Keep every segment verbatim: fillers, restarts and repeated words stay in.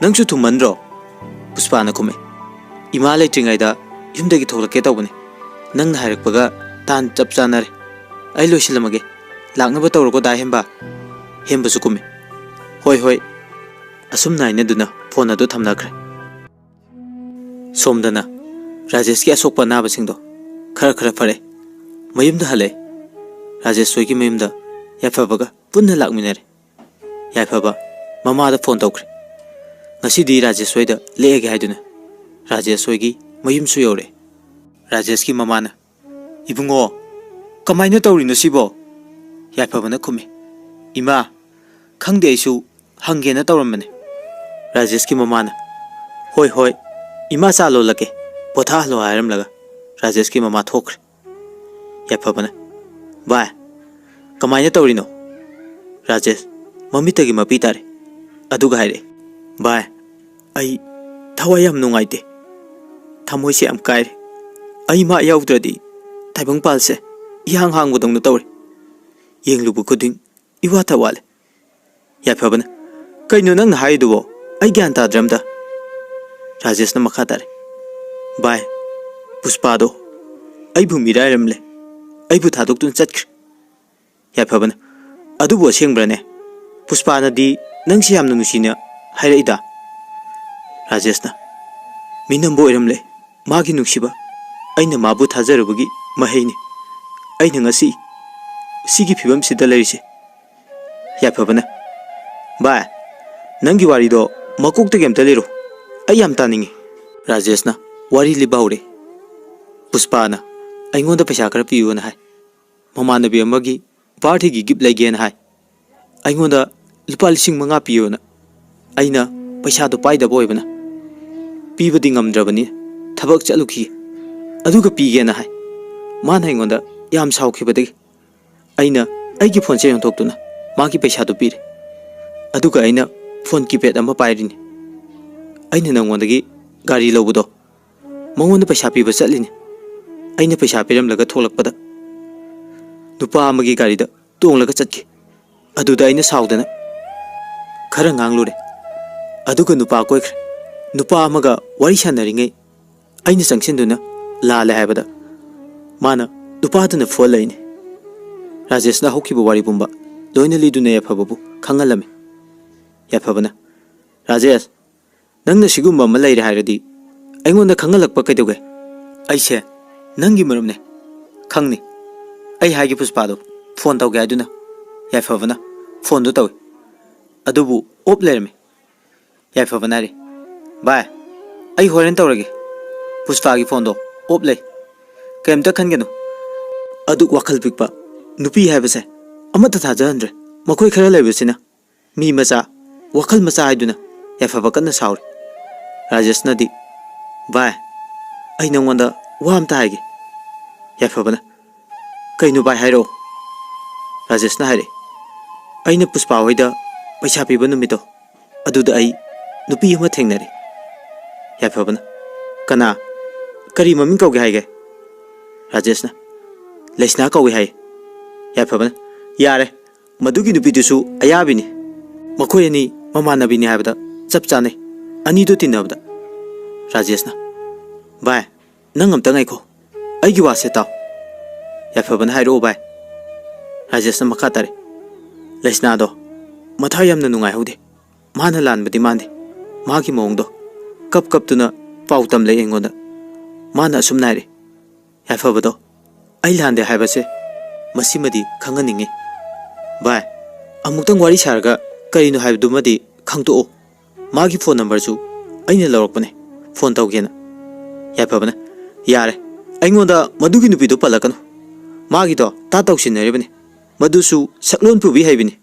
ꯅꯪꯁꯨ ꯊꯨꯝꯃꯟꯗ꯭ꯔꯣ? ꯄꯨꯁꯄꯥꯅ ꯈꯨꯝꯃꯦ꯫ ꯏꯃꯥ ꯂꯩꯇ꯭ꯔꯤꯉꯩꯗ ꯌꯨꯝꯗꯒꯤ ꯊꯣꯛꯂꯛꯀꯦ ꯇꯧꯕꯅꯦ꯫ ꯅꯪꯅ ꯍꯥꯏꯔꯛꯄꯒ ꯇꯥꯟ ꯆꯞ ꯆꯥꯅꯔꯦ꯫ ꯑꯩ ꯂꯣꯏꯁꯤꯜꯂꯝꯃꯒꯦ꯫ ꯂꯥꯛꯅꯕ ꯇꯧꯔꯣꯀꯣ ꯗꯥ ꯍꯦꯝꯕ꯫ ꯍꯦꯝꯕꯁꯨ ꯀꯨꯝꯃꯦ꯫ ꯍꯣꯏ, ꯍꯣꯏ꯫ ꯑꯁꯨꯝꯅ ꯍꯥꯏꯅꯗꯨꯅ ꯐꯣꯟ ꯑꯗꯨ ꯊꯝꯅꯈ꯭ꯔꯦ꯫ ꯁꯣꯝꯗꯅ ꯔꯥꯖꯦꯁꯀꯤ ꯑꯁꯣꯛꯄ ꯑꯅꯥꯕꯁꯤꯡꯗꯣ ꯈꯔ ꯈꯔ ꯐꯔꯦ꯫ ꯃꯌꯨꯝꯗ ꯍꯜꯂꯛꯑꯦ꯫ ꯔꯥꯖꯦꯁ ꯍꯣꯏꯒꯤ ꯃꯌꯨꯝꯗ ꯌꯥꯏꯐꯕꯒ ꯄꯨꯟꯅ ꯂꯥꯛꯃꯤꯟꯅꯔꯦ꯫ ꯌꯥꯏꯐꯕ ꯃꯃꯥꯗ ꯐꯣꯟ ꯇꯧꯈ꯭ꯔꯦ꯫ ꯉꯁꯤꯗꯤ ꯔꯥꯖꯦꯁ ꯍꯣꯏꯗ ꯂꯦꯛꯑꯒꯦ ꯍꯥꯏꯗꯨꯅ꯫ ꯔꯥꯖꯦꯁ ꯍꯣꯏꯒꯤ ꯃꯌꯨꯝꯁꯨ ꯌꯧꯔꯛꯑꯦ꯫ ꯔꯥꯖꯦꯁꯀꯤ ꯃꯃꯥꯅ, "ꯏꯕꯨꯡꯉꯣ, ꯀꯃꯥꯏꯅ ꯇꯧꯔꯤꯅꯣ ꯁꯤꯕꯣ?" ꯌꯥꯏꯐꯕꯅ ꯈꯨꯝꯃꯤ, "ꯏꯃꯥ, ꯈꯪꯗꯦ, ꯑꯩꯁꯨ ꯍꯪꯒꯦꯅ ꯇꯧꯔꯝꯕꯅꯦ꯫" ꯔꯥꯖꯦꯁꯀꯤ ꯃꯃꯥꯅ, "ꯍꯣꯏ, ꯍꯣꯏ, "ꯏꯃꯥ, ꯆꯥ ꯂꯣꯜꯂꯛꯀꯦ, ꯄꯣꯊꯥꯍꯜꯂꯣ" ꯍꯥꯏꯔꯝꯂꯒ ꯔꯥꯖꯦꯁꯀꯤ ꯃꯃꯥ ꯊꯣꯛꯈ꯭ꯔꯦ꯫ ꯌꯥꯏꯐꯕꯅ, "ꯚꯥꯏ, ꯀꯃꯥꯏꯅ ꯇꯧꯔꯤꯅꯣ?" ꯔꯥꯖꯦꯁ ꯃꯃꯤꯠꯇꯒꯤ ꯃꯄꯤ ꯇꯥꯔꯦ, ꯑꯗꯨꯒ ꯍꯥꯏꯔꯛꯑꯦ, "ꯚꯥꯏ, ꯑꯩ ꯊꯋꯥꯏ ꯌꯥꯝ ꯅꯨꯡꯉꯥꯏꯇꯦ, ꯊꯃꯣꯏꯁꯦ ꯌꯥꯝ ꯀꯥꯏꯔꯦ꯫ ꯑꯩ ꯃꯥ ꯌꯥꯎꯗ꯭ꯔꯗꯤ ꯇꯥꯏꯕꯪꯄꯥꯜꯁꯦ ꯏꯍꯥꯡ ꯍꯥꯡꯕꯗꯧꯅ ꯇꯧꯔꯦ꯫ ꯌꯦꯡꯂꯨꯕ ꯈꯨꯗꯤꯡ ꯏꯋꯥꯇ ꯋꯥꯠꯂꯦ"꯫ ꯌꯥꯏꯐꯕꯅ, "ꯀꯩꯅꯣ ꯅꯪꯅ ꯍꯥꯏꯔꯤꯗꯨꯕꯣ? ꯑꯩ ꯒ꯭ꯌꯥꯟ ꯇꯥꯗ꯭ꯔꯦ ꯑꯝꯇ"꯫ ꯔꯥꯖꯦꯁꯅ ꯃꯈꯥ ꯇꯥꯔꯦ, "ꯚꯥꯏ, ꯄꯨꯁꯄꯥꯗꯣ ꯑꯩꯕꯨ ꯃꯤꯔꯥꯏꯔꯝꯂꯦ, ꯑꯩꯕꯨ ꯊꯥꯗꯣꯛꯇꯨꯅ ꯆꯠꯈ꯭ꯔꯦ"꯫ ꯌꯥꯏꯐꯕꯅ, "ꯑꯗꯨꯕꯨ ꯑꯁꯦꯡꯕ꯭ꯔꯅꯦ? ꯄꯨꯁꯄꯥꯅꯗꯤ ꯅꯪꯁꯦ ꯌꯥꯝꯅ ꯅꯨꯡꯁꯤꯅ ꯍꯥꯏꯔꯛꯏꯗ"꯫ ꯔꯥꯖꯦꯁꯅ, "ꯃꯤꯅꯝꯕ ꯑꯣꯏꯔꯝꯂꯦ꯫ ꯃꯥꯒꯤ ꯅꯨꯡꯁꯤꯕ ꯑꯩꯅ ꯃꯥꯕꯨ ꯊꯥꯖꯔꯨꯕꯒꯤ ꯃꯍꯩꯅꯤ꯫ ꯑꯩꯅ ꯉꯁꯤ ꯁꯤꯒꯤ ꯐꯤꯕꯝꯁꯤꯗ ꯂꯩꯔꯤꯁꯦ"꯫ ꯌꯥꯏꯐꯕꯅ, "ꯚꯥꯏ, ꯅꯪꯒꯤ ꯋꯥꯔꯤꯗꯣ ꯃꯀꯣꯛꯇꯒꯤ ꯑꯝꯇ ꯂꯤꯔꯣ, ꯑꯩ ꯌꯥꯝ ꯇꯥꯅꯤꯡꯉꯤ"꯫ ꯔꯥꯖꯦꯁꯅ ꯋꯥꯔꯤ ꯂꯤꯕ ꯍꯧꯔꯦ꯫ "ꯄꯨꯁꯄꯥꯅ ꯑꯩꯉꯣꯟꯗ ꯄꯩꯁꯥ ꯈꯔ ꯄꯤꯌꯨꯅ ꯍꯥꯏ꯫ ꯃꯃꯥꯟꯅꯕꯤ ꯑꯃꯒꯤ ꯕꯥꯔꯊꯗꯦꯒꯤ ꯒꯤꯐ ꯂꯩꯒꯦꯅ ꯍꯥꯏ꯫ ꯑꯩꯉꯣꯟꯗ ꯂꯨꯄꯥ ꯂꯤꯁꯤꯡ ꯃꯉꯥ ꯄꯤꯌꯣꯅ꯫ ꯑꯩꯅ ꯄꯩꯁꯥꯗꯣ ꯄꯥꯏꯗꯕ ꯑꯣꯏꯕꯅ ꯄꯤꯕꯗꯤ ꯉꯝꯗ꯭ꯔꯕꯅꯤ꯫ ꯊꯕꯛ ꯆꯠꯂꯨꯈꯤ, ꯑꯗꯨꯒ ꯄꯤꯒꯦꯅ ꯍꯥꯏ꯫ ꯃꯥꯅ ꯑꯩꯉꯣꯟꯗ ꯌꯥꯝ ꯁꯥꯎꯈꯤꯕꯗꯒꯤ ꯑꯩꯅ ꯑꯩꯒꯤ ꯐꯣꯟꯁꯦ ꯌꯣꯟꯊꯣꯛꯇꯨꯅ ꯃꯥꯒꯤ ꯄꯩꯁꯥꯗꯣ ꯄꯤꯔꯦ꯫ ꯑꯗꯨꯒ ꯑꯩꯅ ꯐꯣꯟ ꯀꯤꯄꯦꯗ ꯑꯃ ꯄꯥꯏꯔꯤꯅꯤ꯫ ꯑꯩꯅ ꯅꯉꯣꯟꯗꯒꯤ ꯒꯥꯔꯤ ꯂꯧꯕꯗꯣ ꯃꯉꯣꯟꯗ ꯄꯩꯁꯥ ꯄꯤꯕ ꯆꯠꯂꯤꯅꯤ꯫ ꯑꯩꯅ ꯄꯩꯁꯥ ꯄꯤꯔꯝꯂꯒ ꯊꯣꯛꯂꯛꯄꯗ ꯅꯨꯄꯥ ꯑꯃꯒꯤ ꯒꯥꯔꯤꯗ ꯇꯣꯡꯂꯒ ꯆꯠꯈꯤ꯫ ꯑꯗꯨꯗ ꯑꯩꯅ ꯁꯥꯎꯗꯅ ꯈꯔ ꯉꯥꯡꯂꯨꯔꯦ꯫ ꯑꯗꯨꯒ ꯅꯨꯄꯥ ꯀꯣꯏꯈ꯭ꯔꯦ꯫ ꯅꯨꯄꯥ ꯑꯃꯒ ꯋꯥꯔꯤ ꯁꯥꯟꯅꯔꯤꯉꯩ ꯑꯩꯅ ꯆꯪꯁꯤꯟꯗꯨꯅ ꯂꯥꯜꯂꯦ ꯍꯥꯏꯕꯗ ꯃꯥꯅ ꯅꯨꯄꯥꯗꯨꯅ ꯐꯨꯍꯜꯂꯛꯏꯅꯤ"꯫ ꯔꯥꯖꯦꯁꯅ ꯍꯧꯈꯤꯕ ꯋꯥꯔꯤ ꯄꯨꯝꯕ ꯂꯣꯏꯅ ꯂꯤꯗꯨꯅ ꯌꯥꯏꯐꯕꯕꯨ ꯈꯪꯍꯜꯂꯝꯃꯤ꯫ ꯌꯥꯏꯐꯕꯅ, "ꯔꯥꯖꯦꯁ, ꯅꯪꯅ ꯁꯤꯒꯨꯝꯕ ꯑꯃ ꯂꯩꯔꯦ ꯍꯥꯏꯔꯗꯤ ꯑꯩꯉꯣꯟꯗ ꯈꯪꯍꯜꯂꯛꯄ ꯀꯩꯗꯧꯒꯦ? ꯑꯩꯁꯦ ꯅꯪꯒꯤ ꯃꯔꯨꯞꯅꯦ, ꯈꯪꯅꯤ꯫ ꯑꯩ ꯍꯥꯏꯒꯦ ꯄꯨꯁꯄꯥꯗꯣ ꯐꯣꯟ ꯇꯧꯒꯦ" ꯍꯥꯏꯗꯨꯅ ꯌꯥꯏꯐꯕꯅ ꯐꯣꯟꯗꯣ ꯇꯧꯏ꯫ ꯑꯗꯨꯕꯨ ꯑꯣꯞ ꯂꯩꯔꯝꯃꯤ꯫ ꯌꯥꯏꯐꯕꯅ ꯍꯥꯏꯔꯤ, "ꯚꯥꯏ, ꯑꯩ ꯍꯣꯔꯦꯟ ꯇꯧꯔꯒꯦ꯫ ꯄꯨꯁꯄꯥꯒꯤ ꯐꯣꯟꯗꯣ ꯑꯣꯞ ꯂꯩ꯫ ꯀꯔꯤꯝꯇ ꯈꯟꯒꯅꯨ"꯫ ꯑꯗꯨꯛ ꯋꯥꯈꯜ ꯄꯤꯛꯄ ꯅꯨꯄꯤ ꯍꯥꯏꯕꯁꯦ ꯑꯃꯠꯇ ꯊꯥꯖꯍꯟꯗ꯭ꯔꯦ꯫ ꯃꯈꯣꯏ ꯈꯔ ꯂꯩꯕꯁꯤꯅ ꯃꯤ ꯃꯆꯥ, ꯋꯥꯈꯜ ꯃꯆꯥ ꯍꯥꯏꯗꯨꯅ ꯌꯥꯏꯐꯕ ꯀꯟꯅ ꯁꯥꯎꯔꯤ꯫ ꯔꯥꯖꯦꯁꯅꯗꯤ "ꯚꯥꯏ, ꯑꯩ ꯅꯪꯉꯣꯟꯗ ꯋꯥ ꯑꯝꯇ ꯍꯥꯏꯒꯦ꯫" ꯌꯥꯏꯐꯕꯅ, "ꯀꯩꯅꯣ ꯚꯥꯏ, ꯍꯥꯏꯔꯛꯑꯣ꯫" ꯔꯥꯖꯦꯁꯅ ꯍꯥꯏꯔꯛꯑꯦ, "ꯑꯩꯅ ꯄꯨꯁꯄꯥ ꯍꯣꯏꯗ ꯄꯩꯁꯥ ꯄꯤꯕ ꯅꯨꯃꯤꯠꯇꯣ, ꯑꯗꯨꯗ ꯑꯩ ꯅꯨꯄꯤ ꯑꯃ ꯊꯦꯡꯅꯔꯦ꯫" ꯌꯥꯏꯐꯕꯅ, "ꯀꯅꯥ? ꯀꯔꯤ ꯃꯃꯤꯡ ꯀꯧꯒꯦ ꯍꯥꯏꯒꯦ?" ꯔꯥꯖꯦꯁꯅ, "ꯂꯩꯁꯅꯥ ꯀꯧꯏ ꯍꯥꯏ꯫" ꯌꯥꯏꯐꯕꯅ, "ꯌꯥꯔꯦ, ꯃꯗꯨꯒꯤ ꯅꯨꯄꯤꯗꯨꯁꯨ ꯑꯌꯥꯕꯤꯅꯤ꯫ ꯃꯈꯣꯏ ꯑꯅꯤ ꯃꯃꯥꯟꯅꯕꯤꯅꯤ ꯍꯥꯏꯕꯗ ꯆꯞ ꯆꯥꯅꯩ, ꯑꯅꯤꯗꯨ ꯇꯤꯟꯅꯕꯗ꯫" ꯔꯥꯖꯦꯁꯅ, "ꯚꯥꯏ, ꯅꯪ ꯑꯝꯇ ꯉꯥꯏꯈꯣ, ꯑꯩꯒꯤ ꯋꯥꯁꯦ ꯇꯥꯎ꯫" ꯌꯥꯏꯐꯕꯅ, "ꯍꯥꯏꯔꯛꯑꯣ ꯚꯥꯏ꯫" ꯔꯥꯖꯦꯁꯅ ꯃꯈꯥ ꯇꯥꯔꯦ, "ꯂꯩꯁꯅꯥꯗꯣ ꯃꯊꯥ ꯌꯥꯝꯅ ꯅꯨꯡꯉꯥꯏꯍꯧꯗꯦ꯫ ꯃꯥꯅ ꯂꯥꯟꯕꯗꯤ ꯃꯥꯟꯗꯦ꯫ ꯃꯥꯒꯤ ꯃꯑꯣꯡꯗꯣ ꯀꯞ ꯀꯞꯇꯨꯅ ꯄꯥꯎ ꯇꯝꯂꯛꯑꯦ ꯑꯩꯉꯣꯟꯗ꯫ ꯃꯥꯅ ꯑꯁꯨꯝꯅ ꯍꯥꯏꯔꯛꯏ, 'ꯌꯥꯏꯐꯕꯗꯣ ꯑꯩ ꯂꯥꯟꯗꯦ ꯍꯥꯏꯕꯁꯦ ꯃꯁꯤꯃꯗꯤ ꯈꯪꯍꯟꯅꯤꯡꯉꯤ꯫ ꯚꯥꯏ, ꯑꯃꯨꯛꯇꯪ ꯋꯥꯔꯤ ꯁꯥꯔꯒ ꯀꯔꯤꯅꯣ ꯍꯥꯏꯕꯗꯨꯃꯗꯤ ꯈꯪꯗꯣꯛꯑꯣ꯫ ꯃꯥꯒꯤ ꯐꯣꯟ ꯅꯝꯕꯔꯁꯨ ꯑꯩꯅ ꯂꯧꯔꯛꯄꯅꯦ, ꯐꯣꯟ ꯇꯧꯒꯦꯅ꯫'" ꯌꯥꯏꯐꯕꯅ, "ꯌꯥꯔꯦ, ꯑꯩꯉꯣꯟꯗ ꯃꯗꯨꯒꯤ ꯅꯨꯄꯤꯗꯣ ꯄꯜꯂꯛꯀꯅꯨ꯫ ꯃꯥꯒꯤꯗꯣ ꯇꯥ ꯇꯧꯁꯤꯟꯅꯔꯤꯕꯅꯤ꯫ ꯃꯗꯨꯁꯨ ꯁꯛꯂꯣꯟ ꯄꯨꯕꯤ ꯍꯩꯕꯤꯅꯤ꯫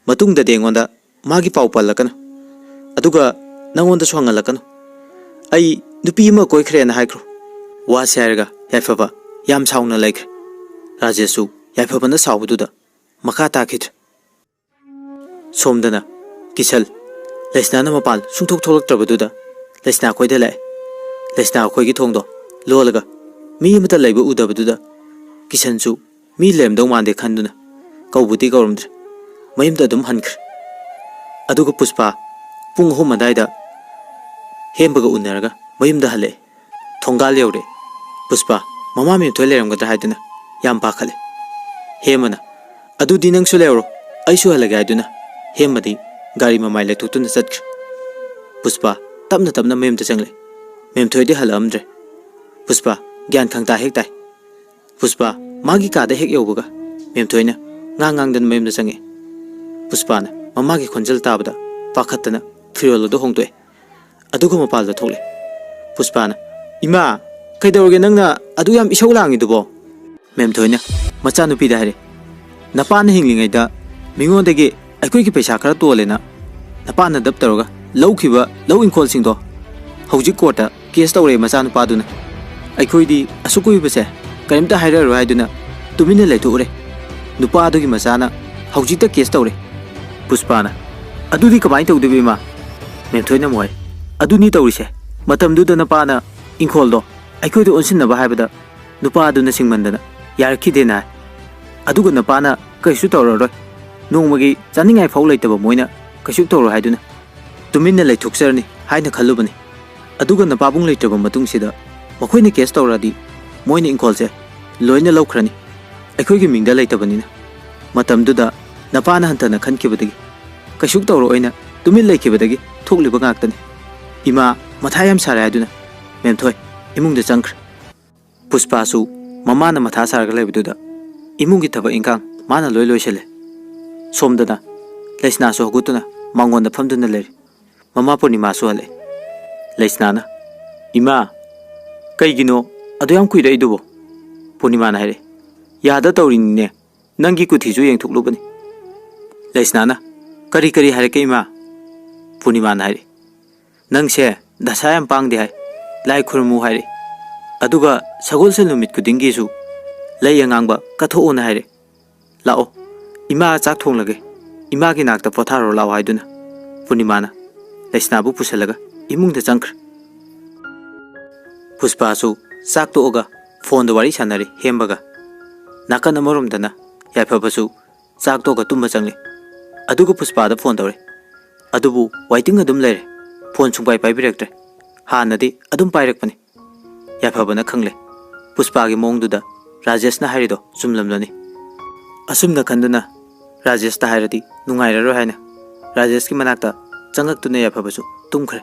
ꯃꯇꯨꯡꯗꯗꯤ ꯑꯩꯉꯣꯟꯗ ꯃꯥꯒꯤ ꯄꯥꯎ ꯄꯜꯂꯛꯀꯅꯨ꯫ ꯑꯗꯨꯒ ꯅꯪꯉꯣꯟꯗꯁꯨ ꯍꯪꯍꯜꯂꯛꯀꯅꯨ꯫ ꯑꯩ ꯅꯨꯄꯤ ꯑꯃ ꯀꯣꯏꯈ꯭ꯔꯦꯅ ꯍꯥꯏꯈ꯭ꯔꯣ꯫" ꯋꯥꯁꯦ ꯍꯥꯏꯔꯒ ꯌꯥꯏꯐꯕ ꯌꯥꯝ ꯁꯥꯎꯅ ꯂꯩꯈ꯭ꯔꯦ꯫ ꯔꯥꯖꯦꯁꯁꯨ ꯌꯥꯏꯐꯕꯅ ꯁꯥꯎꯕꯗꯨꯗ ꯃꯈꯥ ꯇꯥꯈꯤꯗ꯭ꯔꯦ꯫ ꯁꯣꯝꯗꯅ ꯀꯤꯁꯟ, ꯂꯩꯁꯅꯥꯅ ꯃꯄꯥꯟ ꯁꯨꯡꯊꯣꯛ ꯊꯣꯛꯂꯛꯇ꯭ꯔꯕꯗꯨꯗ ꯂꯩꯁꯅꯥ ꯈꯣꯏꯗ ꯂꯥꯛꯑꯦ꯫ ꯂꯩꯁꯅꯥ ꯈꯣꯏꯒꯤ ꯊꯣꯡꯗꯣ ꯂꯣꯜꯂꯒ ꯃꯤ ꯑꯃꯠꯇ ꯂꯩꯕ ꯎꯗꯕꯗꯨꯗ ꯀꯤꯁꯟꯁꯨ ꯃꯤ ꯂꯩꯔꯝꯗꯧ ꯃꯥꯟꯗꯦ ꯈꯟꯗꯨꯅ ꯀꯧꯕꯨꯗꯤ ꯀꯧꯔꯝꯗ꯭ꯔꯦ꯫ ꯃꯌꯨꯝꯗ ꯑꯗꯨꯝ ꯍꯟꯈ꯭ꯔꯦ꯫ ꯑꯗꯨꯒ ꯄꯨꯁꯄꯥ ꯄꯨꯡ ꯑꯍꯨꯝ ꯑꯗꯥꯏꯗ ꯍꯦꯝꯕꯒ ꯎꯅꯔꯒ ꯃꯌꯨꯝꯗ ꯍꯜꯂꯛꯑꯦ꯫ ꯊꯣꯡꯒꯥꯜ ꯌꯧꯔꯦ꯫ ꯄꯨꯁꯄꯥ ꯃꯃꯥ ꯃꯦꯝꯊꯣꯏ ꯂꯩꯔꯝꯒꯗ꯭ꯔꯥ ꯍꯥꯏꯗꯨꯅ ꯌꯥꯝ ꯄꯥꯈꯠꯂꯦ꯫ ꯍꯦꯝꯕꯅ, "ꯑꯗꯨꯗꯤ ꯅꯪꯁꯨ ꯂꯩꯍꯧꯔꯣ, ꯑꯩꯁꯨ ꯍꯜꯂꯒꯦ" ꯍꯥꯏꯗꯨꯅ ꯍꯦꯝꯕꯗꯤ ꯒꯥꯔꯤ ꯃꯃꯥꯏ ꯂꯩꯊꯣꯛꯇꯨꯅ ꯆꯠꯈ꯭ꯔꯦ꯫ ꯄꯨꯁꯄꯥ ꯇꯞꯅ ꯇꯞꯅ ꯃꯌꯨꯝꯗ ꯆꯪꯂꯛꯑꯦ꯫ ꯃꯦꯝꯊꯣꯏꯗꯤ ꯍꯜꯂꯛꯑꯝꯗ꯭ꯔꯦ꯫ ꯄꯨꯁꯄꯥ ꯒ꯭ꯌꯥꯟ ꯈꯪꯇꯥ ꯍꯦꯛ ꯇꯥꯏ꯫ ꯄꯨꯁꯄꯥ ꯃꯥꯒꯤ ꯀꯥꯗ ꯍꯦꯛ ꯌꯧꯕꯒ ꯃꯦꯝꯊꯣꯏꯅ ꯉꯥꯡ ꯉꯥꯡꯗꯅ ꯃꯌꯨꯝꯗ ꯆꯪꯉꯛꯑꯦ꯫ ꯄꯨꯁꯄꯥꯅ ꯃꯃꯥꯒꯤ ꯈꯣꯟꯖꯦꯜ ꯇꯥꯕꯗ ꯄꯥꯈꯠꯇꯅ ꯐꯤꯔꯣꯜ ꯑꯗꯨ ꯍꯣꯡꯗꯣꯛꯑꯦ꯫ ꯑꯗꯨꯒ ꯃꯄꯥꯟꯗ ꯊꯣꯛꯂꯛꯑꯦ꯫ ꯄꯨꯁꯄꯥꯅ, "ꯏꯃꯥ, ꯀꯩꯗꯧꯔꯒꯦ ꯅꯪꯅ ꯑꯗꯨ ꯌꯥꯝ ꯏꯁꯧ ꯂꯥꯡꯉꯤꯗꯨꯕꯣ?" ꯃꯦꯝꯊꯣꯏꯅ, "ꯃꯆꯥꯅꯨꯄꯤꯗ ꯍꯥꯏꯔꯦ, ꯅꯄꯥꯅ ꯍꯤꯡꯂꯤꯉꯩꯗ ꯃꯤꯉꯣꯟꯗꯒꯤ ꯑꯩꯈꯣꯏꯒꯤ ꯄꯩꯁꯥ ꯈꯔ ꯇꯣꯜꯂꯦꯅ ꯅꯄꯥꯅ ꯗꯞ ꯇꯧꯔꯒ ꯂꯧꯈꯤꯕ ꯂꯧ ꯏꯪꯈꯣꯜꯁꯤꯡꯗꯣ ꯍꯧꯖꯤꯛ ꯀꯣꯔꯠꯇ ꯀꯦꯁ ꯇꯧꯔꯦ ꯃꯆꯥꯅꯨꯄꯥꯗꯨꯅ꯫ ꯑꯩꯈꯣꯏꯗꯤ ꯑꯁꯨꯛ ꯀꯨꯏꯕꯁꯦ ꯀꯔꯤꯝꯇ ꯍꯥꯏꯔꯛꯑꯔꯣꯏ ꯍꯥꯏꯗꯨꯅ ꯇꯨꯃꯤꯟꯅ ꯂꯩꯊꯣꯛꯎꯔꯦ꯫ ꯅꯨꯄꯥꯗꯨꯒꯤ ꯃꯆꯥꯅ ꯍꯧꯖꯤꯛꯇ ꯀꯦꯁ ꯇꯧꯔꯦ꯫ ꯄꯨꯁꯄꯥꯅ, "ꯑꯗꯨꯗꯤ ꯀꯃꯥꯏꯅ ꯇꯧꯗꯣꯏꯕ, ꯏꯃꯥ?" ꯃꯦꯝꯊꯣꯏꯅ ꯑꯃꯨꯛ ꯍꯥꯏ, "ꯑꯗꯨꯅꯤ ꯇꯧꯔꯤꯁꯦ꯫ ꯃꯇꯝꯗꯨꯗ ꯅꯄꯥꯅ ꯏꯪꯈꯣꯜꯗꯣ ꯑꯩꯈꯣꯏꯗ ꯑꯣꯟꯁꯤꯟꯅꯕ ꯍꯥꯏꯕꯗ ꯅꯨꯄꯥꯗꯨꯅ ꯁꯤꯡꯃꯟꯗꯅ ꯌꯥꯔꯛꯈꯤꯗꯦꯅ ꯍꯥꯏ꯫ ꯑꯗꯨꯒ ꯅꯄꯥꯅ ꯀꯩꯁꯨ ꯇꯧꯔꯔꯣꯏ, ꯅꯣꯡꯃꯒꯤ ꯆꯥꯅꯤꯡꯉꯥꯏ ꯐꯥꯎ ꯂꯩꯇꯕ ꯃꯣꯏꯅ ꯀꯩꯁꯨ ꯇꯧꯔꯣꯏ ꯍꯥꯏꯗꯨꯅ ꯇꯨꯃꯤꯟꯅ ꯂꯩꯊꯣꯛꯆꯔꯅꯤ ꯍꯥꯏꯅ ꯈꯜꯂꯨꯕꯅꯤ꯫ ꯑꯗꯨꯒ ꯅꯄꯥꯕꯨꯡ ꯂꯩꯇ꯭ꯔꯕ ꯃꯇꯨꯡꯁꯤꯗ ꯃꯈꯣꯏꯅ ꯀꯦꯁ ꯇꯧꯔꯛꯑꯗꯤ ꯃꯣꯏꯅ ꯏꯪꯈꯣꯜꯁꯦ ꯂꯣꯏꯅ ꯂꯧꯈ꯭ꯔꯅꯤ, ꯑꯩꯈꯣꯏꯒꯤ ꯃꯤꯡꯗ ꯂꯩꯇꯕꯅꯤꯅ꯫ ꯃꯇꯝꯗꯨꯗ ꯅꯄꯥꯅ ꯍꯟꯊꯅ ꯈꯟꯈꯤꯕꯗꯒꯤ ꯀꯩꯁꯨ ꯇꯧꯔꯛꯑꯣꯏꯅ ꯇꯨꯃꯤꯟ ꯂꯩꯈꯤꯕꯗꯒꯤ ꯊꯣꯛꯂꯤꯕ ꯉꯥꯛꯇꯅꯤ꯫ ꯏꯃꯥ ꯃꯊꯥ ꯌꯥꯝ ꯁꯥꯔꯦ" ꯍꯥꯏꯗꯨꯅ ꯃꯦꯝꯊꯣꯏ ꯏꯃꯨꯡꯗ ꯆꯪꯈ꯭ꯔꯦ꯫ ꯄꯨꯁꯄꯥꯁꯨ ꯃꯃꯥꯅ ꯃꯊꯥ ꯁꯥꯔꯒ ꯂꯩꯕꯗꯨꯗ ꯏꯃꯨꯡꯒꯤ ꯊꯕꯛ ꯏꯟꯈꯥꯡ ꯃꯥꯅ ꯂꯣꯏ ꯂꯣꯏꯁꯤꯜꯂꯦ꯫ ꯁꯣꯝꯗꯅ ꯂꯩꯁꯅꯥꯁꯨ ꯍꯧꯒꯠꯇꯨꯅ ꯃꯉꯣꯟꯗ ꯐꯝꯗꯨꯅ ꯂꯩꯔꯤ꯫ ꯃꯃꯥ ꯄꯨꯔꯅꯤꯃꯥꯁꯨ ꯍꯜꯂꯛꯑꯦ꯫ ꯂꯩꯁꯅꯥꯅ, "ꯏꯃꯥ, ꯀꯩꯒꯤꯅꯣ ꯑꯗꯨ ꯌꯥꯝ ꯀꯨꯏꯔꯛꯏꯗꯨꯕꯣ?" ꯄꯨꯔꯅꯤꯃꯥꯅ ꯍꯥꯏꯔꯛꯑꯦ꯫ "ꯌꯥꯗ ꯇꯧꯔꯤꯅꯤꯅꯦ, ꯅꯪꯒꯤ ꯀꯨꯊꯤꯁꯨ ꯌꯦꯡꯊꯣꯛꯂꯨꯕꯅꯤ꯫" ꯂꯩꯁꯅꯥꯅ, "ꯀꯔꯤ ꯀꯔꯤ ꯍꯥꯏꯔꯛꯀꯦ, ꯏꯃꯥ?" ꯄꯨꯔꯅꯤꯃꯥꯅ ꯍꯥꯏꯔꯛꯑꯦ꯫ "ꯅꯪꯁꯦ ꯗꯁꯥ ꯌꯥꯝ ꯄꯥꯡꯗꯦ ꯍꯥꯏ, ꯂꯥꯏ ꯈꯨꯔꯨꯝꯃꯨ ꯍꯥꯏꯔꯛꯏ꯫ ꯑꯗꯨꯒ ꯁꯒꯣꯜꯁꯦꯜ ꯅꯨꯃꯤꯠ ꯈꯨꯗꯤꯡꯒꯤꯁꯨ ꯂꯩ ꯑꯉꯥꯡꯕ ꯀꯠꯊꯣꯛꯎꯅ ꯍꯥꯏꯔꯛꯏ꯫ ꯂꯥꯛꯑꯣ, ꯏꯃꯥ ꯆꯥꯛ ꯊꯣꯡꯂꯒꯦ, ꯏꯃꯥꯒꯤ ꯅꯥꯛꯇ ꯄꯣꯊꯥꯔꯣ ꯂꯥꯛꯑꯣ" ꯍꯥꯏꯗꯨꯅ ꯄꯨꯔꯅꯤꯃꯥꯅ ꯂꯩꯁꯅꯥꯕꯨ ꯄꯨꯁꯜꯂꯒ ꯏꯃꯨꯡꯗ ꯆꯪꯈ꯭ꯔꯦ꯫ ꯄꯨꯁꯄꯥꯁꯨ ꯆꯥꯛ ꯇꯣꯛꯑꯒ ꯐꯣꯟꯗ ꯋꯥꯔꯤ ꯁꯥꯟꯅꯔꯤ ꯍꯦꯝꯕꯒ꯫ ꯅꯥꯀꯟ ꯑꯃꯔꯣꯝꯗꯅ ꯌꯥꯏꯐꯕꯁꯨ ꯆꯥꯛ ꯇꯣꯛꯑꯒ ꯇꯨꯝꯕ ꯆꯪꯂꯦ꯫ ꯑꯗꯨꯒ ꯄꯨꯁꯄꯥꯗ ꯐꯣꯟ ꯇꯧꯔꯦ꯫ ꯑꯗꯨꯕꯨ ꯋꯥꯏꯇꯤꯡ ꯑꯗꯨꯝ ꯂꯩꯔꯦ꯫ ꯐꯣꯟ ꯁꯨꯡꯄꯥꯏ ꯄꯥꯏꯕꯤꯔꯛꯇ꯭ꯔꯦ꯫ ꯍꯥꯟꯅꯗꯤ ꯑꯗꯨꯝ ꯄꯥꯏꯔꯛꯄꯅꯤ꯫ ꯌꯥꯏꯐꯕꯅ ꯈꯪꯂꯦ꯫ ꯄꯨꯁꯄꯥꯒꯤ ꯃꯑꯣꯡꯗꯨꯗ ꯔꯥꯖꯦꯁꯅ ꯍꯥꯏꯔꯤꯗꯣ ꯆꯨꯝꯂꯝꯂꯅꯤ꯫ ꯑꯁꯨꯝꯅ ꯈꯟꯗꯨꯅ ꯔꯥꯖꯦꯁꯇ ꯍꯥꯏꯔꯗꯤ ꯅꯨꯡꯉꯥꯏꯔꯔꯣꯏ ꯍꯥꯏꯅ ꯔꯥꯖꯦꯁꯀꯤ ꯃꯅꯥꯛꯇ ꯆꯪꯉꯛꯇꯨꯅ ꯌꯥꯏꯐꯕꯁꯨ ꯇꯨꯝꯈ꯭ꯔꯦ꯫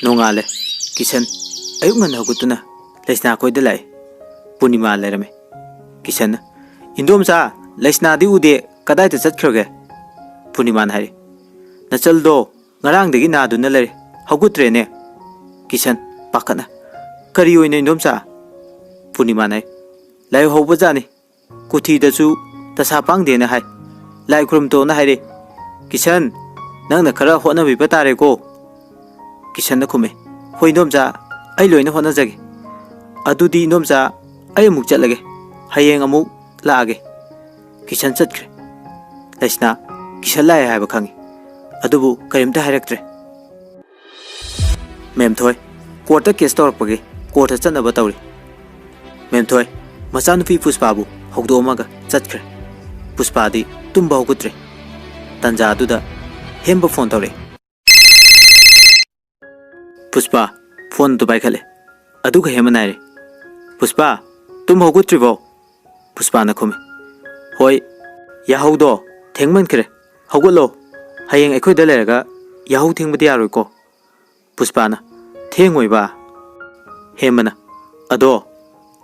ꯅꯣꯡꯉꯥꯜꯂꯦ꯫ ꯀꯤꯁꯟ ꯑꯌꯨꯛ ꯉꯟꯅ ꯍꯧꯒꯠꯇꯨꯅ ꯂꯩꯁꯅꯥ ꯈꯣꯏꯗ ꯂꯥꯛꯑꯦ꯫ ꯄꯨꯔꯅꯤꯃꯥ ꯂꯩꯔꯝꯃꯦ꯫ ꯀꯤꯁꯟꯅ, "ꯏꯟꯗꯣꯝꯆꯥ, ꯂꯩꯁꯅꯥꯗꯤ ꯎꯗꯦ, ꯀꯗꯥꯏꯗ ꯆꯠꯈ꯭ꯔꯒꯦ?" ꯄꯨꯔꯅꯤꯃꯥꯅ ꯍꯥꯏꯔꯦ꯫ "ꯅꯆꯜꯗꯣ ꯉꯔꯥꯡꯗꯒꯤ ꯅꯥꯗꯨꯅ ꯂꯩꯔꯦ, ꯍꯧꯒꯠꯇ꯭ꯔꯦꯅꯦ꯫" ꯀꯤꯁꯟ ꯄꯥꯈꯠꯅ, "ꯀꯔꯤ ꯑꯣꯏꯅ, ꯏꯟꯗꯣꯝꯆꯥ?" ꯄꯨꯔꯅꯤꯃꯥꯅ ꯍꯥꯏ, "ꯂꯥꯏꯍꯧ ꯍꯧꯕꯖꯥꯠꯅꯤ꯫ ꯀꯨꯊꯤꯗꯁꯨ ꯗꯁꯥ ꯄꯥꯡꯗꯦꯅ ꯍꯥꯏ, ꯂꯥꯏ ꯈꯨꯔꯨꯝ ꯇꯣꯛꯑꯣꯅ ꯍꯥꯏꯔꯦ꯫ ꯀꯤꯁꯟ, ꯅꯪꯅ ꯈꯔ ꯍꯣꯠꯅꯕꯤꯕ ꯇꯥꯔꯦꯀꯣ꯫" ꯀꯤꯁꯟꯅ ꯈꯨꯝꯃꯦ, "ꯍꯣꯏ ꯏꯟꯗꯣꯝꯆꯥ, ꯑꯩ ꯂꯣꯏꯅ ꯍꯣꯠꯅꯖꯒꯦ꯫ ꯑꯗꯨꯗꯤ ꯏꯟꯗꯣꯝꯆꯥ, ꯑꯩ ꯑꯃꯨꯛ ꯆꯠꯂꯒꯦ꯫ ꯍꯌꯦꯡ ꯑꯃꯨꯛ ꯂꯥꯛꯑꯒꯦ꯫" ꯀꯤꯁꯟ ꯆꯠꯈ꯭ꯔꯦ꯫ ꯂꯩꯁꯅꯥ ꯀꯤꯁꯟ ꯂꯥꯛꯑꯦ ꯍꯥꯏꯕ ꯈꯪꯉꯤ, ꯑꯗꯨꯕꯨ ꯀꯔꯤꯝꯇ ꯍꯥꯏꯔꯛꯇ꯭ꯔꯦ꯫ ꯃꯦꯝꯊꯣꯏ ꯀꯣꯔꯠꯇ ꯀꯦꯁ ꯇꯧꯔꯛꯄꯒꯤ ꯀꯣꯔꯠꯇ ꯆꯠꯅꯕ ꯇꯧꯔꯤ꯫ ꯃꯦꯝꯊꯣꯏ ꯃꯆꯥꯅꯨꯄꯤ ꯄꯨꯁꯄꯥꯕꯨ ꯍꯧꯗꯣꯛꯑꯝꯃꯒ ꯆꯠꯈ꯭ꯔꯦ꯫ ꯄꯨꯁꯄꯥꯗꯤ ꯇꯨꯝꯕ ꯍꯧꯒꯠꯇ꯭ꯔꯦ꯫ ꯇꯟꯖꯥꯗꯨꯗ ꯍꯦꯝꯕ ꯐꯣꯟ ꯇꯧꯔꯛꯑꯦ꯫ ꯄꯨꯁꯄꯥ ꯐꯣꯟꯗꯨ ꯄꯥꯏꯈꯠꯂꯦ꯫ ꯑꯗꯨꯒ ꯍꯦꯃꯟ ꯍꯥꯏꯔꯦ, "ꯄꯨꯁꯄꯥ, ꯇꯨꯝ ꯍꯧꯒꯠꯇ꯭ꯔꯤꯕꯣ?" ꯄꯨꯁꯄꯥꯅ ꯈꯨꯝꯃꯤ, "ꯍꯣꯏ, ꯌꯥꯍꯧꯗꯣ ꯊꯦꯡꯃꯟꯈ꯭ꯔꯦ, ꯍꯧꯒꯠꯂꯣ꯫ ꯍꯌꯦꯡ ꯑꯩꯈꯣꯏꯗ ꯂꯩꯔꯒ ꯌꯥꯍꯧ ꯊꯦꯡꯕꯗꯤ ꯌꯥꯔꯣꯏꯀꯣ꯫" ꯄꯨꯁꯄꯥꯅ, "ꯊꯦꯡꯉꯣꯏꯕ꯫" ꯍꯦꯝꯕꯅ, "ꯑꯗꯣ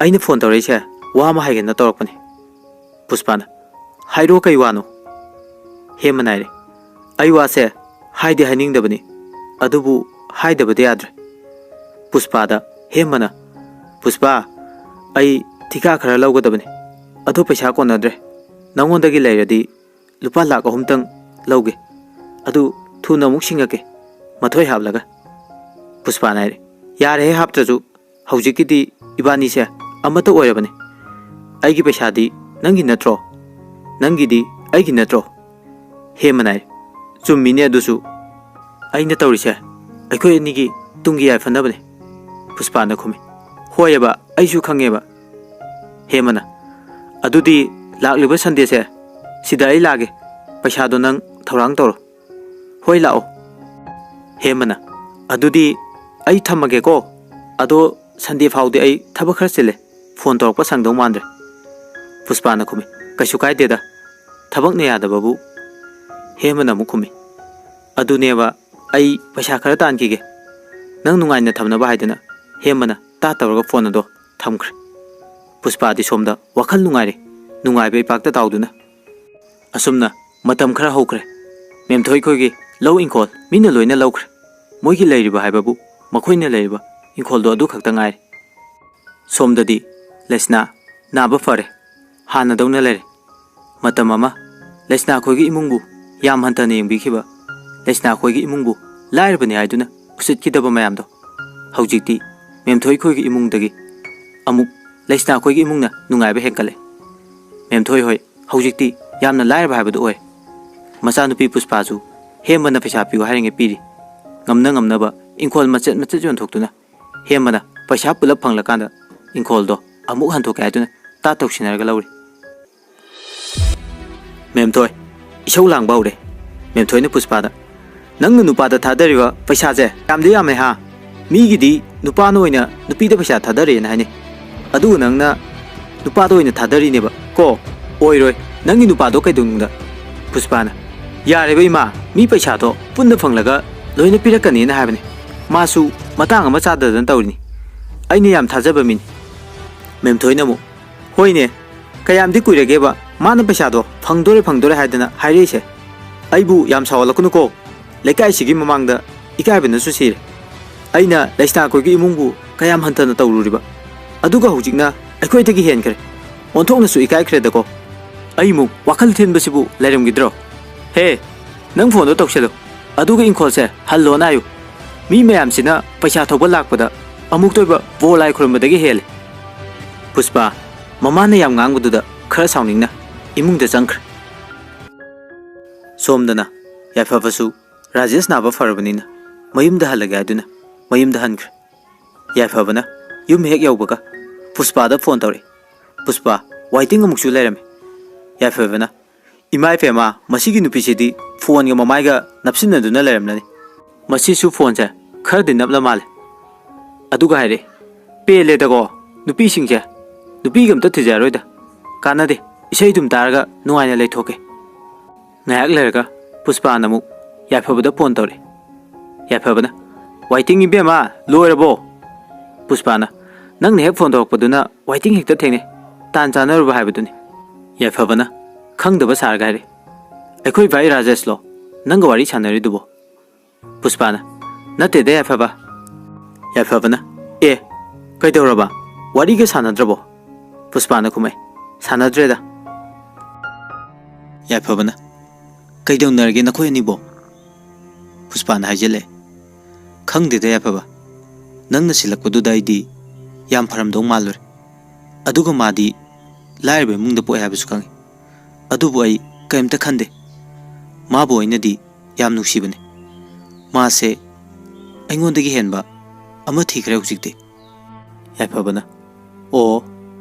ꯑꯩꯅ ꯐꯣꯟ ꯇꯧꯔꯛꯏꯁꯦ ꯋꯥ ꯑꯃ ꯍꯥꯏꯒꯦꯅ ꯇꯧꯔꯛꯄꯅꯤ꯫" ꯄꯨꯁꯄꯥꯅ, "ꯍꯥꯏꯔꯣ, ꯀꯩ ꯋꯥꯅꯣ?" ꯍꯦꯝꯕꯅ ꯍꯥꯏꯔꯦ, "ꯑꯩ ꯋꯥꯁꯦ ꯍꯥꯏꯗꯤ ꯍꯥꯏꯅꯤꯡꯗꯕꯅꯤ, ꯑꯗꯨꯕꯨ ꯍꯥꯏꯗꯕꯗꯤ ꯌꯥꯗ꯭ꯔꯦ꯫" ꯄꯨꯁꯄꯥꯗ ꯍꯦꯝꯕꯅ, "ꯄꯨꯁꯄꯥ, ꯑꯩ ꯊꯤꯀꯥ ꯈꯔ ꯂꯧꯒꯗꯕꯅꯤ, ꯑꯗꯨ ꯄꯩꯁꯥ ꯀꯣꯟꯅꯗ꯭ꯔꯦ꯫ ꯅꯉꯣꯟꯗꯒꯤ ꯂꯩꯔꯗꯤ ꯂꯨꯄꯥ ꯂꯥꯛ ꯑꯍꯨꯝꯇꯪ ꯂꯧꯒꯦ, ꯑꯗꯨ ꯊꯨꯅ ꯑꯃꯨꯛ ꯁꯤꯡꯉꯛꯀꯦ, ꯃꯊꯣꯏ ꯍꯥꯞꯂꯒ꯫" ꯄꯨꯁꯄꯥꯅ ꯍꯥꯏꯔꯦ, "ꯌꯥꯔꯦꯍꯦ, ꯍꯥꯞꯇ꯭ꯔꯁꯨ, ꯍꯧꯖꯤꯛꯀꯤꯗꯤ ꯏꯕꯥꯅꯤꯁꯦ ꯑꯃꯠꯇ ꯑꯣꯏꯔꯕꯅꯤ꯫ ꯑꯩꯒꯤ ꯄꯩꯁꯥꯗꯤ ꯅꯪꯒꯤ ꯅꯠꯇ꯭ꯔꯣ? ꯅꯪꯒꯤꯗꯤ ꯑꯩꯒꯤ ꯅꯠꯇ꯭ꯔꯣ?" ꯍꯦꯃꯟ ꯍꯥꯏꯔꯦ, "ꯆꯨꯝꯃꯤꯅꯦ ꯑꯗꯨꯁꯨ꯫ ꯑꯩꯅ ꯇꯧꯔꯤꯁꯦ ꯑꯩꯈꯣꯏ ꯑꯅꯤꯒꯤ ꯇꯨꯡꯒꯤ ꯌꯥꯏꯐꯅꯕꯅꯦ꯫" ꯄꯨꯁꯄꯥꯅ ꯈꯨꯝꯃꯤ, "ꯍꯣꯏꯑꯕ, ꯑꯩꯁꯨ ꯈꯪꯉꯦꯕ꯫" ꯍꯦꯃꯟꯅ, "ꯑꯗꯨꯗꯤ ꯂꯥꯛꯂꯤꯕ ꯁꯟꯗꯦꯁꯦ ꯁꯤꯗ ꯑꯩ ꯂꯥꯛꯑꯒꯦ, ꯄꯩꯁꯥꯗꯣ ꯅꯪ ꯊꯧꯔꯥꯡ ꯇꯧꯔꯣ꯫" "ꯍꯣꯏ, ꯂꯥꯛꯑꯣ꯫" ꯍꯦꯃꯟꯅ, "ꯑꯗꯨꯗꯤ ꯑꯩ ꯊꯝꯃꯒꯦꯀꯣ, ꯑꯗꯣ ꯁꯟꯗꯦ ꯐꯥꯎꯗꯤ ꯑꯩ ꯊꯕꯛ ꯈꯔ ꯆꯤꯜꯂꯦ, ꯐꯣꯟ ꯇꯧꯔꯛꯄ ꯁꯪꯗꯧ ꯃꯥꯟꯗ꯭ꯔꯦ꯫" ꯄꯨꯁꯄꯥꯅ ꯈꯨꯝꯃꯤ, "ꯀꯩꯁꯨ ꯀꯥꯏꯗꯦꯗ, ꯊꯕꯛꯅ ꯌꯥꯗꯕꯕꯨ꯫" ꯍꯦꯃꯟꯅ ꯑꯃꯨꯛ ꯈꯨꯝꯃꯤ, "ꯑꯗꯨꯅꯦꯕ, ꯑꯩ ꯄꯩꯁꯥ ꯈꯔ ꯇꯥꯟꯈꯤꯒꯦ, ꯅꯪ ꯅꯨꯡꯉꯥꯏꯅ ꯊꯝꯅꯕ" ꯍꯥꯏꯗꯨꯅ ꯍꯦꯃꯟꯅ ꯇꯥ ꯇꯧꯔꯒ ꯐꯣꯟ ꯑꯗꯣ ꯊꯝꯈ꯭ꯔꯦ꯫ ꯄꯨꯁꯄꯥꯗꯤ ꯁꯣꯝꯗ ꯋꯥꯈꯜ ꯅꯨꯡꯉꯥꯏꯔꯦ, ꯅꯨꯡꯉꯥꯏꯕ ꯏꯄꯥꯛꯇ ꯇꯥꯎꯗꯨꯅ꯫ ꯑꯁꯨꯝꯅ ꯃꯇꯝ ꯈꯔ ꯍꯧꯈ꯭ꯔꯦ꯫ ꯃꯦꯝꯊꯣꯏ ꯈꯣꯏꯒꯤ ꯂꯧ ꯏꯪꯈꯣꯜ ꯃꯤꯅ ꯂꯣꯏꯅ ꯂꯧꯈ꯭ꯔꯦ꯫ ꯃꯣꯏꯒꯤ ꯂꯩꯔꯤꯕ ꯍꯥꯏꯕꯕꯨ ꯃꯈꯣꯏꯅ ꯂꯩꯔꯤꯕ ꯏꯪꯈꯣꯜꯗꯣ ꯑꯗꯨ ꯈꯛꯇ ꯉꯥꯏꯔꯦ꯫ ꯁꯣꯝꯗꯗꯤ ꯂꯩꯁꯅꯥ ꯅꯥꯕ ꯐꯔꯦ, ꯍꯥꯟꯅꯗꯧꯅ ꯂꯩꯔꯦ꯫ ꯃꯇꯝ ꯑꯃ ꯂꯩꯁꯅꯥ ꯈꯣꯏꯒꯤ ꯏꯃꯨꯡꯕꯨ ꯌꯥꯝ ꯍꯟꯊꯅ ꯌꯦꯡꯕꯤꯈꯤꯕ, ꯂꯩꯁꯅꯥ ꯈꯣꯏꯒꯤ ꯏꯃꯨꯡꯕꯨ ꯂꯥꯏꯔꯕꯅꯤ ꯍꯥꯏꯗꯨꯅ ꯎꯁꯤꯠꯈꯤꯗꯕ ꯃꯌꯥꯝꯗꯣ ꯍꯧꯖꯤꯛꯇꯤ ꯃꯦꯝꯊꯣꯏ ꯈꯣꯏꯒꯤ ꯏꯃꯨꯡꯗꯒꯤ ꯑꯃꯨꯛ ꯂꯩꯁꯅꯥ ꯈꯣꯏꯒꯤ ꯏꯃꯨꯡꯅ ꯅꯨꯡꯉꯥꯏꯕ ꯍꯦꯟꯒꯠꯂꯦ꯫ ꯃꯦꯝꯊꯣꯏ ꯍꯣꯏ ꯍꯧꯖꯤꯛꯇꯤ ꯌꯥꯝꯅ ꯂꯥꯏꯔꯕ ꯍꯥꯏꯕꯗꯨ ꯑꯣꯏ꯫ ꯃꯆꯥꯅꯨꯄꯤ ꯄꯨꯁꯄꯥꯁꯨ ꯍꯦꯝꯕꯅ ꯄꯩꯁꯥ ꯄꯤꯌꯨ ꯍꯥꯏꯔꯤꯉꯩ ꯄꯤꯔꯤ꯫ ꯉꯝꯅ ꯉꯝꯅꯕ ꯏꯪꯈꯣꯜ ꯃꯆꯦꯠ ꯃꯆꯦꯠ ꯌꯣꯟꯊꯣꯛꯇꯨꯅ ꯍꯦꯝꯕꯅ ꯄꯩꯁꯥ ꯄꯨꯂꯞ ꯐꯪꯂꯀꯥꯟꯗ ꯏꯪꯈꯣꯜꯗꯣ ꯑꯃꯨꯛ ꯍꯟꯗꯣꯛꯀꯦ ꯍꯥꯏꯗꯨꯅ ꯇꯥꯠ ꯇꯧꯁꯤꯟꯅꯔꯒ ꯂꯧꯔꯤ꯫ ꯃꯦꯝꯊꯣꯏ, ꯏꯁꯧ ꯂꯥꯡꯕ ꯍꯧꯔꯦ꯫ ꯃꯦꯝꯊꯣꯏꯅ ꯄꯨꯁꯄꯥꯗ, "ꯅꯪꯅ ꯅꯨꯄꯥꯗ ꯊꯥꯗꯔꯤꯕ ꯄꯩꯁꯥꯁꯦ ꯌꯥꯝꯗꯤ ꯌꯥꯝꯃꯦ ꯍꯥ? ꯃꯤꯒꯤꯗꯤ ꯅꯨꯄꯥꯅ ꯑꯣꯏꯅ ꯅꯨꯄꯤꯗ ꯄꯩꯁꯥ ꯊꯥꯗꯔꯦꯅ ꯍꯥꯏꯅꯩ, ꯑꯗꯨꯒ ꯅꯪꯅ ꯅꯨꯄꯥꯗ ꯑꯣꯏꯅ ꯊꯥꯗꯔꯤꯅꯦꯕ ꯀꯣ? ꯑꯣꯏꯔꯣꯏ, ꯅꯪꯒꯤ ꯅꯨꯄꯥꯗꯣ ꯀꯩꯗꯧꯅꯨꯡꯗ?" ꯄꯨꯁꯄꯥꯅ, "ꯌꯥꯔꯦꯕ ꯏꯃꯥ, ꯃꯤ ꯄꯩꯁꯥꯗꯣ ꯄꯨꯟꯅ ꯐꯪꯂꯒ ꯂꯣꯏꯅ ꯄꯤꯔꯛꯀꯅꯤꯅ ꯍꯥꯏꯕꯅꯤ꯫ ꯃꯥꯁꯨ ꯃꯇꯥꯡ ꯑꯃ ꯆꯥꯗꯗꯅ ꯇꯧꯔꯤꯅꯤ꯫ ꯑꯩꯅ ꯌꯥꯝ ꯊꯥꯖꯕ ꯃꯤꯅꯤ꯫" ꯃꯦꯝꯊꯣꯏꯅ ꯑꯃꯨꯛ, "ꯍꯣꯏꯅꯦ, ꯀꯌꯥꯝꯗꯤ ꯀꯨꯏꯔꯒꯦꯕ ꯃꯥꯅ ꯄꯩꯁꯥꯗꯣ ꯐꯪꯗꯣꯔꯦ ꯐꯪꯗꯣꯔꯦ ꯍꯥꯏꯗꯅ ꯍꯥꯏꯔꯛꯏꯁꯦ? ꯑꯩꯕꯨ ꯌꯥꯝ ꯁꯥꯎꯍꯜꯂꯛꯀꯅꯨꯀꯣ꯫ ꯂꯩꯀꯥꯏꯁꯤꯒꯤ ꯃꯃꯥꯡꯗ ꯏꯀꯥꯏꯕꯅꯁꯨ ꯁꯤꯔꯦ꯫ ꯑꯩꯅ ꯂꯩꯁꯅꯥꯈꯣꯏꯒꯤ ꯏꯃꯨꯡꯕꯨ ꯀꯌꯥꯝ ꯍꯟꯊꯅ ꯇꯧꯔꯨꯔꯤꯕ? ꯑꯗꯨꯒ ꯍꯧꯖꯤꯛꯅ ꯑꯩꯈꯣꯏꯗꯒꯤ ꯍꯦꯟꯈ꯭ꯔꯦ꯫ ꯑꯣꯟꯊꯣꯛꯅꯁꯨ ꯏꯀꯥꯏꯈ꯭ꯔꯦꯗꯀꯣ꯫ ꯑꯩꯃꯨꯛ ꯋꯥꯈꯜ ꯊꯤꯟꯕꯁꯤꯕꯨ ꯂꯩꯔꯝꯈꯤꯗ꯭ꯔꯣ? ꯍꯦ, ꯅꯪ ꯐꯣꯟꯗꯣ ꯇꯧꯁꯜꯂꯨ, ꯑꯗꯨꯒ ꯏꯪꯈꯣꯜꯁꯦ ꯍꯜꯂꯣꯅ ꯍꯥꯏꯌꯨ꯫ ꯃꯤ ꯃꯌꯥꯝꯁꯤꯅ ꯄꯩꯁꯥ ꯊꯧꯕ ꯂꯥꯛꯄꯗ ꯑꯃꯨꯛꯇꯣꯏꯕ ꯕꯣꯔ ꯂꯥꯏ ꯈꯨꯔꯨꯝꯕꯗꯒꯤ ꯍꯦꯜꯂꯦ꯫" ꯄꯨꯁꯄꯥ, ꯃꯃꯥꯅ ꯌꯥꯝ ꯉꯥꯡꯕꯗꯨꯗ ꯈꯔ ꯁꯥꯎꯅꯤꯡꯅ ꯏꯃꯨꯡꯗ ꯆꯪꯈ꯭ꯔꯦ꯫ ꯁꯣꯝꯗꯅ ꯌꯥꯏꯐꯕꯁꯨ ꯔꯥꯖꯦꯁ ꯅꯥꯕ ꯐꯔꯕꯅꯤꯅ ꯃꯌꯨꯝꯗ ꯍꯜꯂꯒꯦ ꯍꯥꯏꯗꯨꯅ ꯃꯌꯨꯝꯗ ꯍꯟꯈ꯭ꯔꯦ꯫ ꯌꯥꯏꯐꯕꯅ ꯌꯨꯝ ꯍꯦꯛ ꯌꯧꯕꯒ ꯄꯨꯁꯄꯥꯗ ꯐꯣꯟ ꯇꯧꯔꯛꯏ꯫ ꯄꯨꯁꯄꯥ, waiting ꯑꯃꯨꯛꯁꯨ ꯂꯩꯔꯝꯃꯤ꯫ ꯌꯥꯏꯐꯕꯅ, "ꯏꯃꯥ ꯏꯄꯦꯝꯃ, ꯃꯁꯤꯒꯤ ꯅꯨꯄꯤꯁꯤꯗꯤ ꯐꯣꯟꯒ ꯃꯃꯥꯏꯒ ꯅꯞꯁꯤꯟꯅꯗꯨꯅ ꯂꯩꯔꯝꯂꯅꯤ꯫ ꯃꯁꯤꯁꯨ ꯐꯣꯟꯁꯦ ꯈꯔꯗꯤ ꯅꯞꯂ ꯃꯥꯜꯂꯦ꯫" ꯑꯗꯨꯒ ꯍꯥꯏꯔꯦ, "ꯄꯦꯜꯂꯦꯗꯀꯣ ꯅꯨꯄꯤꯁꯤꯡꯁꯦ, ꯅꯨꯄꯤꯒ ꯑꯝꯇ ꯊꯤꯖꯔꯔꯣꯏꯗ꯫ ꯀꯥꯟꯅꯗꯦ, ꯏꯁꯩ ꯑꯗꯨꯝ ꯇꯥꯔꯒ ꯅꯨꯡꯉꯥꯏꯅ ꯂꯩꯊꯣꯛꯀꯦ꯫" ꯉꯥꯏꯍꯥꯛ ꯂꯩꯔꯒ ꯄꯨꯁꯄꯥꯅ ꯑꯃꯨꯛ ꯌꯥꯏꯐꯕꯗ ꯐꯣꯟ ꯇꯧꯔꯛꯑꯦ꯫ ꯌꯥꯏꯐꯕꯅ, "Waiting ꯏꯕꯦꯝꯃ, ꯂꯣꯏꯔꯕꯣ?" ꯄꯨꯁꯄꯥꯅ, "ꯅꯪꯅ ꯍꯦꯛ ꯐꯣꯟ ꯇꯧꯔꯛꯄꯗꯨꯅ waiting ꯍꯦꯛꯇ ꯊꯦꯡꯅꯩ, ꯇꯥꯟ ꯆꯥꯟꯅꯔꯨꯕ ꯍꯥꯏꯕꯗꯨꯅꯤ꯫" ꯌꯥꯏꯐꯕꯅ ꯈꯪꯗꯕ ꯁꯥꯔꯒ ꯍꯥꯏꯔꯦ, "ꯑꯩꯈꯣꯏ ꯚꯥꯏ ꯔꯥꯖꯦꯁꯂꯣ ꯅꯪꯒ ꯋꯥꯔꯤ ꯁꯥꯟꯅꯔꯤꯗꯨꯕꯣ?" ꯄꯨꯁꯄꯥꯅ, "ꯅꯠꯇꯦꯗ ꯌꯥꯏꯐꯕ꯫" ꯌꯥꯏꯐꯕꯅ, "ꯑꯦ, ꯀꯩꯗꯧꯔꯕ? ꯋꯥꯔꯤꯒ ꯁꯥꯟꯅꯗ꯭ꯔꯕꯣ?" ꯄꯨꯁꯄꯥꯅ ꯈꯨꯝꯃꯛꯑꯦ, "ꯁꯥꯟꯅꯗ꯭ꯔꯦꯗ꯫" ꯌꯥꯏꯐꯕꯅ, "ꯀꯩꯗꯧꯅꯔꯒꯦ ꯅꯈꯣꯏ ꯑꯅꯤꯕꯣ?" ꯄꯨꯁꯄꯥꯅ ꯍꯥꯏꯖꯤꯜꯂꯛꯑꯦ, "ꯈꯪꯗꯦꯗ, ꯌꯥꯏꯐꯕ, ꯅꯪꯅ ꯁꯤꯜꯂꯛꯄꯗꯨꯗ ꯑꯩꯗꯤ ꯌꯥꯝ ꯐꯔꯝꯗꯧ ꯃꯥꯜꯂꯨꯔꯦ꯫ ꯑꯗꯨꯒ ꯃꯥꯗꯤ ꯂꯥꯏꯔꯕ ꯏꯃꯨꯡꯗ ꯄꯣꯛꯑꯦ ꯍꯥꯏꯕꯁꯨ ꯈꯪꯉꯤ꯫ ꯑꯗꯨꯕꯨ ꯑꯩ ꯀꯔꯤꯝꯇ ꯈꯟꯗꯦ꯫ ꯃꯥꯕꯨ ꯑꯩꯅꯗꯤ ꯌꯥꯝ ꯅꯨꯡꯁꯤꯕꯅꯤ꯫ ꯃꯥꯁꯦ ꯑꯩꯉꯣꯟꯗꯒꯤ ꯍꯦꯟꯕ ꯑꯃ ꯊꯤꯈ꯭ꯔꯦ ꯍꯧꯖꯤꯛꯇꯤ"꯫ ꯌꯥꯏꯐꯕꯅ, "ꯑꯣ,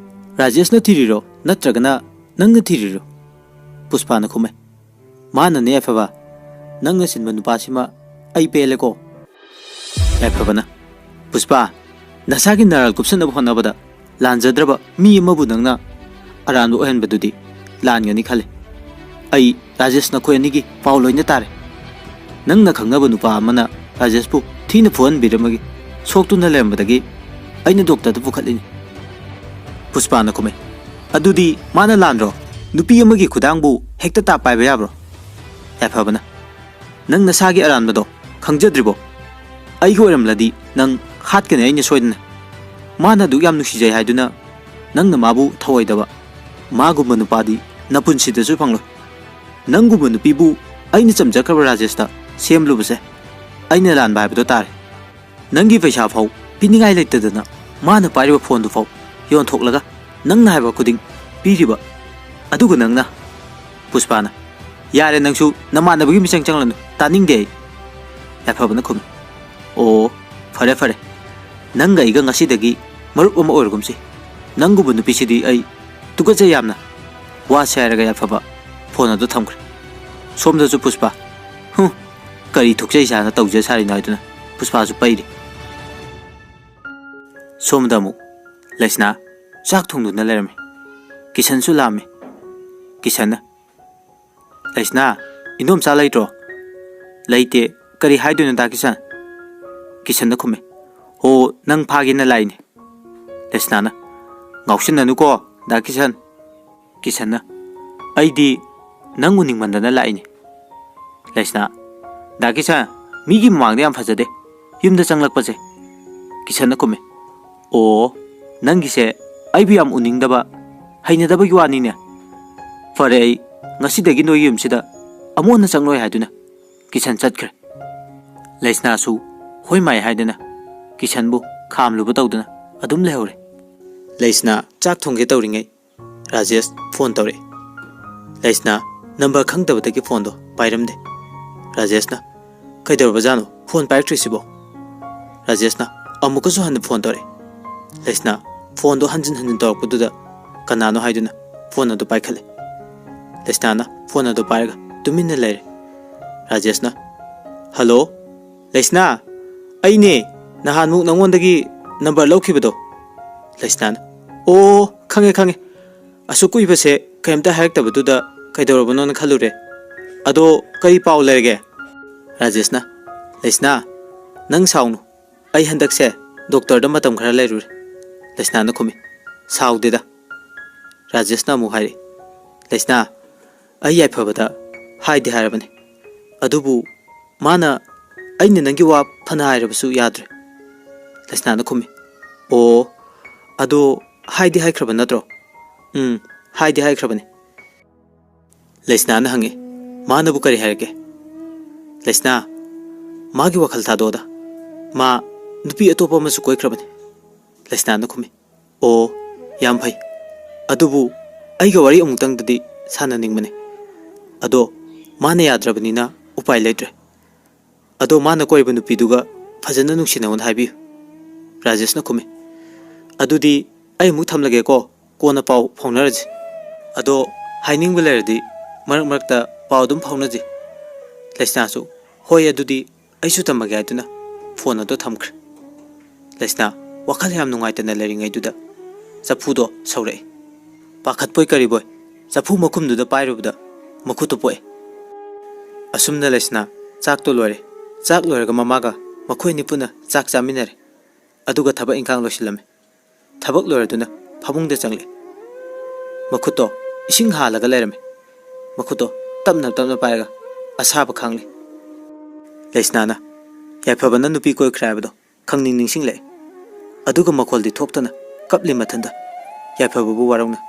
ꯔꯥꯖꯦꯁꯅ ꯊꯤꯔꯤꯔꯣ, ꯅꯠꯇ꯭ꯔꯒꯅ ꯅꯪꯅ ꯊꯤꯔꯤꯔꯣ?" ꯄꯨꯁꯄꯥꯅ ꯈꯨꯝꯃꯦ, "ꯃꯥꯅꯅꯦ ꯌꯥꯏꯐꯕ, ꯅꯪꯅ ꯁꯤꯟꯕ ꯅꯨꯄꯥꯁꯤꯃ ꯑꯩ ꯄꯦꯜꯂꯦꯀꯣ"꯫ ꯌꯥꯏꯐꯕꯅ, "ꯄꯨꯁꯄꯥ, ꯅꯁꯥꯒꯤ ꯅꯔꯥꯜ ꯀꯨꯞꯁꯟꯅꯕ ꯍꯣꯠꯅꯕꯗ ꯂꯥꯟꯖꯗ꯭ꯔꯕ ꯃꯤ ꯑꯃꯕꯨ ꯅꯪꯅ ꯑꯔꯥꯟꯕ ꯑꯣꯏꯍꯟꯕꯗꯨꯗꯤ ꯂꯥꯟꯒꯅꯤ ꯈꯜꯂꯤ꯫ ꯑꯩ ꯔꯥꯖꯦꯁ ꯅꯈꯣꯏ ꯑꯅꯤꯒꯤ ꯄꯥꯎ ꯂꯣꯏꯅ ꯇꯥꯔꯦ꯫ ꯅꯪꯅ ꯈꯪꯅꯕ ꯅꯨꯄꯥ ꯑꯃꯅ ꯔꯥꯖꯦꯁꯄꯨ ꯊꯤꯅ ꯐꯨꯍꯟꯕꯤꯔꯝꯕꯒꯤ ꯁꯣꯛꯇꯨꯅ ꯂꯩꯔꯝꯕꯗꯒꯤ ꯑꯩꯅ ꯗꯣꯛꯇꯔꯗ ꯄꯨꯈꯠꯂꯤꯅꯤ"꯫ ꯄꯨꯁꯄꯥꯅ ꯈꯨꯝꯃꯦ, "ꯑꯗꯨꯗꯤ ꯃꯥꯅ ꯂꯥꯟꯗ꯭ꯔꯣ? ꯅꯨꯄꯤ ꯑꯃꯒꯤ ꯈꯨꯗꯥꯡꯕꯨ ꯍꯦꯛꯇ ꯇꯥꯞ ꯄꯥꯏꯕ ꯌꯥꯕ꯭ꯔꯣ?" ꯌꯥꯏꯐꯕꯅ, "ꯅꯪ ꯅꯁꯥꯒꯤ ꯑꯔꯥꯟꯕꯗꯣ ꯈꯪꯖꯗ꯭ꯔꯤꯕꯣ? ꯑꯩꯒꯤ ꯑꯣꯏꯔꯝꯂꯗꯤ ꯅꯪ ꯍꯥꯠꯀꯅꯤ ꯑꯩꯅ ꯁꯣꯏꯗꯅ꯫ ꯃꯥꯅ ꯑꯗꯨꯛ ꯌꯥꯝ ꯅꯨꯡꯁꯤꯖꯩ ꯍꯥꯏꯗꯨꯅ ꯅꯪꯅ ꯃꯥꯕꯨ ꯊꯧꯑꯣꯏꯗꯕ꯫ ꯃꯥꯒꯨꯝꯕ ꯅꯨꯄꯥꯗꯤ ꯅꯄꯨꯟꯁꯤꯗꯁꯨ ꯐꯪꯂꯣꯏ꯫ ꯅꯪꯒꯨꯝꯕ ꯅꯨꯄꯤꯕꯨ ꯑꯩꯅ ꯆꯝꯖꯈ꯭ꯔꯕ ꯔꯥꯖꯦꯁꯇ ꯁꯦꯝꯂꯨꯕꯁꯦ ꯑꯩꯅ ꯂꯥꯟꯕ ꯍꯥꯏꯕꯗꯣ ꯇꯥꯔꯦ꯫ ꯅꯪꯒꯤ ꯄꯩꯁꯥ ꯐꯥꯎ ꯄꯤꯅꯤꯡꯉꯥꯏ ꯂꯩꯇꯗꯅ ꯃꯥꯅ ꯄꯥꯏꯔꯤꯕ ꯐꯣꯟꯗꯨ ꯐꯥꯎ ꯌꯣꯟꯊꯣꯛꯂꯒ ꯅꯪꯅ ꯍꯥꯏꯕ ꯈꯨꯗꯤꯡ ꯄꯤꯔꯤꯕ꯫ ꯑꯗꯨꯒ ꯅꯪꯅ"꯫ ꯄꯨꯁꯄꯥꯅ, "ꯌꯥꯔꯦ, ꯅꯪꯁꯨ ꯅꯃꯥꯟꯅꯕꯒꯤ ꯃꯤꯆꯪ ꯆꯪꯂꯅꯨ, ꯇꯥꯅꯤꯡꯗꯦ ꯑꯩ"꯫ ꯌꯥꯏꯐꯕꯅ ꯈꯨꯝꯃꯤ, "ꯑꯣ, ꯐꯔꯦ ꯐꯔꯦ, ꯅꯪꯒ ꯑꯩꯒ ꯉꯁꯤꯗꯒꯤ ꯃꯔꯨꯞ ꯑꯃ ꯑꯣꯏꯔꯒꯨꯝꯁꯤ꯫ ꯅꯪꯒꯨꯝꯕ ꯅꯨꯄꯤꯁꯤꯗꯤ ꯑꯩ ꯇꯨꯀꯠꯆꯩ ꯌꯥꯝꯅ"꯫ ꯋꯥꯁꯦ ꯍꯥꯏꯔꯒ ꯌꯥꯏꯐꯕ ꯐꯣꯟ ꯑꯗꯨ ꯊꯝꯈ꯭ꯔꯦ꯫ ꯁꯣꯝꯗꯁꯨ ꯄꯨꯁꯄꯥ, "ꯍꯨꯝ, ꯀꯔꯤ ꯊꯣꯛꯆꯩ ꯁꯥꯅ ꯇꯧꯖ ꯁꯥꯔꯤꯅꯣ" ꯍꯥꯏꯗꯨꯅ ꯄꯨꯁꯄꯥꯁꯨ ꯄꯩꯔꯤ꯫ ꯁꯣꯝꯗ ꯑꯃꯨꯛ ꯂꯩꯁꯅꯥ ꯆꯥꯛ ꯊꯣꯡꯗꯨꯅ ꯂꯩꯔꯝꯃꯤ꯫ ꯀꯤꯁꯟꯁꯨ ꯂꯥꯛꯑꯝꯃꯤ꯫ ꯀꯤꯁꯟꯅ, "ꯂꯩꯁꯅꯥ, ꯏꯟꯗꯣꯝꯆꯥ ꯂꯩꯇ꯭ꯔꯣ?" "ꯂꯩꯇꯦ꯫ ꯀꯔꯤ ꯍꯥꯏꯗꯣꯏꯅꯣ, ꯗꯥ ꯀꯤꯁꯟ?" ꯀꯤꯁꯟꯅ ꯈꯨꯝꯃꯤ, "ꯍꯣ, ꯅꯪ ꯐꯥꯒꯦꯅ ꯂꯥꯛꯏꯅꯦ"꯫ ꯂꯩꯁꯅꯥꯅ, "ꯉꯥꯎꯁꯤꯟꯅꯅꯨꯀꯣ, ꯗꯥ ꯀꯤꯁꯟ"꯫ ꯀꯤꯁꯟꯅ, "ꯑꯩꯗꯤ ꯅꯪ ꯎꯅꯤꯡꯃꯟꯗꯅ ꯂꯥꯛꯏꯅꯦ"꯫ ꯂꯩꯁꯅꯥ, "ꯗꯥ ꯀꯤꯁꯟ, ꯃꯤꯒꯤ ꯃꯃꯥꯡꯗ ꯌꯥꯝ ꯐꯖꯗꯦ, ꯌꯨꯝꯗ ꯆꯪꯂꯛꯄꯁꯦ"꯫ ꯀꯤꯁꯟꯅ ꯈꯨꯝꯃꯤ, "ꯑꯣ, ꯅꯪꯒꯤꯁꯦ ꯑꯩꯕꯨ ꯌꯥꯝ ꯎꯅꯤꯡꯗꯕ, ꯍꯩꯅꯗꯕꯒꯤ ꯋꯥꯅꯤꯅꯦ꯫ ꯐꯔꯦ, ꯑꯩ ꯉꯁꯤꯗꯒꯤ ꯅꯣꯏꯒꯤ ꯌꯨꯝꯁꯤꯗ ꯑꯃꯨꯛ ꯍꯟꯅ ꯆꯪꯂꯣꯏ" ꯍꯥꯏꯗꯨꯅ ꯀꯤꯁꯟ ꯆꯠꯈ꯭ꯔꯦ꯫ ꯂꯩꯁꯅꯥꯁꯨ "ꯍꯣꯏ ꯃꯥꯏ" ꯍꯥꯏꯗꯨꯅ ꯀꯤꯁꯟꯕꯨ ꯈꯥꯝꯂꯨꯕ ꯇꯧꯗꯨꯅ ꯑꯗꯨꯝ ꯂꯩꯍꯧꯔꯦ꯫ ꯂꯩꯁꯅꯥ ꯆꯥꯛ ꯊꯣꯡꯒꯦ ꯇꯧꯔꯤꯉꯩ ꯔꯥꯖꯦꯁ ꯐꯣꯟ ꯇꯧꯔꯛꯏ꯫ ꯂꯩꯁꯅꯥ ꯅꯝꯕꯔ ꯈꯪꯗꯕꯗꯒꯤ ꯐꯣꯟꯗꯣ ꯄꯥꯏꯔꯝꯗꯦ꯫ ꯔꯥꯖꯦꯁꯅ, "ꯀꯩꯗꯧꯔꯕꯖꯥꯠꯅꯣ ꯐꯣꯟ ꯄꯥꯏꯔꯛꯇ꯭ꯔꯤꯁꯤꯕꯣ?" ꯔꯥꯖꯦꯁꯅ ꯑꯃꯨꯛꯀꯁꯨ ꯍꯟꯅ ꯐꯣꯟ ꯇꯧꯔꯛꯏ꯫ ꯂꯩꯁꯅꯥ ꯐꯣꯟꯗꯣ ꯍꯟꯖꯤꯟ ꯍꯟꯖꯤꯟ ꯇꯧꯔꯛꯄꯗꯨꯗ ꯀꯅꯥꯅꯣ ꯍꯥꯏꯗꯨꯅ ꯐꯣꯟ ꯑꯗꯨ ꯄꯥꯏꯈꯠꯂꯦ꯫ ꯂꯩꯁꯅꯥꯅ ꯐꯣꯟ ꯑꯗꯨ ꯄꯥꯏꯔꯒ ꯇꯨꯃꯤꯟꯅ ꯂꯩꯔꯦ꯫ ꯔꯥꯖꯦꯁꯅ, "ꯍꯜꯂꯣ, ꯂꯩꯁꯅꯥ, ꯑꯩꯅꯦ, ꯅꯍꯥꯟꯃꯨꯛ ꯅꯉꯣꯟꯗꯒꯤ ꯅꯝꯕꯔ ꯂꯧꯈꯤꯕꯗꯣ꯫" ꯂꯩꯁꯅꯥꯅ, "ꯑꯣ, ꯈꯪꯉꯦ, ꯈꯪꯉꯦ꯫ ꯑꯁꯨꯛ ꯀꯨꯏꯕꯁꯦ ꯀꯔꯤꯝꯇ ꯍꯥꯏꯔꯛꯇꯕꯗꯨꯗ ꯀꯩꯗꯧꯔꯕꯅꯣꯅ ꯈꯜꯂꯨꯔꯦ꯫ ꯑꯗꯣ ꯀꯔꯤ ꯄꯥꯎ ꯂꯩꯔꯒꯦ?" ꯔꯥꯖꯦꯁꯅ, "ꯂꯩꯁꯅꯥ, ꯅꯪ ꯁꯥꯎꯅꯨ꯫ ꯑꯩ ꯍꯟꯗꯛꯁꯦ ꯗꯣꯛꯇꯔꯗ ꯃꯇꯝ ꯈꯔ ꯂꯩꯔꯨꯔꯦ꯫" ꯂꯩꯁꯅꯥꯅ ꯈꯨꯝꯃꯤ, "ꯁꯥꯎꯗꯦꯗ꯫" ꯔꯥꯖꯦꯁꯅ ꯑꯃꯨꯛ ꯍꯥꯏꯔꯛꯏ, "ꯂꯩꯁꯅꯥ, ꯑꯩ ꯌꯥꯏꯐꯕꯗ ꯍꯥꯏꯗꯤ ꯍꯥꯏꯔꯕꯅꯤ, ꯑꯗꯨꯕꯨ ꯃꯥꯅ ꯑꯩꯅ ꯅꯪꯒꯤ ꯋꯥ ꯐꯅ ꯍꯥꯏꯔꯕꯁꯨ ꯌꯥꯗ꯭ꯔꯦ꯫" ꯂꯩꯁꯅꯥꯅ ꯈꯨꯝꯃꯤ, "ꯑꯣ, ꯑꯗꯣ ꯍꯥꯏꯗꯤ ꯍꯥꯏꯈ꯭ꯔꯕ ꯅꯠꯇ꯭ꯔꯣ?" "ꯎꯝ, ꯍꯥꯏꯗꯤ ꯍꯥꯏꯈ꯭ꯔꯕꯅꯤ꯫" ꯂꯩꯁꯅꯥꯅ ꯍꯪꯉꯤ, "ꯃꯥꯅꯕꯨ ꯀꯔꯤ ꯍꯥꯏꯔꯛꯀꯦ?" ꯂꯩꯁꯅꯥ, "ꯃꯥꯒꯤ ꯋꯥꯈꯜ ꯊꯥꯗꯣꯛꯑꯣꯗ, ꯃꯥ ꯅꯨꯄꯤ ꯑꯇꯣꯞꯄ ꯑꯃꯁꯨ ꯀꯣꯏꯈ꯭ꯔꯕꯅꯤ꯫" ꯂꯩꯁꯅꯥꯅ ꯈꯨꯝꯃꯤ, "ꯑꯣ, ꯌꯥꯝ ꯐꯩ꯫ ꯑꯗꯨꯕꯨ ꯑꯩꯒ ꯋꯥꯔꯤ ꯑꯃꯨꯛꯇꯪꯗꯗꯤ ꯁꯥꯟꯅꯅꯤꯡꯕꯅꯤ꯫ ꯑꯗꯣ ꯃꯥꯅ ꯌꯥꯗ꯭ꯔꯕꯅꯤꯅ ꯎꯄꯥꯏ ꯂꯩꯇ꯭ꯔꯦ꯫ ꯑꯗꯣ ꯃꯥꯅ ꯀꯣꯏꯔꯤꯕ ꯅꯨꯄꯤꯗꯨꯒ ꯐꯖꯅ ꯅꯨꯡꯁꯤꯅꯧꯅ ꯍꯥꯏꯕꯤꯌꯨ꯫" ꯔꯥꯖꯦꯁꯅ ꯈꯨꯝꯃꯤ, "ꯑꯗꯨꯗꯤ ꯑꯩ ꯑꯃꯨꯛ ꯊꯝꯂꯒꯦꯀꯣ, ꯀꯣꯟꯅ ꯄꯥꯎ ꯐꯥꯎꯅꯔꯁꯤ꯫ ꯑꯗꯣ ꯍꯥꯏꯅꯤꯡꯕ ꯂꯩꯔꯗꯤ ꯃꯔꯛ ꯃꯔꯛꯇ ꯄꯥꯎ ꯑꯗꯨꯝ ꯐꯥꯎꯅꯁꯤ꯫" ꯂꯩꯁꯅꯥꯁꯨ, "ꯍꯣꯏ, ꯑꯗꯨꯗꯤ ꯑꯩꯁꯨ ꯊꯝꯃꯒꯦ" ꯍꯥꯏꯗꯨꯅ ꯐꯣꯟ ꯑꯗꯨ ꯊꯝꯈ꯭ꯔꯦ꯫ ꯂꯩꯁꯅꯥ ꯋꯥꯈꯜ ꯌꯥꯝ ꯅꯨꯡꯉꯥꯏꯇꯅ ꯂꯩꯔꯤꯉꯩꯗꯨꯗ ꯆꯐꯨꯗꯣ ꯁꯧꯔꯛꯏ꯫ ꯄꯥꯈꯠꯄꯣꯏ ꯀꯔꯤꯕꯣꯏ ꯆꯐꯨ ꯃꯈꯨꯝꯗꯨꯗ ꯄꯥꯏꯔꯨꯕꯗ ꯃꯈꯨꯠꯇꯨ ꯄꯣꯛꯑꯦ꯫ ꯑꯁꯨꯝꯅ ꯂꯩꯁꯅꯥ ꯆꯥꯛꯇꯣ ꯂꯣꯏꯔꯦ꯫ ꯆꯥꯛ ꯂꯣꯏꯔꯒ ꯃꯃꯥꯒ ꯃꯈꯣꯏ ꯑꯅꯤ ꯄꯨꯟꯅ ꯆꯥꯛ ꯆꯥꯃꯤꯟꯅꯔꯦ꯫ ꯑꯗꯨꯒ ꯊꯕꯛ ꯏꯟꯈꯥꯡ ꯂꯣꯏꯁꯤꯜꯂꯝꯃꯤ꯫ ꯊꯕꯛ ꯂꯣꯏꯔꯗꯨꯅ ꯐꯃꯨꯡꯗ ꯆꯪꯂꯛꯏ꯫ ꯃꯈꯨꯠꯇꯣ ꯏꯁꯤꯡ ꯍꯥꯜꯂꯒ ꯂꯩꯔꯝꯃꯤ꯫ ꯃꯈꯨꯠꯇꯣ ꯇꯞꯅ ꯇꯞꯅ ꯄꯥꯏꯔꯒ ꯑꯁꯥꯕ ꯈꯥꯡꯂꯤ꯫ ꯂꯩꯁꯅꯥꯅ ꯌꯥꯏꯐꯕꯅ ꯅꯨꯄꯤ ꯀꯣꯏꯈ꯭ꯔꯦ ꯍꯥꯏꯕꯗꯣ ꯈꯪꯅꯤꯡ ꯅꯤꯡꯁꯤꯡꯂꯛꯏ꯫ ꯑꯗꯨꯒ ꯃꯈꯣꯜꯗꯤ ꯊꯣꯛꯇꯅ ꯀꯞꯂꯤ ꯃꯊꯟꯇ꯫ ꯌꯥꯏꯐꯕꯕꯨ ꯋꯥꯔꯧꯅ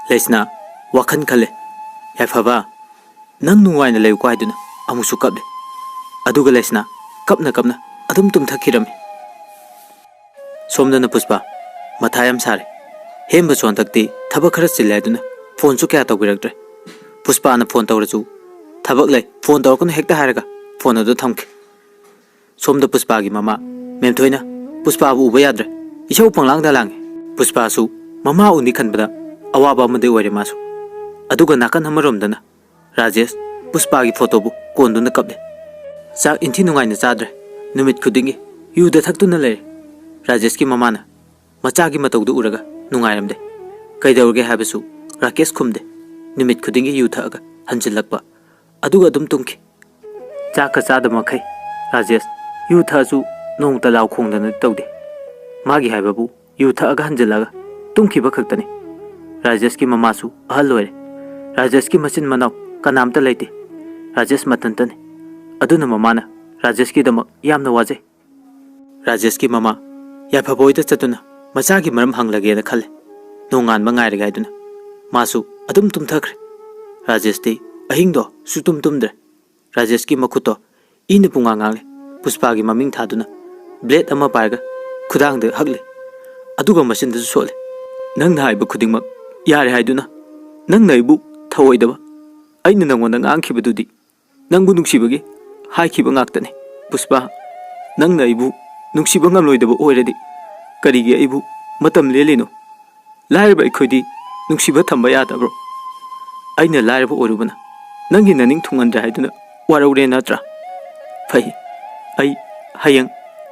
ꯂꯩꯁꯅꯥ ꯋꯥꯈꯜ ꯈꯜꯂꯦ꯫ "ꯌꯥꯏꯐꯕ, ꯅꯪ ꯅꯨꯡꯉꯥꯏꯅ ꯂꯩꯌꯨꯀꯣ" ꯍꯥꯏꯗꯨꯅ ꯑꯃꯨꯛꯁꯨ ꯀꯞꯂꯦ꯫ ꯑꯗꯨꯒ ꯂꯩꯁꯅꯥ ꯀꯞꯅ ꯀꯞꯅ ꯑꯗꯨꯝ ꯇꯨꯝꯊꯈꯤꯔꯝꯃꯤ꯫ ꯁꯣꯝꯗꯅ ꯄꯨꯁꯄꯥ ꯃꯊꯥ ꯌꯥꯝ ꯁꯥꯔꯦ꯫ ꯍꯦꯝꯕꯁꯨ ꯍꯟꯗꯛꯇꯤ ꯊꯕꯛ ꯈꯔ ꯆꯤꯜꯂꯦ ꯍꯥꯏꯗꯨꯅ ꯐꯣꯟꯁꯨ ꯀꯌꯥ ꯇꯧꯕꯤꯔꯛꯇ꯭ꯔꯦ꯫ ꯄꯨꯁꯄꯥꯅ ꯐꯣꯟ ꯇꯧꯔꯁꯨ, "ꯊꯕꯛ ꯂꯩ, ꯐꯣꯟ ꯇꯧꯔꯛꯀꯅꯨ" ꯍꯦꯛꯇ ꯍꯥꯏꯔꯒ ꯐꯣꯟ ꯑꯗꯨ ꯊꯝꯈꯤ꯫ ꯁꯣꯝꯗ ꯄꯨꯁꯄꯥꯒꯤ ꯃꯃꯥ ꯃꯦꯝꯊꯣꯏꯅ ꯄꯨꯁꯄꯥꯕꯨ ꯎꯕ ꯌꯥꯗ꯭ꯔꯦ, ꯏꯁꯧ ꯄꯪꯂꯥꯡꯗ ꯂꯥꯡꯉꯤ꯫ ꯄꯨꯁꯄꯥꯁꯨ ꯃꯃꯥ ꯎꯅꯤ ꯈꯟꯕꯗ ꯑꯋꯥꯕ ꯑꯃꯗꯤ ꯑꯣꯏꯔꯦ ꯃꯥꯁꯨ꯫ ꯑꯗꯨꯒ ꯅꯥꯀꯟ ꯑꯃꯔꯣꯝꯗꯅ ꯔꯥꯖꯦꯁ ꯄꯨꯁꯄꯥꯒꯤ ꯐꯣꯇꯣꯕꯨ ꯀꯣꯟꯗꯨꯅ ꯀꯞꯂꯦ꯫ ꯆꯥꯛ ꯏꯟꯊꯤ ꯅꯨꯡꯉꯥꯏꯅ ꯆꯥꯗ꯭ꯔꯦ꯫ ꯅꯨꯃꯤꯠ ꯈꯨꯗꯤꯡꯒꯤ ꯌꯨꯗ ꯊꯛꯇꯨꯅ ꯂꯩꯔꯦ꯫ ꯔꯥꯖꯦꯁꯀꯤ ꯃꯃꯥꯅ ꯃꯆꯥꯒꯤ ꯃꯇꯧꯗꯨ ꯎꯔꯒ ꯅꯨꯡꯉꯥꯏꯔꯝꯗꯦ꯫ ꯀꯩꯗꯧꯔꯒꯦ ꯍꯥꯏꯕꯁꯨ ꯔꯥꯀꯦꯁ ꯈꯨꯝꯗꯦ꯫ ꯅꯨꯃꯤꯠ ꯈꯨꯗꯤꯡꯒꯤ ꯌꯨ ꯊꯛꯑꯒ ꯍꯟꯖꯤꯜꯂꯛꯄ, ꯑꯗꯨꯒ ꯑꯗꯨꯝ ꯇꯨꯝꯈꯤ꯫ ꯆꯥꯛꯀ ꯆꯥꯗꯕ ꯃꯈꯩ ꯔꯥꯖꯦꯁ ꯌꯨ ꯊꯛꯑꯁꯨ ꯅꯣꯡꯃꯇ ꯂꯥꯎ ꯈꯣꯡꯗꯅ ꯇꯧꯗꯦ꯫ ꯃꯥꯒꯤ ꯍꯥꯏꯕꯕꯨ ꯌꯨ ꯊꯛꯑꯒ ꯍꯟꯖꯤꯜꯂꯒ ꯇꯨꯝꯈꯤꯕ ꯈꯛꯇꯅꯤ꯫ ꯔꯥꯖꯦꯁꯀꯤ ꯃꯃꯥꯁꯨ ꯑꯍꯜ ꯑꯣꯏꯔꯦ꯫ ꯔꯥꯖꯦꯁꯀꯤ ꯃꯆꯤꯟ ꯃꯅꯥꯎ ꯀꯅꯥꯝꯇ ꯂꯩꯇꯦ꯫ ꯔꯥꯖꯦꯁ ꯃꯊꯟꯇꯅꯤ꯫ ꯑꯗꯨꯅ ꯃꯃꯥꯅ ꯔꯥꯖꯦꯁꯀꯤꯗꯃꯛ ꯌꯥꯝꯅ ꯋꯥꯖꯩ꯫ ꯔꯥꯖꯦꯁꯀꯤ ꯃꯃꯥ ꯌꯥꯏꯐꯕ ꯍꯣꯏꯗ ꯆꯠꯇꯨꯅ ꯃꯆꯥꯒꯤ ꯃꯔꯝ ꯍꯪꯂꯒꯦꯅ ꯈꯜꯂꯦ꯫ ꯅꯣꯡꯉꯥꯟꯕ ꯉꯥꯏꯔꯒꯦ ꯍꯥꯏꯗꯨꯅ ꯃꯥꯁꯨ ꯑꯗꯨꯝ ꯇꯨꯝꯊꯈ꯭ꯔꯦ꯫ ꯔꯥꯖꯦꯁꯇꯤ ꯑꯍꯤꯡꯗꯣ ꯁꯨꯇꯨꯝ ꯇꯨꯝꯗ꯭ꯔꯦ꯫ ꯔꯥꯖꯦꯁꯀꯤ ꯃꯈꯨꯠꯇꯣ ꯏꯅ ꯄꯨꯡꯉꯥꯡ ꯉꯥꯡꯂꯦ꯫ ꯄꯨꯁꯄꯥꯒꯤ ꯃꯃꯤꯡ ꯊꯥꯗꯨꯅ ꯕ꯭ꯂꯦꯗ ꯑꯃ ꯄꯥꯏꯔꯒ ꯈꯨꯗꯥꯡꯗ ꯍꯛꯂꯦ꯫ ꯑꯗꯨꯒ ꯃꯆꯤꯟꯗꯁꯨ ꯁꯣꯠꯂꯦ꯫ "ꯅꯪꯅ ꯍꯥꯏꯕ ꯈꯨꯗꯤꯡꯃꯛ ꯌꯥꯔꯦ ꯍꯥꯏꯗꯨꯅ ꯅꯪꯅ ꯑꯩꯕꯨ ꯊꯧꯑꯣꯏꯗꯕ, ꯑꯩꯅ ꯅꯪꯉꯣꯟꯗ ꯉꯥꯡꯈꯤꯕꯗꯨꯗꯤ ꯅꯪꯕꯨ ꯅꯨꯡꯁꯤꯕꯒꯤ ꯍꯥꯏꯈꯤꯕ ꯉꯥꯛꯇꯅꯤ꯫ ꯄꯨꯁꯄꯥ, ꯅꯪꯅ ꯑꯩꯕꯨ ꯅꯨꯡꯁꯤꯕ ꯉꯝꯂꯣꯏꯗꯕ ꯑꯣꯏꯔꯗꯤ ꯀꯔꯤꯒꯤ ꯑꯩꯕꯨ ꯃꯇꯝ ꯂꯦꯜꯂꯤꯅꯣ? ꯂꯥꯏꯔꯕ ꯑꯩꯈꯣꯏꯗꯤ ꯅꯨꯡꯁꯤꯕ ꯊꯝꯕ ꯌꯥꯗꯕ꯭ꯔꯣ? ꯑꯩꯅ ꯂꯥꯏꯔꯕ ꯑꯣꯏꯔꯨꯕꯅ ꯅꯪꯒꯤ ꯅꯅꯤꯡ ꯊꯨꯡꯍꯟꯗ꯭ꯔꯦ ꯍꯥꯏꯗꯨꯅ ꯋꯥꯔꯧꯔꯦ ꯅꯠꯇ꯭ꯔꯥ? ꯐꯩ, ꯑꯩ ꯍꯌꯦꯡ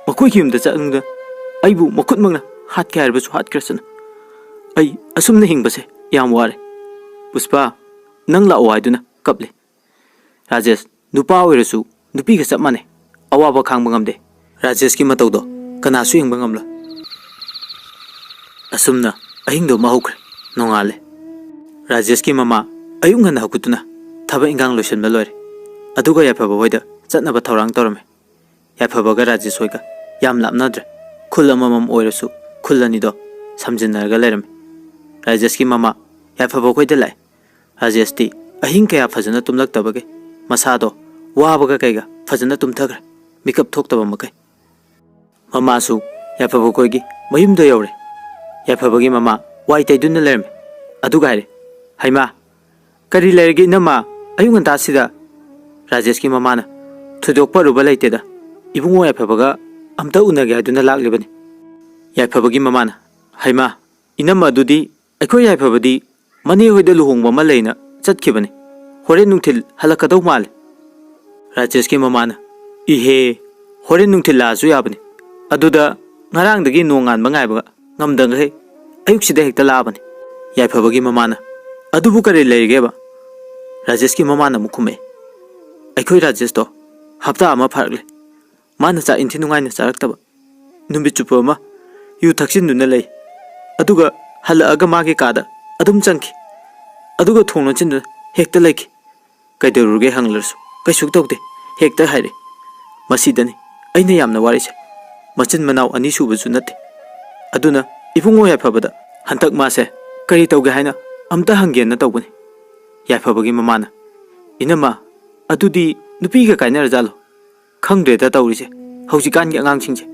ꯃꯈꯣꯏꯒꯤ ꯌꯨꯝꯗ ꯆꯠꯂꯨꯗ ꯑꯩꯕꯨ ꯃꯈꯨꯠꯃꯛꯅ ꯍꯥꯠꯀꯦ ꯍꯥꯏꯔꯕꯁꯨ ꯍꯥꯠꯈ꯭ꯔꯁꯅꯨ꯫ ꯑꯩ ꯑꯁꯨꯝꯅ ꯍꯤꯡꯕꯁꯦ ꯌꯥꯝ ꯋꯥꯔꯦ꯫ ꯄꯨꯁꯄꯥ, ꯅꯪ ꯂꯥꯛꯑꯣ" ꯍꯥꯏꯗꯨꯅ ꯀꯞꯂꯦ꯫ ꯔꯥꯖꯦꯁ ꯅꯨꯄꯥ ꯑꯣꯏꯔꯁꯨ ꯅꯨꯄꯤꯒ ꯆꯞ ꯃꯥꯟꯅꯩ꯫ ꯑꯋꯥꯕ ꯈꯥꯡꯕ ꯉꯝꯗꯦ꯫ ꯔꯥꯖꯦꯁꯀꯤ ꯃꯇꯧꯗꯣ ꯀꯅꯥꯁꯨ ꯌꯦꯡꯕ ꯉꯝꯂꯣꯏ꯫ ꯑꯁꯨꯝꯅ ꯑꯍꯤꯡꯗꯣ ꯑꯃ ꯍꯧꯈ꯭ꯔꯦ꯫ ꯅꯣꯡꯉꯥꯜꯂꯦ꯫ ꯔꯥꯖꯦꯁꯀꯤ ꯃꯃꯥ ꯑꯌꯨꯛ ꯉꯟꯅ ꯍꯧꯒꯠꯇꯨꯅ ꯊꯕꯛ ꯏꯟꯈꯥꯡ ꯂꯣꯏꯁꯤꯟꯕ ꯂꯣꯏꯔꯦ꯫ ꯑꯗꯨꯒ ꯌꯥꯏꯐꯕ ꯍꯣꯏꯗ ꯆꯠꯅꯕ ꯊꯧꯔꯥꯡ ꯇꯧꯔꯝꯃꯤ꯫ ꯌꯥꯏꯐꯕꯒ ꯔꯥꯖꯦꯁ ꯍꯣꯏꯒ ꯌꯥꯝ ꯂꯥꯞꯅꯗ꯭ꯔꯦ꯫ ꯈꯨꯜ ꯑꯃꯃꯝ ꯑꯣꯏꯔꯁꯨ ꯈꯨꯜ ꯑꯅꯤꯗꯣ ꯁꯝꯖꯤꯟꯅꯔꯒ ꯂꯩꯔꯝꯃꯤ꯫ ꯔꯥꯖꯦꯁꯀꯤ ꯃꯃꯥ ꯌꯥꯏꯐꯕ ꯈꯣꯏꯗ ꯂꯥꯛꯑꯦ꯫ ꯔꯥꯖꯦꯁꯇꯤ ꯑꯍꯤꯡ ꯀꯌꯥ ꯐꯖꯅ ꯇꯨꯝꯂꯛꯇꯕꯒꯤ ꯃꯁꯥꯗꯣ ꯋꯥꯕꯒ ꯀꯩꯒ ꯐꯖꯅ ꯇꯨꯝꯊꯈ꯭ꯔꯦ꯫ ꯃꯤꯀꯞ ꯊꯣꯛꯇꯕ ꯃꯈꯩ꯫ ꯃꯃꯥꯁꯨ ꯌꯥꯏꯐꯕ ꯈꯣꯏꯒꯤ ꯃꯌꯨꯝꯗ ꯌꯧꯔꯦ꯫ ꯌꯥꯏꯐꯕꯒꯤ ꯃꯃꯥ ꯋꯥꯏ ꯇꯩꯗꯨꯅ ꯂꯩꯔꯝꯃꯤ꯫ ꯑꯗꯨꯒ ꯍꯥꯏꯔꯦ, "ꯍꯩꯃꯥ, ꯀꯔꯤ ꯂꯩꯔꯒꯦ ꯏꯅꯝꯃ? ꯑꯌꯨꯛ ꯉꯟꯇꯥꯁꯤꯗ?" ꯔꯥꯖꯦꯁꯀꯤ ꯃꯃꯥꯅ, "ꯊꯣꯏꯗꯣꯛꯄ ꯑꯔꯨꯕ ꯂꯩꯇꯦꯗ, ꯏꯕꯨꯡꯉꯣ ꯌꯥꯏꯐꯕꯒ ꯑꯝꯇ ꯎꯅꯒꯦ ꯍꯥꯏꯗꯨꯅ ꯂꯥꯛꯂꯤꯕꯅꯤ꯫" ꯌꯥꯏꯐꯕꯒꯤ ꯃꯃꯥꯅ, "ꯍꯩꯃꯥ, ꯏꯅꯝꯃ ꯑꯗꯨꯗꯤ ꯑꯩꯈꯣꯏ ꯌꯥꯏꯐꯕꯗꯤ ꯃꯅꯦ ꯍꯣꯏꯗ ꯂꯨꯍꯣꯡꯕ ꯑꯃ ꯂꯩꯅ ꯆꯠꯈꯤꯕꯅꯤ꯫ ꯍꯣꯔꯦꯟ ꯅꯨꯡꯊꯤꯜ ꯍꯜꯂꯛꯀꯗꯧ ꯃꯥꯜꯂꯤ꯫" ꯔꯥꯖꯦꯁꯀꯤ ꯃꯃꯥꯅ, "ꯏꯍꯦ, ꯍꯣꯔꯦꯟ ꯅꯨꯡꯊꯤꯜ ꯂꯥꯛꯑꯁꯨ ꯌꯥꯕꯅꯤ꯫ ꯑꯗꯨꯗ ꯉꯔꯥꯡꯗꯒꯤ ꯅꯣꯡ ꯉꯥꯟꯕ ꯉꯥꯏꯕꯒ ꯉꯝꯗꯈꯩ ꯑꯌꯨꯛꯁꯤꯗ ꯍꯦꯛꯇ ꯂꯥꯛꯑꯕꯅꯤ꯫" ꯌꯥꯏꯐꯕꯒꯤ ꯃꯃꯥꯅ, "ꯑꯗꯨꯕꯨ ꯀꯔꯤ ꯂꯩꯔꯒꯦꯕ?" ꯔꯥꯖꯦꯁꯀꯤ ꯃꯃꯥꯅ ꯑꯃꯨꯛ ꯈꯨꯝꯃꯛꯑꯦ, "ꯑꯩꯈꯣꯏ ꯔꯥꯖꯦꯁꯇꯣ ꯍꯞꯇꯥ ꯑꯃ ꯐꯥꯔꯛꯂꯦ꯫ ꯃꯥꯅ ꯆꯥꯛ ꯏꯟꯊꯤ ꯅꯨꯡꯉꯥꯏꯅ ꯆꯥꯔꯛꯇꯕ꯫ ꯅꯨꯃꯤꯠ ꯆꯨꯞꯄ ꯑꯃ ꯌꯨ ꯊꯛꯆꯤꯟꯗꯨꯅ ꯂꯩ꯫ ꯑꯗꯨꯒ ꯍꯜꯂꯛꯑꯒ ꯃꯥꯒꯤ ꯀꯥꯗ ꯑꯗꯨꯝ ꯆꯪꯈꯤ꯫ ꯑꯗꯨꯒ ꯊꯣꯡ ꯂꯣꯟꯁꯤꯟꯗꯨꯅ ꯍꯦꯛꯇ ꯂꯩꯈꯤ꯫ ꯀꯩꯗꯧꯔꯨꯔꯒꯦ ꯍꯪꯂꯔꯁꯨ ꯀꯩꯁꯨ ꯇꯧꯗꯦ ꯍꯦꯛꯇ ꯍꯥꯏꯔꯦ꯫ ꯃꯁꯤꯗꯅꯤ ꯑꯩꯅ ꯌꯥꯝꯅ ꯋꯥꯔꯤꯁꯦ꯫ ꯃꯆꯤꯟ ꯃꯅꯥꯎ ꯑꯅꯤ ꯁꯨꯕꯁꯨ ꯅꯠꯇꯦ꯫ ꯑꯗꯨꯅ ꯏꯕꯨꯡꯉꯣ ꯌꯥꯏꯐꯕꯗ ꯍꯟꯗꯛ ꯃꯥꯁꯦ ꯀꯔꯤ ꯇꯧꯒꯦ ꯍꯥꯏꯅ ꯑꯝꯇ ꯍꯪꯒꯦꯅ ꯇꯧꯕꯅꯤ꯫" ꯌꯥꯏꯐꯕꯒꯤ ꯃꯃꯥꯅ, "ꯏꯅꯝꯃ, ꯑꯗꯨꯗꯤ ꯅꯨꯄꯤꯒ ꯀꯥꯏꯅꯔꯖꯥꯠꯂꯣ? ꯈꯪꯗ꯭ꯔꯦꯗ ꯇꯧꯔꯤꯁꯦ, ꯍꯧꯖꯤꯛꯀꯥꯟꯒꯤ ꯑꯉꯥꯡꯁꯤꯡꯁꯦ꯫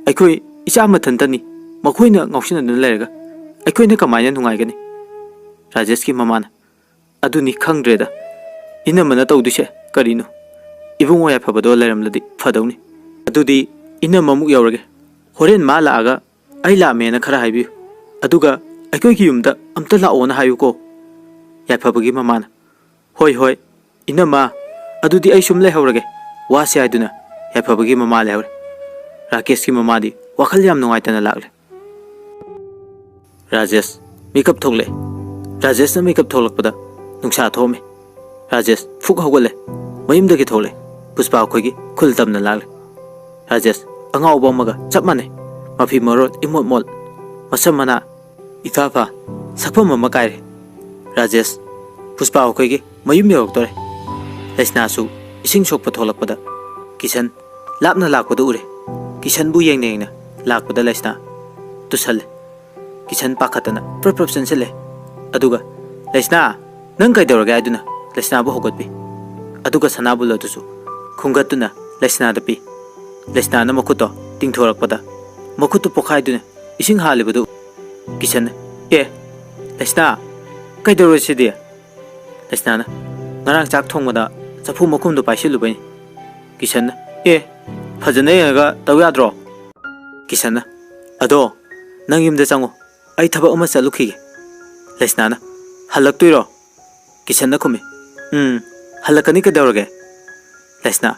ꯑꯩꯈꯣꯏ ꯏꯆꯥ ꯃꯊꯟꯇꯅꯤ, ꯃꯈꯣꯏꯅ ꯉꯥꯎꯁꯤꯟꯅꯗꯨꯅ ꯂꯩꯔꯒ ꯑꯩꯈꯣꯏꯅ ꯀꯃꯥꯏꯅ ꯅꯨꯡꯉꯥꯏꯒꯅꯤ?" ꯔꯥꯖꯦꯁꯀꯤ ꯃꯃꯥꯅ, "ꯑꯗꯨꯅꯤ ꯈꯪꯗ꯭ꯔꯦꯗ, ꯏꯅꯝꯃꯅ ꯇꯧꯗꯣꯏꯁꯦ ꯀꯔꯤꯅꯣ? ꯏꯕꯨꯡꯉꯣ ꯌꯥꯏꯐꯕꯗꯣ ꯂꯩꯔꯝꯂꯗꯤ ꯐꯗꯧꯅꯤ꯫ ꯑꯗꯨꯗꯤ ꯏꯅꯝꯃ ꯑꯃꯨꯛ ꯌꯧꯔꯒꯦ꯫ ꯍꯣꯔꯦꯟ ꯃꯥ ꯂꯥꯛꯑꯒ ꯑꯩ ꯂꯥꯛꯑꯝꯃꯦꯅ ꯈꯔ ꯍꯥꯏꯕꯤꯌꯨ꯫ ꯑꯗꯨꯒ ꯑꯩꯈꯣꯏꯒꯤ ꯌꯨꯝꯗ ꯑꯝꯇ ꯂꯥꯛꯑꯣꯅ ꯍꯥꯏꯌꯨꯀꯣ꯫" ꯌꯥꯏꯐꯕꯒꯤ ꯃꯃꯥꯅ, "ꯍꯣꯏ, ꯍꯣꯏ, ꯏꯅꯝꯃ, ꯑꯗꯨꯗꯤ ꯑꯩ ꯁꯨꯝ ꯂꯩꯍꯧꯔꯒꯦ, ꯋꯥꯁꯦ" ꯍꯥꯏꯗꯨꯅ ꯌꯥꯏꯐꯕꯒꯤ ꯃꯃꯥ ꯂꯩꯍꯧꯔꯦ꯫ ꯔꯥꯀꯦꯁꯀꯤ ꯃꯃꯥꯗꯤ ꯋꯥꯈꯜ ꯌꯥꯝ ꯅꯨꯡꯉꯥꯏꯇꯅ ꯂꯥꯛꯂꯦ꯫ ꯔꯥꯖꯦꯁ ꯃꯤꯀꯞ ꯊꯣꯛꯂꯛꯑꯦ꯫ ꯔꯥꯖꯦꯁꯅ ꯃꯤꯀꯞ ꯊꯣꯛꯂꯛꯄꯗ ꯅꯨꯡꯁꯥ ꯊꯣꯛꯑꯝꯃꯦ꯫ ꯔꯥꯖꯦꯁ ꯐꯨꯛ ꯍꯧꯒꯠꯂꯦ꯫ ꯃꯌꯨꯝꯗꯒꯤ ꯊꯣꯛꯂꯛꯑꯦ꯫ ꯄꯨꯁꯄꯥ ꯑꯩꯈꯣꯏꯒꯤ ꯈꯨꯜ ꯇꯝꯅ ꯂꯥꯛꯂꯦ꯫ ꯔꯥꯖꯦꯁ ꯑꯉꯥꯎꯕ ꯑꯃꯒ ꯆꯞ ꯃꯥꯟꯅꯩ꯫ ꯃꯐꯤ ꯃꯔꯣꯜ ꯏꯃꯣꯠ ꯃꯣꯠ, ꯃꯁꯝ ꯃꯅꯥ ꯏꯐꯥ ꯐꯥ, ꯁꯛꯐꯝ ꯑꯃ ꯀꯥꯏꯔꯦ꯫ ꯔꯥꯖꯦꯁ, ꯄꯨꯁꯄꯥ ꯑꯩꯈꯣꯏꯒꯤ ꯃꯌꯨꯝ ꯌꯧꯔꯛꯇꯣꯔꯦ꯫ ꯂꯩꯁꯅꯥꯁꯨ ꯏꯁꯤꯡ ꯁꯣꯛꯄ ꯊꯣꯛꯂꯛꯄꯗ ꯀꯤꯁꯟ ꯂꯥꯞꯅ ꯂꯥꯛꯄꯗꯨ ꯎꯔꯦ꯫ ꯀꯤꯁꯟꯕꯨ ꯌꯦꯡꯅ ꯌꯦꯡꯅ ꯂꯥꯛꯄꯗ ꯂꯩꯁꯅꯥ ꯇꯨꯁꯜꯂꯦ꯫ ꯀꯤꯁꯟ ꯄꯥꯈꯠꯇꯅ ꯄ꯭ꯔꯞ ꯄ꯭ꯔꯞ ꯆꯦꯟꯁꯤꯜꯂꯦ꯫ ꯑꯗꯨꯒ, "ꯂꯩꯁꯅꯥ, ꯅꯪ ꯀꯩꯗꯧꯔꯒꯦ?" ꯍꯥꯏꯗꯨꯅ ꯂꯩꯁꯅꯥꯕꯨ ꯍꯧꯒꯠꯄꯤ꯫ ꯑꯗꯨꯒ ꯁꯅꯥꯕꯨꯜ ꯑꯗꯨꯁꯨ ꯈꯨꯝꯒꯠꯇꯨꯅ ꯂꯩꯁꯅꯥꯗ ꯄꯤ꯫ ꯂꯩꯁꯅꯥꯅ ꯃꯈꯨꯠꯇꯣ ꯇꯤꯡꯊꯣꯔꯛꯄꯗ ꯃꯈꯨꯠꯇꯨ ꯄꯣꯛꯈꯥꯏꯗꯨꯅ ꯏꯁꯤꯡ ꯍꯥꯜꯂꯤꯕꯗꯨ ꯀꯤꯁꯟꯅ, "ꯑꯦ, ꯂꯩꯁꯅꯥ, ꯀꯩꯗꯧꯔꯦ ꯁꯤꯗꯤ?" ꯂꯩꯁꯅꯥꯅ, "ꯉꯔꯥꯡ ꯆꯥꯛ ꯊꯣꯡꯕꯗ ꯆꯐꯨ ꯃꯈꯨꯝꯗꯣ ꯄꯥꯏꯁꯤꯜꯂꯨꯕꯩꯅꯤ꯫" ꯀꯤꯁꯟꯅ, "ꯑꯦ, ꯐꯖꯅ ꯌꯦꯡꯉꯒ ꯇꯧ ꯌꯥꯗ꯭ꯔꯣ?" ꯀꯤꯁꯟꯅ, "ꯑꯗꯣ ꯅꯪ ꯌꯨꯝꯗ ꯆꯪꯉꯣ, ꯑꯩ ꯊꯕꯛ ꯑꯃ ꯆꯠꯂꯨꯈꯤꯒꯦ꯫" ꯂꯩꯁꯅꯥꯅ, "ꯍꯜꯂꯛꯇꯣꯏꯔꯣ?" ꯀꯤꯁꯟꯅ ꯈꯨꯝꯃꯤ, "ꯎꯝ, ꯍꯜꯂꯛꯀꯅꯤ, ꯀꯩꯗꯧꯔꯒꯦ?" ꯂꯩꯁꯅꯥ,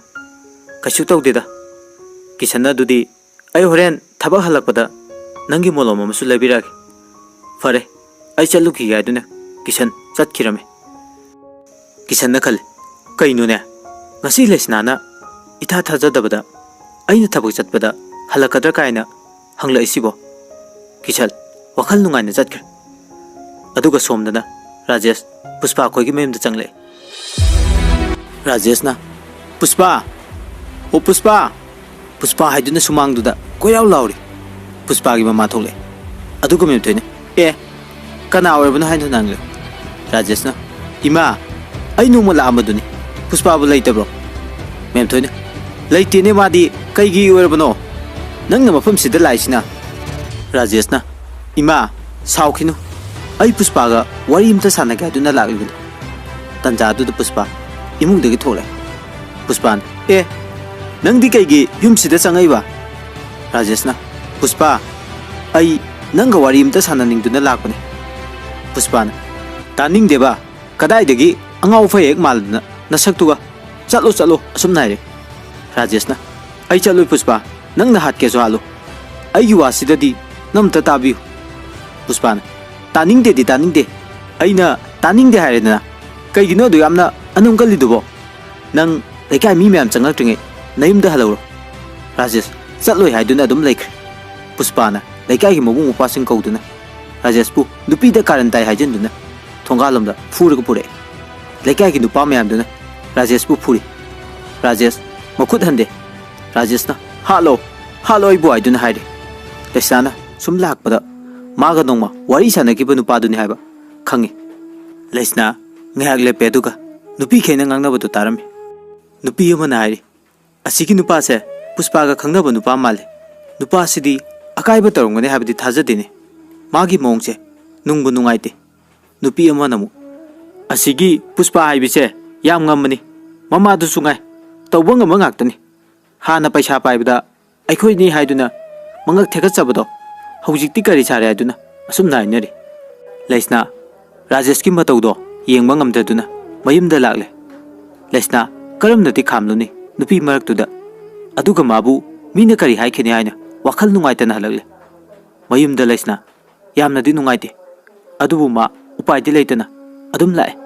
"ꯀꯩꯁꯨ ꯇꯧꯗꯦꯗ꯫" ꯀꯤꯁꯟꯅ, "ꯑꯗꯨꯗꯤ ꯑꯩ ꯍꯣꯔꯦꯟ ꯊꯕꯛ ꯍꯜꯂꯛꯄꯗ ꯅꯪꯒꯤ ꯃꯣꯂꯣꯝ ꯑꯃꯁꯨ ꯂꯩꯕꯤꯔꯛꯑꯒꯦ꯫" "ꯐꯔꯦ, ꯑꯩ ꯆꯠꯂꯨꯈꯤꯒꯦ" ꯍꯥꯏꯗꯨꯅ ꯀꯤꯁꯟ ꯆꯠꯈꯤꯔꯝꯃꯤ꯫ ꯀꯤꯁꯟꯅ ꯈꯜꯂꯤ, "ꯀꯩꯅꯣꯅꯦ, ꯉꯁꯤ ꯂꯩꯁꯅꯥꯅ ꯏꯊꯥ ꯊꯥꯖꯗꯕꯗ ꯑꯩꯅ ꯊꯕꯛ ꯆꯠꯄꯗ ꯍꯜꯂꯛꯀꯗ꯭ꯔꯥ ꯀꯥꯏꯅ ꯍꯪꯂꯛꯏꯁꯤꯕꯣ?" ꯀꯤꯁꯟ ꯋꯥꯈꯜ ꯅꯨꯡꯉꯥꯏꯅ ꯆꯠꯈ꯭ꯔꯦ꯫ ꯑꯗꯨꯒ ꯁꯣꯝꯗꯅ ꯔꯥꯖꯦꯁ ꯄꯨꯁꯄꯥ ꯈꯣꯏꯒꯤ ꯃꯌꯨꯝꯗ ꯆꯪꯂꯛꯑꯦ꯫ ꯔꯥꯖꯦꯁꯅ, "ꯄꯨꯁꯄꯥ! ꯑꯣ ꯄꯨꯁꯄꯥ!" ꯄꯨꯁꯄꯥ ꯍꯥꯏꯗꯨꯅ ꯁꯨꯃꯥꯡꯗꯨꯗ ꯀꯣꯏꯔꯥꯎ ꯂꯥꯎꯔꯤ꯫ ꯄꯨꯁꯄꯥꯒꯤ ꯃꯃꯥ ꯊꯣꯛꯂꯛꯑꯦ꯫ ꯑꯗꯨꯒ ꯃꯦꯝꯊꯣꯏꯅ, "ꯑꯦ, ꯀꯅꯥ ꯑꯣꯏꯔꯕꯅꯣ ꯍꯥꯏꯅꯣ ꯅꯪꯂꯦ?" ꯔꯥꯖꯦꯁꯅ, "ꯏꯃꯥ, ꯑꯩ ꯅꯣꯡꯃ ꯂꯥꯛꯑꯝꯕꯗꯨꯅꯤ, ꯄꯨꯁꯄꯥꯕꯨ ꯂꯩꯇꯕ꯭ꯔꯣ?" ꯃꯦꯝꯊꯣꯏꯅ, "ꯂꯩꯇꯦꯅꯦ, ꯃꯥꯗꯤ ꯀꯩꯒꯤ ꯑꯣꯏꯔꯕꯅꯣ ꯅꯪꯅ ꯃꯐꯝꯁꯤꯗ ꯂꯥꯛꯏꯁꯤꯅ?" ꯔꯥꯖꯦꯁꯅ, "ꯏꯃꯥ, ꯁꯥꯎꯈꯤꯅꯨ, ꯑꯩ ꯄꯨꯁꯄꯥꯒ ꯋꯥꯔꯤ ꯑꯝꯇ ꯁꯥꯟꯅꯒꯦ ꯍꯥꯏꯗꯨꯅ ꯂꯥꯛꯂꯤꯕꯅꯤ꯫" ꯇꯟꯖꯥꯗꯨꯗ ꯄꯨꯁꯄꯥ ꯏꯃꯨꯡꯗꯒꯤ ꯊꯣꯛꯂꯛꯑꯦ꯫ ꯄꯨꯁꯄꯥꯅ, "ꯑꯦ, ꯅꯪꯗꯤ ꯀꯩꯒꯤ ꯌꯨꯝꯁꯤꯗ ꯆꯪꯉꯛꯏꯕ?" ꯔꯥꯖꯦꯁꯅ, "ꯄꯨꯁꯄꯥ, ꯑꯩ ꯅꯪꯒ ꯋꯥꯔꯤ ꯑꯝꯇ ꯁꯥꯟꯅꯅꯤꯡꯗꯨꯅ ꯂꯥꯛꯄꯅꯤ꯫" ꯄꯨꯁꯄꯥꯅ, "ꯇꯥꯅꯤꯡꯗꯦꯕ, ꯀꯗꯥꯏꯗꯒꯤ ꯑꯉꯥꯎ ꯐꯩ ꯍꯦꯛ ꯃꯥꯜꯂꯗꯅ ꯅꯁꯛꯇꯨꯒ, ꯆꯠꯂꯣ, ꯆꯠꯂꯣ," ꯑꯁꯨꯝꯅ ꯍꯥꯏꯔꯦ꯫ ꯔꯥꯖꯦꯁꯅ, "ꯑꯩ ꯆꯠꯂꯣꯏ ꯄꯨꯁꯄꯥ, ꯅꯪꯅ ꯍꯥꯠꯀꯦꯁꯨ ꯍꯥꯠꯂꯨ, ꯑꯩꯒꯤ ꯋꯥꯁꯤꯗꯗꯤ ꯅꯪ ꯑꯝꯇ ꯇꯥꯕꯤꯌꯨ꯫" ꯄꯨꯁꯄꯥꯅ, "ꯇꯥꯅꯤꯡꯗꯦꯗꯤ ꯇꯥꯅꯤꯡꯗꯦ, ꯑꯩꯅ ꯇꯥꯅꯤꯡꯗꯦ ꯍꯥꯏꯔꯦꯗꯅ, ꯀꯩꯒꯤꯅꯣ ꯑꯗꯨ ꯌꯥꯝꯅ ꯑꯅꯝ ꯀꯜꯂꯤꯗꯨꯕꯣ? ꯅꯪ ꯂꯩꯀꯥꯏ ꯃꯤ ꯃꯌꯥꯝ ꯆꯪꯉꯛꯇ꯭ꯔꯤꯉꯩ ꯅꯌꯨꯝꯗ ꯍꯜꯍꯧꯔꯣ꯫" ꯔꯥꯖꯦꯁ, "ꯆꯠꯂꯣꯏ" ꯍꯥꯏꯗꯨꯅ ꯑꯗꯨꯝ ꯂꯩꯈ꯭ꯔꯦ꯫ ꯄꯨꯁꯄꯥꯅ ꯂꯩꯀꯥꯏꯒꯤ ꯃꯕꯨꯡ ꯃꯧꯄ꯭ꯋꯥꯁꯤꯡ ꯀꯧꯗꯨꯅ ꯔꯥꯖꯦꯁꯄꯨ ꯅꯨꯄꯤꯗ ꯀꯥꯔꯟ ꯇꯥꯏ ꯍꯥꯏꯖꯤꯟꯗꯨꯅ ꯊꯣꯡꯒꯥꯜꯂꯣꯝꯗ ꯐꯨꯔꯒ ꯄꯨꯔꯛꯑꯦ꯫ ꯂꯩꯀꯥꯏꯒꯤ ꯅꯨꯄꯥ ꯃꯌꯥꯝꯗꯨꯅ ꯔꯥꯖꯦꯁꯄꯨ ꯐꯨꯔꯤ꯫ ꯔꯥꯖꯦꯁ ꯃꯈꯨꯠ ꯍꯟꯗꯦ꯫ ꯔꯥꯖꯦꯁꯅ, "ꯍꯥꯠꯂꯣ, ꯍꯥꯠꯂꯣ ꯑꯩꯕꯨ" ꯍꯥꯏꯗꯨꯅ ꯍꯥꯏꯔꯤ꯫ ꯂꯩꯁꯅꯥꯅ ꯁꯨꯝ ꯂꯥꯛꯄꯗ ꯃꯥꯒ ꯅꯣꯡꯃ ꯋꯥꯔꯤ ꯁꯥꯟꯅꯈꯤꯕ ꯅꯨꯄꯥꯗꯨꯅꯤ ꯍꯥꯏꯕ ꯈꯪꯉꯤ꯫ ꯂꯩꯁꯅꯥ ꯉꯥꯏꯍꯥꯛ ꯂꯦꯞꯄꯦ, ꯑꯗꯨꯒ ꯅꯨꯄꯤꯈꯩꯅ ꯉꯥꯡꯅꯕꯗꯨ ꯇꯥꯔꯝꯃꯤ꯫ ꯅꯨꯄꯤ ꯑꯃꯅ ꯍꯥꯏꯔꯤ, "ꯑꯁꯤꯒꯤ ꯅꯨꯄꯥꯁꯦ ꯄꯨꯁꯄꯥꯒ ꯈꯪꯅꯕ ꯅꯨꯄꯥ ꯃꯥꯜꯂꯦ꯫ ꯅꯨꯄꯥꯁꯤꯗꯤ ꯑꯀꯥꯏꯕ ꯇꯧꯔꯝꯒꯅꯤ ꯍꯥꯏꯕꯗꯤ ꯊꯥꯖꯗꯦꯅꯦ꯫ ꯃꯥꯒꯤ ꯃꯑꯣꯡꯁꯦ ꯅꯨꯡꯕꯨ ꯅꯨꯡꯉꯥꯏꯇꯦ꯫ ꯅꯨꯄꯤ ꯑꯃꯅ ꯑꯃꯨꯛ, "ꯑꯁꯤꯒꯤ ꯄꯨꯁꯄꯥ ꯍꯥꯏꯕꯁꯦ ꯌꯥꯝ ꯉꯝꯕꯅꯤ꯫ ꯃꯃꯥꯗꯨꯁꯨ ꯉꯥꯏ꯫ ꯇꯧꯕ ꯉꯝꯕ ꯉꯥꯛꯇꯅꯤ꯫ ꯍꯥꯟꯅ ꯄꯩꯁꯥ ꯄꯥꯏꯕꯗ ꯑꯩꯈꯣꯏꯅꯤ ꯍꯥꯏꯗꯨꯅ ꯃꯉꯛ ꯊꯦꯛꯀꯠꯆꯕꯗꯣ ꯍꯧꯖꯤꯛꯇꯤ ꯀꯔꯤ ꯁꯥꯔꯦ ꯍꯥꯏꯗꯨꯅ ꯑꯁꯨꯝꯅ ꯍꯥꯏꯅꯔꯤ꯫" ꯂꯩꯁꯅꯥ ꯔꯥꯖꯦꯁꯀꯤ ꯃꯇꯧꯗꯣ ꯌꯦꯡꯕ ꯉꯝꯗꯗꯨꯅ ꯃꯌꯨꯝꯗ ꯂꯥꯛꯂꯦ꯫ ꯂꯩꯁꯅꯥ ꯀꯔꯝꯅꯗꯤ ꯈꯥꯝꯂꯨꯅꯤ ꯅꯨꯄꯤ ꯃꯔꯛꯇꯨꯗ? ꯑꯗꯨꯒ ꯃꯥꯕꯨ ꯃꯤꯅ ꯀꯔꯤ ꯍꯥꯏꯈꯤꯅꯤ ꯍꯥꯏꯅ ꯋꯥꯈꯜ ꯅꯨꯡꯉꯥꯏꯇꯅ ꯍꯜꯂꯛꯂꯦ꯫ ꯃꯌꯨꯝꯗ ꯂꯩꯁꯅꯥ ꯌꯥꯝꯅꯗꯤ ꯅꯨꯡꯉꯥꯏꯇꯦ꯫ ꯑꯗꯨꯕꯨ ꯃꯥ ꯎꯄꯥꯏꯗꯤ ꯂꯩꯇꯅ ꯑꯗꯨꯝ ꯂꯥꯛꯑꯦ꯫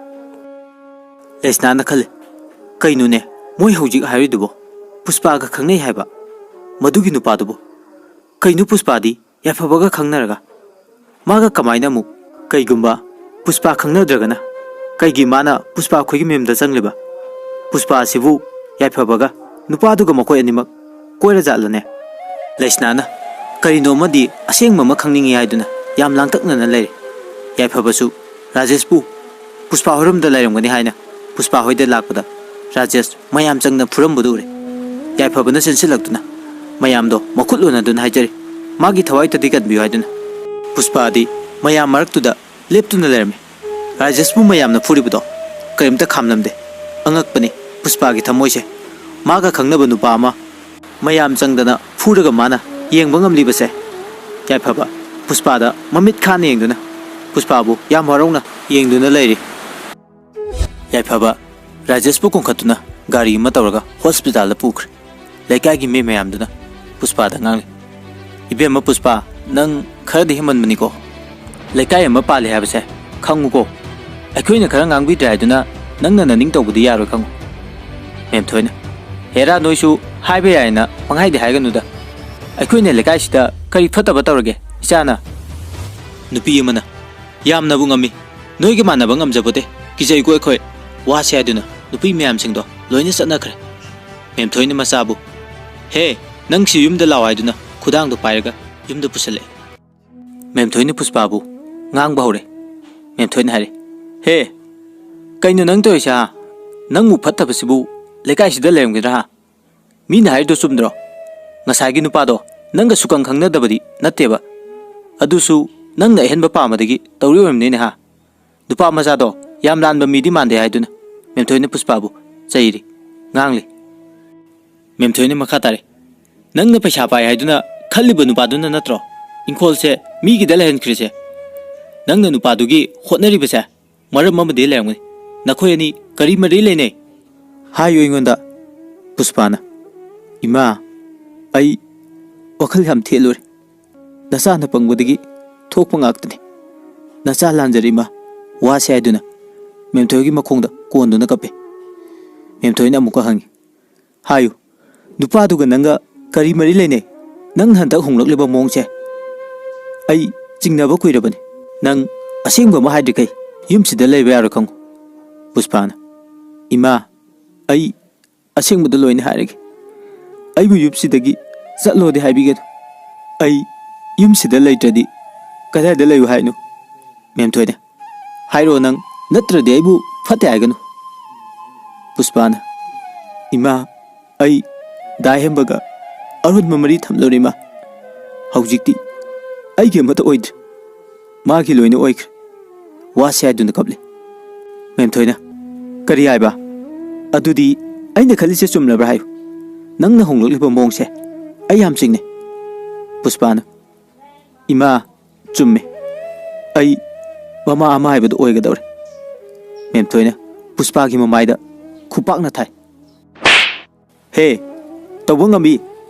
ꯂꯩꯁꯅꯥꯅ ꯈꯜꯂꯤ, "ꯀꯩꯅꯣꯅꯦ ꯃꯣꯏ ꯍꯧꯖꯤꯛ ꯍꯥꯏꯔꯤꯗꯨꯕꯣ? ꯄꯨꯁꯄꯥꯒ ꯈꯪꯅꯩ ꯍꯥꯏꯕ? ꯃꯗꯨꯒꯤ ꯅꯨꯄꯥꯗꯨꯕꯨ? ꯀꯩꯅꯣ ꯄꯨꯁꯄꯥꯗꯤ ꯌꯥꯏꯐꯕꯒ ꯈꯪꯅꯔꯒ ꯃꯥꯒ ꯀꯃꯥꯏꯅ ꯑꯃꯨꯛ? ꯀꯩꯒꯨꯝꯕ ꯄꯨꯁꯄꯥ ꯈꯪꯅꯗ꯭ꯔꯒꯅ ꯀꯩꯒꯤ ꯃꯥꯅ ꯄꯨꯁꯄꯥ ꯈꯣꯏꯒꯤ ꯃꯌꯨꯝꯗ ꯆꯪꯂꯤꯕ? ꯄꯨꯁꯄꯥ ꯑꯁꯤꯕꯨ ꯌꯥꯏꯐꯕꯒ ꯅꯨꯄꯥꯗꯨꯒ ꯃꯈꯣꯏ ꯑꯅꯤꯃꯛ ꯀꯣꯏꯔꯖꯥꯠꯂꯅꯦ?" ꯂꯩꯁꯅꯥꯅ ꯀꯔꯤꯅꯣ ꯑꯃꯗꯤ ꯑꯁꯦꯡꯕ ꯑꯃ ꯈꯪꯅꯤꯡꯏ ꯍꯥꯏꯗꯨꯅ ꯌꯥꯝ ꯂꯥꯡꯇꯛꯅꯅ ꯂꯩꯔꯦ꯫ ꯌꯥꯏꯐꯕꯁꯨ ꯔꯥꯖꯦꯁꯄꯨ ꯄꯨꯁꯄꯥ ꯍꯣꯏꯔꯣꯝꯗ ꯂꯩꯔꯝꯒꯅꯤ ꯍꯥꯏꯅ ꯄꯨꯁꯄꯥ ꯍꯣꯏꯗ ꯂꯥꯛꯄꯗ ꯔꯥꯖꯦꯁ ꯃꯌꯥꯝ ꯆꯪꯅ ꯐꯨꯔꯝꯕꯗꯨ ꯎꯔꯦ꯫ ꯌꯥꯏꯐꯕꯅ ꯆꯦꯟꯁꯤꯜꯂꯛꯇꯨꯅ ꯃꯌꯥꯝꯗꯣ ꯃꯈꯨꯠ ꯎꯅꯗꯨꯅ ꯍꯥꯏꯖꯔꯤ, ꯃꯥꯒꯤ ꯊꯋꯥꯏꯇꯗꯤ ꯀꯟꯕꯤꯌꯨ ꯍꯥꯏꯗꯨꯅ꯫ ꯄꯨꯁꯄꯥꯗꯤ ꯃꯌꯥꯝ ꯃꯔꯛꯇꯨꯗ ꯂꯦꯞꯇꯨꯅ ꯂꯩꯔꯝꯃꯤ꯫ ꯔꯥꯖꯦꯁꯄꯨ ꯃꯌꯥꯝꯅ ꯐꯨꯔꯤꯕꯗꯣ ꯀꯔꯤꯝꯇ ꯈꯥꯝꯂꯝꯗꯦ꯫ ꯑꯉꯛꯄꯅꯤ ꯄꯨꯁꯄꯥꯒꯤ ꯊꯃꯣꯏꯁꯦ꯫ ꯃꯥꯒ ꯈꯪꯅꯕ ꯅꯨꯄꯥ ꯑꯃ ꯃꯌꯥꯝ ꯆꯪꯗꯅ ꯐꯨꯔꯒ ꯃꯥꯅ ꯌꯦꯡꯕ ꯉꯝꯂꯤꯕꯁꯦ꯫ ꯌꯥꯏꯐꯕ ꯄꯨꯁꯄꯥꯗ ꯃꯃꯤꯠ ꯈꯥꯅ ꯌꯦꯡꯗꯨꯅ ꯄꯨꯁꯄꯥꯕꯨ ꯌꯥꯝ ꯍꯔꯥꯎꯅ ꯌꯦꯡꯗꯨꯅ ꯂꯩꯔꯤ꯫ ꯌꯥꯏꯐꯕ ꯔꯥꯖꯦꯁꯄꯨ ꯀꯣꯟꯈꯠꯇꯨꯅ ꯒꯥꯔꯤ ꯑꯃ ꯇꯧꯔꯒ ꯍꯣꯁꯄꯤꯇꯥꯜꯗ ꯄꯨꯈ꯭ꯔꯦ꯫ ꯂꯩꯀꯥꯏꯒꯤ ꯃꯤ ꯃꯌꯥꯝꯗꯨꯅ ꯄꯨꯁꯄꯥꯗ ꯉꯥꯡꯂꯤ, "ꯏꯕꯦꯝꯃ ꯄꯨꯁꯄꯥ, ꯅꯪ ꯈꯔꯗꯤ ꯍꯦꯟꯃꯟꯕꯅꯤꯀꯣ꯫ ꯂꯩꯀꯥꯏ ꯑꯃ ꯄꯥꯜꯂꯤ ꯍꯥꯏꯕꯁꯦ ꯈꯪꯉꯨꯀꯣ꯫ ꯑꯩꯈꯣꯏꯅ ꯈꯔ ꯉꯥꯡꯕꯤꯗ꯭ꯔꯦ ꯍꯥꯏꯗꯨꯅ ꯅꯪꯅ ꯅꯅꯤꯡ ꯇꯧꯕꯗꯤ ꯌꯥꯔꯣꯏ ꯈꯪꯉꯨ꯫" ꯃꯦꯝꯊꯣꯏꯅ, "ꯍꯦꯔꯥ, ꯅꯣꯏꯁꯨ ꯍꯥꯏꯕ ꯌꯥꯏꯅ ꯄꯪꯍꯥꯏꯗꯤ ꯍꯥꯏꯒꯅꯨꯗ꯫ ꯑꯩꯈꯣꯏꯅ ꯂꯩꯀꯥꯏꯁꯤꯗ ꯀꯔꯤ ꯐꯠꯇꯕ ꯇꯧꯔꯒꯦ ꯏꯆꯥꯅ?" ꯅꯨꯄꯤ ꯑꯃꯅ, "ꯌꯥꯝꯅꯕꯨ ꯉꯝꯃꯤ꯫ ꯅꯣꯏꯒ ꯃꯥꯟꯅꯕ ꯉꯝꯖꯄꯣꯠꯇꯦ꯫ ꯀꯤꯖꯩꯀꯣ ꯑꯩꯈꯣꯏ꯫ ꯋꯥꯁꯦ" ꯍꯥꯏꯗꯨꯅ ꯅꯨꯄꯤ ꯃꯌꯥꯝꯁꯤꯡꯗꯣ ꯂꯣꯏꯅ ꯆꯠꯅꯈ꯭ꯔꯦ꯫ ꯃꯦꯝꯊꯣꯏꯅ ꯃꯆꯥꯕꯨ, "ꯍꯦ, ꯅꯪ ꯁꯤ ꯌꯨꯝꯗ ꯂꯥꯛꯑꯣ" ꯍꯥꯏꯗꯨꯅ ꯈꯨꯗꯥꯡꯗꯣ ꯄꯥꯏꯔꯒ ꯌꯨꯝꯗ ꯄꯨꯁꯜꯂꯛꯑꯦ꯫ ꯃꯦꯝꯊꯣꯏꯅ ꯄꯨꯁꯄꯥꯕꯨ ꯉꯥꯡꯕ ꯍꯧꯔꯦ꯫ ꯃꯦꯝꯊꯣꯏꯅ ꯍꯥꯏꯔꯦ, "ꯍꯦ, ꯀꯩꯅꯣ ꯅꯪ ꯇꯧꯔꯤꯁꯦ ꯍꯥ? ꯅꯪꯕꯨ ꯐꯠꯇꯕꯁꯤꯕꯨ ꯂꯩꯀꯥꯏꯁꯤꯗ ꯂꯩꯔꯝꯒꯗ꯭ꯔꯥ ꯍꯥ? ꯃꯤꯅ ꯍꯥꯏꯔꯤꯗꯣ ꯆꯨꯝꯗ꯭ꯔꯣ? ꯉꯁꯥꯏꯒꯤ ꯅꯨꯄꯥꯗꯣ ꯅꯪꯒ ꯁꯨꯀꯪ ꯈꯪꯅꯗꯕꯗꯤ ꯅꯠꯇꯦꯕ꯫ ꯑꯗꯨꯁꯨ ꯅꯪꯅ ꯑꯍꯦꯟꯕ ꯄꯥꯝꯕꯗꯒꯤ ꯇꯧꯔꯤ ꯑꯣꯏꯔꯝꯅꯤꯅꯦ ꯍꯥ? ꯅꯨꯄꯥ ꯃꯆꯥꯗꯣ ꯌꯥꯝ ꯂꯥꯟꯕ ꯃꯤꯗꯤ ꯃꯥꯟꯗꯦ ꯍꯥꯏꯗꯨꯅ ꯃꯦꯝꯊꯣꯏꯅ ꯄꯨꯁꯄꯥꯕꯨ ꯆꯩꯔꯤ, ꯉꯥꯡꯂꯤ꯫ ꯃꯦꯝꯊꯣꯏꯅ ꯃꯈꯥ ꯇꯥꯔꯦ, "ꯅꯪꯅ ꯄꯩꯁꯥ ꯄꯥꯏ ꯍꯥꯏꯗꯨꯅ ꯈꯜꯂꯤꯕ ꯅꯨꯄꯥꯗꯨꯅ ꯅꯠꯇ꯭ꯔꯣ ꯏꯪꯈꯣꯜꯁꯦ ꯃꯤꯒꯤꯗ ꯂꯩꯍꯟꯈ꯭ꯔꯤꯁꯦ? ꯅꯪꯅ ꯅꯨꯄꯥꯗꯨꯒꯤ ꯍꯣꯠꯅꯔꯤꯕꯁꯦ ꯃꯔꯝ ꯑꯃꯗꯤ ꯂꯩꯔꯝꯒꯅꯤ꯫ ꯅꯈꯣꯏ ꯑꯅꯤ ꯀꯔꯤ ꯃꯔꯤ ꯂꯩꯅꯩ?" ꯍꯥꯏꯌꯨ ꯑꯩꯉꯣꯟꯗ꯫ ꯄꯨꯁꯄꯥꯅ, "ꯏꯃꯥ, ꯑꯩ ꯋꯥꯈꯜ ꯌꯥꯝ ꯊꯦꯠꯂꯨꯔꯦ꯫ ꯅꯆꯥꯅ ꯄꯪꯕꯗꯒꯤ ꯊꯣꯛꯄ ꯉꯥꯛꯇꯅꯤ꯫ ꯅꯆꯥ ꯂꯥꯟꯖꯔꯦ ꯏꯃꯥ, ꯋꯥꯁꯦ" ꯍꯥꯏꯗꯨꯅ ꯃꯦꯝꯊꯣꯏꯒꯤ ꯃꯈꯣꯡꯗ ꯀꯣꯟꯗꯨꯅ ꯀꯞꯄꯦ꯫ ꯃꯦꯝꯊꯣꯏꯅ ꯑꯃꯨꯛꯀ ꯍꯪꯉꯤ, "ꯍꯥꯏꯌꯨ, ꯅꯨꯄꯥꯗꯨꯒ ꯅꯪꯒ ꯀꯔꯤ ꯃꯔꯤ ꯂꯩꯅꯩ? ꯅꯪ ꯍꯟꯗꯛ ꯍꯣꯡꯂꯛꯂꯤꯕ ꯃꯑꯣꯡꯁꯦ ꯑꯩ ꯆꯤꯡꯅꯕ ꯀꯨꯏꯔꯕꯅꯤ꯫ ꯅꯪ ꯑꯁꯦꯡꯕ ꯑꯃ ꯍꯥꯏꯗ꯭ꯔꯤꯈꯩ ꯌꯨꯝꯁꯤꯗ ꯂꯩꯕ ꯌꯥꯔꯣꯏ ꯈꯪꯉꯨ꯫" ꯄꯨꯁꯄꯥꯅ, "ꯏꯃꯥ, ꯑꯩ ꯑꯁꯦꯡꯕꯗꯣ ꯂꯣꯏꯅ ꯍꯥꯏꯔꯒꯦ꯫ ꯑꯩꯕꯨ ꯌꯨꯝꯁꯤꯗꯒꯤ ꯆꯠꯂꯣꯗꯤ ꯍꯥꯏꯕꯤꯒꯅꯨ꯫ ꯑꯩ ꯌꯨꯝꯁꯤꯗ ꯂꯩꯇ꯭ꯔꯗꯤ ꯀꯗꯥꯏꯗ ꯂꯩꯌꯨ ꯍꯥꯏꯅꯣ?" ꯃꯦꯝꯊꯣꯏꯅ, "ꯍꯥꯏꯔꯛꯑꯣ ꯅꯪ, ꯅꯠꯇ꯭ꯔꯗꯤ ꯑꯩꯕꯨ ꯐꯠꯇꯦ ꯍꯥꯏꯒꯅꯨ꯫" ꯄꯨꯁꯄꯥꯅ, "ꯏꯃꯥ, ꯑꯩ ꯗꯥ ꯍꯦꯝꯕꯒ ꯑꯔꯣꯟꯕ ꯃꯔꯤ ꯊꯝꯂꯨꯔꯦ ꯏꯃꯥ꯫ ꯍꯧꯖꯤꯛꯇꯤ ꯑꯩꯒꯤ ꯑꯃꯠꯇ ꯑꯣꯏꯗ꯭ꯔꯦ꯫ ꯃꯥꯒꯤ ꯂꯣꯏꯅ ꯑꯣꯏꯈ꯭ꯔꯦ꯫" ꯋꯥꯁꯦ ꯍꯥꯏꯗꯨꯅ ꯀꯞꯂꯤ꯫ ꯃꯦꯝꯊꯣꯏꯅ, "ꯀꯔꯤ ꯍꯥꯏꯕ? ꯑꯗꯨꯗꯤ ꯑꯩꯅ ꯈꯜꯂꯤꯁꯦ ꯆꯨꯝꯂꯕ꯭ꯔꯥ ꯍꯥꯏꯌꯨ꯫ ꯅꯪꯅ ꯍꯣꯡꯂꯛꯂꯤꯕ ꯃꯑꯣꯡꯁꯦ ꯑꯩ ꯌꯥꯝ ꯆꯤꯡꯅꯩ꯫" ꯄꯨꯁꯄꯥꯅ, "ꯏꯃꯥ, ꯆꯨꯝꯃꯦ꯫ ꯑꯩ ꯃꯃꯥ ꯑꯃ ꯍꯥꯏꯕꯗꯨ ꯑꯣꯏꯒꯗꯧꯔꯦ꯫" ꯃꯦꯝꯊꯣꯏꯅ ꯄꯨꯁꯄꯥꯒꯤ ꯃꯃꯥꯏꯗ ꯈꯨꯄꯥꯛꯅ ꯊꯥꯏ꯫ "ꯍꯦ, ꯇꯧꯕ ꯉꯝꯕꯤ,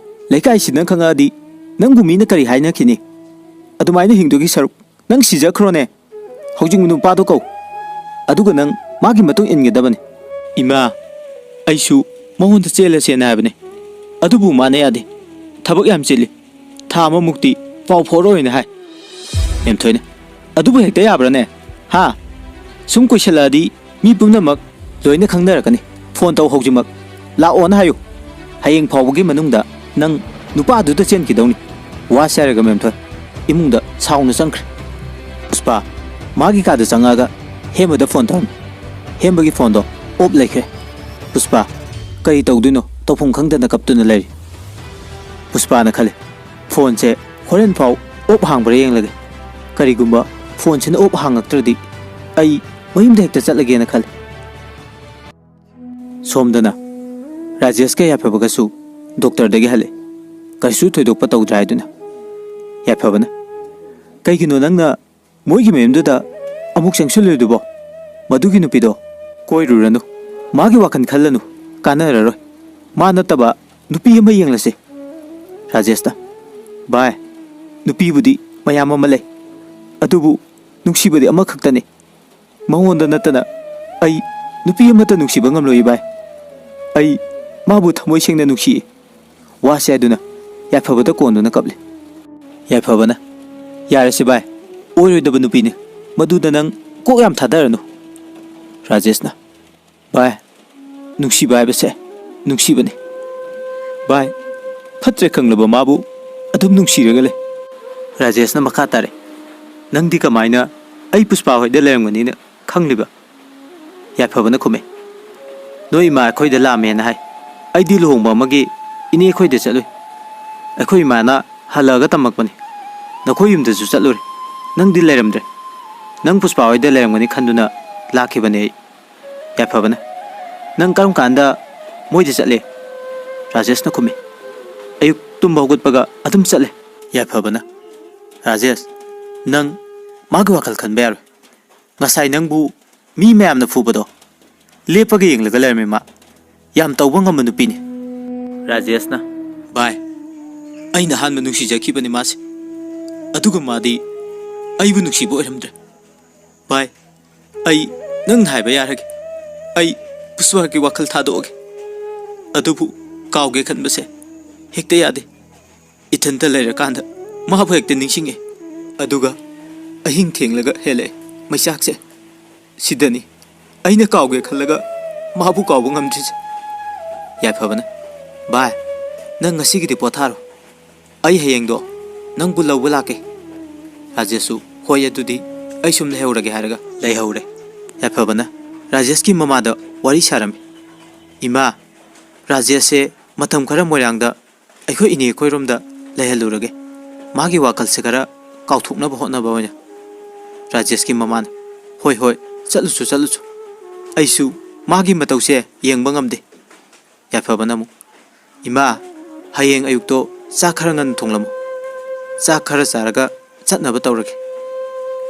ꯂꯩꯀꯥꯏꯁꯤꯅ ꯈꯪꯉꯛꯑꯗꯤ ꯅꯪꯕꯨ ꯃꯤꯅ ꯀꯔꯤ ꯍꯥꯏꯅꯈꯤꯅꯤ? ꯑꯗꯨꯃꯥꯏꯅ ꯍꯤꯡꯗꯣꯏꯒꯤ ꯁꯔꯨꯛ ꯅꯪ ꯁꯤꯖꯈ꯭ꯔꯣꯅꯦ꯫ ꯍꯧꯖꯤꯛ ꯅꯨꯄꯥꯗꯣ ꯀꯧ, ꯑꯗꯨꯒ ꯅꯪ ꯃꯥꯒꯤ ꯃꯇꯨꯡ ꯏꯟꯒꯗꯕꯅꯤ꯫" "ꯏꯃꯥ, ꯑꯩꯁꯨ ꯃꯉꯣꯟꯗ ꯆꯦꯜꯂꯁꯦꯅ ꯍꯥꯏꯕꯅꯦ, ꯑꯗꯨꯕꯨ ꯃꯥꯅ ꯌꯥꯗꯦ꯫ ꯊꯕꯛ ꯌꯥꯝ ꯆꯤꯜꯂꯤ, ꯊꯥ ꯑꯃꯃꯨꯛꯇꯤ ꯄꯥꯎ ꯐꯥꯎꯔꯛꯑꯣꯏꯅ ꯍꯥꯏ꯫" ꯃꯦꯝꯊꯣꯏꯅ, "ꯑꯗꯨꯕꯨ ꯍꯦꯛꯇ ꯌꯥꯕ꯭ꯔꯥꯅꯦ? ꯍꯥ? ꯁꯨꯝ ꯀꯨꯏꯁꯜꯂꯛꯑꯗꯤ ꯃꯤ ꯄꯨꯝꯅꯃꯛ ꯂꯣꯏꯅ ꯈꯪꯅꯔꯛꯀꯅꯤ꯫ ꯐꯣꯟ ꯇꯧ ꯍꯧꯖꯤꯛꯃꯛ꯫ ꯂꯥꯛꯑꯣꯅ ꯍꯥꯏꯌꯨ꯫ ꯍꯌꯦꯡ ꯐꯥꯎꯕꯒꯤ ꯃꯅꯨꯡꯗ ꯅꯪ ꯅꯨꯄꯥꯗꯨꯗ ꯆꯦꯟꯈꯤꯗꯧꯅꯤ꯫" ꯋꯥꯁꯦ ꯍꯥꯏꯔꯒ ꯃꯦꯝꯊꯣꯏ ꯏꯃꯨꯡꯗ ꯁꯥꯎꯅ ꯆꯪꯈ꯭ꯔꯦ꯫ ꯄꯨꯁꯄꯥ ꯃꯥꯒꯤ ꯀꯥꯗ ꯆꯪꯉꯛꯑꯒ ꯍꯦꯝꯕꯗ ꯐꯣꯟ ꯇꯧꯔꯝꯃꯤ꯫ ꯍꯦꯝꯕꯒꯤ ꯐꯣꯟꯗꯣ ꯑꯣꯞ ꯂꯩꯈ꯭ꯔꯦ꯫ ꯄꯨꯁꯄꯥ, "ꯀꯔꯤ ꯇꯧꯗꯣꯏꯅꯣ? ꯇꯧꯐꯝ ꯈꯪꯗꯅ ꯀꯞꯇꯨꯅ ꯂꯩꯔꯤ꯫ ꯄꯨꯁꯄꯥꯅ ꯈꯜꯂꯤ, "ꯐꯣꯟꯁꯦ ꯍꯣꯔꯦꯟ ꯐꯥꯎ ꯑꯣꯞ ꯍꯥꯡꯕ꯭ꯔꯥ ꯌꯦꯡꯂꯒꯦ꯫ ꯀꯔꯤꯒꯨꯝꯕ ꯐꯣꯟꯁꯤꯅ ꯑꯣꯞ ꯍꯥꯡꯉꯛꯇ꯭ꯔꯗꯤ ꯑꯩ ꯃꯌꯨꯝꯗ ꯍꯦꯛꯇ ꯆꯠꯂꯒꯦꯅ" ꯈꯜꯂꯤ꯫ ꯁꯣꯝꯗꯅ ꯔꯥꯖꯦꯁꯀ ꯌꯥꯏꯐꯕꯒꯁꯨ ꯗꯣꯛꯇꯔꯗꯒꯤ ꯍꯜꯂꯛꯑꯦ꯫ ꯀꯔꯤꯁꯨ ꯊꯣꯏꯗꯣꯛꯄ ꯇꯧꯗ꯭ꯔꯦ ꯍꯥꯏꯗꯨꯅ꯫ ꯌꯥꯏꯐꯕꯅ, "ꯀꯩꯒꯤꯅꯣ ꯅꯪꯅ ꯃꯣꯏꯒꯤ ꯃꯌꯨꯝꯗꯨꯗ ꯑꯃꯨꯛ ꯆꯪꯁꯤꯜꯂꯨꯏꯗꯨꯕꯣ? ꯃꯗꯨꯒꯤ ꯅꯨꯄꯤꯗꯣ ꯀꯣꯏꯔꯨꯔꯅꯨ꯫ ꯃꯥꯒꯤ ꯋꯥꯈꯜ ꯈꯜꯂꯅꯨ꯫ ꯀꯥꯟꯅꯔꯔꯣꯏ꯫ ꯃꯥ ꯅꯠꯇꯕ ꯅꯨꯄꯤ ꯑꯃ ꯌꯦꯡꯂꯁꯦ꯫" ꯔꯥꯖꯦꯁꯅ, "ꯚꯥꯏ, ꯅꯨꯄꯤꯕꯨꯗꯤ ꯃꯌꯥꯝ ꯑꯃ ꯂꯩ, ꯑꯗꯨꯕꯨ ꯅꯨꯡꯁꯤꯕꯗꯤ ꯑꯃꯈꯛꯇꯅꯤ꯫ ꯃꯉꯣꯟꯗ ꯅꯠꯇꯅ ꯑꯩ ꯅꯨꯄꯤ ꯑꯃꯠꯇ ꯅꯨꯡꯁꯤꯕ ꯉꯝꯂꯣꯏ ꯚꯥꯏ꯫ ꯑꯩ ꯃꯥꯕꯨ ꯊꯃꯣꯏ ꯁꯦꯡꯅ ꯅꯨꯡꯁꯤꯌꯦ꯫" ꯋꯥꯁꯦ ꯍꯥꯏꯗꯨꯅ ꯌꯥꯏꯐꯕꯗ ꯀꯣꯟꯗꯨꯅ ꯀꯞꯂꯤ꯫ ꯌꯥꯏꯐꯕꯅ, "ꯌꯥꯔꯦꯁꯦ ꯚꯥꯏ, ꯑꯣꯏꯔꯣꯏꯗꯕ ꯅꯨꯄꯤꯅꯤ꯫ ꯃꯗꯨꯗ ꯅꯪ ꯀꯣꯛ ꯌꯥꯝ ꯊꯥꯗꯔꯅꯨ꯫" ꯔꯥꯖꯦꯁꯅ, "ꯚꯥꯏ, ꯅꯨꯡꯁꯤꯕ ꯍꯥꯏꯕꯁꯦ ꯅꯨꯡꯁꯤꯕꯅꯤ꯫ ꯚꯥꯏ, ꯐꯠꯇ꯭ꯔꯦ ꯈꯪꯂꯕ ꯃꯥꯕꯨ ꯑꯗꯨꯝ ꯅꯨꯡꯁꯤꯔꯒ ꯂꯩ꯫" ꯔꯥꯖꯦꯁꯅ ꯃꯈꯥ ꯇꯥꯔꯦ, "ꯅꯪꯗꯤ ꯀꯃꯥꯏꯅ ꯑꯩ ꯄꯨꯁꯄꯥ ꯍꯣꯏꯗ ꯂꯩꯔꯝꯒꯅꯤꯅ ꯈꯪꯂꯤꯕ?" ꯌꯥꯏꯐꯕꯅ ꯈꯨꯝꯃꯦ, "ꯅꯣꯏ ꯏꯃꯥ ꯑꯩꯈꯣꯏꯗ ꯂꯥꯛꯑꯝꯃꯦꯅ ꯍꯥꯏ꯫ ꯑꯩꯗꯤ ꯂꯨꯍꯣꯡꯕ ꯑꯃꯒꯤ ꯏꯅꯦ ꯑꯩꯈꯣꯏꯗ ꯆꯠꯂꯨꯏ꯫ ꯑꯩꯈꯣꯏ ꯏꯃꯥꯅ ꯍꯜꯂꯛꯑꯒ ꯇꯝꯃꯛꯄꯅꯤ꯫ ꯅꯈꯣꯏ ꯌꯨꯝꯗꯁꯨ ꯆꯠꯂꯨꯔꯦ꯫ ꯅꯪꯗꯤ ꯂꯩꯔꯝꯗ꯭ꯔꯦ꯫ ꯅꯪ ꯄꯨꯁꯄꯥ ꯍꯣꯏꯗ ꯂꯩꯔꯝꯒꯅꯤ ꯈꯟꯗꯨꯅ ꯂꯥꯛꯈꯤꯕꯅꯦ ꯑꯩ꯫" ꯌꯥꯏꯐꯕꯅ, "ꯅꯪ ꯀꯔꯝ ꯀꯥꯟꯗ ꯃꯣꯏꯗ ꯆꯠꯂꯦ?" ꯔꯥꯖꯦꯁꯅ ꯈꯨꯝꯃꯤ, "ꯑꯌꯨꯛ ꯇꯨꯝꯕ ꯍꯧꯒꯠꯄꯒ ꯑꯗꯨꯝ ꯆꯠꯂꯦ꯫" ꯌꯥꯏꯐꯕꯅ, "ꯔꯥꯖꯦꯁ, ꯅꯪ ꯃꯥꯒꯤ ꯋꯥꯈꯜ ꯈꯟꯕ ꯌꯥꯔꯣꯏ꯫ ꯉꯁꯥꯏ ꯅꯪꯕꯨ ꯃꯤ ꯃꯌꯥꯝꯅ ꯐꯨꯕꯗꯣ ꯂꯦꯞꯄꯒ ꯌꯦꯡꯂꯒ ꯂꯩꯔꯝꯃꯤ ꯃꯥ꯫ ꯌꯥꯝ ꯇꯧꯕ ꯉꯝꯕ ꯅꯨꯄꯤꯅꯤ꯫" ꯔꯥꯖꯦꯁꯅ, "ꯚꯥꯏ, ꯑꯩꯅ ꯑꯍꯥꯟꯕ ꯅꯨꯡꯁꯤꯖꯈꯤꯕꯅꯤ ꯃꯥꯁꯦ꯫ ꯑꯗꯨꯒ ꯃꯥꯗꯤ ꯑꯩꯕꯨ ꯅꯨꯡꯁꯤꯕ ꯑꯣꯏꯔꯝꯗ꯭ꯔꯦ꯫ ꯚꯥꯏ, ꯑꯩ ꯅꯪꯅ ꯍꯥꯏꯕ ꯌꯥꯔꯒꯦ꯫ ꯑꯩ ꯄꯨꯁꯄꯥꯒꯤ ꯋꯥꯈꯜ ꯊꯥꯗꯣꯛꯑꯒꯦ꯫ ꯑꯗꯨꯕꯨ ꯀꯥꯎꯒꯦ ꯈꯟꯕꯁꯦ ꯍꯦꯛꯇ ꯌꯥꯗꯦ꯫ ꯏꯊꯟꯇ ꯂꯩꯔꯀꯥꯟꯗ ꯃꯥꯕꯨ ꯍꯦꯛꯇ ꯅꯤꯡꯁꯤꯡꯉꯦ꯫ ꯑꯗꯨꯒ ꯑꯍꯤꯡ ꯊꯦꯡꯂꯒ ꯍꯦꯜꯂꯛꯑꯦ ꯃꯩꯆꯥꯛꯁꯦ꯫ ꯁꯤꯗꯅꯤ ꯑꯩꯅ ꯀꯥꯎꯒꯦ ꯈꯜꯂꯒ ꯃꯥꯕꯨ ꯀꯥꯎꯕ ꯉꯝꯗ꯭ꯔꯤꯁꯦ꯫" ꯌꯥꯏꯐꯕꯅ, "ꯚꯥꯏ, ꯅꯪ ꯉꯁꯤꯒꯤꯗꯤ ꯄꯣꯊꯥꯔꯣ꯫ ꯑꯩ ꯍꯌꯦꯡꯗꯣ ꯅꯪꯕꯨ ꯂꯧꯕ ꯂꯥꯛꯀꯦ꯫" ꯔꯥꯖꯦꯁꯁꯨ, "ꯍꯣꯏ, ꯑꯗꯨꯗꯤ ꯑꯩ ꯁꯨꯝ ꯂꯩꯍꯧꯔꯒꯦ" ꯍꯥꯏꯔꯒ ꯂꯩꯍꯧꯔꯦ꯫ ꯌꯥꯏꯐꯕꯅ ꯔꯥꯖꯦꯁꯀꯤ ꯃꯃꯥꯗ ꯋꯥꯔꯤ ꯁꯥꯔꯝꯃꯤ꯫ "ꯏꯃꯥ, "ꯔꯥꯖꯦꯁꯁꯦ ꯃꯇꯝ ꯈꯔ ꯃꯣꯏꯔꯥꯡꯗ ꯑꯩꯈꯣꯏ ꯏꯅꯦ ꯑꯩꯈꯣꯏꯔꯣꯝꯗ ꯂꯩꯍꯜꯂꯨꯔꯒꯦ, ꯃꯥꯒꯤ ꯋꯥꯈꯜꯁꯦ ꯈꯔ ꯀꯥꯎꯊꯣꯛꯅꯕ ꯍꯣꯠꯅꯕ ꯑꯣꯏꯅ"꯫ ꯔꯥꯖꯦꯁꯀꯤ ꯃꯃꯥꯅ, "ꯍꯣꯏ, ꯍꯣꯏ, ꯆꯠꯂꯨꯆꯣ, ꯆꯠꯂꯨꯆꯣ꯫ ꯑꯩꯁꯨ ꯃꯥꯒꯤ ꯃꯇꯧꯁꯦ ꯌꯦꯡꯕ ꯉꯝꯗꯦ"꯫ ꯌꯥꯏꯐꯕꯅ ꯑꯃꯨꯛ, "ꯏꯃꯥ, ꯍꯌꯦꯡ ꯑꯌꯨꯛꯇꯣ ꯆꯥꯛ ꯈꯔ ꯉꯟꯅ ꯊꯣꯡꯂꯝꯃꯨ꯫ ꯆꯥꯛ ꯈꯔ ꯆꯥꯔꯒ ꯆꯠꯅꯕ ꯇꯧꯔꯒꯦ꯫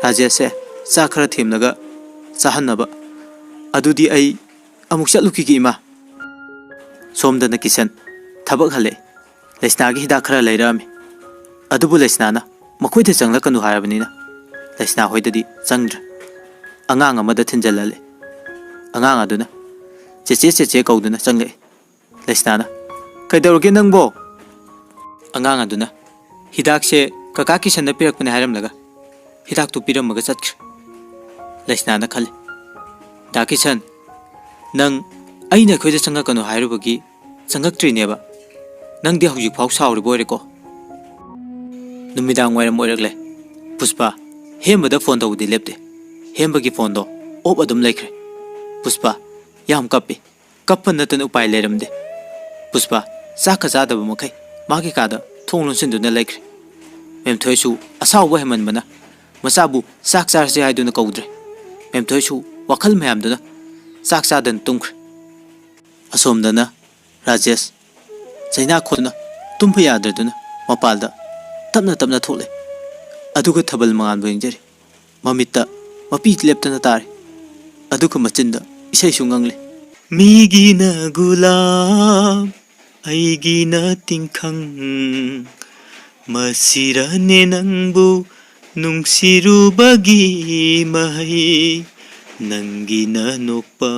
ꯔꯥꯖꯦꯁꯁꯦ ꯆꯥꯛ ꯈꯔ ꯊꯦꯝꯂꯒ ꯆꯥꯍꯟꯅꯕ꯫ ꯑꯗꯨꯗꯤ ꯑꯩ ꯑꯃꯨꯛ ꯆꯠꯂꯨꯈꯤꯒꯦ, ꯏꯃꯥ"꯫ ꯁꯣꯝꯗꯅ ꯀꯤꯁꯟ ꯊꯕꯛ ꯍꯜꯂꯛꯑꯦ꯫ ꯂꯩꯁꯅꯥꯒꯤ ꯍꯤꯗꯥꯛ ꯈꯔ ꯂꯩꯔꯛꯑꯝꯃꯤ꯫ ꯑꯗꯨꯕꯨ ꯂꯩꯁꯅꯥꯅ ꯃꯈꯣꯏꯗ ꯆꯪꯂꯛꯀꯅꯨ ꯍꯥꯏꯔꯕꯅꯤꯅ ꯂꯩꯁꯅꯥ ꯍꯣꯏꯗꯗꯤ ꯆꯪꯗ꯭ꯔꯦ꯫ ꯑꯉꯥꯡ ꯑꯃꯗ ꯊꯤꯟꯖꯜꯍꯜꯂꯦ꯫ ꯑꯉꯥꯡ ꯑꯗꯨꯅ "ꯆꯦꯆꯦ, ꯆꯦꯆꯦ" ꯀꯧꯗꯨꯅ ꯆꯪꯂꯛꯏ꯫ ꯂꯩꯁꯅꯥꯅ, "ꯀꯩꯗꯧꯔꯒꯦ ꯅꯪꯕꯣ?" ꯑꯉꯥꯡ ꯑꯗꯨꯅ, "ꯍꯤꯗꯥꯛꯁꯦ ꯀꯀꯥ ꯀꯤꯁꯟꯅ ꯄꯤꯔꯛꯄꯅꯦ" ꯍꯥꯏꯔꯝꯂꯒ ꯍꯤꯗꯥꯛꯇꯨ ꯄꯤꯔꯝꯃꯒ ꯆꯠꯈ꯭ꯔꯦ꯫ ꯂꯩꯁꯅꯥꯅ ꯈꯜꯂꯤ, "ꯗꯥ ꯀꯤꯁꯟ, ꯅꯪ ꯑꯩꯅ ꯑꯩꯈꯣꯏꯗ ꯆꯪꯉꯛꯀꯅꯨ ꯍꯥꯏꯔꯨꯕꯒꯤ ꯆꯪꯉꯛꯇ꯭ꯔꯤꯅꯦꯕ꯫ ꯅꯪꯗꯤ ꯍꯧꯖꯤꯛꯐꯥꯎ ꯁꯥꯎꯔꯤꯕ ꯑꯣꯏꯔꯦꯀꯣ"꯫ ꯅꯨꯃꯤꯗꯥꯡ ꯋꯥꯏꯔꯝ ꯑꯣꯏꯔꯛꯂꯦ꯫ ꯄꯨꯁꯄꯥ ꯍꯦꯝꯕꯗ ꯐꯣꯟ ꯇꯧꯕꯗꯤ ꯂꯦꯞꯇꯦ꯫ ꯍꯦꯝꯕꯒꯤ ꯐꯣꯟꯗꯣ ꯑꯣꯞ ꯑꯗꯨꯝ ꯂꯩꯈ꯭ꯔꯦ꯫ ꯄꯨꯁꯄꯥ ꯌꯥꯝ ꯀꯞꯄꯤ꯫ ꯀꯞꯄ ꯅꯠꯇꯅ ꯎꯄꯥꯏ ꯂꯩꯔꯝꯗꯦ꯫ ꯄꯨꯁꯄꯥ ꯆꯥꯛꯀ ꯆꯥꯗꯕ ꯃꯈꯩ ꯃꯥꯒꯤ ꯀꯥꯗ ꯊꯣꯡ ꯂꯣꯟꯁꯤꯟꯗꯨꯅ ꯂꯩꯈ꯭ꯔꯦ꯫ ꯃꯦꯝꯊꯣꯏꯁꯨ ꯑꯁꯥꯎꯕ ꯍꯦꯟꯃꯟꯕꯅ ꯃꯆꯥꯕꯨ ꯆꯥꯛ ꯆꯥꯔꯁꯦ ꯍꯥꯏꯗꯨꯅ ꯀꯧꯗ꯭ꯔꯦ꯫ ꯃꯦꯝꯊꯣꯏꯁꯨ ꯋꯥꯈꯜ ꯃꯌꯥꯝꯗꯨꯅ ꯆꯥꯛ ꯆꯥꯗꯅ ꯇꯨꯝꯈ꯭ꯔꯦ꯫ ꯑꯁꯣꯝꯗꯅ ꯔꯥꯖꯦꯁ ꯆꯩꯅꯥ ꯈꯣꯠꯇꯨꯅ ꯇꯨꯝꯕ ꯌꯥꯗ꯭ꯔꯗꯨꯅ ꯃꯄꯥꯜꯗ ꯇꯞꯅ ꯇꯞꯅ ꯊꯣꯛꯂꯦ꯫ ꯑꯗꯨꯒ ꯊꯥꯕꯜ ꯃꯉꯥꯜꯕꯨ ꯌꯦꯡꯖꯔꯤ꯫ ꯃꯃꯤꯠꯇ ꯃꯄꯤ ꯂꯦꯞꯇꯅ ꯇꯥꯔꯤ꯫ ꯑꯗꯨꯒ ꯃꯆꯤꯟꯗ ꯏꯁꯩꯁꯨ ꯉꯪꯂꯤ꯫ "ꯃꯤꯒꯤꯅ ꯒꯨꯂꯥꯞ, ꯑꯩꯒꯤꯅ ꯇꯤꯡꯈꯪ, ꯃꯁꯤꯔꯅꯦ ꯅꯪꯕꯨ ꯅꯨꯡꯁꯤꯔꯨꯕꯒꯤ ꯃꯍꯩ꯫ ꯅꯪꯒꯤꯅ ꯅꯣꯛꯄ,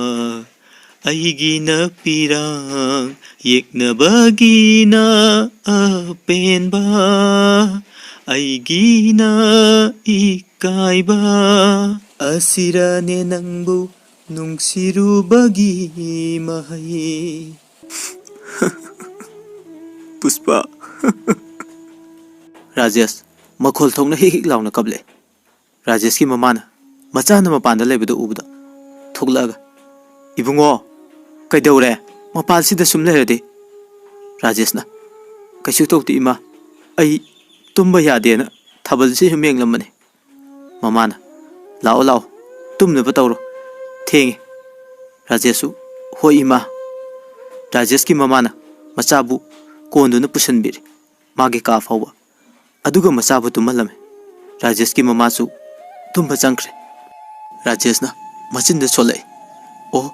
ꯑꯩꯒꯤꯅ ꯄꯤꯔꯥꯡ, ꯌꯦꯛꯅꯕꯒꯤꯅ ꯑꯄꯦꯟꯕ, ꯑꯩꯒꯤꯅ ꯏꯀꯥꯏꯕ꯫ ꯑꯁꯤꯔꯅꯦ ꯅꯪꯕꯨ ꯅꯨꯡꯁꯤꯔꯨꯕꯒꯤ ꯃꯍꯩ"꯫ ꯄꯨꯁꯄꯥ꯫ ꯔꯥꯖꯦꯁ ꯃꯈꯣꯜ ꯊꯣꯛꯅ ꯍꯤꯛ ꯍꯤꯛ ꯂꯥꯎꯅ ꯀꯞꯂꯦ꯫ ꯔꯥꯖꯦꯁꯀꯤ ꯃꯃꯥꯅ ꯃꯆꯥꯅ ꯃꯄꯥꯟꯗ ꯂꯩꯕꯗꯨ ꯎꯕꯗ ꯊꯣꯛꯂꯛꯑꯒ, "ꯏꯕꯨꯡꯉꯣ, ꯀꯩꯗꯧꯔꯦ?" ꯃꯄꯥꯟꯁꯤꯗ ꯁꯨꯝ ꯂꯩꯔꯗꯤ꯫ ꯔꯥꯖꯦꯁꯅ, "ꯀꯩꯁꯨ ꯇꯧꯗꯦ ꯏꯃꯥ, ꯑꯩ ꯇꯨꯝꯕ ꯌꯥꯗꯦꯅ ꯊꯥꯕꯜꯁꯤ ꯁꯨꯝ ꯌꯦꯡꯂꯝꯕꯅꯤ꯫" ꯃꯃꯥꯅ, "ꯂꯥꯛꯑꯣ ꯂꯥꯛꯑꯣ, ꯇꯨꯝꯅꯕ ꯇꯧꯔꯣ, ꯊꯦꯡꯉꯦ꯫" ꯔꯥꯖꯦꯁꯁꯨ, "ꯍꯣꯏ ꯏꯃꯥ꯫" ꯔꯥꯖꯦꯁꯀꯤ ꯃꯃꯥꯅ ꯃꯆꯥꯕꯨ ꯀꯣꯟꯗꯨꯅ ꯄꯨꯁꯤꯟꯕꯤꯔꯦ ꯃꯥꯒꯤ ꯀꯥ ꯐꯥꯎꯕ꯫ ꯑꯗꯨꯒ ꯃꯆꯥꯕꯨ ꯇꯨꯝꯍꯜꯂꯝꯃꯤ꯫ ꯔꯥꯖꯦꯁꯀꯤ ꯃꯃꯥꯁꯨ ꯇꯨꯝꯕ ꯆꯪꯈ꯭ꯔꯦ꯫ ꯔꯥꯖꯦꯁꯅ ꯃꯆꯤꯟꯗ ꯁꯣꯜꯂꯛꯏ, "ꯑꯣ,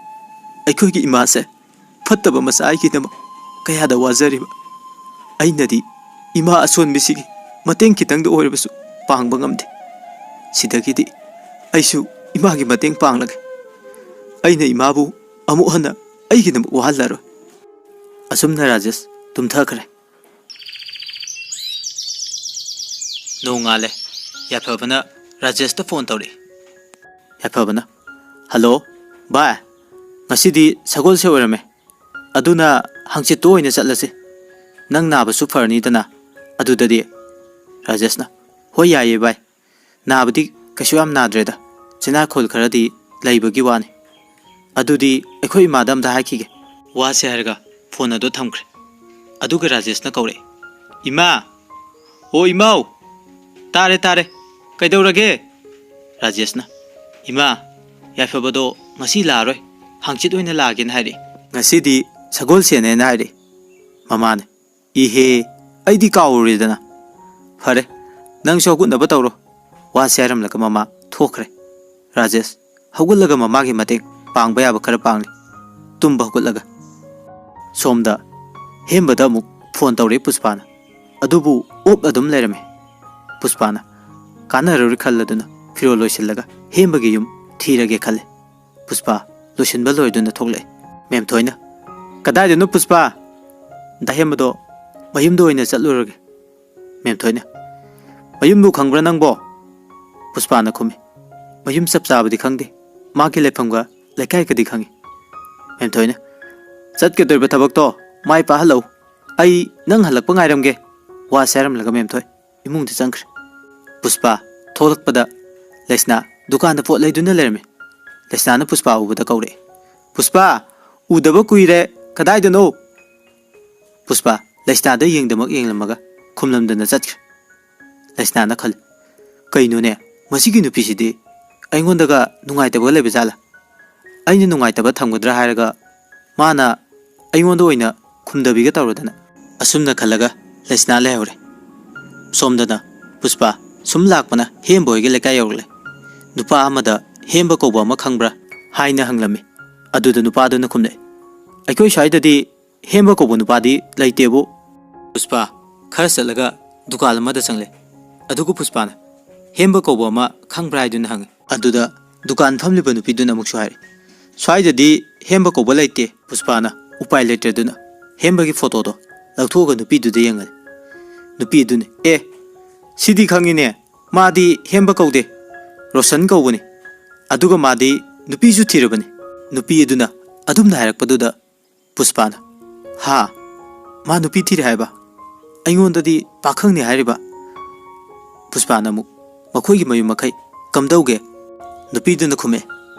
ꯑꯩꯈꯣꯏꯒꯤ ꯏꯃꯥꯁꯦ ꯐꯠꯇꯕ ꯃꯆꯥ ꯑꯩꯒꯤꯗꯃꯛ ꯀꯌꯥꯗ ꯋꯥꯖꯔꯤꯕ꯫ ꯑꯩꯅꯗꯤ ꯏꯃꯥ ꯑꯁꯣꯟꯕꯤꯁꯤꯒꯤ ꯃꯇꯦꯡ ꯈꯤꯇꯪꯗ ꯑꯣꯏꯔꯕꯁꯨ ꯄꯥꯡꯕ ꯉꯝꯗꯦ꯫ ꯁꯤꯗꯒꯤꯗꯤ ꯑꯩꯁꯨ ꯏꯃꯥꯒꯤ ꯃꯇꯦꯡ ꯄꯥꯡꯂꯒꯦ꯫ ꯑꯩꯅ ꯏꯃꯥꯕꯨ ꯑꯃꯨꯛ ꯍꯟꯅ ꯑꯩꯒꯤꯗꯃꯛ ꯋꯥꯍꯜꯂꯔꯣꯏ꯫" ꯑꯁꯨꯝꯅ ꯔꯥꯖꯦꯁ ꯇꯨꯝꯊꯈ꯭ꯔꯦ꯫ ꯅꯣꯡꯉꯥꯜꯂꯦ꯫ ꯌꯥꯏꯐꯕꯅ ꯔꯥꯖꯦꯁꯇ ꯐꯣꯟ ꯇꯧꯔꯛꯏ꯫ ꯌꯥꯏꯐꯕꯅ, "ꯍꯜꯂꯣ, ꯚꯥꯏ, ꯉꯁꯤꯗꯤ ꯁꯒꯣꯜꯁꯦ ꯑꯣꯏꯔꯝꯃꯦ꯫ ꯑꯗꯨꯅ ꯍꯪꯆꯤꯠꯇꯣ ꯑꯣꯏꯅ ꯆꯠꯂꯁꯤ꯫ ꯅꯪ ꯅꯥꯕꯁꯨ ꯐꯔꯅꯤꯗꯅ ꯑꯗꯨꯗꯗꯤ꯫" ꯔꯥꯖꯦꯁꯅ, "ꯍꯣꯏ, ꯌꯥꯏꯌꯦ ꯚꯥꯏ꯫ ꯅꯥꯕꯗꯤ ꯀꯩꯁꯨ ꯌꯥꯝ ꯅꯥꯗ꯭ꯔꯦꯗ꯫ ꯆꯤꯅꯥꯈꯣꯜ ꯈꯔꯗꯤ ꯂꯩꯕꯒꯤ ꯋꯥꯅꯤ꯫ ꯑꯗꯨꯗꯤ ꯑꯩꯈꯣꯏ ꯏꯃꯥꯗ ꯑꯝꯇ ꯍꯥꯏꯈꯤꯒꯦ꯫" ꯋꯥꯁꯦ ꯍꯥꯏꯔꯒ ꯐꯣꯟ ꯑꯗꯨ ꯊꯝꯈ꯭ꯔꯦ꯫ ꯑꯗꯨꯒ ꯔꯥꯖꯦꯁꯅ ꯀꯧꯔꯛꯑꯦ, "ꯏꯃꯥ! ꯑꯣ ꯏꯃꯥꯎ! ꯇꯥꯔꯦ, ꯇꯥꯔꯦ꯫ ꯀꯩꯗꯧꯔꯒꯦ?" ꯔꯥꯖꯦꯁꯅ, "ꯏꯃꯥ, ꯌꯥꯏꯐꯕꯗꯣ ꯉꯁꯤ ꯂꯥꯛꯑꯔꯣꯏ, ꯍꯪꯆꯤꯠ ꯑꯣꯏꯅ ꯂꯥꯛꯑꯒꯦꯅ ꯍꯥꯏꯔꯛꯏ꯫ ꯉꯁꯤꯗꯤ ꯁꯒꯣꯜꯁꯦꯟꯅꯦꯅ ꯍꯥꯏꯔꯛꯏ꯫" ꯃꯃꯥꯅ, "ꯏꯍꯦ, ꯑꯩꯗꯤ ꯀꯥꯎꯔꯨꯔꯦꯗꯅ꯫ ꯐꯔꯦ, ꯅꯪꯁꯨ ꯍꯧꯒꯠꯅꯕ ꯇꯧꯔꯣ꯫" ꯋꯥꯁꯦ ꯍꯥꯏꯔꯝꯂꯒ ꯃꯃꯥ ꯊꯣꯛꯈ꯭ꯔꯦ꯫ ꯔꯥꯖꯦꯁ ꯍꯧꯒꯠꯂꯒ ꯃꯃꯥꯒꯤ ꯃꯇꯦꯡ ꯄꯥꯡꯕ ꯌꯥꯕ ꯈꯔ ꯄꯥꯡꯂꯤ꯫ ꯇꯨꯝꯕ ꯍꯧꯒꯠꯂꯒ꯫ ꯁꯣꯝꯗ ꯍꯦꯝꯕꯗ ꯑꯃꯨꯛ ꯐꯣꯟ ꯇꯧꯔꯛꯏ ꯄꯨꯁꯄꯥꯅ꯫ ꯑꯗꯨꯕꯨ ꯑꯣꯞ ꯑꯗꯨꯝ ꯂꯩꯔꯝꯃꯤ꯫ ꯄꯨꯁꯄꯥꯅ ꯀꯥꯟꯅꯔꯔꯣꯏ ꯈꯜꯂꯗꯨꯅ ꯐꯤꯔꯣꯜ ꯂꯣꯏꯁꯤꯜꯂꯒ ꯍꯦꯝꯕꯒꯤ ꯌꯨꯝ ꯊꯤꯔꯒꯦ ꯈꯜꯂꯤ꯫ ꯄꯨꯁꯄꯥ ꯂꯣꯏꯁꯤꯟꯕ ꯂꯣꯏꯗꯨꯅ ꯊꯣꯛꯂꯛꯑꯦ꯫ ꯃꯦꯝꯊꯣꯏꯅ, "ꯀꯗꯥꯏꯗꯅꯣ ꯄꯨꯁꯄꯥ?" "ꯗꯥ ꯍꯦꯝꯕꯗꯣ ꯃꯌꯨꯝꯗ ꯑꯣꯏꯅ ꯆꯠꯂꯨꯔꯒꯦ꯫" ꯃꯦꯝꯊꯣꯏꯅ, "ꯃꯌꯨꯝꯕꯨ ꯈꯪꯕ꯭ꯔꯥ ꯅꯪꯕꯣ?" ꯄꯨꯁꯄꯥꯅ ꯈꯨꯝꯃꯤ, "ꯃꯌꯨꯝ ꯆꯞ ꯆꯥꯕꯗꯤ ꯈꯪꯗꯦ, ꯃꯥꯒꯤ ꯂꯩꯐꯝꯒ ꯂꯩꯀꯥꯏꯒꯗꯤ ꯈꯪꯉꯤ꯫" ꯃꯦꯝꯊꯣꯏꯅ, "ꯆꯠꯀꯗꯧꯔꯤꯕ ꯊꯕꯛꯇꯣ ꯃꯥꯏ ꯄꯥꯛꯍꯜꯂꯛꯎ, ꯑꯩ ꯅꯪ ꯍꯜꯂꯛꯄ ꯉꯥꯏꯔꯝꯒꯦ꯫" ꯋꯥꯁꯦ ꯍꯥꯏꯔꯝꯂꯒ ꯃꯦꯝꯊꯣꯏ ꯏꯃꯨꯡꯗ ꯆꯪꯈ꯭ꯔꯦ꯫ ꯄꯨꯁꯄꯥ ꯊꯣꯛꯂꯛꯄꯗ ꯂꯩꯁꯅꯥ ꯗꯨꯀꯥꯟꯗ ꯄꯣꯠ ꯂꯩꯗꯨꯅ ꯂꯩꯔꯝꯃꯤ꯫ ꯂꯩꯁꯅꯥꯅ ꯄꯨꯁꯄꯥ ꯎꯕꯗ ꯀꯧꯔꯛꯑꯦ, "ꯄꯨꯁꯄꯥ, ꯎꯗꯕ ꯀꯨꯏꯔꯦ, "ꯀꯗꯥꯏꯗꯅꯣ?" ꯄꯨꯁꯄꯥ ꯂꯩꯁꯅꯥꯗ ꯌꯦꯡꯗꯃꯛ ꯌꯦꯡꯂꯝꯃꯒ ꯈꯨꯝꯂꯝꯗꯅ ꯆꯠꯈ꯭ꯔꯦ꯫ ꯂꯩꯁꯅꯥꯅ ꯈꯜꯂꯤ, "ꯀꯩꯅꯣꯅꯦ, ꯃꯁꯤꯒꯤ ꯅꯨꯄꯤꯁꯤꯗꯤ ꯑꯩꯉꯣꯟꯗꯒ ꯅꯨꯡꯉꯥꯏꯇꯕꯒ ꯂꯩꯕ ꯖꯥꯠꯂꯥ? ꯑꯩꯅ ꯅꯨꯡꯉꯥꯏꯇꯕ ꯊꯝꯒꯗ꯭ꯔꯥ ꯍꯥꯏꯔꯒ ꯃꯥꯅ ꯑꯩꯉꯣꯟꯗ ꯑꯣꯏꯅ ꯈꯨꯝꯗꯕꯤꯒ ꯇꯧꯔꯗꯅ?" ꯑꯁꯨꯝꯅ ꯈꯜꯂꯒ ꯂꯩꯁꯅꯥ ꯂꯩꯍꯧꯔꯦ꯫ ꯁꯣꯝꯗꯅ ꯄꯨꯁꯄꯥ ꯁꯨꯝ ꯂꯥꯛꯄꯅ ꯍꯦꯝꯕ ꯍꯣꯏꯒꯤ ꯂꯩꯀꯥꯏ ꯌꯧꯔꯛꯂꯦ꯫ ꯅꯨꯄꯥ ꯑꯃꯗ "ꯍꯦꯝꯕ ꯀꯧꯕ ꯑꯃ ꯈꯪꯕ꯭ꯔꯥ?" ꯍꯥꯏꯅ ꯍꯪꯂꯝꯃꯤ꯫ ꯑꯗꯨꯗ ꯅꯨꯄꯥꯗꯨꯅ ꯈꯨꯝꯂꯛꯑꯦ, "ꯑꯩꯈꯣꯏ ꯁ꯭ꯋꯥꯏꯗꯗꯤ ꯍꯦꯝꯕ ꯀꯧꯕ ꯅꯨꯄꯥꯗꯤ ꯂꯩꯇꯦꯕꯨ꯫" ꯄꯨꯁꯄꯥ ꯈꯔ ꯆꯠꯂꯒ ꯗꯨꯀꯥꯟ ꯑꯃꯗ ꯆꯪꯂꯦ꯫ ꯑꯗꯨꯒ ꯄꯨꯁꯄꯥꯅ "ꯍꯦꯝꯕ ꯀꯧꯕ ꯑꯃ ꯈꯪꯕ꯭ꯔꯥ?" ꯍꯥꯏꯗꯨꯅ ꯍꯪꯉꯤ꯫ ꯑꯗꯨꯗ ꯗꯨꯀꯥꯟ ꯐꯝꯂꯤꯕ ꯅꯨꯄꯤꯗꯨꯅ ꯑꯃꯨꯛꯁꯨ ꯍꯥꯏꯔꯦ, "ꯁ꯭ꯋꯥꯏꯗꯗꯤ ꯍꯦꯝꯕ ꯀꯧꯕ ꯂꯩꯇꯦ꯫" ꯄꯨꯁꯄꯥꯅ ꯎꯄꯥꯏ ꯂꯩꯇ꯭ꯔꯗꯨꯅ ꯍꯦꯝꯕꯒꯤ ꯐꯣꯇꯣꯗꯣ ꯂꯧꯊꯣꯛꯑꯒ ꯅꯨꯄꯤꯗꯨꯗ ꯌꯦꯡꯍꯜꯂꯦ꯫ ꯅꯨꯄꯤ ꯑꯗꯨꯅ, "ꯑꯦ, ꯁꯤꯗꯤ ꯈꯪꯉꯤꯅꯦ, ꯃꯥꯗꯤ ꯍꯦꯝꯕ ꯀꯧꯗꯦ, ꯔꯣꯁꯟ ꯀꯧꯕꯅꯤ꯫ ꯑꯗꯨꯒ ꯃꯥꯗꯤ ꯅꯨꯄꯤꯁꯨ ꯊꯤꯔꯕꯅꯤ꯫" ꯅꯨꯄꯤ ꯑꯗꯨꯅ ꯑꯗꯨꯝꯅ ꯍꯥꯏꯔꯛꯄꯗꯨꯗ ꯄꯨꯁꯄꯥꯅ, "ꯍꯥ? ꯃꯥ ꯅꯨꯄꯤ ꯊꯤꯔꯦ ꯍꯥꯏꯕ? ꯑꯩꯉꯣꯟꯗꯗꯤ ꯄꯥꯈꯪꯅꯤ ꯍꯥꯏꯔꯤꯕ?" ꯄꯨꯁꯄꯥꯅ ꯑꯃꯨꯛ, "ꯃꯈꯣꯏꯒꯤ ꯃꯌꯨꯝ ꯃꯈꯩ ꯀꯝꯗꯧꯒꯦ?" ꯅꯨꯄꯤꯗꯨꯅ ꯈꯨꯝꯃꯦ,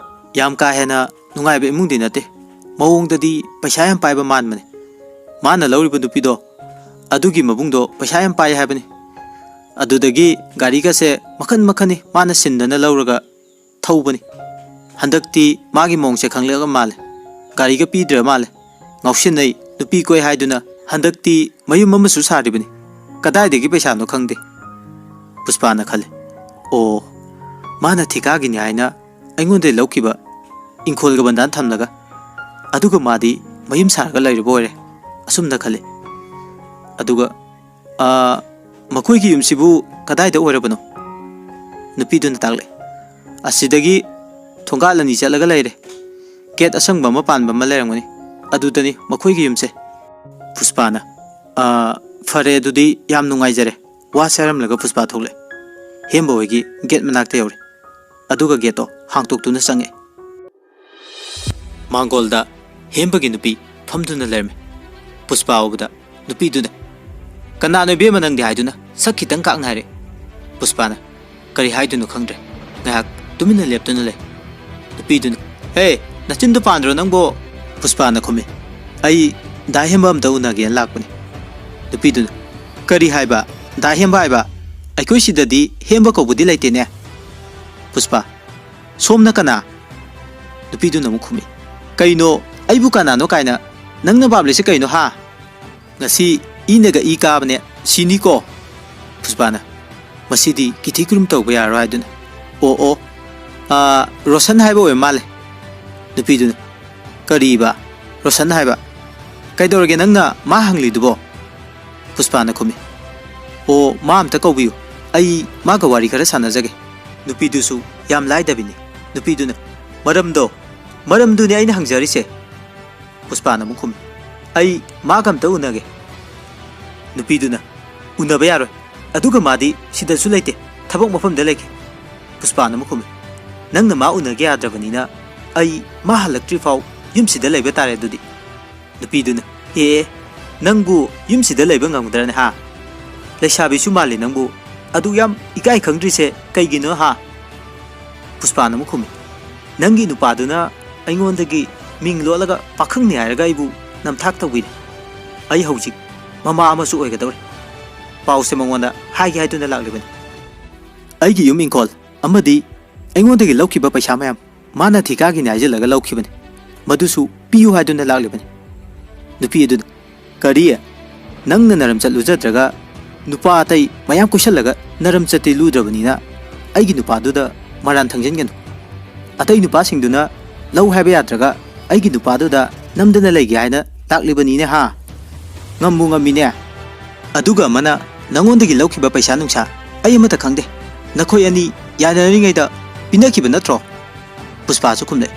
"ꯌꯥꯝ ꯀꯥ ꯍꯦꯟꯅ ꯅꯨꯡꯉꯥꯏꯕ ꯏꯃꯨꯡꯗꯤ ꯅꯠꯇꯦ꯫ ꯃꯑꯣꯡꯗꯗꯤ ꯄꯩꯁꯥ ꯌꯥꯝ ꯄꯥꯏꯕ ꯃꯥꯟꯕꯅꯦ꯫ ꯃꯥꯅ ꯂꯧꯔꯤꯕ ꯅꯨꯄꯤꯗꯣ, ꯑꯗꯨꯒꯤ ꯃꯕꯨꯡꯗꯣ ꯄꯩꯁꯥ ꯌꯥꯝ ꯄꯥꯏ ꯍꯥꯏꯕꯅꯤ꯫ ꯑꯗꯨꯗꯒꯤ ꯒꯥꯔꯤꯒꯁꯦ ꯃꯈꯟ ꯃꯈꯟꯅꯤ ꯃꯥꯅ ꯁꯤꯟꯗꯅ ꯂꯧꯔꯒ ꯊꯧꯕꯅꯤ꯫ ꯍꯟꯗꯛꯇꯤ ꯃꯥꯒꯤ ꯃꯑꯣꯡꯁꯦ ꯈꯪꯂꯛꯑ ꯃꯥꯜꯂꯦ꯫ ꯒꯥꯔꯤꯒ ꯄꯤꯗ꯭ꯔ ꯃꯥꯜꯂꯦ꯫ ꯉꯥꯎꯁꯤꯟꯅꯩ, ꯅꯨꯄꯤ ꯀꯣꯏ ꯍꯥꯏꯗꯨꯅ ꯍꯟꯗꯛꯇꯤ ꯃꯌꯨꯝ ꯑꯃꯁꯨ ꯁꯥꯔꯤꯕꯅꯤ꯫ ꯀꯗꯥꯏꯗꯒꯤ ꯄꯩꯁꯥꯅꯣ ꯈꯪꯗꯦ꯫" ꯄꯨꯁꯄꯥꯅ ꯈꯜꯂꯤ, "ꯑꯣ, ꯃꯥꯅ ꯊꯤꯀꯥꯒꯤꯅꯤ ꯍꯥꯏꯅ ꯑꯩꯉꯣꯟꯗ ꯂꯧꯈꯤꯕ ꯏꯪꯈꯣꯜꯒ ꯕꯟꯗꯥꯟ ꯊꯝꯂꯒ, ꯑꯗꯨꯒ ꯃꯥꯗꯤ ꯃꯌꯨꯝ ꯁꯥꯔꯒ ꯂꯩꯔꯕ ꯑꯣꯏꯔꯦ꯫" ꯑꯁꯨꯝꯅ ꯈꯜꯂꯤ꯫ ꯑꯗꯨꯒ, "ꯑꯥ, ꯃꯈꯣꯏꯒꯤ ꯌꯨꯝꯁꯤꯕꯨ ꯀꯗꯥꯏꯗ ꯑꯣꯏꯔꯕꯅꯣ?" ꯅꯨꯄꯤꯗꯨꯅ ꯇꯥꯛꯂꯛꯏ, "ꯑꯁꯤꯗꯒꯤ ꯊꯣꯡꯒꯥꯜ ꯑꯅꯤ ꯆꯠꯂꯒ ꯂꯩꯔꯦ꯫ ꯒꯦꯠ ꯑꯁꯪꯕ ꯑꯃ ꯄꯥꯟꯕ ꯑꯃ ꯂꯩꯔꯝꯒꯅꯤ, ꯑꯗꯨꯗꯅꯤ ꯃꯈꯣꯏꯒꯤ ꯌꯨꯝꯁꯦ꯫" ꯄꯨꯁꯄꯥꯅ, "ꯑꯥ, ꯐꯔꯦ, ꯑꯗꯨꯗꯤ ꯌꯥꯝ ꯅꯨꯡꯉꯥꯏꯖꯔꯦ꯫" ꯋꯥ ꯁꯥꯔꯝꯂꯒ ꯄꯨꯁꯄꯥ ꯊꯣꯛꯂꯛꯑꯦ꯫ ꯍꯦꯝꯕ ꯍꯣꯏꯒꯤ ꯒꯦꯠ ꯃꯅꯥꯛꯇ ꯌꯧꯔꯦ꯫ ꯑꯗꯨꯒ ꯒꯦꯠꯇꯣ ꯍꯥꯡꯇꯣꯛꯇꯨꯅ ꯆꯪꯉꯛꯑꯦ꯫ ꯃꯥꯡꯒꯣꯜꯗ ꯍꯦꯝꯕꯒꯤ ꯅꯨꯄꯤ ꯐꯝꯗꯨꯅ ꯂꯩꯔꯝꯃꯤ꯫ ꯄꯨꯁꯄꯥ ꯎꯕꯗ ꯅꯨꯄꯤꯗꯨꯅ, "ꯀꯅꯥꯅꯣ ꯏꯕꯦꯝꯃ ꯅꯪꯗꯤ?" ꯍꯥꯏꯗꯨꯅ ꯁꯛ ꯈꯤꯇꯪ ꯀꯥꯛꯅ ꯍꯥꯏꯔꯦ꯫ ꯄꯨꯁꯄꯥꯅ ꯀꯔꯤ ꯍꯥꯏꯗꯣꯏꯅꯣ ꯈꯪꯗ꯭ꯔꯦ꯫ ꯉꯥꯏꯍꯥꯛ ꯇꯨꯃꯤꯟꯅ ꯂꯦꯞꯇꯨꯅ ꯂꯩ꯫ ꯅꯨꯄꯤꯗꯨꯅ, "ꯍꯦ, ꯅꯆꯤꯟꯗꯣ ꯄꯥꯟꯗ꯭ꯔꯣ ꯅꯪꯕꯣ?" ꯄꯨꯁꯄꯥꯅ ꯈꯨꯝꯃꯤ꯫ "ꯑꯩ ꯗꯥ ꯍꯦꯝꯕ ꯑꯝꯇ ꯎꯅꯒꯦꯅ ꯂꯥꯛꯄꯅꯤ꯫" ꯅꯨꯄꯤꯗꯨꯅ, "ꯀꯔꯤ ꯍꯥꯏꯕ? ꯗꯥ ꯍꯦꯝꯕ ꯍꯥꯏꯕ? ꯑꯩꯈꯣꯏ ꯁꯤꯗꯗꯤ ꯍꯦꯝꯕ ꯀꯧꯕꯗꯤ ꯂꯩꯇꯦꯅꯦ꯫" ꯄꯨꯁꯄꯥ, "ꯁꯣꯝꯅ ꯀꯅꯥ?" ꯅꯨꯄꯤꯗꯨꯅ ꯑꯃꯨꯛ ꯈꯨꯝꯃꯤ, "ꯀꯩꯅꯣ, ꯑꯩꯕꯨ ꯀꯅꯥꯅꯣ ꯀꯥꯏꯅ? ꯅꯪꯅ ꯄꯥꯝꯂꯤꯁꯦ ꯀꯩꯅꯣ, ꯍꯥ?" "ꯉꯁꯤ ꯏꯅꯒ ꯏ ꯀꯥꯕꯅꯦ, ꯁꯤꯅꯤꯀꯣ꯫" ꯄꯨꯁꯄꯥꯅ, "ꯃꯁꯤꯗꯤ ꯀꯤꯊꯤ ꯀꯤꯔꯨꯝ ꯇꯧꯕ ꯌꯥꯔꯔꯣꯏ" ꯍꯥꯏꯗꯨꯅ, "ꯑꯣ, ꯑꯣ, ꯑꯥ, ꯔꯣꯁꯟ ꯍꯥꯏꯕ ꯑꯣꯏꯕ ꯃꯥꯜꯂꯦ꯫" ꯅꯨꯄꯤꯗꯨꯅ, "ꯀꯔꯤꯕ? ꯔꯣꯁꯟ ꯍꯥꯏꯕ? ꯀꯩꯗꯧꯔꯒꯦ ꯅꯪꯅ ꯃꯥ ꯍꯪꯂꯤꯗꯨꯕꯣ?" ꯄꯨꯁꯄꯥꯅ ꯈꯨꯝꯃꯤ, "ꯑꯣ, ꯃꯥ ꯑꯝꯇ ꯀꯧꯕꯤꯌꯨ, ꯑꯩ ꯃꯥꯒ ꯋꯥꯔꯤ ꯈꯔ ꯁꯥꯟꯅꯖꯒꯦ꯫" ꯅꯨꯄꯤꯗꯨꯁꯨ ꯌꯥꯝ ꯂꯥꯏꯗꯕꯤꯅꯤ꯫ ꯅꯨꯄꯤꯗꯨꯅ, "ꯃꯔꯝꯗꯣ, ꯃꯔꯝꯗꯨꯅꯤ ꯑꯩꯅ ꯍꯪꯖꯔꯤꯁꯦ꯫" ꯄꯨꯁꯄꯥꯅ ꯑꯃꯨꯛ ꯈꯨꯝꯃꯤ, "ꯑꯩ ꯃꯥꯒ ꯑꯝꯇ ꯎꯅꯒꯦ꯫" ꯅꯨꯄꯤꯗꯨꯅ, "ꯎꯅꯕ ꯌꯥꯔꯣꯏ, ꯑꯗꯨꯒ ꯃꯥꯗꯤ ꯁꯤꯗꯁꯨ ꯂꯩꯇꯦ, ꯊꯕꯛ ꯃꯐꯝꯗ ꯂꯩꯈꯤ꯫" ꯄꯨꯁꯄꯥꯅ ꯑꯃꯨꯛ ꯈꯨꯝꯃꯤ, "ꯅꯪꯅ ꯃꯥ ꯎꯅꯒꯦ ꯌꯥꯗ꯭ꯔꯕꯅꯤꯅ ꯑꯩ ꯃꯥ ꯍꯜꯂꯛꯇ꯭ꯔꯤ ꯐꯥꯎ ꯌꯨꯝꯁꯤꯗ ꯂꯩꯕ ꯇꯥꯔꯦ ꯑꯗꯨꯗꯤ꯫" ꯅꯨꯄꯤꯗꯨꯅ, "ꯑꯦ, ꯑꯦ, ꯅꯪꯕꯨ ꯌꯨꯝꯁꯤꯗ ꯂꯩꯕ ꯉꯝꯒꯗ꯭ꯔꯅꯦ, ꯍꯥ? ꯂꯩꯁꯥꯕꯤꯁꯨ ꯃꯥꯜꯂꯤ ꯅꯪꯕꯨ, ꯑꯗꯨ ꯌꯥꯝ ꯏꯀꯥꯏ ꯈꯪꯗ꯭ꯔꯤꯁꯦ ꯀꯩꯒꯤꯅꯣ, ꯍꯥ?" ꯄꯨꯁꯄꯥꯅ ꯑꯃꯨꯛ ꯈꯨꯝꯃꯤ, "ꯅꯪꯒꯤ ꯅꯨꯄꯥꯗꯨꯅ ꯑꯩꯉꯣꯟꯗꯒꯤ ꯃꯤꯡ ꯂꯣꯠꯂꯒ ꯄꯥꯈꯪꯅꯤ ꯍꯥꯏꯔꯒ ꯑꯩꯕꯨ ꯅꯝꯊꯥꯛ ꯇꯧꯕꯤꯔꯦ꯫ ꯑꯩ ꯍꯧꯖꯤꯛ ꯃꯃꯥ ꯑꯃꯁꯨ ꯑꯣꯏꯒꯗꯧꯔꯦ꯫ ꯄꯥꯎꯁꯦ ꯃꯉꯣꯟꯗ ꯍꯥꯏꯒꯦ ꯍꯥꯏꯗꯨꯅ ꯂꯥꯛꯂꯤꯕꯅꯤ꯫ ꯑꯩꯒꯤ ꯌꯨꯝ ꯏꯪꯈꯣꯜ ꯑꯃꯗꯤ ꯑꯩꯉꯣꯟꯗꯒꯤ ꯂꯧꯈꯤꯕ ꯄꯩꯁꯥ ꯃꯌꯥꯝ ꯃꯥꯅ ꯊꯤꯀꯥꯒꯤꯅꯤ ꯍꯥꯏꯖꯤꯜꯂꯒ ꯂꯧꯈꯤꯕꯅꯤ꯫ ꯃꯗꯨꯁꯨ ꯄꯤꯌꯨ ꯍꯥꯏꯗꯨꯅ ꯂꯥꯛꯂꯤꯕꯅꯤ꯫" ꯅꯨꯄꯤ ꯑꯗꯨꯅ, "ꯀꯔꯤ? ꯅꯪꯅ ꯅꯔꯝ ꯆꯠꯂꯨꯖꯗ꯭ꯔꯒ ꯅꯨꯄꯥ ꯑꯇꯩ ꯃꯌꯥꯝ ꯀꯣꯏꯁꯜꯂꯒ ꯅꯔꯝ ꯆꯠꯇꯤ ꯂꯨꯗ꯭ꯔꯕꯅꯤꯅ ꯑꯩꯒꯤ ꯅꯨꯄꯥꯗꯨꯗ ꯃꯔꯥꯟ ꯊꯪꯖꯟꯒꯅꯨ꯫ ꯑꯇꯩ ꯅꯨꯄꯥꯁꯤꯡꯗꯨꯅ ꯂꯧ ꯍꯥꯏꯕ ꯌꯥꯗ꯭ꯔꯒ ꯑꯩꯒꯤ ꯅꯨꯄꯥꯗꯨꯗ ꯅꯝꯗꯅ ꯂꯩꯒꯦ ꯍꯥꯏꯅ ꯂꯥꯛꯂꯤꯕꯅꯤꯅꯦ, ꯍꯥ? ꯉꯝꯕꯨ ꯉꯝꯃꯤꯅꯦ꯫ ꯑꯗꯨꯒ ꯑꯃꯅ ꯅꯉꯣꯟꯗꯒꯤ ꯂꯧꯈꯤꯕ ꯄꯩꯁꯥ ꯅꯨꯡꯁꯥ ꯑꯩ ꯑꯃꯠꯇ ꯈꯪꯗꯦ꯫ ꯅꯈꯣꯏ ꯑꯅꯤ ꯌꯥꯅꯔꯤꯉꯩꯗ ꯄꯤꯅꯈꯤꯕ ꯅꯠꯇ꯭ꯔꯣ?" ꯄꯨꯁꯄꯥꯁꯨ ꯈꯨꯝꯂꯛꯏ,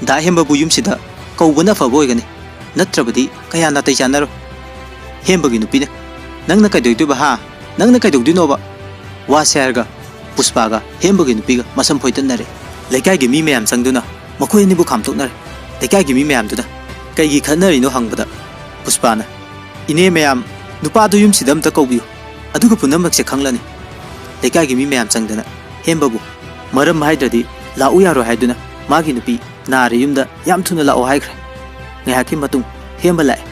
"ꯗꯥ ꯍꯦꯝꯕꯕꯨ ꯌꯨꯝꯁꯤꯗ ꯀꯧꯕꯅ ꯑꯐꯕ ꯑꯣꯏꯒꯅꯤ, ꯅꯠꯇ꯭ꯔꯕꯗꯤ ꯀꯌꯥ ꯅꯥꯇꯩ ꯆꯥꯟꯅꯔꯣꯏ꯫" ꯍꯦꯝꯕꯒꯤ ꯅꯨꯄꯤꯅ, "ꯅꯪꯅ ꯀꯩꯗꯧꯗꯣꯏꯕ, ꯍꯥ? ꯅꯪꯅ ꯀꯩꯗꯧꯗꯣꯏꯅꯣꯕ?" ꯋꯥꯁꯦ ꯍꯥꯏꯔꯒ ꯄꯨꯁꯄꯥꯒ ꯍꯦꯝꯕꯒꯤ ꯅꯨꯄꯤꯒ ꯃꯁꯝ ꯐꯣꯏꯗꯠꯅꯔꯦ꯫ ꯂꯩꯀꯥꯏꯒꯤ ꯃꯤ ꯃꯌꯥꯝ ꯆꯪꯗꯨꯅ ꯃꯈꯣꯏ ꯑꯅꯤꯕꯨ ꯈꯥꯝꯇꯣꯛꯅꯔꯦ꯫ ꯂꯩꯀꯥꯏꯒꯤ ꯃꯤ ꯃꯌꯥꯝꯗꯨꯅ, "ꯀꯩꯒꯤ ꯈꯠꯅꯔꯤꯅꯣ?" ꯍꯪꯕꯗ ꯄꯨꯁꯄꯥꯅ, "ꯏꯅꯦ ꯃꯌꯥꯝ, ꯅꯨꯄꯥꯗꯨ ꯌꯨꯝꯁꯤꯗ ꯑꯝꯇ ꯀꯧꯕꯤꯌꯨ, ꯑꯗꯨꯒ ꯄꯨꯝꯅꯃꯛꯁꯦ ꯈꯪꯂꯅꯤ꯫" ꯂꯩꯀꯥꯏꯒꯤ ꯃꯤ ꯃꯌꯥꯝ ꯆꯪꯗꯅ ꯍꯦꯝꯕꯕꯨ ꯃꯔꯝ ꯍꯥꯏꯗ꯭ꯔꯗꯤ ꯂꯥꯛꯎ ꯌꯥꯔꯣꯏ ꯍꯥꯏꯗꯨꯅ ꯃꯥꯒꯤ ꯅꯨꯄꯤ ꯅꯥꯔꯦ ꯌꯨꯝꯗ ꯌꯥꯝ ꯊꯨꯅ ꯂꯥꯛꯑꯣ ꯍꯥꯏꯈ꯭ꯔꯦ꯫ ꯉꯥꯏꯍꯥꯛꯀꯤ ꯃꯇꯨꯡ ꯍꯦꯝꯕ ꯂꯥꯛꯑꯦ꯫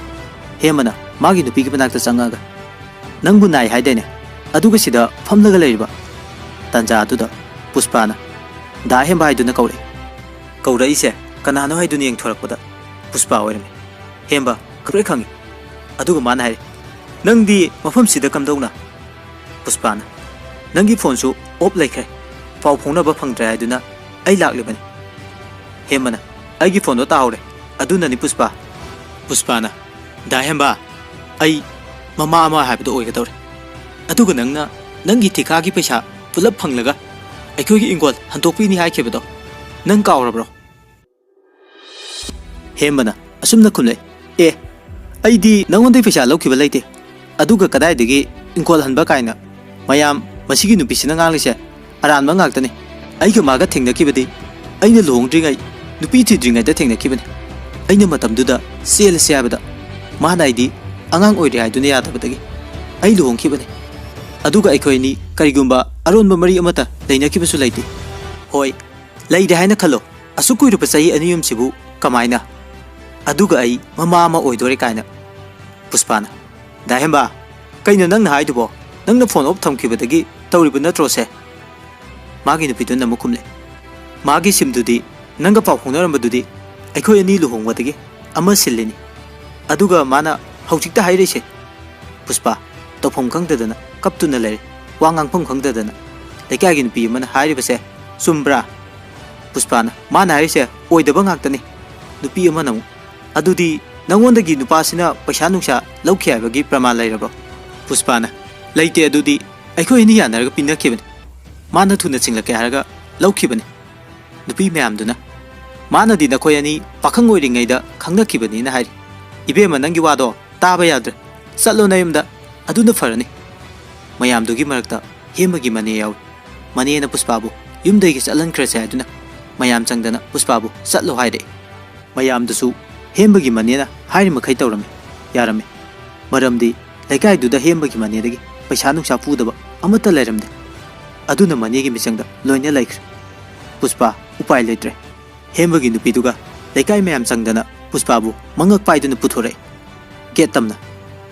ꯍꯦꯝꯕꯅ ꯃꯥꯒꯤ ꯅꯨꯄꯤꯒꯤ ꯃꯅꯥꯛꯇ ꯆꯪꯉꯛꯑꯒ, "ꯅꯪꯕꯨ ꯅꯥꯏ ꯍꯥꯏꯗꯥꯏꯅꯦ? ꯑꯗꯨꯒ ꯁꯤꯗ ꯐꯝꯂꯒ ꯂꯩꯔꯤꯕ?" ꯇꯥꯟꯖꯥ ꯑꯗꯨꯗ ꯄꯨꯁꯄꯥꯅ, "ꯗꯥ ꯍꯦꯝꯕ" ꯍꯥꯏꯗꯨꯅ ꯀꯧꯔꯛꯏ꯫ ꯀꯧꯔꯛꯏꯁꯦ ꯀꯅꯥꯅꯣ ꯍꯥꯏꯗꯨꯅ ꯌꯦꯡꯊꯣꯔꯛꯄꯗ ꯄꯨꯁꯄꯥ ꯑꯣꯏꯔꯝꯃꯤ꯫ ꯍꯦꯝꯕ ꯈꯪꯄ꯭ꯔꯦꯛ ꯈꯪꯉꯤ꯫ ꯑꯗꯨꯒ ꯃꯥꯅ ꯍꯥꯏꯔꯦ, "ꯅꯪꯗꯤ ꯃꯐꯝꯁꯤꯗ ꯀꯝꯗꯧꯅ?" ꯄꯨꯁꯄꯥꯅ, "ꯅꯪꯒꯤ ꯐꯣꯟꯁꯨ ꯑꯣꯐ ꯂꯩꯈ꯭ꯔꯦ, ꯄꯥꯎ ꯐꯥꯎꯅꯕ ꯐꯪꯗ꯭ꯔꯦ ꯍꯥꯏꯗꯨꯅ ꯑꯩ ꯂꯥꯛꯂꯤꯕꯅꯤ꯫" ꯍꯦꯝꯕꯅ, "ꯑꯩꯒꯤ ꯐꯣꯟꯗꯣ ꯇꯥꯍꯧꯔꯦ, ꯑꯗꯨꯅꯅꯤ ꯄꯨꯁꯄꯥ꯫" ꯄꯨꯁꯄꯥꯅ, "ꯗꯥ ꯍꯦꯝꯕ, ꯑꯩ ꯃꯃꯥ ꯑꯃ ꯍꯥꯏꯕꯗꯣ ꯑꯣꯏꯒꯗꯧꯔꯦ꯫ ꯑꯗꯨꯒ ꯅꯪꯅ ꯅꯪꯒꯤ ꯊꯤꯀꯥꯒꯤ ꯄꯩꯁꯥ ꯄꯨꯂꯞ ꯐꯪꯂꯒ ꯑꯩꯈꯣꯏꯒꯤ ꯏꯪꯈꯣꯜ ꯍꯟꯗꯣꯛꯄꯤꯅꯤ ꯍꯥꯏꯈꯤꯕꯗꯣ ꯅꯪ ꯀꯥꯎꯔꯕ꯭ꯔꯣ?" ꯍꯦꯝꯕꯅ ꯑꯁꯨꯝꯅ ꯈꯨꯝꯂꯛꯏ, "ꯑꯦ, ꯑꯩꯗꯤ ꯅꯉꯣꯟꯗꯩ ꯄꯩꯁꯥ ꯂꯧꯈꯤꯕ ꯂꯩꯇꯦ, ꯑꯗꯨꯒ ꯀꯗꯥꯏꯗꯒꯤ ꯏꯪꯈꯣꯜ ꯍꯟꯕ ꯀꯥꯏꯅ꯫ ꯃꯌꯥꯝ, ꯃꯁꯤꯒꯤ ꯅꯨꯄꯤꯁꯤꯅ ꯉꯥꯡꯂꯤꯁꯦ ꯑꯔꯥꯟꯕ ꯉꯥꯛꯇꯅꯤ꯫ ꯑꯩꯒ ꯃꯥꯒ ꯊꯦꯡꯅꯈꯤꯕꯗꯤ ꯑꯩꯅ ꯂꯨꯍꯣꯡꯗ꯭ꯔꯤꯉꯩ, ꯅꯨꯄꯤ ꯊꯤꯗ꯭ꯔꯤꯉꯩꯗ ꯊꯦꯡꯅꯈꯤꯕꯅꯤ꯫ ꯑꯩꯅ ꯃꯇꯝꯗꯨꯗ ꯆꯦꯜꯂꯁꯦ ꯍꯥꯏꯕꯗ ꯃꯥꯅ ꯑꯩꯗꯤ ꯑꯉꯥꯡ ꯑꯣꯏꯔꯤ ꯍꯥꯏꯗꯨꯅ ꯌꯥꯗꯕꯗꯒꯤ ꯑꯩ ꯂꯨꯍꯣꯡꯈꯤꯕꯅꯤ꯫ ꯑꯗꯨꯒ ꯑꯩꯈꯣꯏ ꯑꯅꯤ ꯀꯔꯤꯒꯨꯝꯕ ꯑꯔꯣꯟꯕ ꯃꯔꯤ ꯑꯃꯠꯇ ꯂꯩꯅꯈꯤꯕꯁꯨ ꯂꯩꯇꯦ꯫ ꯍꯣꯏ, ꯂꯩꯔꯦ ꯍꯥꯏꯅ ꯈꯜꯂꯣ, ꯑꯁꯨꯛ ꯀꯨꯏꯔꯕ ꯆꯍꯤ ꯑꯅꯤ ꯑꯍꯨꯝꯁꯤꯕꯨ ꯀꯃꯥꯏꯅ? ꯑꯗꯨꯒ ꯑꯩ ꯃꯃꯥ ꯑꯃ ꯑꯣꯏꯗꯣꯔꯦ ꯀꯥꯏꯅ꯫" ꯄꯨꯁꯄꯥꯅ, "ꯗꯥ ꯍꯦꯝꯕ, ꯀꯩꯅꯣ ꯅꯪꯅ ꯍꯥꯏꯗꯨꯕꯣ? ꯅꯪꯅ ꯐꯣꯟ ꯑꯣꯐ ꯊꯝꯈꯤꯕꯗꯒꯤ ꯇꯧꯔꯤꯕ ꯅꯠꯇ꯭ꯔꯣ ꯁꯦ?" ꯃꯥꯒꯤ ꯅꯨꯄꯤꯗꯨꯅ ꯑꯃꯨꯛ ꯈꯨꯝꯂꯦ, "ꯃꯥꯒꯤ ꯁꯤꯝꯗꯨꯗꯤ ꯅꯪꯒ ꯄꯥꯎ ꯐꯥꯎꯅꯔꯝꯕꯗꯨꯗꯤ ꯑꯩꯈꯣꯏ ꯑꯅꯤ ꯂꯨꯍꯣꯡꯕꯗꯒꯤ ꯑꯃ ꯁꯤꯜꯂꯤꯅꯤ꯫ ꯑꯗꯨꯒ ꯃꯥꯅ ꯍꯧꯖꯤꯛꯇ ꯍꯥꯏꯔꯛꯏꯁꯦ꯫" ꯄꯨꯁꯄꯥ ꯇꯧꯐꯝ ꯈꯪꯗꯗꯅ ꯀꯞꯇꯨꯅ ꯂꯩꯔꯦ, ꯋꯥ ꯉꯥꯡꯐꯝ ꯈꯪꯗꯗꯅ꯫ ꯂꯩꯀꯥꯏꯒꯤ ꯅꯨꯄꯤ ꯑꯃꯅ ꯍꯥꯏꯔꯤꯕꯁꯦ ꯆꯨꯝꯕ꯭ꯔꯥ? ꯄꯨꯁꯄꯥꯅ, "ꯃꯥꯅ ꯍꯥꯏꯔꯤꯁꯦ ꯑꯣꯏꯗꯕ ꯉꯥꯛꯇꯅꯤ꯫" ꯅꯨꯄꯤ ꯑꯃꯅ ꯑꯃꯨꯛ, "ꯑꯗꯨꯗꯤ ꯅꯉꯣꯟꯗꯒꯤ ꯅꯨꯄꯥꯁꯤꯅ ꯄꯩꯁꯥ ꯅꯨꯡꯁꯥ ꯂꯧꯈꯤ ꯍꯥꯏꯕꯒꯤ ꯄ꯭ꯔꯃꯥꯟ ꯂꯩꯔꯕ꯭ꯔꯣ?" ꯄꯨꯁꯄꯥꯅ, "ꯂꯩꯇꯦ, ꯑꯗꯨꯗꯤ ꯑꯩꯈꯣꯏ ꯑꯅꯤ ꯌꯥꯅꯔꯒ ꯄꯤꯅꯈꯤꯕꯅꯤ꯫ ꯃꯥꯅ ꯊꯨꯅ ꯆꯤꯡꯂꯛꯀꯦ ꯍꯥꯏꯔꯒ ꯂꯧꯈꯤꯕꯅꯤ꯫" ꯅꯨꯄꯤ ꯃꯌꯥꯝꯗꯨꯅ, "ꯃꯥꯅꯗꯤ ꯅꯈꯣꯏ ꯑꯅꯤ ꯄꯥꯈꯪ ꯑꯣꯏꯔꯤꯉꯩꯗ ꯈꯪꯅꯈꯤꯕꯅꯤꯅ ꯍꯥꯏꯔꯤ꯫ ꯏꯕꯦꯝꯃ, ꯅꯪꯒꯤ ꯋꯥꯗꯣ ꯇꯥꯕ ꯌꯥꯗ꯭ꯔꯦ꯫ ꯆꯠꯂꯣ ꯅꯌꯨꯝꯗ, ꯑꯗꯨꯅ ꯐꯔꯅꯤ꯫" ꯃꯌꯥꯝꯗꯨꯒꯤ ꯃꯔꯛꯇ ꯍꯦꯝꯕꯒꯤ ꯃꯅꯦ ꯌꯥꯎꯏ꯫ ꯃꯅꯦꯅ ꯄꯨꯁꯄꯥꯕꯨ ꯌꯨꯝꯗꯒꯤ ꯆꯠꯍꯟꯈ꯭ꯔꯁꯦ ꯍꯥꯏꯗꯨꯅ ꯃꯌꯥꯝ ꯆꯪꯗꯅ ꯄꯨꯁꯄꯥꯕꯨ ꯆꯠꯂꯣ ꯍꯥꯏꯔꯛꯏ꯫ ꯃꯌꯥꯝꯗꯨꯁꯨ ꯍꯦꯝꯕꯒꯤ ꯃꯅꯦꯅ ꯍꯥꯏꯔꯤꯃꯈꯩ ꯇꯧꯔꯝꯃꯤ, ꯌꯥꯔꯝꯃꯤ꯫ ꯃꯔꯝꯗꯤ ꯂꯩꯀꯥꯏꯗꯨꯗ ꯍꯦꯝꯕꯒꯤ ꯃꯅꯦꯗꯒꯤ ꯄꯩꯁꯥ ꯅꯨꯡꯁꯥ ꯄꯨꯗꯕ ꯑꯃꯠꯇ ꯂꯩꯔꯝꯗꯦ꯫ ꯑꯗꯨꯅ ꯃꯅꯦꯒꯤ ꯃꯤꯆꯪꯗ ꯂꯣꯏꯅ ꯂꯩꯈ꯭ꯔꯦ꯫ ꯄꯨꯁꯄꯥ ꯎꯄꯥꯏ ꯂꯩꯇ꯭ꯔꯦ꯫ ꯍꯦꯝꯕꯒꯤ ꯅꯨꯄꯤꯗꯨꯒ ꯂꯩꯀꯥꯏ ꯃꯌꯥꯝ ꯆꯪꯗꯅ ꯄꯨꯁꯄꯥꯕꯨ ꯃꯉꯛ ꯄꯥꯏꯗꯨꯅ ꯄꯨꯊꯣꯔꯛꯏ꯫ ꯒꯦꯠ ꯇꯝꯅ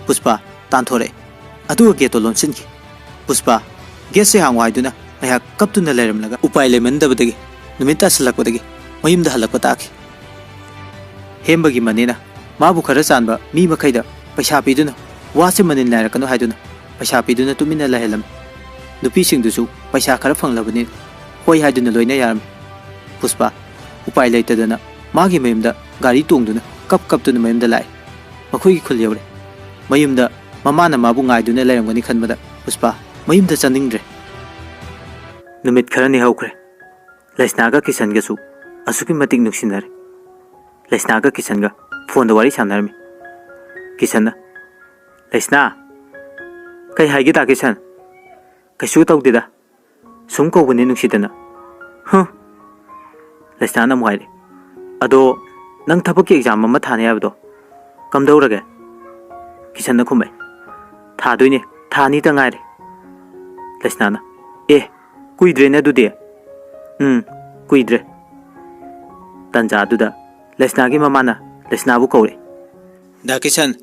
ꯄꯨꯁꯄꯥ ꯇꯥꯟꯊꯣꯔꯛꯏ꯫ ꯑꯗꯨꯒ ꯒꯦꯠꯇꯣ ꯂꯣꯟꯁꯤꯟꯈꯤ꯫ ꯄꯨꯁꯄꯥ ꯒꯦꯠꯁꯦ ꯍꯥꯡꯉꯨ ꯍꯥꯏꯗꯨꯅ ꯉꯥꯏꯍꯥꯛ ꯀꯞꯇꯨꯅ ꯂꯩꯔꯝꯂꯒ ꯎꯄꯥꯏ ꯂꯩꯃꯟꯗꯕꯗꯒꯤ ꯅꯨꯃꯤꯠ ꯇꯥꯁꯤꯜꯂꯛꯄꯗꯒꯤ ꯃꯌꯨꯝꯗ ꯍꯜꯂꯛꯄ ꯇꯥꯈꯤ꯫ ꯍꯦꯝꯕꯒꯤ ꯃꯅꯦꯅ ꯃꯥꯕꯨ ꯈꯔ ꯆꯥꯟꯕ ꯃꯤ ꯃꯈꯩꯗ ꯄꯩꯁꯥ ꯄꯤꯗꯨꯅ ꯋꯥꯁꯦ ꯃꯅꯤꯟ ꯅꯥꯏꯔꯛꯀꯅꯨ ꯍꯥꯏꯗꯨꯅ ꯄꯩꯁꯥ ꯄꯤꯗꯨꯅ ꯇꯨꯃꯤꯟꯅ ꯂꯩꯍꯜꯂꯝꯃꯤ꯫ ꯅꯨꯄꯤꯁꯤꯡꯗꯨꯁꯨ ꯄꯩꯁꯥ ꯈꯔ ꯐꯪꯂꯕꯅꯤꯅ ꯍꯣꯏ ꯍꯥꯏꯗꯨꯅ ꯂꯣꯏꯅ ꯌꯥꯔꯝꯃꯤ꯫ ꯄꯨꯁꯄꯥ ꯎꯄꯥꯏ ꯂꯩꯇꯗꯅ ꯃꯥꯒꯤ ꯃꯌꯨꯝꯗ ꯒꯥꯔꯤ ꯇꯣꯡꯗꯨꯅ ꯀꯞ ꯀꯞꯇꯨꯅ ꯃꯌꯨꯝꯗ ꯂꯥꯛꯏ꯫ ꯃꯈꯣꯏꯒꯤ ꯈꯨꯜ ꯌꯧꯔꯦ꯫ ꯃꯌꯨꯝꯗ ꯃꯃꯥꯅ ꯃꯥꯕꯨ ꯉꯥꯏꯗꯨꯅ ꯂꯩꯔꯝꯒꯅꯤ ꯈꯟꯕꯗ ꯄꯨꯁꯄꯥ ꯃꯌꯨꯝꯗ ꯆꯪꯅꯤꯡꯗ꯭ꯔꯦ꯫ ꯅꯨꯃꯤꯠ ꯈꯔꯅꯤ ꯍꯧꯈ꯭ꯔꯦ꯫ ꯂꯩꯁꯅꯥꯒ ꯀꯤꯁꯟꯒꯁꯨ ꯑꯁꯨꯛꯀꯤ ꯃꯇꯤꯛ ꯅꯨꯡꯁꯤꯅꯔꯦ꯫ ꯂꯩꯁꯅꯥꯒ ꯀꯤꯁꯟꯒ ꯐꯣꯟꯗ ꯋꯥꯔꯤ ꯁꯥꯟꯅꯔꯝꯃꯤ꯫ ꯀꯤꯁꯟꯅ, "ꯂꯩꯁꯅꯥ, ꯀꯩ ꯍꯥꯏꯒꯦ ꯗꯥ ꯀꯤꯁꯟ?" "ꯀꯩꯁꯨ ꯇꯧꯗꯦꯗ, ꯁꯨꯝ ꯀꯧꯕꯅꯤ ꯅꯨꯡꯁꯤꯗꯅ꯫" "ꯍꯨ?" ꯂꯩꯁꯅꯥꯅ ꯑꯃꯨꯛ ꯍꯥꯏꯔꯦ, "ꯑꯗꯣ ꯅꯪ ꯊꯕꯛꯀꯤ ꯑꯦꯛꯖꯥꯝ ꯑꯃ ꯊꯥꯅꯤ ꯍꯥꯏꯕꯗꯣ ꯀꯝꯗꯧꯔꯒꯦ?" ꯀꯤꯁꯟꯅ ꯈꯨꯝꯃꯛꯑꯦ, "ꯊꯥꯗꯣꯏꯅꯦ, ꯊꯥ ꯑꯅꯤꯇ ꯉꯥꯏꯔꯦ꯫" ꯂꯩꯁꯅꯥꯅ, "ꯑꯦ, ꯀꯨꯏꯗ꯭ꯔꯦꯅꯦ ꯑꯗꯨꯗꯤ꯫" "ꯎꯝ, ꯀꯨꯏꯗ꯭ꯔꯦ꯫" ꯇꯟꯖꯥꯗꯨꯗ ꯂꯩꯁꯅꯥꯒꯤ ꯃꯃꯥꯅ ꯂꯩꯁꯅꯥꯕꯨ ꯀꯧꯔꯦ꯫ "ꯗꯥ ꯀꯤꯁꯟ,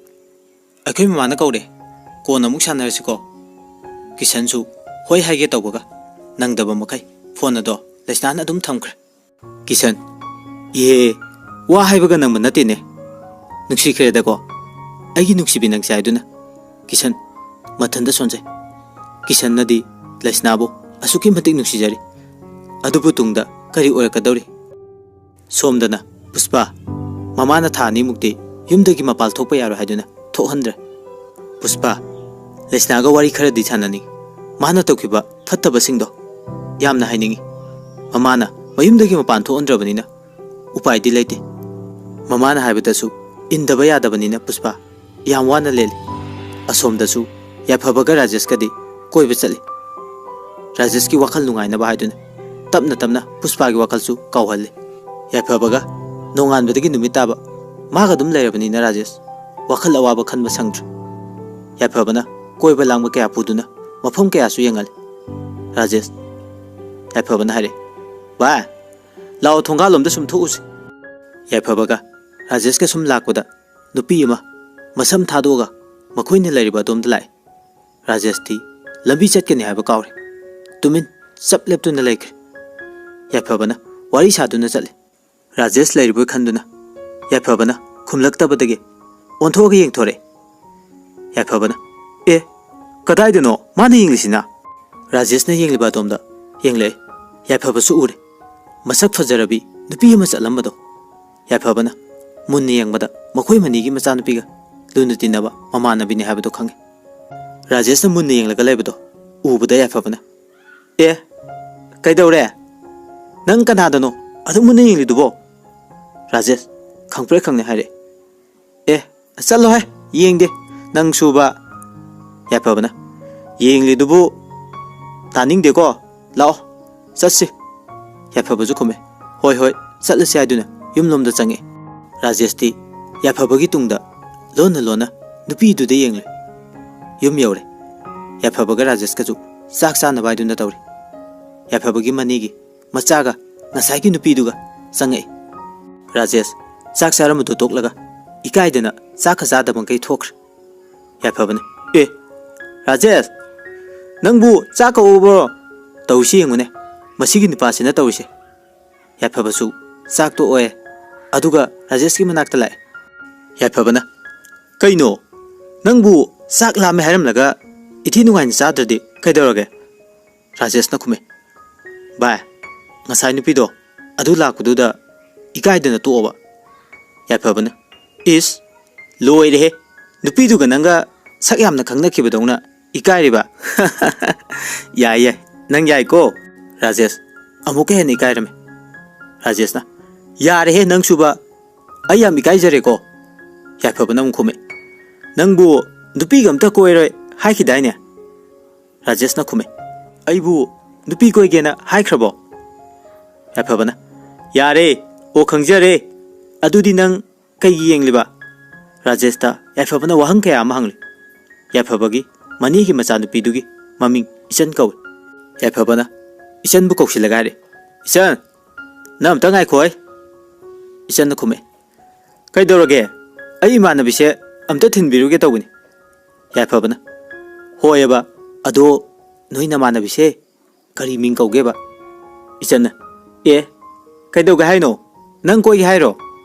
ꯑꯩꯈꯣꯏ ꯃꯃꯥꯅ ꯀꯧꯔꯦ, ꯀꯣꯟꯅ ꯑꯃꯨꯛ ꯁꯥꯟꯅꯔꯁꯤꯀꯣ꯫" ꯀꯤꯁꯟꯁꯨ ꯍꯣꯏ ꯍꯥꯏꯒꯦ ꯇꯧꯕꯒ ꯅꯪꯗꯕ ꯃꯈꯩ ꯐꯣꯟ ꯑꯗꯣ ꯂꯩꯁꯅꯥꯅ ꯑꯗꯨꯝ ꯊꯝꯈ꯭ꯔꯦ꯫ ꯀꯤꯁꯟ, "ꯏꯍꯦ, ꯋꯥ ꯍꯥꯏꯕꯒ ꯅꯪꯕ ꯅꯠꯇꯦꯅꯦ꯫ ꯅꯨꯡꯁꯤꯈ꯭ꯔꯦꯗꯀꯣ, ꯑꯩꯒꯤ ꯅꯨꯡꯁꯤꯕꯤ ꯅꯪꯁꯦ" ꯍꯥꯏꯗꯨꯅ ꯀꯤꯁꯟ ꯃꯊꯟꯇ ꯁꯣꯟꯖꯩ꯫ ꯀꯤꯁꯟꯅꯗꯤ ꯂꯩꯁꯅꯥꯕꯨ ꯑꯁꯨꯛꯀꯤ ꯃꯇꯤꯛ ꯅꯨꯡꯁꯤꯖꯔꯤ꯫ ꯑꯗꯨꯕꯨ ꯇꯨꯡꯗ ꯀꯔꯤ ꯑꯣꯏꯔꯛꯀꯗꯧꯔꯤ? ꯁꯣꯝꯗꯅ ꯄꯨꯁꯄꯥ, ꯃꯃꯥꯅ ꯊꯥ ꯑꯅꯤꯃꯨꯛꯇꯤ ꯌꯨꯝꯗꯒꯤ ꯃꯄꯥꯜ ꯊꯣꯛꯄ ꯌꯥꯔꯣꯏ ꯍꯥꯏꯗꯨꯅ ꯊꯣꯛꯍꯟꯗ꯭ꯔꯦ꯫ ꯄꯨꯁꯄꯥ, ꯂꯩꯁꯅꯥꯒ ꯋꯥꯔꯤ ꯈꯔꯗꯤ ꯁꯥꯟꯅꯅꯤꯡꯏ꯫ ꯃꯥꯅ ꯇꯧꯈꯤꯕ ꯐꯠꯇꯕꯁꯤꯡꯗꯣ ꯌꯥꯝꯅ ꯍꯥꯏꯅꯤꯡꯏ꯫ ꯃꯃꯥꯅ ꯃꯌꯨꯝꯗꯒꯤ ꯃꯄꯥꯟ ꯊꯣꯛꯍꯟꯗ꯭ꯔꯕꯅꯤꯅ ꯎꯄꯥꯏꯗꯤ ꯂꯩꯇꯦ꯫ ꯃꯃꯥꯅ ꯍꯥꯏꯕꯗꯁꯨ ꯏꯟꯗꯕ ꯌꯥꯗꯕꯅꯤꯅ ꯄꯨꯁꯄꯥ ꯌꯥꯝ ꯋꯥꯅ ꯂꯦꯜꯂꯤ꯫ ꯑꯁꯣꯝꯗꯁꯨ ꯌꯥꯏꯐꯕꯒ ꯔꯥꯖꯦꯁꯀꯗꯤ ꯀꯣꯏꯕ ꯆꯠꯂꯤ꯫ ꯔꯥꯖꯦꯁꯀꯤ ꯋꯥꯈꯜ ꯅꯨꯡꯉꯥꯏꯅꯕ ꯍꯥꯏꯗꯨꯅ ꯇꯞꯅ ꯇꯞꯅ ꯄꯨꯁꯄꯥꯒꯤ ꯋꯥꯈꯜꯁꯨ ꯀꯥꯎꯍꯜꯂꯤ꯫ ꯌꯥꯏꯐꯕꯒ ꯅꯣꯡꯉꯥꯟꯕꯗꯒꯤ ꯅꯨꯃꯤꯠ ꯇꯥꯕ ꯃꯥꯒ ꯑꯗꯨꯝ ꯂꯩꯔꯕꯅꯤꯅ ꯔꯥꯖꯦꯁ ꯋꯥꯈꯜ ꯑꯋꯥꯕ ꯈꯟꯕ ꯁꯪꯗ꯭ꯔꯦ꯫ ꯌꯥꯏꯐꯕꯅ ꯀꯣꯏꯕ ꯂꯥꯡꯕ ꯀꯌꯥ ꯄꯨꯗꯨꯅ ꯃꯐꯝ ꯀꯌꯥꯁꯨ ꯌꯦꯡꯍꯜꯂꯤ꯫ ꯔꯥꯖꯦꯁ, ꯌꯥꯏꯐꯕꯅ ꯍꯥꯏꯔꯦ, "ꯚꯥꯏ, ꯂꯥꯛꯑꯣ, ꯊꯣꯡꯒꯥꯜꯂꯣꯝꯗ ꯁꯨꯝ ꯊꯣꯛꯎꯁꯤ꯫" ꯌꯥꯏꯐꯕꯒ ꯔꯥꯖꯦꯁꯀ ꯁꯨꯝ ꯂꯥꯛꯄꯗ ꯅꯨꯄꯤ ꯑꯃ ꯃꯁꯝ ꯊꯥꯗꯣꯛꯑꯒ ꯃꯈꯣꯏꯅ ꯂꯩꯔꯤꯕ ꯑꯗꯣꯝꯗ ꯂꯥꯛꯑꯦ꯫ ꯔꯥꯖꯦꯁꯇꯤ ꯂꯝꯕꯤ ꯆꯠꯀꯅꯤ ꯍꯥꯏꯕ ꯀꯥꯎꯔꯦ꯫ ꯇꯨꯃꯤꯟ ꯆꯞ ꯂꯦꯞꯇꯨꯅ ꯂꯩꯈ꯭ꯔꯦ꯫ ꯌꯥꯏꯐꯕꯅ ꯋꯥꯔꯤ ꯁꯥꯗꯨꯅ ꯆꯠꯂꯦ꯫ ꯔꯥꯖꯦꯁ ꯂꯩꯔꯤꯕꯣꯏ ꯈꯟꯗꯨꯅ ꯌꯥꯏꯐꯕꯅ ꯈꯨꯝꯂꯛꯇꯕꯗꯒꯤ ꯑꯣꯟꯊꯣꯛꯑꯒ ꯌꯦꯡꯊꯣꯔꯛꯑꯦ꯫ ꯌꯥꯏꯐꯕꯅ, "ꯑꯦ, ꯀꯗꯥꯏꯗꯅꯣ ꯃꯥꯅ ꯌꯦꯡꯂꯤꯁꯤꯅ?" ꯔꯥꯖꯦꯁꯅ ꯌꯦꯡꯂꯤꯕ ꯑꯗꯣꯝꯗ ꯌꯦꯡꯂꯛꯑꯦ꯫ ꯌꯥꯏꯐꯕꯁꯨ ꯎꯔꯦ꯫ ꯃꯁꯛ ꯐꯖꯔꯕꯤ ꯅꯨꯄꯤ ꯑꯃ ꯆꯠꯂꯝꯕꯗꯣ꯫ ꯌꯥꯏꯐꯕꯅ ꯃꯨꯟꯅ ꯌꯦꯡꯕꯗ ꯃꯈꯣꯏ ꯃꯅꯤꯒꯤ ꯃꯆꯥꯅꯨꯄꯤꯒ ꯂꯨꯅ ꯇꯤꯟꯅꯕ ꯃꯃꯥꯟꯅꯕꯤꯅꯤ ꯍꯥꯏꯕꯗꯣ ꯈꯪꯉꯤ꯫ ꯔꯥꯖꯦꯁꯅ ꯃꯨꯟꯅ ꯌꯦꯡꯂꯒ ꯂꯩꯕꯗꯣ ꯎꯕꯗ ꯌꯥꯏꯐꯕꯅ, "ꯑꯦ, ꯀꯩꯗꯧꯔꯦ? ꯅꯪ ꯀꯅꯥꯗꯅꯣ ꯑꯗꯨꯛ ꯃꯨꯟꯅ ꯌꯦꯡꯂꯤꯗꯨꯕꯣ?" ꯔꯥꯖꯦꯁ ꯈꯪꯄ꯭ꯔꯦꯛ ꯈꯪꯅ ꯍꯥꯏꯔꯛꯑꯦ꯫ "ꯑꯦ, ꯆꯠꯂꯣꯍꯦ, ꯌꯦꯡꯗꯦ꯫ ꯅꯪꯁꯨꯕ꯫" ꯌꯥꯏꯐꯕꯅ, "ꯌꯦꯡꯂꯤꯗꯨꯕꯨ ꯇꯥꯅꯤꯡꯗꯦꯀꯣ, ꯂꯥꯛꯑꯣ, ꯆꯠꯁꯤ꯫" ꯌꯥꯏꯐꯕꯁꯨ ꯈꯨꯝꯃꯦ, "ꯍꯣꯏ, ꯍꯣꯏ, ꯆꯠꯂꯁꯤ" ꯍꯥꯏꯗꯨꯅ ꯌꯨꯝꯂꯣꯝꯗ ꯆꯪꯉꯛꯑꯦ꯫ ꯔꯥꯖꯦꯁꯇꯤ ꯌꯥꯏꯐꯕꯒꯤ ꯇꯨꯡꯗ ꯂꯣꯟꯅ ꯂꯣꯟꯅ ꯅꯨꯄꯤꯗꯨꯗ ꯌꯦꯡꯂꯦ꯫ ꯌꯨꯝ ꯌꯧꯔꯦ꯫ ꯌꯥꯏꯐꯕꯒ ꯔꯥꯖꯦꯁꯀꯁꯨ ꯆꯥꯛ ꯆꯥꯅꯕ ꯍꯥꯏꯗꯨꯅ ꯇꯧꯔꯤ꯫ ꯌꯥꯏꯐꯕꯒꯤ ꯃꯅꯤꯒꯤ ꯃꯆꯥꯒ ꯉꯁꯥꯏꯒꯤ ꯅꯨꯄꯤꯗꯨꯒ ꯆꯪꯉꯛꯏ꯫ ꯔꯥꯖꯦꯁ ꯆꯥꯛ ꯆꯥꯔꯝꯕꯗꯨ ꯇꯣꯛꯂꯒ ꯏꯀꯥꯏꯗꯅ ꯆꯥꯛꯀ ꯆꯥꯗꯕ ꯃꯈꯩ ꯊꯣꯛꯈ꯭ꯔꯦ꯫ ꯌꯥꯏꯐꯕꯅ, "ꯑꯦ, ꯔꯥꯖꯦꯁ, ꯅꯪꯕꯨ ꯆꯥꯛ ꯀꯧꯕ꯭ꯔꯣ? ꯇꯧꯔꯤꯁꯤ ꯌꯦꯡꯉꯨꯅꯦ, ꯃꯁꯤꯒꯤ ꯅꯨꯄꯥꯁꯤꯅ ꯇꯧꯔꯤꯁꯦ꯫" ꯌꯥꯏꯐꯕꯁꯨ ꯆꯥꯛ ꯇꯣꯛꯑꯦ, ꯑꯗꯨꯒ ꯔꯥꯖꯦꯁꯀꯤ ꯃꯅꯥꯛꯇ ꯂꯥꯛꯑꯦ꯫ ꯌꯥꯏꯐꯕꯅ, "ꯀꯩꯅꯣ, ꯅꯪꯕꯨ ꯆꯥꯛ ꯂꯥꯝꯃꯦ ꯍꯥꯏꯔꯝꯂꯒ ꯏꯊꯤ ꯅꯨꯡꯉꯥꯏꯅ ꯆꯥꯗ꯭ꯔꯗꯤ ꯀꯩꯗꯧꯔꯒꯦ?" ꯔꯥꯖꯦꯁꯅ ꯈꯨꯝꯃꯦ, "ꯚꯥꯏ, ꯉꯁꯥꯏ ꯅꯨꯄꯤꯗꯣ ꯑꯗꯨ ꯂꯥꯛꯄꯗꯨꯗ ꯏꯀꯥꯏꯗꯅ ꯇꯣꯛꯑꯕ꯫" ꯌꯥꯏꯐꯕꯅ, "ꯏꯁ, ꯂꯣꯏꯔꯦꯍꯦ, ꯅꯨꯄꯤꯗꯨꯒ ꯅꯪꯒ ꯁꯛ ꯌꯥꯝꯅ ꯈꯪꯅꯈꯤꯕꯗꯧꯅ ꯏꯀꯥꯏꯔꯤꯕ?" "ꯌꯥꯏ, ꯌꯥꯏ, ꯅꯪ ꯌꯥꯏꯀꯣ꯫" ꯔꯥꯖꯦꯁ ꯑꯃꯨꯛꯀ ꯍꯦꯟꯅ ꯏꯀꯥꯏꯔꯝꯃꯦ꯫ ꯔꯥꯖꯦꯁꯅ, "ꯌꯥꯔꯦꯍꯦ, ꯅꯪꯁꯨꯕ, ꯑꯩ ꯌꯥꯝ ꯏꯀꯥꯏꯖꯔꯦꯀꯣ꯫" ꯌꯥꯏꯐꯕꯅ ꯑꯃꯨꯛ ꯈꯨꯝꯃꯦ, "ꯅꯪꯕꯨ ꯅꯨꯄꯤꯒ ꯑꯝꯇ ꯀꯣꯏꯔꯣꯏ ꯍꯥꯏꯈꯤꯗꯥꯏꯅꯦ?" ꯔꯥꯖꯦꯁꯅ ꯈꯨꯝꯃꯦ, "ꯑꯩꯕꯨ ꯅꯨꯄꯤ ꯀꯣꯏꯒꯦꯅ ꯍꯥꯏꯈ꯭ꯔꯕꯣ?" ꯌꯥꯏꯐꯕꯅ, "ꯌꯥꯔꯦ, ꯑꯣ, ꯈꯪꯖꯔꯦ꯫ ꯑꯗꯨꯗꯤ ꯅꯪ ꯀꯩꯒꯤ ꯌꯦꯡꯂꯤꯕ?" ꯔꯥꯖꯦꯁꯇ ꯌꯥꯏꯐꯕꯅ ꯋꯥꯍꯪ ꯀꯌꯥ ꯑꯃ ꯍꯪꯂꯤ꯫ ꯌꯥꯏꯐꯕꯒꯤ ꯃꯅꯤꯒꯤ ꯃꯆꯥꯅꯨꯄꯤꯗꯨꯒꯤ ꯃꯃꯤꯡ ꯏꯆꯟ ꯀꯧꯏ꯫ ꯌꯥꯏꯐꯕꯅ ꯏꯆꯟꯕꯨ ꯀꯧꯁꯤꯜꯂꯒ ꯍꯥꯏꯔꯦ, "ꯏꯆꯟ, ꯅꯪ ꯑꯝꯇ ꯉꯥꯏꯈꯣꯍꯦ꯫" ꯏꯆꯟꯅ ꯈꯨꯝꯃꯦ, "ꯀꯩꯗꯧꯔꯒꯦ? ꯑꯩ ꯏꯃꯥꯟꯅꯕꯤꯁꯦ ꯑꯝꯇ ꯊꯤꯟꯕꯤꯔꯨꯒꯦ ꯇꯧꯕꯅꯤ꯫" ꯌꯥꯏꯐꯕꯅ, "ꯍꯣꯏꯑꯕ, ꯑꯗꯣ ꯅꯣꯏ ꯅꯃꯥꯟꯅꯕꯤꯁꯦ ꯀꯔꯤ ꯃꯤꯡ ꯀꯧꯒꯦꯕ?" ꯏꯆꯟꯅ, "ꯑꯦ, ꯀꯩꯗꯧꯒꯦ ꯍꯥꯏꯅꯣ? ꯅꯪ ꯀꯣꯏꯒꯦ ꯍꯥꯏꯔꯣ?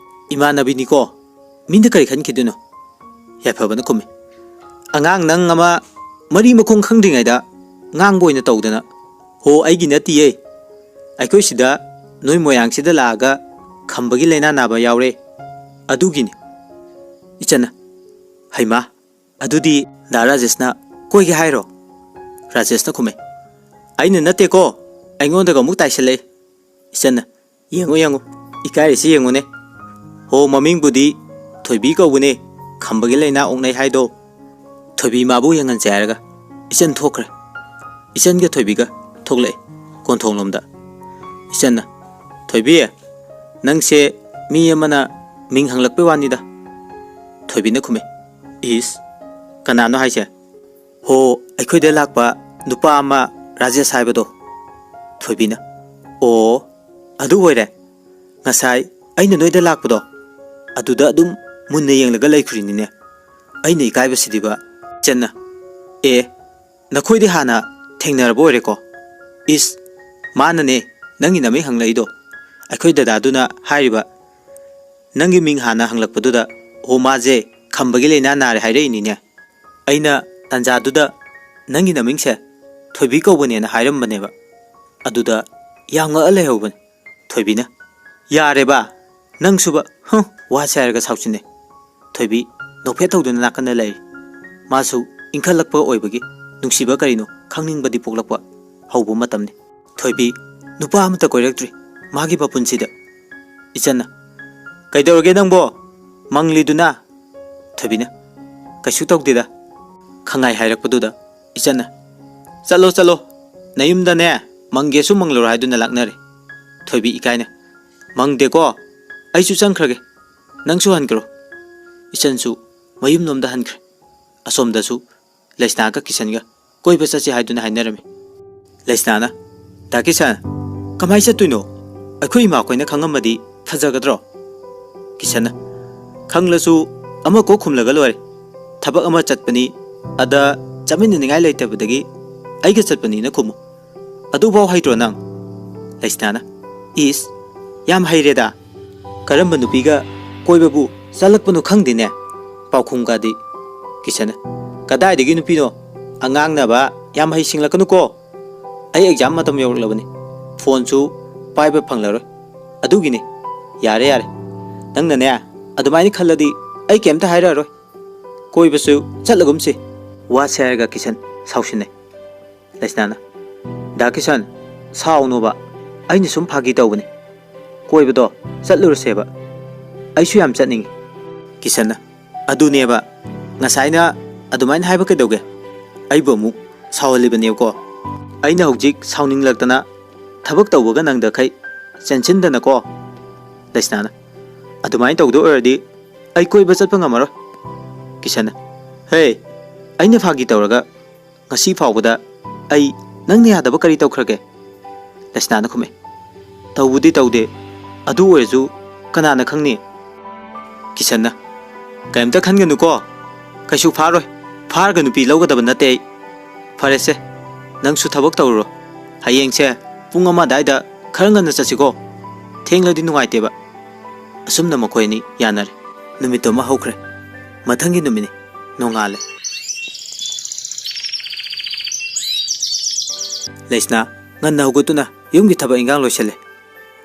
ꯏꯃꯥꯟꯅꯕꯤꯅꯤꯀꯣ, ꯃꯤꯅ ꯀꯔꯤ ꯈꯟꯈꯤꯗꯣꯏꯅꯣ?" ꯌꯥꯏꯐꯕꯅ ꯈꯨꯝꯃꯤ, "ꯑꯉꯥꯡ ꯅꯪ ꯑꯃ ꯃꯔꯤ ꯃꯈꯣꯡ ꯈꯪꯗ꯭ꯔꯤꯉꯩꯗ ꯉꯥꯡꯕ ꯑꯣꯏꯅ ꯇꯧꯗꯅ꯫ ꯍꯣ, ꯑꯩꯒꯤ ꯅꯠꯇꯤꯌꯦ꯫ ꯑꯩꯈꯣꯏ ꯁꯤꯗ, ꯅꯣꯏ ꯃꯣꯏꯔꯥꯡꯁꯤꯗ ꯂꯥꯛꯑꯒ ꯈꯝꯕꯒꯤ ꯂꯥꯏꯅꯥ ꯅꯥꯕ ꯌꯥꯎꯔꯦ, ꯑꯗꯨꯒꯤꯅꯤ꯫" ꯏꯆꯟꯅ, "ꯍꯩꯃꯥ, ꯑꯗꯨꯗꯤ ꯗꯥ ꯔꯥꯖꯦꯁꯅ ꯀꯣꯏꯒꯦ ꯍꯥꯏꯔꯣ?" ꯔꯥꯖꯦꯁꯅ ꯈꯨꯝꯃꯦ, "ꯑꯩꯅ ꯅꯠꯇꯦꯀꯣ, ꯑꯩꯉꯣꯟꯗꯒ ꯑꯃꯨꯛ ꯇꯥꯏꯁꯜꯂꯛꯑꯦ꯫" ꯏꯆꯟꯅ, "ꯌꯦꯡꯉꯨ, ꯌꯦꯡꯉꯨ, ꯏꯀꯥꯏꯔꯤꯁꯤ ꯌꯦꯡꯉꯨꯅꯦ꯫ ꯍꯣ, ꯃꯃꯤꯡꯕꯨꯗꯤ ꯊꯣꯏꯕꯤ ꯀꯧꯕꯅꯦ, ꯈꯝꯕꯒꯤ ꯂꯥꯏꯅꯥ ꯑꯣꯛꯅꯩ ꯍꯥꯏꯗꯣ꯫ ꯊꯣꯏꯕꯤ ꯃꯥꯕꯨ ꯌꯦꯡꯍꯟꯁꯦ" ꯍꯥꯏꯔꯒ ꯏꯆꯟ ꯊꯣꯛꯈ꯭ꯔꯦ꯫ ꯏꯆꯟꯒ ꯊꯣꯏꯕꯤꯒ ꯊꯣꯛꯂꯛꯑꯦ ꯀꯣꯟꯊꯣꯡꯂꯣꯝꯗ꯫ ꯏꯆꯟꯅ, "ꯊꯣꯏꯕꯤ, ꯅꯪꯁꯦ ꯃꯤ ꯑꯃꯅ ꯃꯤꯡ ꯍꯪꯂꯛꯄꯩ ꯋꯥꯅꯤꯗ꯫" ꯊꯣꯏꯕꯤꯅ ꯈꯨꯝꯃꯦ, "ꯏꯁ, ꯀꯅꯥꯅꯣ ꯍꯥꯏꯁꯦ?" "ꯍꯣ, ꯑꯩꯈꯣꯏꯗ ꯂꯥꯛꯄ ꯅꯨꯄꯥ ꯑꯃ, ꯔꯥꯖꯦꯁ ꯍꯥꯏꯕꯗꯣ꯫" ꯊꯣꯏꯕꯤꯅ, "ꯑꯣ, ꯑꯗꯨ ꯑꯣꯏꯔꯦ꯫ ꯉꯁꯥꯏ ꯑꯩꯅ ꯅꯣꯏꯗ ꯂꯥꯛꯄꯗꯣ, ꯑꯗꯨꯗ ꯑꯗꯨꯝ ꯃꯨꯟꯅ ꯌꯦꯡꯂꯒ ꯂꯩꯈ꯭ꯔꯤꯅꯤꯅꯦ꯫ ꯑꯩꯅ ꯏꯀꯥꯏꯕꯁꯤꯗꯤꯕ꯫" ꯏꯆꯟꯅ, "ꯑꯦ, ꯅꯈꯣꯏꯗꯤ ꯍꯥꯟꯅ ꯊꯦꯡꯅꯔꯕ ꯑꯣꯏꯔꯦꯀꯣ?" "ꯏꯁ, ꯃꯥꯅꯅꯦ ꯅꯪꯒꯤ ꯅꯃꯤꯡ ꯍꯪꯂꯛꯏꯗꯣ꯫ ꯑꯩꯈꯣꯏ ꯗꯗꯥꯗꯨꯅ ꯍꯥꯏꯔꯤꯕ, ꯅꯪꯒꯤ ꯃꯤꯡ ꯍꯥꯟꯅ ꯍꯪꯂꯛꯄꯗꯨꯗ, ꯑꯣ, ꯃꯥꯁꯦ ꯈꯝꯕꯒꯤ ꯂꯥꯏꯅꯥ ꯅꯥꯔꯦ ꯍꯥꯏꯔꯛꯏꯅꯤꯅꯦ꯫ ꯑꯩꯅ ꯇꯥꯟꯖꯥꯗꯨꯗ ꯅꯪꯒꯤ ꯅꯃꯤꯡꯁꯦ ꯊꯣꯏꯕꯤ ꯀꯧꯕꯅꯦꯅ ꯍꯥꯏꯔꯝꯕꯅꯦꯕ꯫ ꯑꯗꯨꯗ ꯌꯥꯝ ꯉꯛꯑ ꯂꯩꯍꯧꯕꯅꯦ꯫" ꯊꯣꯏꯕꯤꯅ, "ꯌꯥꯔꯦꯕ, ꯅꯪꯁꯨꯕ, ꯍꯨꯝ, ꯋꯥꯁꯦ" ꯍꯥꯏꯔꯒ ꯁꯥꯎꯆꯤꯟꯅꯩ꯫ ꯊꯣꯏꯕꯤ ꯅꯣꯛꯐꯦꯠ ꯇꯧꯗꯨꯅ ꯅꯥꯀꯟꯗ ꯂꯩꯔꯤ꯫ ꯃꯥꯁꯨ ꯏꯟꯈꯠꯂꯛꯄ ꯑꯣꯏꯕꯒꯤ ꯅꯨꯡꯁꯤꯕ ꯀꯔꯤꯅꯣ ꯈꯪꯅꯤꯡꯕꯗꯤ ꯄꯣꯛꯂꯛꯄ ꯍꯧꯕ ꯃꯇꯝꯅꯤ꯫ ꯊꯣꯏꯕꯤ ꯅꯨꯄꯥ ꯑꯃꯠꯇ ꯀꯣꯏꯔꯛꯇ꯭ꯔꯤ ꯃꯥꯒꯤ ꯃꯄꯨꯟꯁꯤꯗ꯫ ꯏꯆꯟꯅ, "ꯀꯩꯗꯧꯔꯒꯦ ꯅꯪꯕꯣ? ꯃꯪꯂꯤꯗꯨꯅ?" ꯊꯣꯏꯕꯤꯅ, "ꯀꯩꯁꯨ ꯇꯧꯗꯦꯗ꯫" ꯈꯪꯉꯥꯏ ꯍꯥꯏꯔꯛꯄꯗꯨꯗ ꯏꯆꯟꯅ, "ꯆꯠꯂꯣ, ꯆꯠꯂꯣ, ꯅꯌꯨꯝꯗꯅꯦ ꯃꯪꯒꯦꯁꯨ ꯃꯪꯂꯨꯔꯣ" ꯍꯥꯏꯗꯨꯅ ꯂꯥꯛꯅꯔꯦ꯫ ꯊꯣꯏꯕꯤ ꯏꯀꯥꯏꯅ, "ꯃꯪꯗꯦꯀꯣ, ꯑꯩꯁꯨ ꯆꯪꯈ꯭ꯔꯒꯦ, ꯅꯪꯁꯨ ꯍꯟꯈ꯭ꯔꯣ꯫" ꯏꯆꯟꯁꯨ ꯃꯌꯨꯝꯂꯣꯝꯗ ꯍꯟꯈ꯭ꯔꯦ꯫ ꯑꯁꯣꯝꯗꯁꯨ ꯂꯩꯁꯅꯥꯒ ꯀꯤꯁꯟꯒ ꯀꯣꯏꯕ ꯆꯠꯁꯤ ꯍꯥꯏꯗꯨꯅ ꯍꯥꯏꯅꯔꯝꯃꯤ꯫ ꯂꯩꯁꯅꯥꯅ, "ꯗꯥ ꯀꯤꯁꯟ, ꯀꯃꯥꯏ ꯆꯠꯇꯣꯏꯅꯣ? ꯑꯩꯈꯣꯏ ꯏꯃꯥꯈꯣꯏꯅ ꯈꯪꯉꯝꯃꯗꯤ ꯐꯖꯒꯗ꯭ꯔꯣ?" ꯀꯤꯁꯟꯅ, "ꯈꯪꯂꯁꯨ ꯑꯃ ꯀꯣꯛ ꯈꯨꯝꯂꯒ ꯂꯣꯏꯔꯦ꯫ ꯊꯕꯛ ꯑꯃ ꯆꯠꯄꯅꯤ, ꯑꯗ ꯆꯠꯃꯤꯟꯅꯅꯤꯡꯉꯥꯏ ꯂꯩꯇꯕꯗꯒꯤ ꯑꯩꯒ ꯆꯠꯄꯅꯤꯅ ꯈꯨꯝꯃꯨ꯫ ꯑꯗꯨꯐꯥꯎ ꯍꯩꯇ꯭ꯔꯣ ꯅꯪ?" ꯂꯩꯁꯅꯥꯅ, "ꯏꯁ, ꯌꯥꯝ ꯍꯩꯔꯦꯗ꯫ ꯀꯔꯝꯕ ꯅꯨꯄꯤꯒ ꯀꯣꯏꯕꯕꯨ ꯆꯠꯂꯛꯄꯅꯣ ꯈꯪꯗꯦꯅꯦ, ꯄꯥꯎꯈꯨꯝꯒꯗꯤ꯫" ꯀꯤꯁꯟꯅ, "ꯀꯗꯥꯏꯗꯒꯤ ꯅꯨꯄꯤꯅꯣ? ꯑꯉꯥꯡꯅꯕ ꯌꯥꯝ ꯍꯩꯁꯤꯡꯂꯛꯀꯅꯨꯀꯣ꯫ ꯑꯩ ꯑꯦꯛꯖꯥꯝ ꯃꯇꯝ ꯌꯧꯔꯛꯂꯕꯅꯤ, ꯐꯣꯟꯁꯨ ꯄꯥꯏꯕ ꯐꯪꯂꯔꯣꯏ꯫ ꯑꯗꯨꯒꯤꯅꯤ꯫ ꯌꯥꯔꯦ, ꯌꯥꯔꯦ, ꯅꯪꯅꯅꯦ ꯑꯗꯨꯃꯥꯏꯅ ꯈꯜꯂꯗꯤ ꯑꯩ ꯀꯩꯝꯇ ꯍꯥꯏꯔꯛꯑꯔꯣꯏ꯫ ꯀꯣꯏꯕꯁꯨ ꯆꯠꯂꯒꯨꯝꯁꯤ꯫" ꯋꯥꯁꯦ ꯍꯥꯏꯔꯒ ꯀꯤꯁꯟ ꯁꯥꯎꯁꯤꯟꯅꯩ꯫ ꯂꯩꯁꯅꯥꯅ, "ꯗꯥ ꯀꯤꯁꯟ, ꯁꯥꯎꯅꯣꯕ, ꯑꯩꯅ ꯁꯨꯝ ꯐꯥꯒꯤ ꯇꯧꯕꯅꯤ꯫ ꯀꯣꯏꯕꯗꯣ ꯆꯠꯂꯨꯔꯁꯦꯕ, ꯑꯩꯁꯨ ꯌꯥꯝ ꯆꯠꯅꯤꯡꯉꯤ꯫" ꯀꯤꯁꯟꯅ, "ꯑꯗꯨꯅꯦꯕ, ꯉꯁꯥꯏꯅ ꯑꯗꯨꯃꯥꯏꯅ ꯍꯥꯏꯕ ꯀꯩꯗꯧꯒꯦ? ꯑꯩꯕꯨ ꯑꯃꯨꯛ ꯁꯥꯎꯍꯜꯂꯤꯕꯅꯦꯕꯀꯣ꯫ ꯑꯩꯅ ꯍꯧꯖꯤꯛ ꯁꯥꯎꯅꯤꯡꯂꯛꯇꯅ ꯊꯕꯛ ꯇꯧꯕꯒ ꯅꯪꯗꯈꯩ ꯆꯦꯟꯁꯤꯟꯗꯅꯀꯣ꯫" ꯂꯩꯁꯅꯥꯅ, "ꯑꯗꯨꯃꯥꯏꯅ ꯇꯧꯗꯣꯏ ꯑꯣꯏꯔꯗꯤ ꯑꯩ ꯀꯣꯏꯕ ꯆꯠꯄ ꯉꯝꯃꯔꯣꯏ꯫" ꯀꯤꯁꯟꯅ, "ꯍꯦ, ꯑꯩꯅ ꯐꯥꯒꯤ ꯇꯧꯔꯒ ꯉꯁꯤ ꯐꯥꯎꯕꯗ ꯑꯩ ꯅꯪꯅ ꯌꯥꯗꯕ ꯀꯔꯤ ꯇꯧꯈ꯭ꯔꯒꯦ?" ꯂꯩꯁꯅꯥꯅ ꯈꯨꯝꯃꯦ, "ꯇꯧꯕꯨꯗꯤ ꯇꯧꯗꯦ, ꯑꯗꯨ ꯑꯣꯏꯔꯁꯨ ꯀꯅꯥꯅ ꯈꯪꯅꯤ?" ꯀꯤꯁꯟꯅ, "ꯀꯔꯤꯝꯇ ꯈꯟꯒꯅꯨꯀꯣ, ꯀꯩꯁꯨ ꯐꯥꯔꯣꯏ꯫ ꯐꯥꯔꯒ ꯅꯨꯄꯤ ꯂꯧꯒꯗꯕ ꯅꯠꯇꯦ ꯑꯩ꯫ ꯐꯔꯦꯁꯦ, ꯅꯪꯁꯨ ꯊꯕꯛ ꯇꯧꯔꯨꯔꯣ꯫ ꯍꯌꯦꯡꯁꯦ ꯄꯨꯡ ꯑꯃ ꯑꯗꯥꯏꯗ ꯈꯔ ꯉꯟꯅ ꯆꯠꯁꯤꯀꯣ꯫ ꯊꯦꯡꯂꯗꯤ ꯅꯨꯡꯉꯥꯏꯇꯦꯕ꯫" ꯑꯁꯨꯝꯅ ꯃꯈꯣꯏ ꯑꯅꯤ ꯌꯥꯅꯔꯦ꯫ ꯅꯨꯃꯤꯠꯇꯨ ꯑꯃ ꯍꯧꯈ꯭ꯔꯦ꯫ ꯃꯊꯪꯒꯤ ꯅꯨꯃꯤꯠꯅꯤ꯫ ꯅꯣꯡꯉꯥꯜꯂꯦ꯫ ꯂꯩꯁꯅꯥ ꯉꯟꯅ ꯍꯧꯒꯠꯇꯨꯅ ꯌꯨꯝꯒꯤ ꯊꯕꯛ ꯏꯟꯈꯥꯡ ꯂꯣꯏꯁꯤꯜꯂꯦ꯫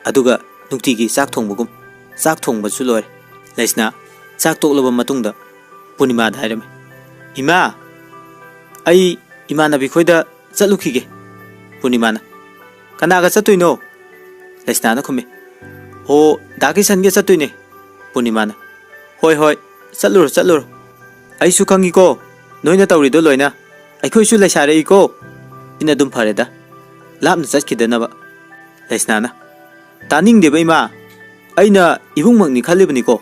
ꯑꯗꯨꯒ ꯅꯨꯡꯇꯤꯒꯤ ꯆꯥꯛ ꯊꯣꯡꯕꯒꯨꯝ ꯆꯥꯛ ꯊꯣꯡꯕꯁꯨ ꯂꯣꯏꯔꯦ꯫ ꯂꯩꯁꯅꯥ ꯆꯥꯛ ꯇꯣꯛꯂꯕ ꯃꯇꯨꯡꯗ ꯄꯨꯔꯅꯤꯃꯥꯗ ꯍꯥꯏꯔꯝꯃꯤ, "ꯏꯃꯥ, ꯑꯩ ꯏꯃꯥꯟꯅꯕꯤ ꯈꯣꯏꯗ ꯆꯠꯂꯨꯈꯤꯒꯦ꯫" ꯄꯨꯔꯅꯤꯃꯥꯅ, "ꯀꯅꯥꯒ ꯆꯠꯇꯣꯏꯅꯣ?" ꯂꯩꯁꯅꯥꯅ ꯈꯨꯝꯃꯤ, "ꯑꯣ, ꯗꯥ ꯀꯤꯁꯟꯒ ꯆꯠꯇꯣꯏꯅꯦ꯫" ꯄꯨꯔꯅꯤꯃꯥꯅ, "ꯍꯣꯏ, ꯍꯣꯏ, ꯆꯠꯂꯨꯔꯣ, ꯆꯠꯂꯨꯔꯣ꯫ ꯑꯩꯁꯨ ꯈꯪꯉꯤꯀꯣ, ꯅꯣꯏꯅ ꯇꯧꯔꯤꯗꯣ ꯂꯣꯏꯅ꯫ ꯑꯩꯈꯣꯏꯁꯨ ꯂꯩꯁꯥꯔꯛꯏꯀꯣ꯫ ꯏꯟ ꯑꯗꯨꯝ ꯐꯔꯦꯗ, ꯂꯥꯞꯅ ꯆꯠꯈꯤꯗꯅꯕ꯫" ꯂꯩꯁꯅꯥꯅ, "ꯇꯥꯅꯤꯡꯗꯦꯕ ꯏꯃꯥ, ꯑꯩꯅ ꯏꯕꯨꯡꯃꯛꯅꯤ ꯈꯜꯂꯤꯕꯅꯤꯀꯣ꯫"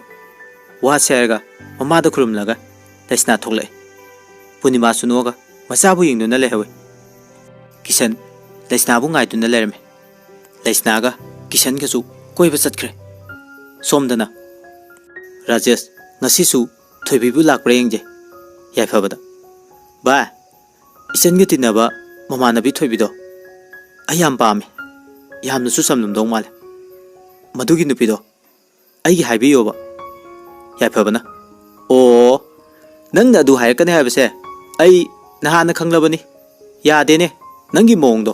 ꯋꯥꯁꯦ ꯍꯥꯏꯔꯒ ꯃꯃꯥꯗ ꯈꯨꯔꯨꯝꯂꯒ ꯂꯩꯁꯅꯥ ꯊꯣꯛꯂꯛꯑꯦ꯫ ꯄꯨꯔꯅꯤꯃꯥꯁꯨ ꯅꯣꯛꯑꯒ ꯃꯆꯥꯕꯨ ꯌꯦꯡꯗꯨꯅ ꯂꯩꯍꯧꯋꯦ꯫ ꯀꯤꯁꯟ ꯂꯩꯁꯅꯥꯕꯨ ꯉꯥꯏꯗꯨꯅ ꯂꯩꯔꯝꯃꯤ꯫ ꯂꯩꯁꯅꯥꯒ ꯀꯤꯁꯟꯒꯁꯨ ꯀꯣꯏꯕ ꯆꯠꯈ꯭ꯔꯦ꯫ ꯁꯣꯝꯗꯅ ꯔꯥꯖꯦꯁ ꯉꯁꯤꯁꯨ ꯊꯣꯏꯕꯤꯕꯨ ꯂꯥꯛꯄ꯭ꯔꯥ ꯌꯦꯡꯖꯦ꯫ ꯌꯥꯏꯐꯕꯗ, "ꯚꯥꯏ, ꯏꯆꯟꯒ ꯇꯤꯟꯅꯕ ꯃꯃꯥꯟꯅꯕꯤ ꯊꯣꯏꯕꯤꯗꯣ ꯑꯩ ꯌꯥꯝ ꯄꯥꯝꯃꯦ, ꯌꯥꯝꯅꯁꯨ ꯆꯝꯂꯝꯗꯧ ꯃꯥꯜꯂꯦ꯫ ꯃꯗꯨꯒꯤ ꯅꯨꯄꯤꯗꯣ ꯑꯩꯒꯤ ꯍꯥꯏꯕꯤꯌꯣꯕ꯫" ꯌꯥꯏꯐꯕꯅ, "ꯑꯣ, ꯅꯪꯅ ꯑꯗꯨ ꯍꯥꯏꯔꯛꯀꯅꯤ ꯍꯥꯏꯕꯁꯦ ꯑꯩ ꯅꯍꯥꯟꯅ ꯈꯪꯂꯕꯅꯤ꯫ ꯌꯥꯗꯦꯅꯦ ꯅꯪꯒꯤ ꯃꯑꯣꯡꯗꯣ꯫"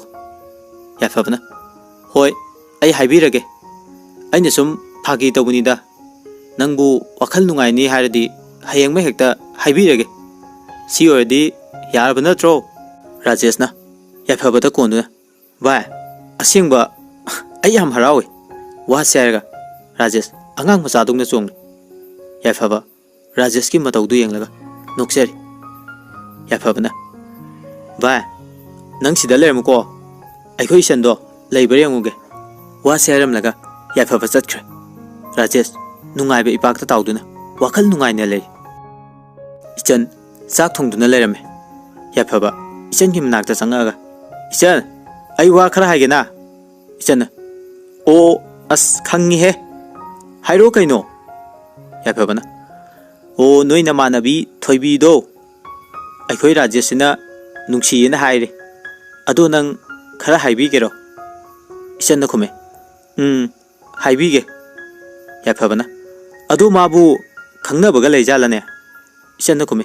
ꯌꯥꯏꯐꯕꯅ, "ꯍꯣꯏ, ꯑꯩ ꯍꯥꯏꯕꯤꯔꯒꯦ꯫ ꯑꯩꯅ ꯁꯨꯝ ꯐꯥꯒꯤ ꯇꯧꯕꯅꯤꯗ꯫ ꯅꯪꯕꯨ ꯋꯥꯈꯜ ꯅꯨꯡꯉꯥꯏꯅꯤ ꯍꯥꯏꯔꯗꯤ ꯍꯌꯦꯡꯃꯛ ꯍꯦꯛꯇ ꯍꯥꯏꯕꯤꯔꯒꯦ꯫ ꯁꯤ ꯑꯣꯏꯔꯗꯤ ꯌꯥꯔꯕ ꯅꯠꯇ꯭ꯔꯣ?" ꯔꯥꯖꯦꯁꯅ ꯌꯥꯏꯐꯕꯗ ꯀꯣꯟꯗꯨꯅ, "ꯚꯥꯏ, ꯑꯁꯦꯡꯕ ꯑꯩ ꯌꯥꯝ ꯍꯔꯥꯎꯏ ꯋꯥꯁꯦ ꯍꯥꯏꯔꯒ꯫" ꯔꯥꯖꯦꯁ ꯑꯉꯥꯡ ꯃꯆꯥꯗꯧꯅ ꯆꯣꯡꯂꯤ꯫ ꯌꯥꯏꯐꯕ ꯔꯥꯖꯦꯁꯀꯤ ꯃꯇꯧꯗꯨ ꯌꯦꯡꯂꯒ ꯅꯣꯛꯆꯔꯤ꯫ ꯌꯥꯏꯐꯕꯅ, "ꯚꯥꯏ, ꯅꯪ ꯁꯤꯗ ꯂꯩꯔꯝꯃꯨꯀꯣ, ꯑꯩꯈꯣꯏ ꯏꯆꯟꯗꯣ ꯂꯩꯕ꯭ꯔꯥ ꯌꯦꯡꯉꯨꯒꯦ꯫" ꯋꯥꯁꯦ ꯍꯥꯏꯔꯝꯂꯒ ꯌꯥꯏꯐꯕ ꯆꯠꯈ꯭ꯔꯦ꯫ ꯔꯥꯖꯦꯁ ꯅꯨꯡꯉꯥꯏꯕ ꯏꯄꯥꯛꯇ ꯇꯥꯎꯗꯨꯅ ꯋꯥꯈꯜ ꯅꯨꯡꯉꯥꯏꯅ ꯂꯩ꯫ ꯏꯆꯟ ꯆꯥꯛ ꯊꯣꯡꯗꯨꯅ ꯂꯩꯔꯝꯃꯦ꯫ ꯌꯥꯏꯐꯕ ꯏꯆꯟꯒꯤ ꯃꯅꯥꯛꯇ ꯆꯪꯉꯛꯑꯒ, "ꯏꯆꯟ, ꯑꯩ ꯋꯥ ꯈꯔ ꯍꯥꯏꯒꯦꯅ꯫" ꯏꯆꯟꯅ, "ꯑꯣ, ꯑꯁ, ꯈꯪꯉꯤꯍꯦ꯫ ꯍꯥꯏꯔꯛꯑꯣ ꯀꯩꯅꯣ꯫" ꯌꯥꯏꯐꯕꯅ, "ꯑꯣ, ꯅꯣꯏ ꯅꯃꯥꯟꯅꯕꯤ ꯊꯣꯏꯕꯤꯗꯣ ꯑꯩꯈꯣꯏ ꯔꯥꯖꯦꯁꯁꯤꯅ ꯅꯨꯡꯁꯤꯌꯦꯅ ꯍꯥꯏꯔꯦ꯫ ꯑꯗꯣ ꯅꯪ ꯈꯔ ꯍꯥꯏꯕꯤꯒꯦꯔꯣ?" ꯏꯆꯟꯅ ꯈꯨꯝꯃꯦ, "ꯎꯝ, ꯍꯥꯏꯕꯤꯒꯦ꯫" ꯌꯥꯏꯐꯕꯅ, "ꯑꯗꯣ ꯃꯥꯕꯨ ꯈꯪꯅꯕꯒ ꯂꯩꯖꯥꯠꯂꯅꯦ?" ꯏꯆꯟꯅ ꯈꯨꯝꯃꯤ,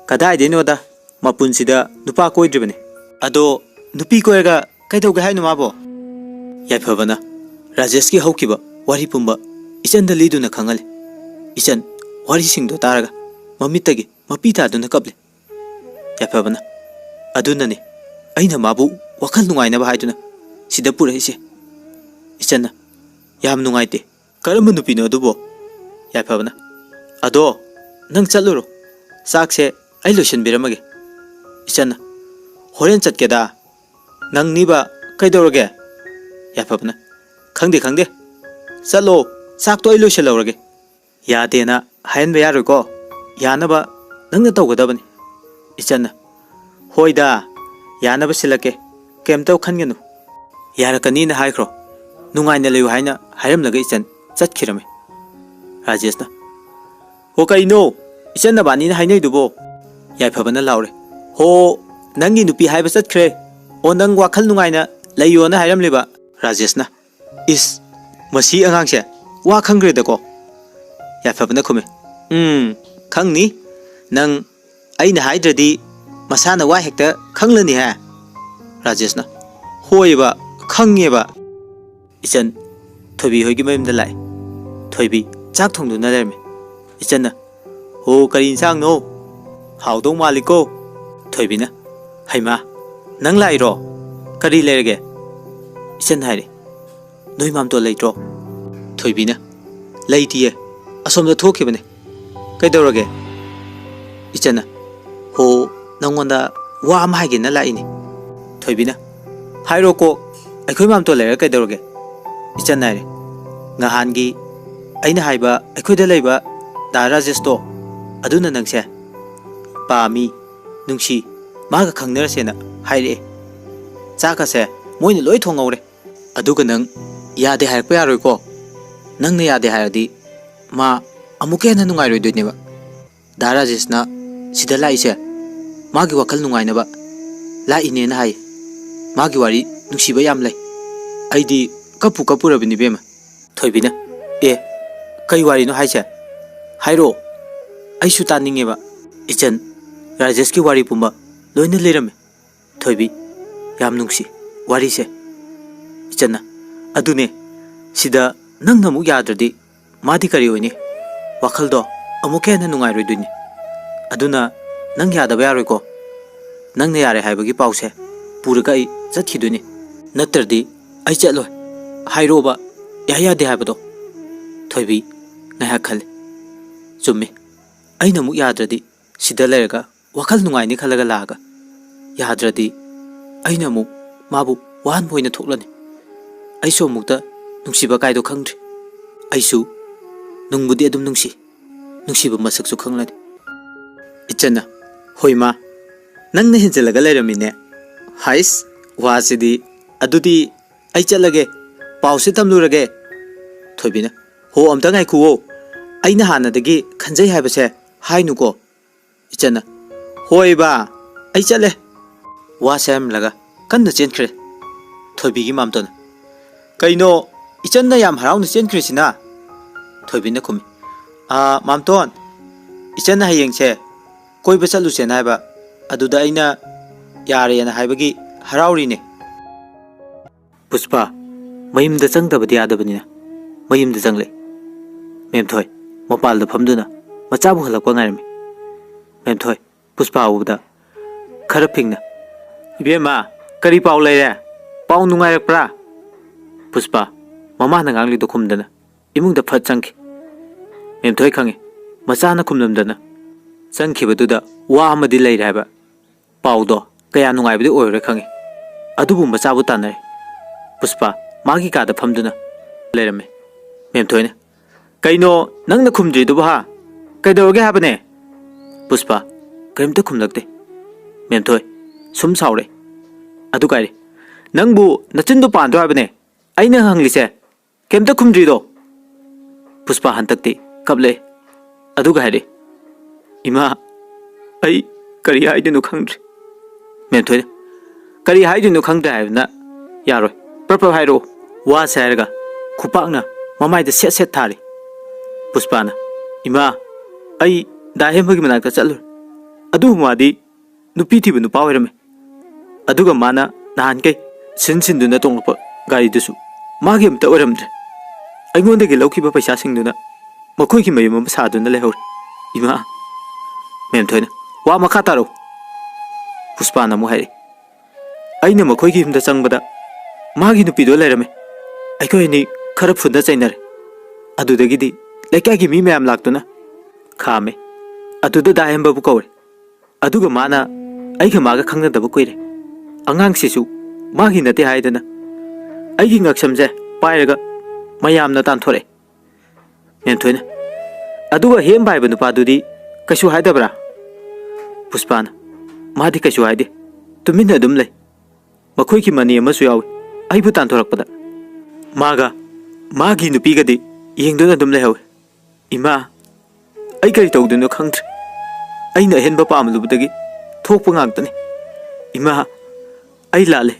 "ꯀꯗꯥꯏꯗꯩꯅꯣꯗ, ꯃꯄꯨꯟꯁꯤꯗ ꯅꯨꯄꯥ ꯀꯣꯏꯗ꯭ꯔꯤꯕꯅꯤ꯫" "ꯑꯗꯣ ꯅꯨꯄꯤ ꯀꯣꯏꯔꯒ ꯀꯩꯗꯧꯒꯦ ꯍꯥꯏꯅꯣ ꯃꯥꯕꯣ?" ꯌꯥꯏꯐꯕꯅ ꯔꯥꯖꯦꯁꯀꯤ ꯍꯧꯈꯤꯕ ꯋꯥꯔꯤ ꯄꯨꯝꯕ ꯏꯆꯟꯗ ꯂꯤꯗꯨꯅ ꯈꯪꯍꯜꯂꯤ꯫ ꯏꯆꯟ ꯋꯥꯔꯤꯁꯤꯡꯗꯣ ꯇꯥꯔꯒ ꯃꯃꯤꯠꯇꯒꯤ ꯃꯄꯤ ꯇꯥꯗꯨꯅ ꯀꯞꯂꯤ꯫ ꯌꯥꯏꯐꯕꯅ, "ꯑꯗꯨꯅꯅꯤ ꯑꯩꯅ ꯃꯥꯕꯨ ꯋꯥꯈꯜ ꯅꯨꯡꯉꯥꯏꯅꯕ ꯍꯥꯏꯗꯨꯅ ꯁꯤꯗ ꯄꯨꯔꯛꯏꯁꯦ꯫" ꯏꯆꯟꯅ, "ꯌꯥꯝ ꯅꯨꯡꯉꯥꯏꯇꯦ꯫ ꯀꯔꯝꯕ ꯅꯨꯄꯤꯅꯣ ꯑꯗꯨꯕꯣ?" ꯌꯥꯏꯐꯕꯅ, "ꯑꯗꯣ ꯅꯪ ꯆꯠꯂꯨꯔꯣ, ꯆꯥꯛꯁꯦ ꯑꯩ ꯂꯣꯏꯁꯤꯟꯕꯤꯔꯝꯃꯒꯦ꯫" ꯏꯆꯟꯅ, "ꯍꯣꯔꯦꯟ ꯆꯠꯀꯦꯗ, ꯅꯪꯅꯤꯕ, ꯀꯩꯗꯧꯔꯒꯦ?" ꯌꯥꯏꯐꯕꯅ, "ꯈꯪꯗꯦ, ꯈꯪꯗꯦ, ꯆꯠꯂꯣ, ꯆꯥꯛꯇꯣ ꯑꯩ ꯂꯣꯏꯁꯤꯜꯍꯧꯔꯒꯦ꯫" "ꯌꯥꯗꯦꯅ ꯍꯥꯏꯍꯟꯕ ꯌꯥꯔꯣꯏꯀꯣ, ꯌꯥꯅꯕ ꯅꯪꯅ ꯇꯧꯒꯗꯕꯅꯤ꯫" ꯏꯆꯟꯅ, "ꯍꯣꯏꯗ, ꯌꯥꯅꯕ ꯁꯤꯜꯂꯛꯀꯦ, ꯀꯩꯝꯇ ꯈꯟꯒꯅꯨ꯫" "ꯌꯥꯔꯛꯀꯅꯤꯅ ꯍꯥꯏꯈ꯭ꯔꯣ, ꯅꯨꯡꯉꯥꯏꯅ ꯂꯩꯌꯨ" ꯍꯥꯏꯅ ꯍꯥꯏꯔꯝꯂꯒ ꯏꯆꯟ ꯆꯠꯈꯤꯔꯝꯃꯤ꯫ ꯔꯥꯖꯦꯁꯅ, "ꯍꯣ, ꯀꯩꯅꯣ ꯏꯆꯟ ꯅꯕꯥꯅꯤꯅ ꯍꯥꯏꯅꯩꯗꯨꯕꯣ?" ꯌꯥꯏꯐꯕꯅ ꯂꯥꯎꯔꯦ꯫ "ꯍꯣ, ꯅꯪꯒꯤ ꯅꯨꯄꯤ ꯍꯥꯏꯕ ꯆꯠꯈ꯭ꯔꯦ꯫ ꯑꯣ, ꯅꯪ ꯋꯥꯈꯜ ꯅꯨꯡꯉꯥꯏꯅ ꯂꯩꯌꯣꯅ ꯍꯥꯏꯔꯝꯂꯤꯕ?" ꯔꯥꯖꯦꯁꯅ, "ꯏꯁ, ꯃꯁꯤ ꯑꯉꯥꯡꯁꯦ ꯋꯥ ꯈꯪꯈ꯭ꯔꯦꯗꯀꯣ?" ꯌꯥꯏꯐꯕꯅ ꯈꯨꯝꯃꯦ, "ꯎꯝ, ꯈꯪꯅꯤ꯫ ꯅꯪ ꯑꯩꯅ ꯍꯥꯏꯗ꯭ꯔꯗꯤ ꯃꯁꯥꯅ ꯋꯥ ꯍꯦꯛꯇ ꯈꯪꯂꯅꯤ ꯍꯥꯏ?" ꯔꯥꯖꯦꯁꯅ, "ꯍꯣꯏꯕ, ꯈꯪꯉꯦꯕ꯫" ꯏꯆꯟ ꯊꯣꯏꯕꯤ ꯍꯣꯏꯒꯤ ꯃꯌꯨꯝꯗ ꯂꯥꯛꯑꯦ꯫ ꯊꯣꯏꯕꯤ ꯆꯥꯛ ꯊꯣꯡꯗꯨꯅ ꯂꯩꯔꯝꯃꯤ꯫ ꯏꯆꯟꯅ, "ꯍꯣ, ꯀꯔꯤ ꯏꯟꯁꯥꯡꯅꯣ? ꯍꯥꯎꯗꯧ ꯃꯥꯜꯂꯤꯀꯣ?" ꯊꯣꯏꯕꯤꯅ, "ꯍꯩꯃꯥ, ꯅꯪ ꯂꯥꯛꯏꯔꯣ? ꯀꯔꯤ ꯂꯩꯔꯒꯦ?" ꯏꯆꯟ ꯍꯥꯏꯔꯦ, "ꯅꯣꯏ ꯃꯥꯝꯇꯣꯟ ꯂꯩꯇ꯭ꯔꯣ?" ꯊꯣꯏꯕꯤꯅ, "ꯂꯩꯇꯤꯌꯦ, ꯑꯁꯣꯝꯗ ꯊꯣꯛꯈꯤꯕꯅꯦ꯫ ꯀꯩꯗꯧꯔꯒꯦ?" ꯏꯆꯟꯅ, "ꯍꯣ, ꯅꯪꯉꯣꯟꯗ ꯋꯥ ꯑꯃ ꯍꯥꯏꯒꯦꯅ ꯂꯥꯛꯏꯅꯦ꯫" ꯊꯣꯏꯕꯤꯅ, "ꯍꯥꯏꯔꯣ ꯀꯣꯛ, ꯑꯩꯈꯣꯏ ꯃꯥꯝꯇꯣꯟ ꯂꯩꯔꯒ ꯀꯩꯗꯧꯔꯒꯦ?" ꯏꯆꯟ ꯍꯥꯏꯔꯦ, "ꯅꯍꯥꯟꯒꯤ ꯑꯩꯅ ꯍꯥꯏꯕ ꯑꯩꯈꯣꯏꯗ ꯂꯩꯕ ꯗꯥ ꯔꯥꯖꯦꯁꯇꯣ, ꯑꯗꯨꯅ ꯅꯪꯁꯦ ꯄꯥꯝꯃꯤ, ꯅꯨꯡꯁꯤ, ꯃꯥꯒ ꯈꯪꯅꯔꯁꯦꯅ ꯍꯥꯏꯔꯛꯑꯦ꯫ ꯆꯥꯛꯀꯁꯦ ꯃꯣꯏꯅ ꯂꯣꯏ ꯊꯣꯡꯍꯧꯔꯦ꯫ ꯑꯗꯨꯒ ꯅꯪ ꯌꯥꯗꯦ ꯍꯥꯏꯔꯛꯄ ꯌꯥꯔꯣꯏꯀꯣ꯫ ꯅꯪꯅ ꯌꯥꯗꯦ ꯍꯥꯏꯔꯗꯤ ꯃꯥ ꯑꯃꯨꯛꯀ ꯍꯦꯟꯅ ꯅꯨꯡꯉꯥꯏꯔꯣꯏꯗꯣꯏꯅꯦꯕ꯫ ꯗꯥ ꯔꯥꯖꯦꯁꯅ ꯁꯤꯗ ꯂꯥꯛꯏꯁꯦ ꯃꯥꯒꯤ ꯋꯥꯈꯜ ꯅꯨꯡꯉꯥꯏꯅꯕ ꯂꯥꯛꯏꯅꯦꯅ ꯍꯥꯏ꯫ ꯃꯥꯒꯤ ꯋꯥꯔꯤ ꯅꯨꯡꯁꯤꯕ ꯌꯥꯝ ꯂꯩ꯫ ꯑꯩꯗꯤ ꯀꯞꯄꯨ ꯀꯞꯄꯨꯔꯕꯅꯤ ꯏꯕꯦꯝꯃ꯫" ꯊꯣꯏꯕꯤꯅ, "ꯑꯦ, ꯀꯩ ꯋꯥꯔꯤꯅꯣ ꯍꯥꯏꯁꯦ? ꯍꯥꯏꯔꯛꯑꯣ, ꯑꯩꯁꯨ ꯇꯥꯅꯤꯡꯉꯦꯕ꯫" ꯏꯆꯟ, ꯔꯥꯖꯦꯁꯀꯤ ꯋꯥꯔꯤ ꯄꯨꯝꯕ ꯂꯣꯏꯅ ꯂꯤꯔꯝꯃꯤ꯫ ꯊꯣꯏꯕꯤ, "ꯌꯥꯝ ꯅꯨꯡꯁꯤ ꯋꯥꯔꯤꯁꯦ꯫" ꯏꯆꯟꯅ, "ꯑꯗꯨꯅꯦ, ꯁꯤꯗ ꯅꯪꯅ ꯑꯃꯨꯛ ꯌꯥꯗ꯭ꯔꯗꯤ ꯃꯥꯗꯤ ꯀꯔꯤ ꯑꯣꯏꯅꯤ? ꯋꯥꯈꯜꯗꯣ ꯑꯃꯨꯛꯀ ꯍꯦꯟꯅ ꯅꯨꯡꯉꯥꯏꯔꯣꯏꯗꯣꯏꯅꯤ꯫ ꯑꯗꯨꯅ ꯅꯪ ꯌꯥꯗꯕ ꯌꯥꯔꯣꯏꯀꯣ꯫ ꯅꯪꯅ ꯌꯥꯔꯦ ꯍꯥꯏꯕꯒꯤ ꯄꯥꯎꯁꯦ ꯄꯨꯔꯒ ꯑꯩ ꯆꯠꯈꯤꯗꯣꯏꯅꯤ꯫ ꯅꯠꯇ꯭ꯔꯗꯤ ꯑꯩ ꯆꯠꯂꯣꯏ꯫ ꯍꯥꯏꯔꯣꯕ, ꯌꯥꯏ ꯌꯥꯗꯦ ꯍꯥꯏꯕꯗꯣ꯫" ꯊꯣꯏꯕꯤ ꯉꯥꯏꯍꯥꯛ ꯈꯜꯂꯤ꯫ "ꯆꯨꯝꯃꯤ, ꯑꯩꯅ ꯑꯃꯨꯛ ꯌꯥꯗ꯭ꯔꯗꯤ ꯁꯤꯗ ꯂꯩꯔꯒ ꯋꯥꯈꯜ ꯅꯨꯡꯉꯥꯏꯅꯤ ꯈꯜꯂꯒ ꯂꯥꯛꯑꯒ, ꯌꯥꯗ꯭ꯔꯗꯤ ꯑꯩꯅ ꯑꯃꯨꯛ ꯃꯥꯕꯨ ꯋꯥꯍꯟꯕ ꯑꯣꯏꯅ ꯊꯣꯛꯂꯅꯤ꯫ ꯑꯩꯁꯨ ꯑꯃꯨꯛꯇ ꯅꯨꯡꯁꯤꯕ ꯀꯥꯏꯗꯣ ꯈꯪꯗ꯭ꯔꯤ꯫ ꯑꯩꯁꯨ ꯅꯨꯡꯕꯨꯗꯤ ꯑꯗꯨꯝ ꯅꯨꯡꯁꯤ, ꯅꯨꯡꯁꯤꯕ ꯃꯁꯛꯁꯨ ꯈꯪꯂꯅꯤ꯫" ꯏꯆꯟꯅ, "ꯍꯣꯏ ꯃꯥ, ꯅꯪꯅ ꯍꯦꯟꯖꯤꯜꯂꯒ ꯂꯩꯔꯝꯃꯤꯅꯦ꯫ ꯍꯥꯏꯁ, ꯋꯥꯁꯤꯗꯤ꯫ ꯑꯗꯨꯗꯤ ꯑꯩ ꯆꯠꯂꯒꯦ, ꯄꯥꯎꯁꯦ ꯇꯝꯂꯨꯔꯒꯦ꯫" ꯊꯣꯏꯕꯤꯅ, "ꯍꯣ, ꯑꯝꯇ ꯉꯥꯏꯈꯨꯑꯣ꯫ ꯑꯩꯅ ꯍꯥꯟꯅꯗꯒꯤ ꯈꯟꯖꯩ ꯍꯥꯏꯕꯁꯦ ꯍꯥꯏꯅꯨꯀꯣ꯫ ꯏꯆꯟꯅ, "ꯍꯣꯏ ꯕꯥ, ꯑꯩ ꯆꯠꯂꯦ"꯫ ꯋꯥ ꯁꯥꯏꯔꯝꯂꯒ ꯀꯟꯅ ꯆꯦꯟꯈ꯭ꯔꯦ ꯊꯣꯏꯕꯤꯒꯤ ꯃꯥꯝꯇꯣꯟꯅ꯫ "ꯀꯩꯅꯣ, ꯏꯆꯟꯅ ꯌꯥꯝ ꯍꯔꯥꯎꯅ ꯆꯦꯟꯈ꯭ꯔꯤꯁꯤꯅ?" ꯊꯣꯏꯕꯤꯅ ꯈꯨꯝꯃꯤ꯫ "ꯑꯥ, ꯃꯥꯝꯇꯣꯟ, ꯏꯆꯟꯅ ꯍꯌꯦꯡꯁꯦ ꯀꯣꯏꯕ ꯆꯠꯂꯨꯁꯦꯅ ꯍꯥꯏꯕ, ꯑꯗꯨꯗ ꯑꯩꯅ ꯌꯥꯔꯦꯅ ꯍꯥꯏꯕꯒꯤ ꯍꯔꯥꯎꯔꯤꯅꯦ"꯫ ꯄꯨꯁꯄꯥ ꯃꯌꯨꯝꯗ ꯆꯪꯗꯕꯗꯤ ꯌꯥꯗꯕꯅꯤꯅ ꯃꯌꯨꯝꯗ ꯆꯪꯂꯦ꯫ ꯃꯦꯝꯊꯣꯏ ꯃꯄꯥꯜꯗ ꯐꯝꯗꯨꯅ ꯃꯆꯥꯕꯨ ꯍꯜꯂꯛꯄ ꯉꯥꯏꯔꯝꯃꯤ꯫ ꯃꯦꯝꯊꯣꯏ ꯄꯨꯁꯄꯥ ꯎꯕꯗ ꯈꯔ ꯐꯤꯡꯅ, "ꯏꯕꯦꯝꯃ, ꯀꯔꯤ ꯄꯥꯎ ꯂꯩꯔꯦ? ꯄꯥꯎ ꯅꯨꯡꯉꯥꯏꯔꯛꯄ꯭ꯔꯥ?" ꯄꯨꯁꯄꯥ ꯃꯃꯥꯅ ꯉꯥꯡꯂꯤꯗꯨ ꯈꯨꯝꯗꯅ ꯏꯃꯨꯡꯗ ꯐꯠ ꯆꯪꯈꯤ꯫ ꯃꯦꯝꯊꯣꯏ ꯈꯪꯉꯤ, ꯃꯆꯥꯅ ꯈꯨꯝꯂꯝꯗꯅ ꯆꯪꯈꯤꯕꯗꯨꯗ ꯋꯥ ꯑꯃꯗꯤ ꯂꯩꯔꯦ ꯍꯥꯏꯕ꯫ ꯄꯥꯎꯗꯣ ꯀꯌꯥ ꯅꯨꯡꯉꯥꯏꯕꯗꯤ ꯑꯣꯏꯔꯣꯏ ꯈꯪꯉꯤ꯫ ꯑꯗꯨꯕꯨ ꯃꯆꯥꯕꯨ ꯇꯥꯟꯅꯔꯦ꯫ ꯄꯨꯁꯄꯥ ꯃꯥꯒꯤ ꯀꯥꯗ ꯐꯝꯗꯨꯅ ꯂꯩꯔꯝꯃꯤ꯫ ꯃꯦꯝꯊꯣꯏꯅ, "ꯀꯩꯅꯣ, ꯅꯪꯅ ꯈꯨꯝꯗ꯭ꯔꯤꯗꯨꯕꯨ ꯍꯥ? ꯀꯩꯗꯧꯔꯒꯦ ꯍꯥꯏꯕꯅꯦ?" ꯄꯨꯁꯄꯥ ꯀꯔꯤꯝꯇ ꯈꯨꯝꯂꯛꯇꯦ꯫ ꯃꯦꯝꯊꯣꯏ ꯁꯨꯝ ꯁꯥꯎꯔꯦ꯫ "ꯑꯗꯨ ꯀꯥꯏꯔꯦ, ꯅꯪꯕꯨ ꯅꯆꯤꯟꯗꯣ ꯄꯥꯟꯗ꯭ꯔꯣ ꯍꯥꯏꯕꯅꯦ? ꯑꯩꯅ ꯍꯪꯂꯤꯁꯦ ꯀꯩꯝꯇ ꯈꯨꯝꯗ꯭ꯔꯤꯗꯣ?" ꯄꯨꯁꯄꯥ ꯍꯟꯗꯛꯇꯤ ꯀꯞꯂꯛꯑꯦ꯫ ꯑꯗꯨꯒ ꯍꯥꯏꯔꯛꯑꯦ, "ꯏꯃꯥ, ꯑꯩ ꯀꯔꯤ ꯍꯥꯏꯗꯣꯏꯅꯣ ꯈꯪꯗ꯭ꯔꯦ꯫" ꯃꯦꯝꯊꯣꯏꯅ, "ꯀꯔꯤ ꯍꯥꯏꯗꯣꯏꯅꯣ ꯈꯪꯗ꯭ꯔꯦ ꯍꯥꯏꯕꯅ ꯌꯥꯔꯣꯏ, ꯄ꯭ꯔꯞ ꯄ꯭ꯔꯞ ꯍꯥꯏꯔꯛꯑꯣ꯫" ꯋꯥꯁꯦ ꯍꯥꯏꯔꯒ ꯈꯨꯄꯥꯛꯅ ꯃꯃꯥꯏꯗ ꯁꯦꯠ ꯁꯦꯠ ꯊꯥꯔꯦ꯫ ꯄꯨꯁꯄꯥꯅ, "ꯏꯃꯥ, ꯑꯩ ꯗꯥ ꯍꯦꯝꯕꯒꯤ ꯃꯅꯥꯛꯇ ꯆꯠꯂꯨꯔꯦ꯫ ꯑꯗꯨꯕꯨ ꯃꯥꯗꯤ ꯅꯨꯄꯤ ꯊꯤꯕ ꯅꯨꯄꯥ ꯑꯣꯏꯔꯝꯃꯦ꯫ ꯑꯗꯨꯒ ꯃꯥꯅ ꯅꯍꯥꯟꯈꯩ ꯁꯤꯟ ꯁꯤꯟꯗꯨꯅ ꯇꯣꯡꯂꯛꯄ ꯒꯥꯔꯤꯗꯨꯁꯨ ꯃꯥꯒꯤ ꯑꯝꯇ ꯑꯣꯏꯔꯝꯗ꯭ꯔꯦ꯫ ꯑꯩꯉꯣꯟꯗꯒꯤ ꯂꯧꯈꯤꯕ ꯄꯩꯁꯥꯁꯤꯡꯗꯨꯅ ꯃꯈꯣꯏꯒꯤ ꯃꯌꯨꯝ ꯑꯃ ꯁꯥꯗꯨꯅ ꯂꯩꯍꯧꯔꯦ, ꯏꯃꯥ꯫" ꯃꯦꯝꯊꯣꯏꯅ, "ꯋꯥ ꯃꯈꯥ ꯇꯥꯔꯛꯎ꯫" ꯄꯨꯁꯄꯥꯅ ꯑꯃꯨꯛ ꯍꯥꯏꯔꯛꯏ, "ꯑꯩꯅ ꯃꯈꯣꯏꯒꯤ ꯌꯨꯝꯗ ꯆꯪꯕꯗ ꯃꯥꯒꯤ ꯅꯨꯄꯤꯗꯣ ꯂꯩꯔꯝꯃꯦ꯫ ꯑꯩꯈꯣꯏ ꯑꯅꯤ ꯈꯔ ꯐꯨꯅ ꯆꯩꯅꯔꯦ꯫ ꯑꯗꯨꯗꯒꯤꯗꯤ ꯂꯩꯀꯥꯏꯒꯤ ꯃꯤ ꯃꯌꯥꯝ ꯂꯥꯛꯇꯨꯅ ꯈꯥꯝꯃꯦ꯫ ꯑꯗꯨꯗ ꯗꯥ ꯍꯦꯝꯕꯕꯨ ꯀꯧꯔꯦ꯫ ꯑꯗꯨꯒ ꯃꯥꯅ ꯑꯩꯒ ꯃꯥꯒ ꯈꯪꯅꯗꯕ ꯀꯨꯏꯔꯦ, ꯑꯉꯥꯡꯁꯤꯁꯨ ꯃꯥꯒꯤ ꯅꯠꯇꯦ ꯍꯥꯏꯗꯅ ꯑꯩꯒꯤ ꯉꯛꯁꯝꯁꯦ ꯄꯥꯏꯔꯒ ꯃꯌꯥꯝꯅ ꯇꯥꯟꯊꯣꯔꯛꯑꯦ꯫" ꯃꯦꯝꯊꯣꯏꯅ, "ꯑꯗꯨꯒ ꯍꯦꯝꯕ ꯍꯥꯏꯕ ꯅꯨꯄꯥꯗꯨꯗꯤ ꯀꯩꯁꯨ ꯍꯥꯏꯗꯕ꯭ꯔꯥ?" ꯄꯨꯁꯄꯥꯅ, "ꯃꯥꯗꯤ ꯀꯩꯁꯨ ꯍꯥꯏꯗꯦ, ꯇꯨꯃꯤꯟꯅ ꯑꯗꯨꯝ ꯂꯩ꯫ ꯃꯈꯣꯏꯒꯤ ꯃꯅꯤ ꯑꯃꯁꯨ ꯌꯥꯎꯏ, ꯑꯩꯕꯨ ꯇꯥꯟꯊꯣꯔꯛꯄꯗ꯫ ꯃꯥꯒ ꯃꯥꯒꯤ ꯅꯨꯄꯤꯒꯗꯤ ꯌꯦꯡꯗꯨꯅ ꯑꯗꯨꯝ ꯂꯩꯍꯧꯏ꯫" "ꯏꯃꯥ, ꯑꯩ ꯀꯔꯤ ꯇꯧꯗꯣꯏꯅꯣ ꯈꯪꯗ꯭ꯔꯦ꯫ ꯑꯩꯅ ꯑꯍꯦꯟꯕ ꯄꯥꯝꯂꯨꯕꯗꯒꯤ ꯊꯣꯛꯄ ꯉꯥꯛꯇꯅꯤ꯫ ꯏꯃꯥ, ꯑꯩ ꯂꯥꯜꯂꯦ꯫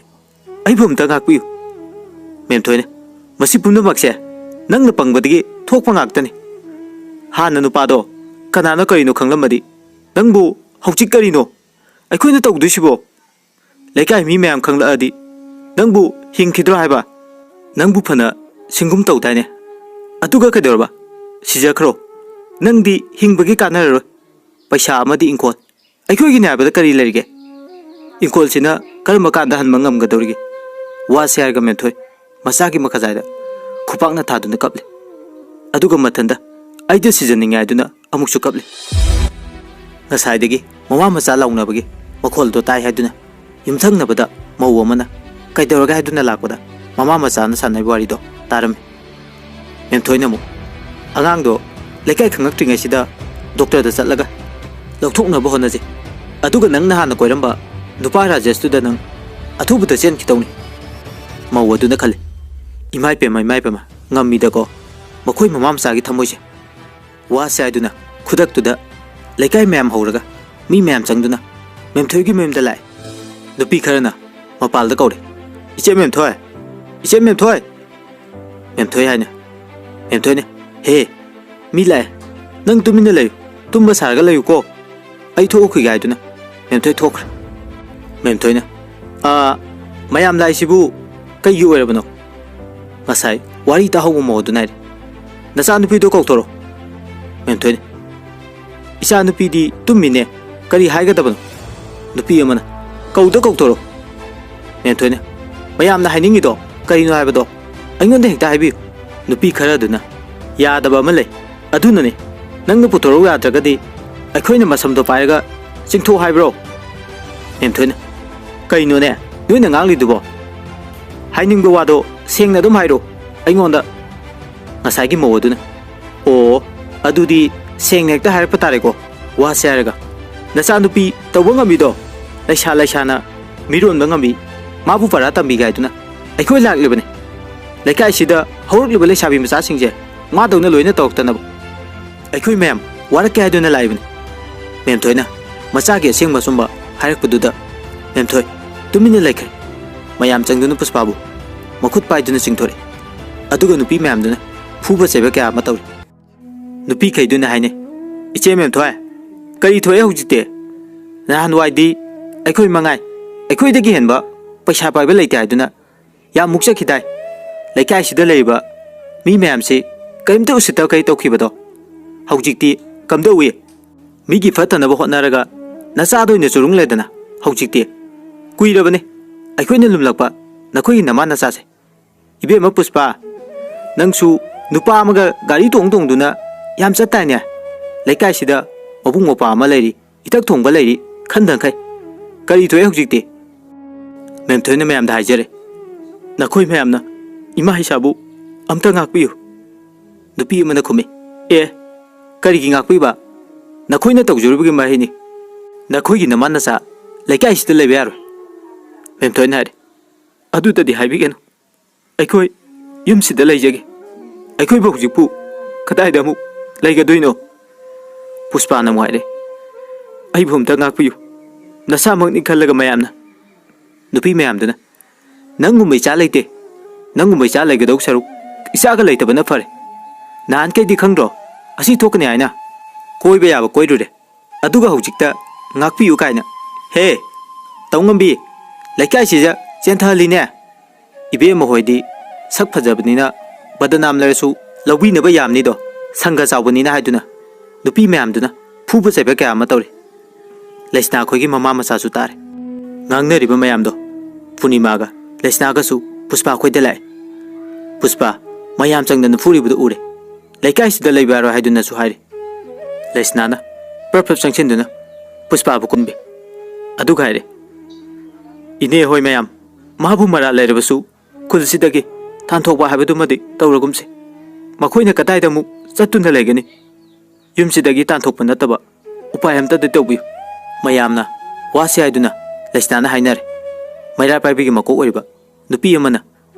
ꯑꯩꯕꯨ ꯑꯝꯇ ꯉꯥꯛꯄꯤꯌꯨ꯫" ꯃꯦꯝꯊꯣꯏꯅ, "ꯃꯁꯤ ꯄꯨꯝꯅꯃꯛꯁꯦ ꯅꯪꯅ ꯄꯪꯕꯗꯒꯤ ꯊꯣꯛꯄ ꯉꯥꯛꯇꯅꯤ꯫ ꯍꯥꯟꯅ ꯅꯨꯄꯥꯗꯣ ꯀꯅꯥꯅꯣ ꯀꯔꯤꯅꯣ ꯈꯪꯂꯝꯃꯗꯤ ꯅꯪꯕꯨ ꯍꯧꯖꯤꯛ ꯀꯔꯤꯅꯣ ꯑꯩꯈꯣꯏꯅ ꯇꯧꯗꯣꯏꯁꯤꯕꯣ? ꯂꯩꯀꯥꯏ ꯃꯤ ꯃꯌꯥꯝ ꯈꯪꯂꯛꯑꯗꯤ ꯅꯪꯕꯨ ꯍꯤꯡꯈꯤꯗ꯭ꯔꯣ ꯍꯥꯏꯕ? ꯅꯪꯕꯨ ꯐꯅ ꯁꯤꯡꯒꯨꯝ ꯇꯧꯗꯥꯏꯅꯦ? ꯑꯗꯨꯒ ꯀꯩꯗꯧꯔꯕ? ꯁꯤꯖꯈ꯭ꯔꯣ꯫ ꯅꯪꯗꯤ ꯍꯤꯡꯕꯒꯤ ꯀꯥꯟꯅꯔꯔꯣꯏ꯫ ꯄꯩꯁꯥ ꯑꯃꯗꯤ ꯏꯪꯈꯣꯜ ꯑꯩꯈꯣꯏꯒꯤꯅꯦ ꯍꯥꯏꯕꯗ ꯀꯔꯤ ꯂꯩꯔꯤꯒꯦ? ꯏꯪꯈꯣꯜꯁꯤꯅ ꯀꯔꯝꯕ ꯀꯥꯟꯗ ꯍꯟꯕ ꯉꯝꯒꯗꯧꯔꯤꯒꯦ?" ꯋꯥꯁꯦ ꯍꯥꯏꯔꯒ ꯃꯦꯝꯊꯣꯏ ꯃꯆꯥꯒꯤ ꯃꯈꯖꯥꯏꯗ ꯈꯨꯄꯥꯛꯅ ꯊꯥꯗꯨꯅ ꯀꯞꯂꯤ꯫ ꯑꯗꯨꯒ ꯃꯊꯟꯗ "ꯑꯩꯗ ꯁꯤꯖꯅꯤꯡꯉꯦ" ꯍꯥꯏꯗꯨꯅ ꯑꯃꯨꯛꯁꯨ ꯀꯞꯂꯤ꯫ ꯉꯁꯥꯏꯗꯒꯤ ꯃꯃꯥ ꯃꯆꯥ ꯂꯥꯎꯅꯕꯒꯤ ꯃꯈꯣꯜꯗꯣ ꯇꯥꯏ ꯍꯥꯏꯗꯨꯅ ꯌꯨꯝꯊꯪꯅꯕꯗ ꯃꯧ ꯑꯃꯅ "ꯀꯩꯗꯧꯔꯒꯦ?" ꯍꯥꯏꯗꯨꯅ ꯂꯥꯛꯄꯗ ꯃꯃꯥ ꯃꯆꯥꯅ ꯁꯥꯟꯅꯔꯤꯕ ꯋꯥꯔꯤꯗꯣ ꯇꯥꯔꯝꯃꯤ꯫ ꯃꯦꯝꯊꯣꯏꯅ ꯑꯃꯨꯛ, "ꯑꯉꯥꯡꯗꯣ ꯂꯩꯀꯥꯏ ꯈꯪꯉꯛꯇ꯭ꯔꯤꯉꯩꯁꯤꯗ ꯗꯣꯛꯇꯔꯗ ꯆꯠꯂꯒ ꯂꯧꯊꯣꯛꯅꯕ ꯍꯣꯠꯅꯁꯤ꯫ ꯑꯗꯨꯒ ꯅꯪꯅ ꯍꯥꯟꯅ ꯀꯣꯏꯔꯝꯕ ꯅꯨꯄꯥ ꯔꯥꯖꯦꯁꯇꯨꯗ ꯅꯪ ꯑꯊꯨꯕꯗ ꯆꯦꯟꯈꯤꯗꯧꯅꯤ꯫" ꯃꯧ ꯑꯗꯨꯅ ꯈꯜꯂꯤ, "ꯏꯃꯥꯏ ꯄꯦꯝꯃ, ꯏꯃꯥꯏ ꯄꯦꯝꯃ, ꯉꯝꯃꯤꯗꯀꯣ ꯃꯈꯣꯏ ꯃꯃꯥ ꯃꯆꯥꯒꯤ ꯊꯃꯣꯏꯁꯦ꯫" ꯋꯥꯁꯦ ꯍꯥꯏꯗꯨꯅ ꯈꯨꯗꯛꯇꯨꯗ ꯂꯩꯀꯥꯏ ꯃꯌꯥꯝ ꯍꯧꯔꯒ ꯃꯤ ꯃꯌꯥꯝ ꯆꯪꯗꯨꯅ ꯃꯦꯝꯊꯣꯏꯒꯤ ꯃꯌꯨꯝꯗ ꯂꯥꯛꯑꯦ꯫ ꯅꯨꯄꯤ ꯈꯔꯅ ꯃꯄꯥꯜꯗ ꯀꯧꯔꯦ, "ꯏꯆꯦ ꯃꯦꯝꯊꯣꯏ! ꯏꯆꯦ ꯃꯦꯝꯊꯣꯏ!" ꯃꯦꯝꯊꯣꯏ ꯍꯥꯏꯅ꯫ ꯃꯦꯝꯊꯣꯏꯅ, "ꯍꯦ, ꯃꯤ ꯂꯥꯛꯑꯦ, ꯅꯪ ꯇꯨꯃꯤꯟꯅ ꯂꯩꯌꯨ, ꯇꯨꯝꯕ ꯁꯥꯔꯒ ꯂꯩꯌꯨꯀꯣ, ꯑꯩ ꯊꯣꯛꯎꯈꯤꯒꯦ" ꯍꯥꯏꯗꯨꯅ ꯃꯦꯝꯊꯣꯏ ꯊꯣꯛꯈ꯭ꯔꯦ꯫ ꯃꯦꯝꯊꯣꯏꯅ, "ꯑꯥ, ꯃꯌꯥꯝ ꯂꯥꯛꯏꯁꯤꯕꯨ ꯀꯩꯒꯤ ꯑꯣꯏꯔꯕꯅꯣ?" ꯉꯁꯥꯏ ꯋꯥꯔꯤ ꯇꯥꯍꯧꯕ ꯃꯧ ꯑꯗꯨꯅ ꯍꯥꯏꯔꯦ, "ꯅꯆꯥꯅꯨꯄꯤꯗꯣ ꯀꯧꯊꯣꯔꯛꯑꯣ꯫" ꯃꯦꯝꯊꯣꯏꯅ, "ꯏꯆꯥꯅꯨꯄꯤꯗꯤ ꯇꯨꯝꯃꯤꯅꯦ, ꯀꯔꯤ ꯍꯥꯏꯒꯗꯕꯅꯣ?" ꯅꯨꯄꯤ ꯑꯃꯅ, "ꯀꯧꯗ ꯀꯧꯊꯣꯔꯛꯑꯣ꯫" ꯃꯦꯝꯊꯣꯏꯅ, "ꯃꯌꯥꯝꯅ ꯍꯥꯏꯅꯤꯡꯉꯤꯗꯣ ꯀꯔꯤꯅꯣ ꯍꯥꯏꯕꯗꯣ ꯑꯩꯉꯣꯟꯗ ꯍꯦꯛꯇ ꯍꯥꯏꯕꯤꯌꯨ꯫" ꯅꯨꯄꯤ ꯈꯔ ꯑꯗꯨꯅ, "ꯌꯥꯗꯕ ꯑꯃ ꯂꯩ, ꯑꯗꯨꯅꯅꯦ, ꯅꯪꯅ ꯄꯨꯊꯣꯔꯛꯎ ꯌꯥꯗ꯭ꯔꯒꯗꯤ ꯑꯩꯈꯣꯏꯅ ꯃꯁꯝꯗꯣ ꯄꯥꯏꯔꯒ ꯆꯤꯡꯊꯣꯛ ꯍꯥꯏꯕ꯭ꯔꯣ?" ꯃꯦꯝꯊꯣꯏꯅ, "ꯀꯩꯅꯣꯅꯦ ꯅꯣꯏꯅ ꯉꯥꯡꯂꯤꯗꯨꯕꯣ? ꯍꯥꯏꯅꯤꯡꯕ ꯋꯥꯗꯣ ꯁꯦꯡꯅ ꯑꯗꯨꯝ ꯍꯥꯏꯔꯣ ꯑꯩꯉꯣꯟꯗ꯫" ꯉꯁꯥꯏꯒꯤ ꯃꯧ ꯑꯗꯨꯅ, "ꯑꯣ, ꯑꯗꯨꯗꯤ ꯁꯦꯡꯅ ꯍꯦꯛꯇ ꯍꯥꯏꯔꯛꯄ ꯇꯥꯔꯦꯀꯣ, ꯋꯥꯁꯦ ꯍꯥꯏꯔꯒ꯫ ꯅꯆꯥꯅꯨꯄꯤ ꯇꯧꯕ ꯉꯝꯃꯤꯗꯣ ꯂꯩꯁꯥ ꯂꯩꯁꯥꯅ ꯃꯤꯔꯣꯟꯕ ꯉꯝꯃꯤ, ꯃꯥꯕꯨ ꯄꯔꯥ ꯇꯝꯕꯤꯒꯦ ꯍꯥꯏꯗꯨꯅ ꯑꯩꯈꯣꯏ ꯂꯥꯛꯂꯤꯕꯅꯤ꯫ ꯂꯩꯀꯥꯏꯁꯤꯗ ꯍꯧꯔꯛꯂꯤꯕ ꯂꯩꯁꯥꯕꯤ ꯃꯆꯥꯁꯤꯡꯁꯦ ꯃꯥꯗꯧꯅ ꯂꯣꯏꯅ ꯇꯧꯔꯛꯇꯅꯕ꯫ ꯑꯩꯈꯣꯏ ꯃꯌꯥꯝ ꯋꯥꯔꯛꯀꯦ ꯍꯥꯏꯗꯨꯅ ꯂꯥꯛꯏꯕꯅꯤ꯫ ꯃꯦꯝꯊꯣꯏꯅ ꯃꯆꯥꯒꯤ ꯑꯁꯦꯡꯕ ꯑꯆꯨꯝꯕ ꯍꯥꯏꯔꯛꯄꯗꯨꯗ ꯃꯦꯝꯊꯣꯏ ꯇꯨꯃꯤꯟꯅ ꯂꯩꯈ꯭ꯔꯦ꯫ ꯃꯌꯥꯝ ꯆꯪꯗꯨꯅ ꯄꯨꯁꯄꯥꯕꯨ ꯃꯈꯨꯠ ꯄꯥꯏꯗꯨꯅ ꯆꯤꯡꯊꯣꯔꯛꯏ꯫ ꯑꯗꯨꯒ ꯅꯨꯄꯤ ꯃꯌꯥꯝꯗꯨꯅ ꯐꯨꯕ ꯆꯩꯕ ꯀꯌꯥ ꯑꯃ ꯇꯧꯔꯤ꯫ ꯅꯨꯄꯤꯈꯩꯗꯨꯅ ꯍꯥꯏꯅꯩ, "ꯏꯆꯦ ꯃꯦꯝꯊꯣꯏ, ꯀꯔꯤ ꯊꯣꯛꯑꯦ ꯍꯧꯖꯤꯛꯇꯤ? ꯅꯍꯥꯟꯋꯥꯏꯗꯤ ꯑꯩꯈꯣꯏ ꯃꯉꯥꯏ, ꯑꯩꯈꯣꯏꯗꯒꯤ ꯍꯦꯟꯕ ꯄꯩꯁꯥ ꯄꯥꯏꯕ ꯂꯩꯇꯦ ꯍꯥꯏꯗꯨꯅ ꯌꯥꯝ ꯃꯨꯛꯆꯈꯤꯗꯥꯏ? ꯂꯩꯀꯥꯏꯁꯤꯗ ꯂꯩꯔꯤꯕ ꯃꯤ ꯃꯌꯥꯝꯁꯤ ꯀꯔꯤꯝꯇ ꯎꯁꯤꯠꯇꯕ ꯀꯔꯤ ꯇꯧꯈꯤꯕꯗꯣ ꯍꯧꯖꯤꯛꯇꯤ ꯀꯝꯗꯧꯏ? ꯃꯤꯒꯤ ꯐꯠꯇꯅꯕ ꯍꯣꯠꯅꯔꯒ ꯅꯆꯥꯗ ꯑꯣꯏꯅ ꯆꯨꯔꯨꯡ ꯂꯩꯗꯅ ꯍꯧꯖꯤꯛꯇꯤ꯫ ꯀꯨꯏꯔꯕꯅꯤ ꯑꯩꯈꯣꯏꯅ ꯂꯨꯝꯂꯛꯄ ꯅꯈꯣꯏꯒꯤ ꯅꯃꯥ ꯅꯆꯥꯁꯦ꯫ ꯏꯕꯦꯝꯃ ꯄꯨꯁꯄꯥ, ꯅꯪꯁꯨ ꯅꯨꯄꯥ ꯑꯃꯒ ꯒꯥꯔꯤ ꯇꯣꯡ ꯇꯣꯡꯗꯨꯅ ꯌꯥꯝ ꯆꯠꯇꯥꯏꯅꯦ? ꯂꯩꯀꯥꯏꯁꯤꯗ ꯃꯕꯨꯡ ꯃꯧꯄ꯭ꯋꯥ ꯑꯃ ꯂꯩꯔꯤ, ꯏꯊꯛ ꯊꯣꯡꯕ ꯂꯩꯔꯤ, ꯈꯟꯗꯪꯈꯩ ꯀꯔꯤ ꯊꯣꯛꯑꯦ ꯍꯧꯖꯤꯛꯇꯤ?" ꯃꯦꯝꯊꯣꯏꯅ ꯃꯌꯥꯝꯗ ꯍꯥꯏꯖꯔꯦ, "ꯅꯈꯣꯏ ꯃꯌꯥꯝꯅ ꯏꯃꯥ ꯏꯁꯥꯕꯨ ꯑꯝꯇ ꯉꯥꯛꯄꯤꯌꯨ꯫" ꯅꯨꯄꯤ ꯑꯃꯅ ꯈꯨꯝꯃꯤ, "ꯑꯦ, ꯀꯔꯤꯒꯤ ꯉꯥꯛꯄꯤꯕ? ꯅꯈꯣꯏꯅ ꯇꯧꯖꯔꯨꯕꯒꯤ ꯃꯍꯩꯅꯤ꯫ ꯅꯈꯣꯏꯒꯤ ꯅꯃꯥ ꯅꯆꯥ ꯂꯩꯀꯥꯏꯁꯤꯗ ꯂꯩꯕ ꯌꯥꯔꯣꯏ꯫" ꯃꯦꯝꯊꯣꯏꯅ ꯍꯥꯏꯔꯦ, "ꯑꯗꯨꯇꯗꯤ ꯍꯥꯏꯕꯤꯒꯅꯨ꯫ ꯑꯩꯈꯣꯏ ꯌꯨꯝꯁꯤꯗ ꯂꯩꯖꯒꯦ꯫ ꯑꯩꯈꯣꯏꯕꯨ ꯍꯧꯖꯤꯛꯄꯨ ꯀꯗꯥꯏꯗ ꯑꯃꯨꯛ ꯂꯩꯒꯗꯣꯏꯅꯣ?" ꯄꯨꯁꯄꯥꯅ ꯑꯃꯨꯛ ꯍꯥꯏꯔꯦ, "ꯑꯩꯕꯨ ꯑꯝꯇ ꯉꯥꯛꯄꯤꯌꯨ꯫ ꯅꯁꯥꯃꯛꯅꯤ ꯈꯜꯂꯒ ꯃꯌꯥꯝꯅ꯫" ꯅꯨꯄꯤ ꯃꯌꯥꯝꯗꯨꯅ, "ꯅꯪꯒꯨꯝꯕ ꯏꯆꯥ ꯂꯩꯇꯦ꯫ ꯅꯪꯒꯨꯝꯕ ꯏꯆꯥ ꯂꯩꯒꯗꯧ ꯁꯔꯨꯛ ꯏꯆꯥꯒ ꯂꯩꯇꯕꯅ ꯐꯔꯦ꯫ ꯅꯍꯥꯟꯈꯩꯗꯤ ꯈꯪꯗ꯭ꯔꯣ? ꯑꯁꯤ ꯊꯣꯛꯀꯅꯤ ꯍꯥꯏꯅ꯫ ꯀꯣꯏꯕ ꯌꯥꯕ ꯀꯣꯏꯔꯨꯔꯦ꯫ ꯑꯗꯨꯒ ꯍꯧꯖꯤꯛꯇ ꯉꯥꯛꯄꯤꯌꯨ ꯀꯥꯏꯅ꯫ ꯍꯦ, ꯇꯧꯉꯝꯕꯤ, ꯂꯩꯀꯥꯏꯁꯤꯗ ꯆꯦꯟꯊꯍꯜꯂꯤꯅꯦ꯫ ꯏꯕꯦꯝꯃ ꯍꯣꯏꯗꯤ ꯁꯛ ꯐꯖꯕꯅꯤꯅ ꯕꯗꯅꯥꯝ ꯂꯩꯔꯁꯨ ꯂꯧꯕꯤꯅꯕ ꯌꯥꯝꯅꯤꯗꯣ, ꯁꯪꯒ ꯆꯥꯎꯕꯅꯤꯅ" ꯍꯥꯏꯗꯨꯅ ꯅꯨꯄꯤ ꯃꯌꯥꯝꯗꯨꯅ ꯐꯨꯕ ꯆꯩꯕ ꯀꯌꯥ ꯑꯃ ꯇꯧꯔꯤ꯫ ꯂꯩꯁꯅꯥ ꯑꯩꯈꯣꯏꯒꯤ ꯃꯃꯥ ꯃꯆꯥꯁꯨ ꯇꯥꯔꯦ꯫ ꯉꯥꯡꯅꯔꯤꯕ ꯃꯌꯥꯝꯗꯣ ꯄꯨꯔꯅꯤꯃꯥꯒ ꯂꯩꯁꯅꯥꯒꯁꯨ ꯄꯨꯁꯄꯥ ꯑꯩꯈꯣꯏꯗ ꯂꯥꯛꯑꯦ꯫ ꯄꯨꯁꯄꯥ ꯃꯌꯥꯝ ꯆꯪꯗꯅ ꯐꯨꯔꯤꯕꯗꯨ ꯎꯔꯦ꯫ "ꯂꯩꯀꯥꯏꯁꯤꯗ ꯂꯩꯕ ꯌꯥꯔꯣꯏ" ꯍꯥꯏꯗꯨꯅꯁꯨ ꯍꯥꯏꯔꯤ꯫ ꯂꯩꯁꯅꯥꯅ ꯄ꯭ꯔꯞ ꯄ꯭ꯔꯞ ꯆꯪꯁꯤꯟꯗꯨꯅ ꯄꯨꯁꯄꯥꯕꯨ ꯀꯨꯝꯕꯤ꯫ ꯑꯗꯨꯒ ꯍꯥꯏꯔꯦ, "ꯏꯅꯦ ꯍꯣꯏ ꯃꯌꯥꯝ, ꯃꯥꯕꯨ ꯃꯔꯥꯜ ꯂꯩꯔꯕꯁꯨ ꯈꯨꯜꯁꯤꯗꯒꯤ ꯇꯥꯟꯊꯣꯛꯄ ꯍꯥꯏꯕꯗꯨꯃꯗꯤ ꯇꯧꯔꯒꯨꯝꯁꯦ꯫ ꯃꯈꯣꯏꯅ ꯀꯗꯥꯏꯗ ꯑꯃꯨꯛ ꯆꯠꯇꯨꯅ ꯂꯩꯒꯅꯤ? ꯌꯨꯝꯁꯤꯗꯒꯤ ꯇꯥꯟꯊꯣꯛꯄ ꯅꯠꯇꯕ ꯎꯄꯥꯏ ꯑꯝꯇꯗꯤ ꯇꯧꯕꯤꯌꯨ꯫" ꯃꯌꯥꯝꯅ ꯋꯥꯁꯤ ꯍꯥꯏꯗꯨꯅ ꯂꯩꯁꯅꯥꯅ ꯍꯥꯏꯅꯔꯦ꯫ ꯃꯩꯔꯥ ꯄꯥꯏꯕꯤꯒꯤ ꯃꯀꯣꯛ ꯑꯣꯏꯔꯤꯕ ꯅꯨꯄꯤ ꯑꯃꯅ,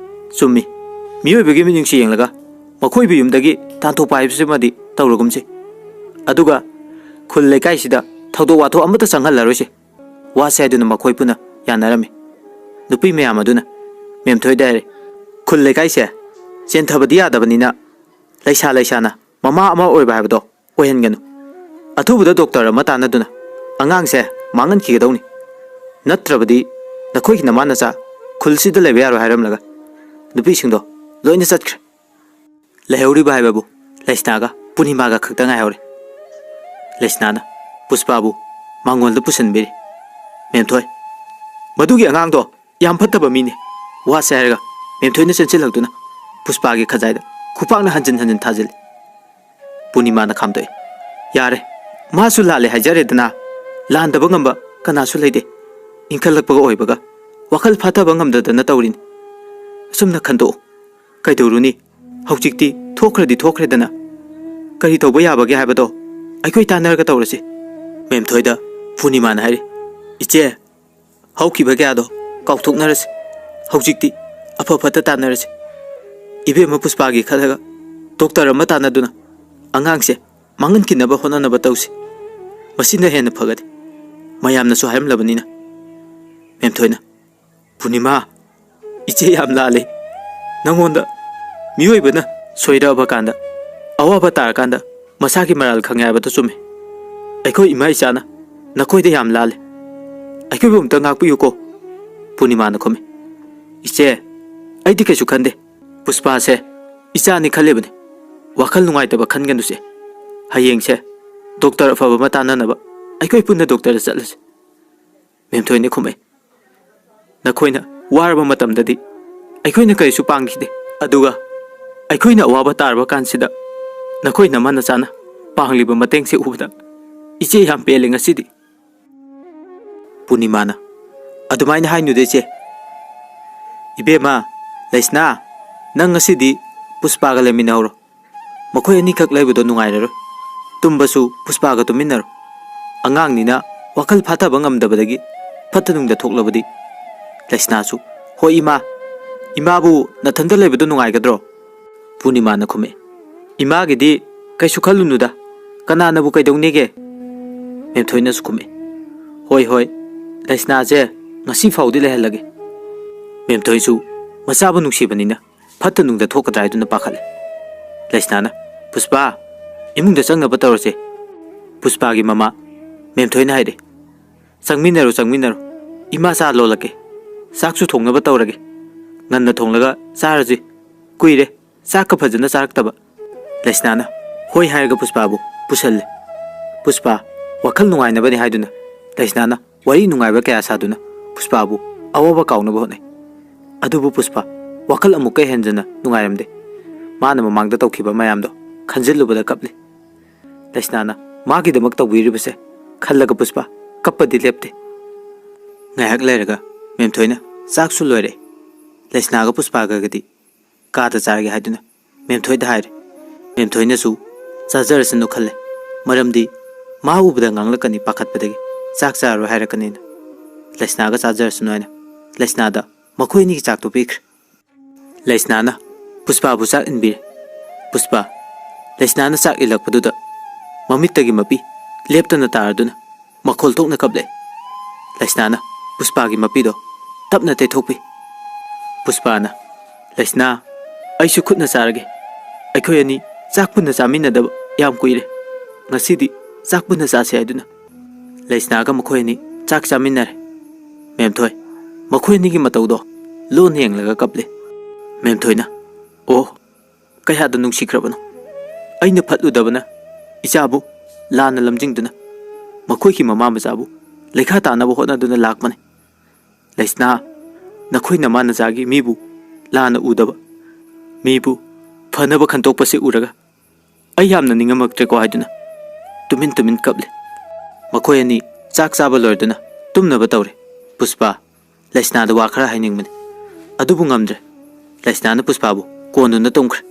"ꯆꯨꯝꯃꯤ, ꯃꯤꯑꯣꯏꯕꯒꯤ ꯃꯤꯠꯌꯦꯡꯁꯤ ꯌꯦꯡꯂꯒ ꯃꯈꯣꯏꯕꯨ ꯌꯨꯝꯗꯒꯤ ꯇꯥꯟꯊꯣꯛꯄ ꯍꯥꯏꯕꯁꯤꯃꯗꯤ ꯇꯧꯔꯒꯨꯝꯁꯤ꯫ ꯑꯗꯨꯒ ꯈꯨꯜ ꯂꯩꯀꯥꯏꯁꯤꯗ ꯊꯧꯗꯣꯛ ꯋꯥꯊꯣꯛ ꯑꯃꯠꯇ ꯆꯪꯍꯜꯂꯔꯣꯏꯁꯦ, ꯋꯥꯁꯦ ꯍꯥꯏꯗꯨꯅ ꯃꯈꯣꯏ ꯄꯨꯟꯅ ꯌꯥꯅꯔꯝꯃꯤ꯫ ꯅꯨꯄꯤ ꯃꯌꯥꯝ ꯑꯗꯨꯅ ꯃꯦꯝꯊꯣꯏꯗ ꯍꯥꯏꯔꯦ, "ꯈꯨꯜ ꯂꯩꯀꯥꯏꯁꯦ ꯆꯦꯟꯊꯕꯗꯤ ꯌꯥꯗꯕꯅꯤꯅ, ꯂꯩꯁꯥ ꯂꯩꯁꯥꯅ ꯃꯃꯥ ꯑꯃ ꯑꯣꯏꯕ ꯍꯥꯏꯕꯗꯣ ꯑꯣꯏꯍꯟꯒꯅꯨ꯫ ꯑꯊꯨꯕꯗ ꯗꯣꯛꯇꯔ ꯑꯃ ꯇꯥꯟꯅꯗꯨꯅ ꯑꯉꯥꯡꯁꯦ ꯃꯥꯡꯍꯟꯈꯤꯒꯗꯧꯅꯤ꯫ ꯅꯠꯇ꯭ꯔꯕꯗꯤ ꯅꯈꯣꯏꯒꯤ ꯅꯃꯥ ꯅꯆꯥ ꯈꯨꯜꯁꯤꯗ ꯂꯩꯕ ꯌꯥꯔꯣꯏ" ꯍꯥꯏꯔꯝꯂꯒ ꯅꯨꯄꯤꯁꯤꯡꯗꯣ ꯂꯣꯏꯅ ꯆꯠꯈ꯭ꯔꯦ꯫ ꯂꯩꯍꯧꯔꯤꯕ ꯍꯥꯏꯕꯕꯨ ꯂꯩꯁꯅꯥꯒ ꯄꯨꯔꯅꯤꯃꯥꯒ ꯈꯛꯇ ꯉꯥꯏꯍꯧꯔꯦ꯫ ꯂꯩꯁꯅꯥꯅ ꯄꯨꯁꯄꯥꯕꯨ ꯃꯉꯣꯟꯗ ꯄꯨꯁꯤꯟꯕꯤꯔꯤ꯫ "ꯃꯦꯝꯊꯣꯏ, ꯃꯗꯨꯒꯤ ꯑꯉꯥꯡꯗꯣ ꯌꯥꯝ ꯐꯠꯇꯕ ꯃꯤꯅꯤ꯫ ꯋꯥꯁꯦ" ꯍꯥꯏꯔꯒ ꯃꯦꯝꯊꯣꯏꯅ ꯆꯦꯟꯁꯤꯜꯂꯛꯇꯨꯅ ꯄꯨꯁꯄꯥꯒꯤ ꯈꯖꯥꯏꯗ ꯈꯨꯄꯥꯛꯅ ꯍꯟꯖꯤꯟ ꯍꯟꯖꯤꯟ ꯊꯥꯖꯤꯜꯂꯤ꯫ ꯄꯨꯔꯅꯤꯃꯥꯅ ꯈꯥꯝꯗꯣꯛꯏ꯫ "ꯌꯥꯔꯦ, ꯃꯥꯁꯨ ꯂꯥꯜꯂꯦ ꯍꯥꯏꯖꯔꯦꯗꯅ꯫ ꯂꯥꯟꯗꯕ ꯉꯝꯕ ꯀꯅꯥꯁꯨ ꯂꯩꯇꯦ꯫ ꯏꯟꯈꯠꯂꯛꯄꯒ ꯑꯣꯏꯕꯒ ꯋꯥꯈꯜ ꯐꯥꯊꯕ ꯉꯝꯗꯗꯅ ꯇꯧꯔꯤꯅꯤ꯫ ꯑꯁꯨꯝꯅ ꯈꯟꯗꯣꯛꯎ꯫ ꯀꯩꯗꯧꯔꯨꯅꯤ? ꯍꯧꯖꯤꯛꯇꯤ ꯊꯣꯛꯈ꯭ꯔꯗꯤ ꯊꯣꯛꯈ꯭ꯔꯦꯗꯅ꯫ ꯀꯔꯤ ꯇꯧꯕ ꯌꯥꯕꯒꯦ ꯍꯥꯏꯕꯗꯣ ꯑꯩꯈꯣꯏ ꯇꯥꯟꯅꯔꯒ ꯇꯧꯔꯁꯤ꯫" ꯃꯦꯝꯊꯣꯏꯗ ꯄꯨꯔꯅꯤꯃꯥꯅ ꯍꯥꯏꯔꯤ, "ꯏꯆꯦ, ꯍꯧꯈꯤꯕ ꯀꯌꯥꯗꯣ ꯀꯥꯎꯊꯣꯛꯅꯔꯁꯤ꯫ ꯍꯧꯖꯤꯛꯇꯤ ꯑꯐ ꯐꯠꯇ ꯇꯥꯟꯅꯔꯁꯤ꯫ ꯏꯕꯦꯝꯃ ꯄꯨꯁꯄꯥꯒꯤ ꯈꯜꯂꯒ ꯗꯣꯛꯇꯔ ꯑꯃ ꯇꯥꯟꯅꯗꯨꯅ ꯑꯉꯥꯡꯁꯦ ꯃꯥꯡꯍꯟꯈꯤꯅꯕ ꯍꯣꯠꯅꯅꯕ ꯇꯧꯁꯤ꯫ ꯃꯁꯤꯅ ꯍꯦꯟꯅ ꯐꯒꯅꯤ꯫ ꯃꯌꯥꯝꯅꯁꯨ ꯍꯥꯏꯔꯝꯂꯕꯅꯤꯅ꯫" ꯃꯦꯝꯊꯣꯏꯅ, "ꯄꯨꯔꯅꯤꯃꯥ, ꯏꯆꯦ ꯌꯥꯝ ꯂꯥꯜꯂꯦ꯫ ꯅꯪꯉꯣꯟꯗ ꯃꯤꯑꯣꯏꯕꯅ ꯁꯣꯏꯔꯛꯑꯕ ꯀꯥꯟꯗ, ꯑꯋꯥꯕ ꯇꯥꯔꯀꯥꯟꯗ ꯃꯁꯥꯒꯤ ꯃꯔꯥꯜ ꯈꯪꯉꯦ ꯍꯥꯏꯕꯗꯣ ꯆꯨꯝꯃꯦ꯫ ꯑꯩꯈꯣꯏ ꯏꯃꯥ ꯏꯆꯥꯅ ꯅꯈꯣꯏꯗ ꯌꯥꯝ ꯂꯥꯜꯂꯦ꯫ ꯑꯩꯈꯣꯏꯕꯨ ꯑꯝꯇ ꯉꯥꯛꯄꯤꯌꯨꯀꯣ꯫" ꯄꯨꯔꯅꯤꯃꯥꯅ ꯈꯨꯝꯃꯤ, "ꯏꯆꯦ, ꯑꯩꯗꯤ ꯀꯩꯁꯨ ꯈꯟꯗꯦ꯫ ꯄꯨꯁꯄꯥꯁꯦ ꯏꯆꯥꯅꯤ ꯈꯜꯂꯤꯕꯅꯤ꯫ ꯋꯥꯈꯜ ꯅꯨꯡꯉꯥꯏꯇꯕ ꯈꯟꯒꯅꯨꯁꯦ꯫ ꯍꯌꯦꯡꯁꯦ ꯗꯣꯛꯇꯔ ꯑꯐꯕ ꯑꯃ ꯇꯥꯟꯅꯅꯕ ꯑꯩꯈꯣꯏ ꯄꯨꯟꯅ ꯗꯣꯛꯇꯔꯗ ꯆꯠꯂꯁꯦ꯫" ꯃꯦꯝꯊꯣꯏꯅ ꯈꯨꯝꯃꯛꯏ, "ꯅꯈꯣꯏꯅ ꯋꯥꯔꯕ ꯃꯇꯝꯗꯗꯤ ꯑꯩꯈꯣꯏꯅ ꯀꯔꯤꯁꯨ ꯄꯥꯡꯈꯤꯗꯦ꯫ ꯑꯗꯨꯒ ꯑꯩꯈꯣꯏꯅ ꯑꯋꯥꯕ ꯇꯥꯔꯕ ꯀꯥꯟꯁꯤꯗ ꯅꯈꯣꯏ ꯅꯃꯥ ꯅꯆꯥꯅ ꯄꯥꯡꯂꯤꯕ ꯃꯇꯦꯡꯁꯦ ꯎꯕꯗ ꯏꯆꯦ ꯌꯥꯝ ꯄꯦꯜꯂꯦ ꯉꯁꯤꯗꯤ꯫" ꯄꯨꯔꯅꯤꯃꯥꯅ, "ꯑꯗꯨꯃꯥꯏꯅ ꯍꯥꯏꯅꯨꯗ ꯏꯆꯦ꯫ ꯏꯕꯦꯝꯃ, ꯂꯩꯁꯅꯥ, ꯅꯪ ꯉꯁꯤꯗꯤ ꯄꯨꯁꯄꯥꯒ ꯂꯩꯃꯤꯟꯅꯍꯧꯔꯣ꯫ ꯃꯈꯣꯏ ꯑꯅꯤꯈꯛ ꯂꯩꯕꯗꯣ ꯅꯨꯡꯉꯥꯏꯔꯔꯣꯏ꯫ ꯇꯨꯝꯕꯁꯨ ꯄꯨꯁꯄꯥꯒ ꯇꯨꯝꯃꯤꯟꯅꯔꯣ꯫ ꯑꯉꯥꯡꯅꯤꯅ ꯋꯥꯈꯜ ꯐꯥꯊꯕ ꯉꯝꯗꯕꯗꯒꯤ ꯐꯠꯇ ꯅꯨꯡꯗ ꯊꯣꯛꯂꯕꯗꯤ꯫" ꯂꯩꯁꯅꯥꯁꯨ, "ꯍꯣꯏ ꯏꯃꯥ, ꯏꯃꯥꯕꯨ ꯅꯊꯟꯇ ꯂꯩꯕꯗꯣ ꯅꯨꯡꯉꯥꯏꯒꯗ꯭ꯔꯣ?" ꯄꯨꯔꯅꯤꯃꯥꯅ ꯈꯨꯝꯃꯛꯏ, "ꯏꯃꯥꯒꯤꯗꯤ ꯀꯩꯁꯨ ꯈꯜꯂꯨꯅꯨꯗ꯫ ꯀꯅꯥꯅꯕꯨ ꯀꯩꯗꯧꯅꯦꯒꯦ?" ꯃꯦꯝꯊꯣꯏꯅꯁꯨ ꯈꯨꯝꯃꯛꯑꯦ, "ꯍꯣꯏ, ꯍꯣꯏ, ꯂꯩꯁꯅꯥꯁꯦ ꯉꯁꯤ ꯐꯥꯎꯗꯤ ꯂꯩꯍꯜꯂꯒꯦ꯫" ꯃꯦꯝꯊꯣꯏꯁꯨ ꯃꯆꯥꯕꯨ ꯅꯨꯡꯁꯤꯕꯅꯤꯅ ꯐꯠꯇ ꯅꯨꯡꯗ ꯊꯣꯛꯀꯗ꯭ꯔꯥ ꯍꯥꯏꯗꯨꯅ ꯄꯥꯈꯠꯂꯦ꯫ ꯂꯩꯁꯅꯥꯅ, "ꯄꯨꯁꯄꯥ, ꯏꯃꯨꯡꯗ ꯆꯪꯅꯕ ꯇꯧꯔꯁꯦ꯫" ꯄꯨꯁꯄꯥꯒꯤ ꯃꯃꯥ ꯃꯦꯝꯊꯣꯏꯅ ꯍꯥꯏꯔꯦ, "ꯆꯪꯃꯤꯟꯅꯔꯣ, ꯆꯪꯃꯤꯟꯅꯔꯣ꯫ ꯏꯃꯥ ꯆꯥ ꯂꯣꯜꯂꯛꯀꯦ꯫ ꯆꯥꯛꯁꯨ ꯊꯣꯡꯅꯕ ꯇꯧꯔꯒꯦ꯫ ꯉꯟꯅ ꯊꯣꯡꯂꯒ ꯆꯥꯔꯁꯤ꯫ ꯀꯨꯏꯔꯦ ꯆꯥꯛꯀ ꯐꯖꯅ ꯆꯥꯔꯛꯇꯕ꯫" ꯂꯩꯁꯅꯥꯅ ꯍꯣꯏ ꯍꯥꯏꯔꯒ ꯄꯨꯁꯄꯥꯕꯨ ꯄꯨꯁꯜꯂꯦ꯫ ꯄꯨꯁꯄꯥ ꯋꯥꯈꯜ ꯅꯨꯡꯉꯥꯏꯅꯕꯅꯤ ꯍꯥꯏꯗꯨꯅ ꯂꯩꯁꯅꯥꯅ ꯋꯥꯔꯤ ꯅꯨꯡꯉꯥꯏꯕ ꯀꯌꯥ ꯁꯥꯗꯨꯅ ꯄꯨꯁꯄꯥꯕꯨ ꯑꯋꯥꯕ ꯀꯥꯎꯅꯕ ꯍꯣꯠꯅꯩ꯫ ꯑꯗꯨꯕꯨ ꯄꯨꯁꯄꯥ ꯋꯥꯈꯜ ꯑꯃꯨꯛꯀ ꯍꯦꯟꯖꯟꯅ ꯅꯨꯡꯉꯥꯏꯔꯝꯗꯦ꯫ ꯃꯥꯅ ꯃꯃꯥꯡꯗ ꯇꯧꯈꯤꯕ ꯃꯌꯥꯝꯗꯣ ꯈꯟꯖꯤꯜꯂꯨꯕꯗ ꯀꯞꯂꯤ꯫ ꯂꯩꯁꯅꯥꯅ ꯃꯥꯒꯤꯗꯃꯛ ꯇꯧꯕꯤꯔꯤꯕꯁꯦ ꯈꯜꯂꯒ ꯄꯨꯁꯄꯥ ꯀꯞꯄꯗꯤ ꯂꯦꯞꯇꯦ꯫ ꯉꯥꯏꯍꯥꯛ ꯂꯩꯔꯒ ꯃꯦꯝꯊꯣꯏꯅ ꯆꯥꯛꯁꯨ ꯂꯣꯏꯔꯦ꯫ ꯂꯩꯁꯅꯥꯒ ꯄꯨꯁꯄꯥꯒꯒꯗꯤ ꯀꯥꯗ ꯆꯥꯔꯒꯦ ꯍꯥꯏꯗꯨꯅ ꯃꯦꯝꯊꯣꯏꯗ ꯍꯥꯏꯔꯦ꯫ ꯃꯦꯝꯊꯣꯏꯅꯁꯨ ꯆꯥꯖꯔꯁꯅꯨ ꯈꯜꯂꯦ, ꯃꯔꯝꯗꯤ ꯃꯥ ꯎꯕꯗ ꯉꯥꯡꯂꯛꯀꯅꯤ ꯄꯥꯈꯠꯄꯗꯒꯤ ꯆꯥꯛ ꯆꯥꯔꯔꯣꯏ ꯍꯥꯏꯔꯛꯀꯅꯤꯅ꯫ ꯂꯩꯁꯅꯥꯒ ꯆꯥꯖꯔꯁꯅꯨ ꯍꯥꯏꯅ ꯂꯩꯁꯅꯥꯗ ꯃꯈꯣꯏ ꯑꯅꯤꯒꯤ ꯆꯥꯛꯇꯣ ꯄꯤꯈ꯭ꯔꯦ꯫ ꯂꯩꯁꯅꯥꯅ ꯄꯨꯁꯄꯥꯕꯨ ꯆꯥꯛ ꯏꯟꯕꯤꯔꯦ꯫ ꯄꯨꯁꯄꯥ ꯂꯩꯁꯅꯥꯅ ꯆꯥꯛ ꯏꯜꯂꯛꯄꯗꯨꯗ ꯃꯃꯤꯠꯇꯒꯤ ꯃꯄꯤ ꯂꯦꯞꯇꯅ ꯇꯥꯔꯗꯨꯅ ꯃꯈꯣꯜ ꯊꯣꯛꯅ ꯀꯞꯂꯦ꯫ ꯂꯩꯁꯅꯥꯅ ꯄꯨꯁꯄꯥꯒꯤ ꯃꯄꯤꯗꯣ ꯇꯞꯅ ꯇꯩꯊꯣꯛꯄꯤ꯫ ꯄꯨꯁꯄꯥꯅ, "ꯂꯩꯁꯅꯥ, ꯑꯩꯁꯨ ꯈꯨꯠꯅ ꯆꯥꯔꯒꯦ꯫ ꯑꯩꯈꯣꯏ ꯑꯅꯤ ꯆꯥꯛ ꯄꯨꯟꯅ ꯆꯥꯃꯤꯟꯅꯗꯕ ꯌꯥꯝ ꯀꯨꯏꯔꯦ꯫ ꯉꯁꯤꯗꯤ ꯆꯥꯛ ꯄꯨꯟꯅ ꯆꯥꯁꯦ" ꯍꯥꯏꯗꯨꯅ ꯂꯩꯁꯅꯥꯒ ꯃꯈꯣꯏ ꯑꯅꯤ ꯆꯥꯛ ꯆꯥꯃꯤꯟꯅꯔꯦ꯫ ꯃꯦꯝꯊꯣꯏ ꯃꯈꯣꯏ ꯑꯅꯤꯒꯤ ꯃꯇꯧꯗꯣ ꯂꯣꯟꯅ ꯌꯦꯡꯂꯒ ꯀꯞꯂꯦ꯫ ꯃꯦꯝꯊꯣꯏꯅ, "ꯑꯣ, ꯀꯌꯥꯗ ꯅꯨꯡꯁꯤꯈ꯭ꯔꯕꯅꯣ꯫ ꯑꯩꯅ ꯐꯠꯂꯨꯗꯕꯅ ꯏꯆꯥꯕꯨ ꯂꯥꯟꯅ ꯂꯝꯖꯤꯡꯗꯨꯅ ꯃꯈꯣꯏꯒꯤ ꯃꯃꯥ ꯃꯆꯥꯕꯨ ꯂꯩꯈꯥ ꯇꯥꯅꯕ ꯍꯣꯠꯅꯗꯨꯅ ꯂꯥꯛꯄꯅꯤ꯫ ꯂꯩꯁꯅꯥ, ꯅꯈꯣꯏ ꯅꯃꯥ ꯅꯆꯥꯒꯤ ꯃꯤꯕꯨ ꯂꯥꯟꯅ ꯎꯗꯕ, ꯃꯤꯕꯨ ꯐꯅꯕ ꯈꯟꯇꯣꯛꯄꯁꯤ ꯎꯔꯒ ꯑꯩ ꯌꯥꯝꯅ ꯅꯤꯡꯉꯝꯃꯛꯇ꯭ꯔꯦꯀꯣ" ꯍꯥꯏꯗꯨꯅ ꯇꯨꯃꯤꯟ ꯇꯨꯃꯤꯟ ꯀꯞꯂꯦ꯫ ꯃꯈꯣꯏ ꯑꯅꯤ ꯆꯥꯛ ꯆꯥꯕ ꯂꯣꯏꯔꯗꯨꯅ ꯇꯨꯝꯅꯕ ꯇꯧꯔꯦ꯫ ꯄꯨꯁꯄꯥ ꯂꯩꯁꯅꯥꯗ ꯋꯥ ꯈꯔ ꯍꯥꯏꯅꯤꯡꯕꯅꯤ, ꯑꯗꯨꯕꯨ ꯉꯝꯗ꯭ꯔꯦ꯫ ꯂꯩꯁꯅꯥꯅ ꯄꯨꯁꯄꯥꯕꯨ ꯀꯣꯟꯗꯨꯅ ꯇꯨꯝꯈ꯭ꯔꯦ꯫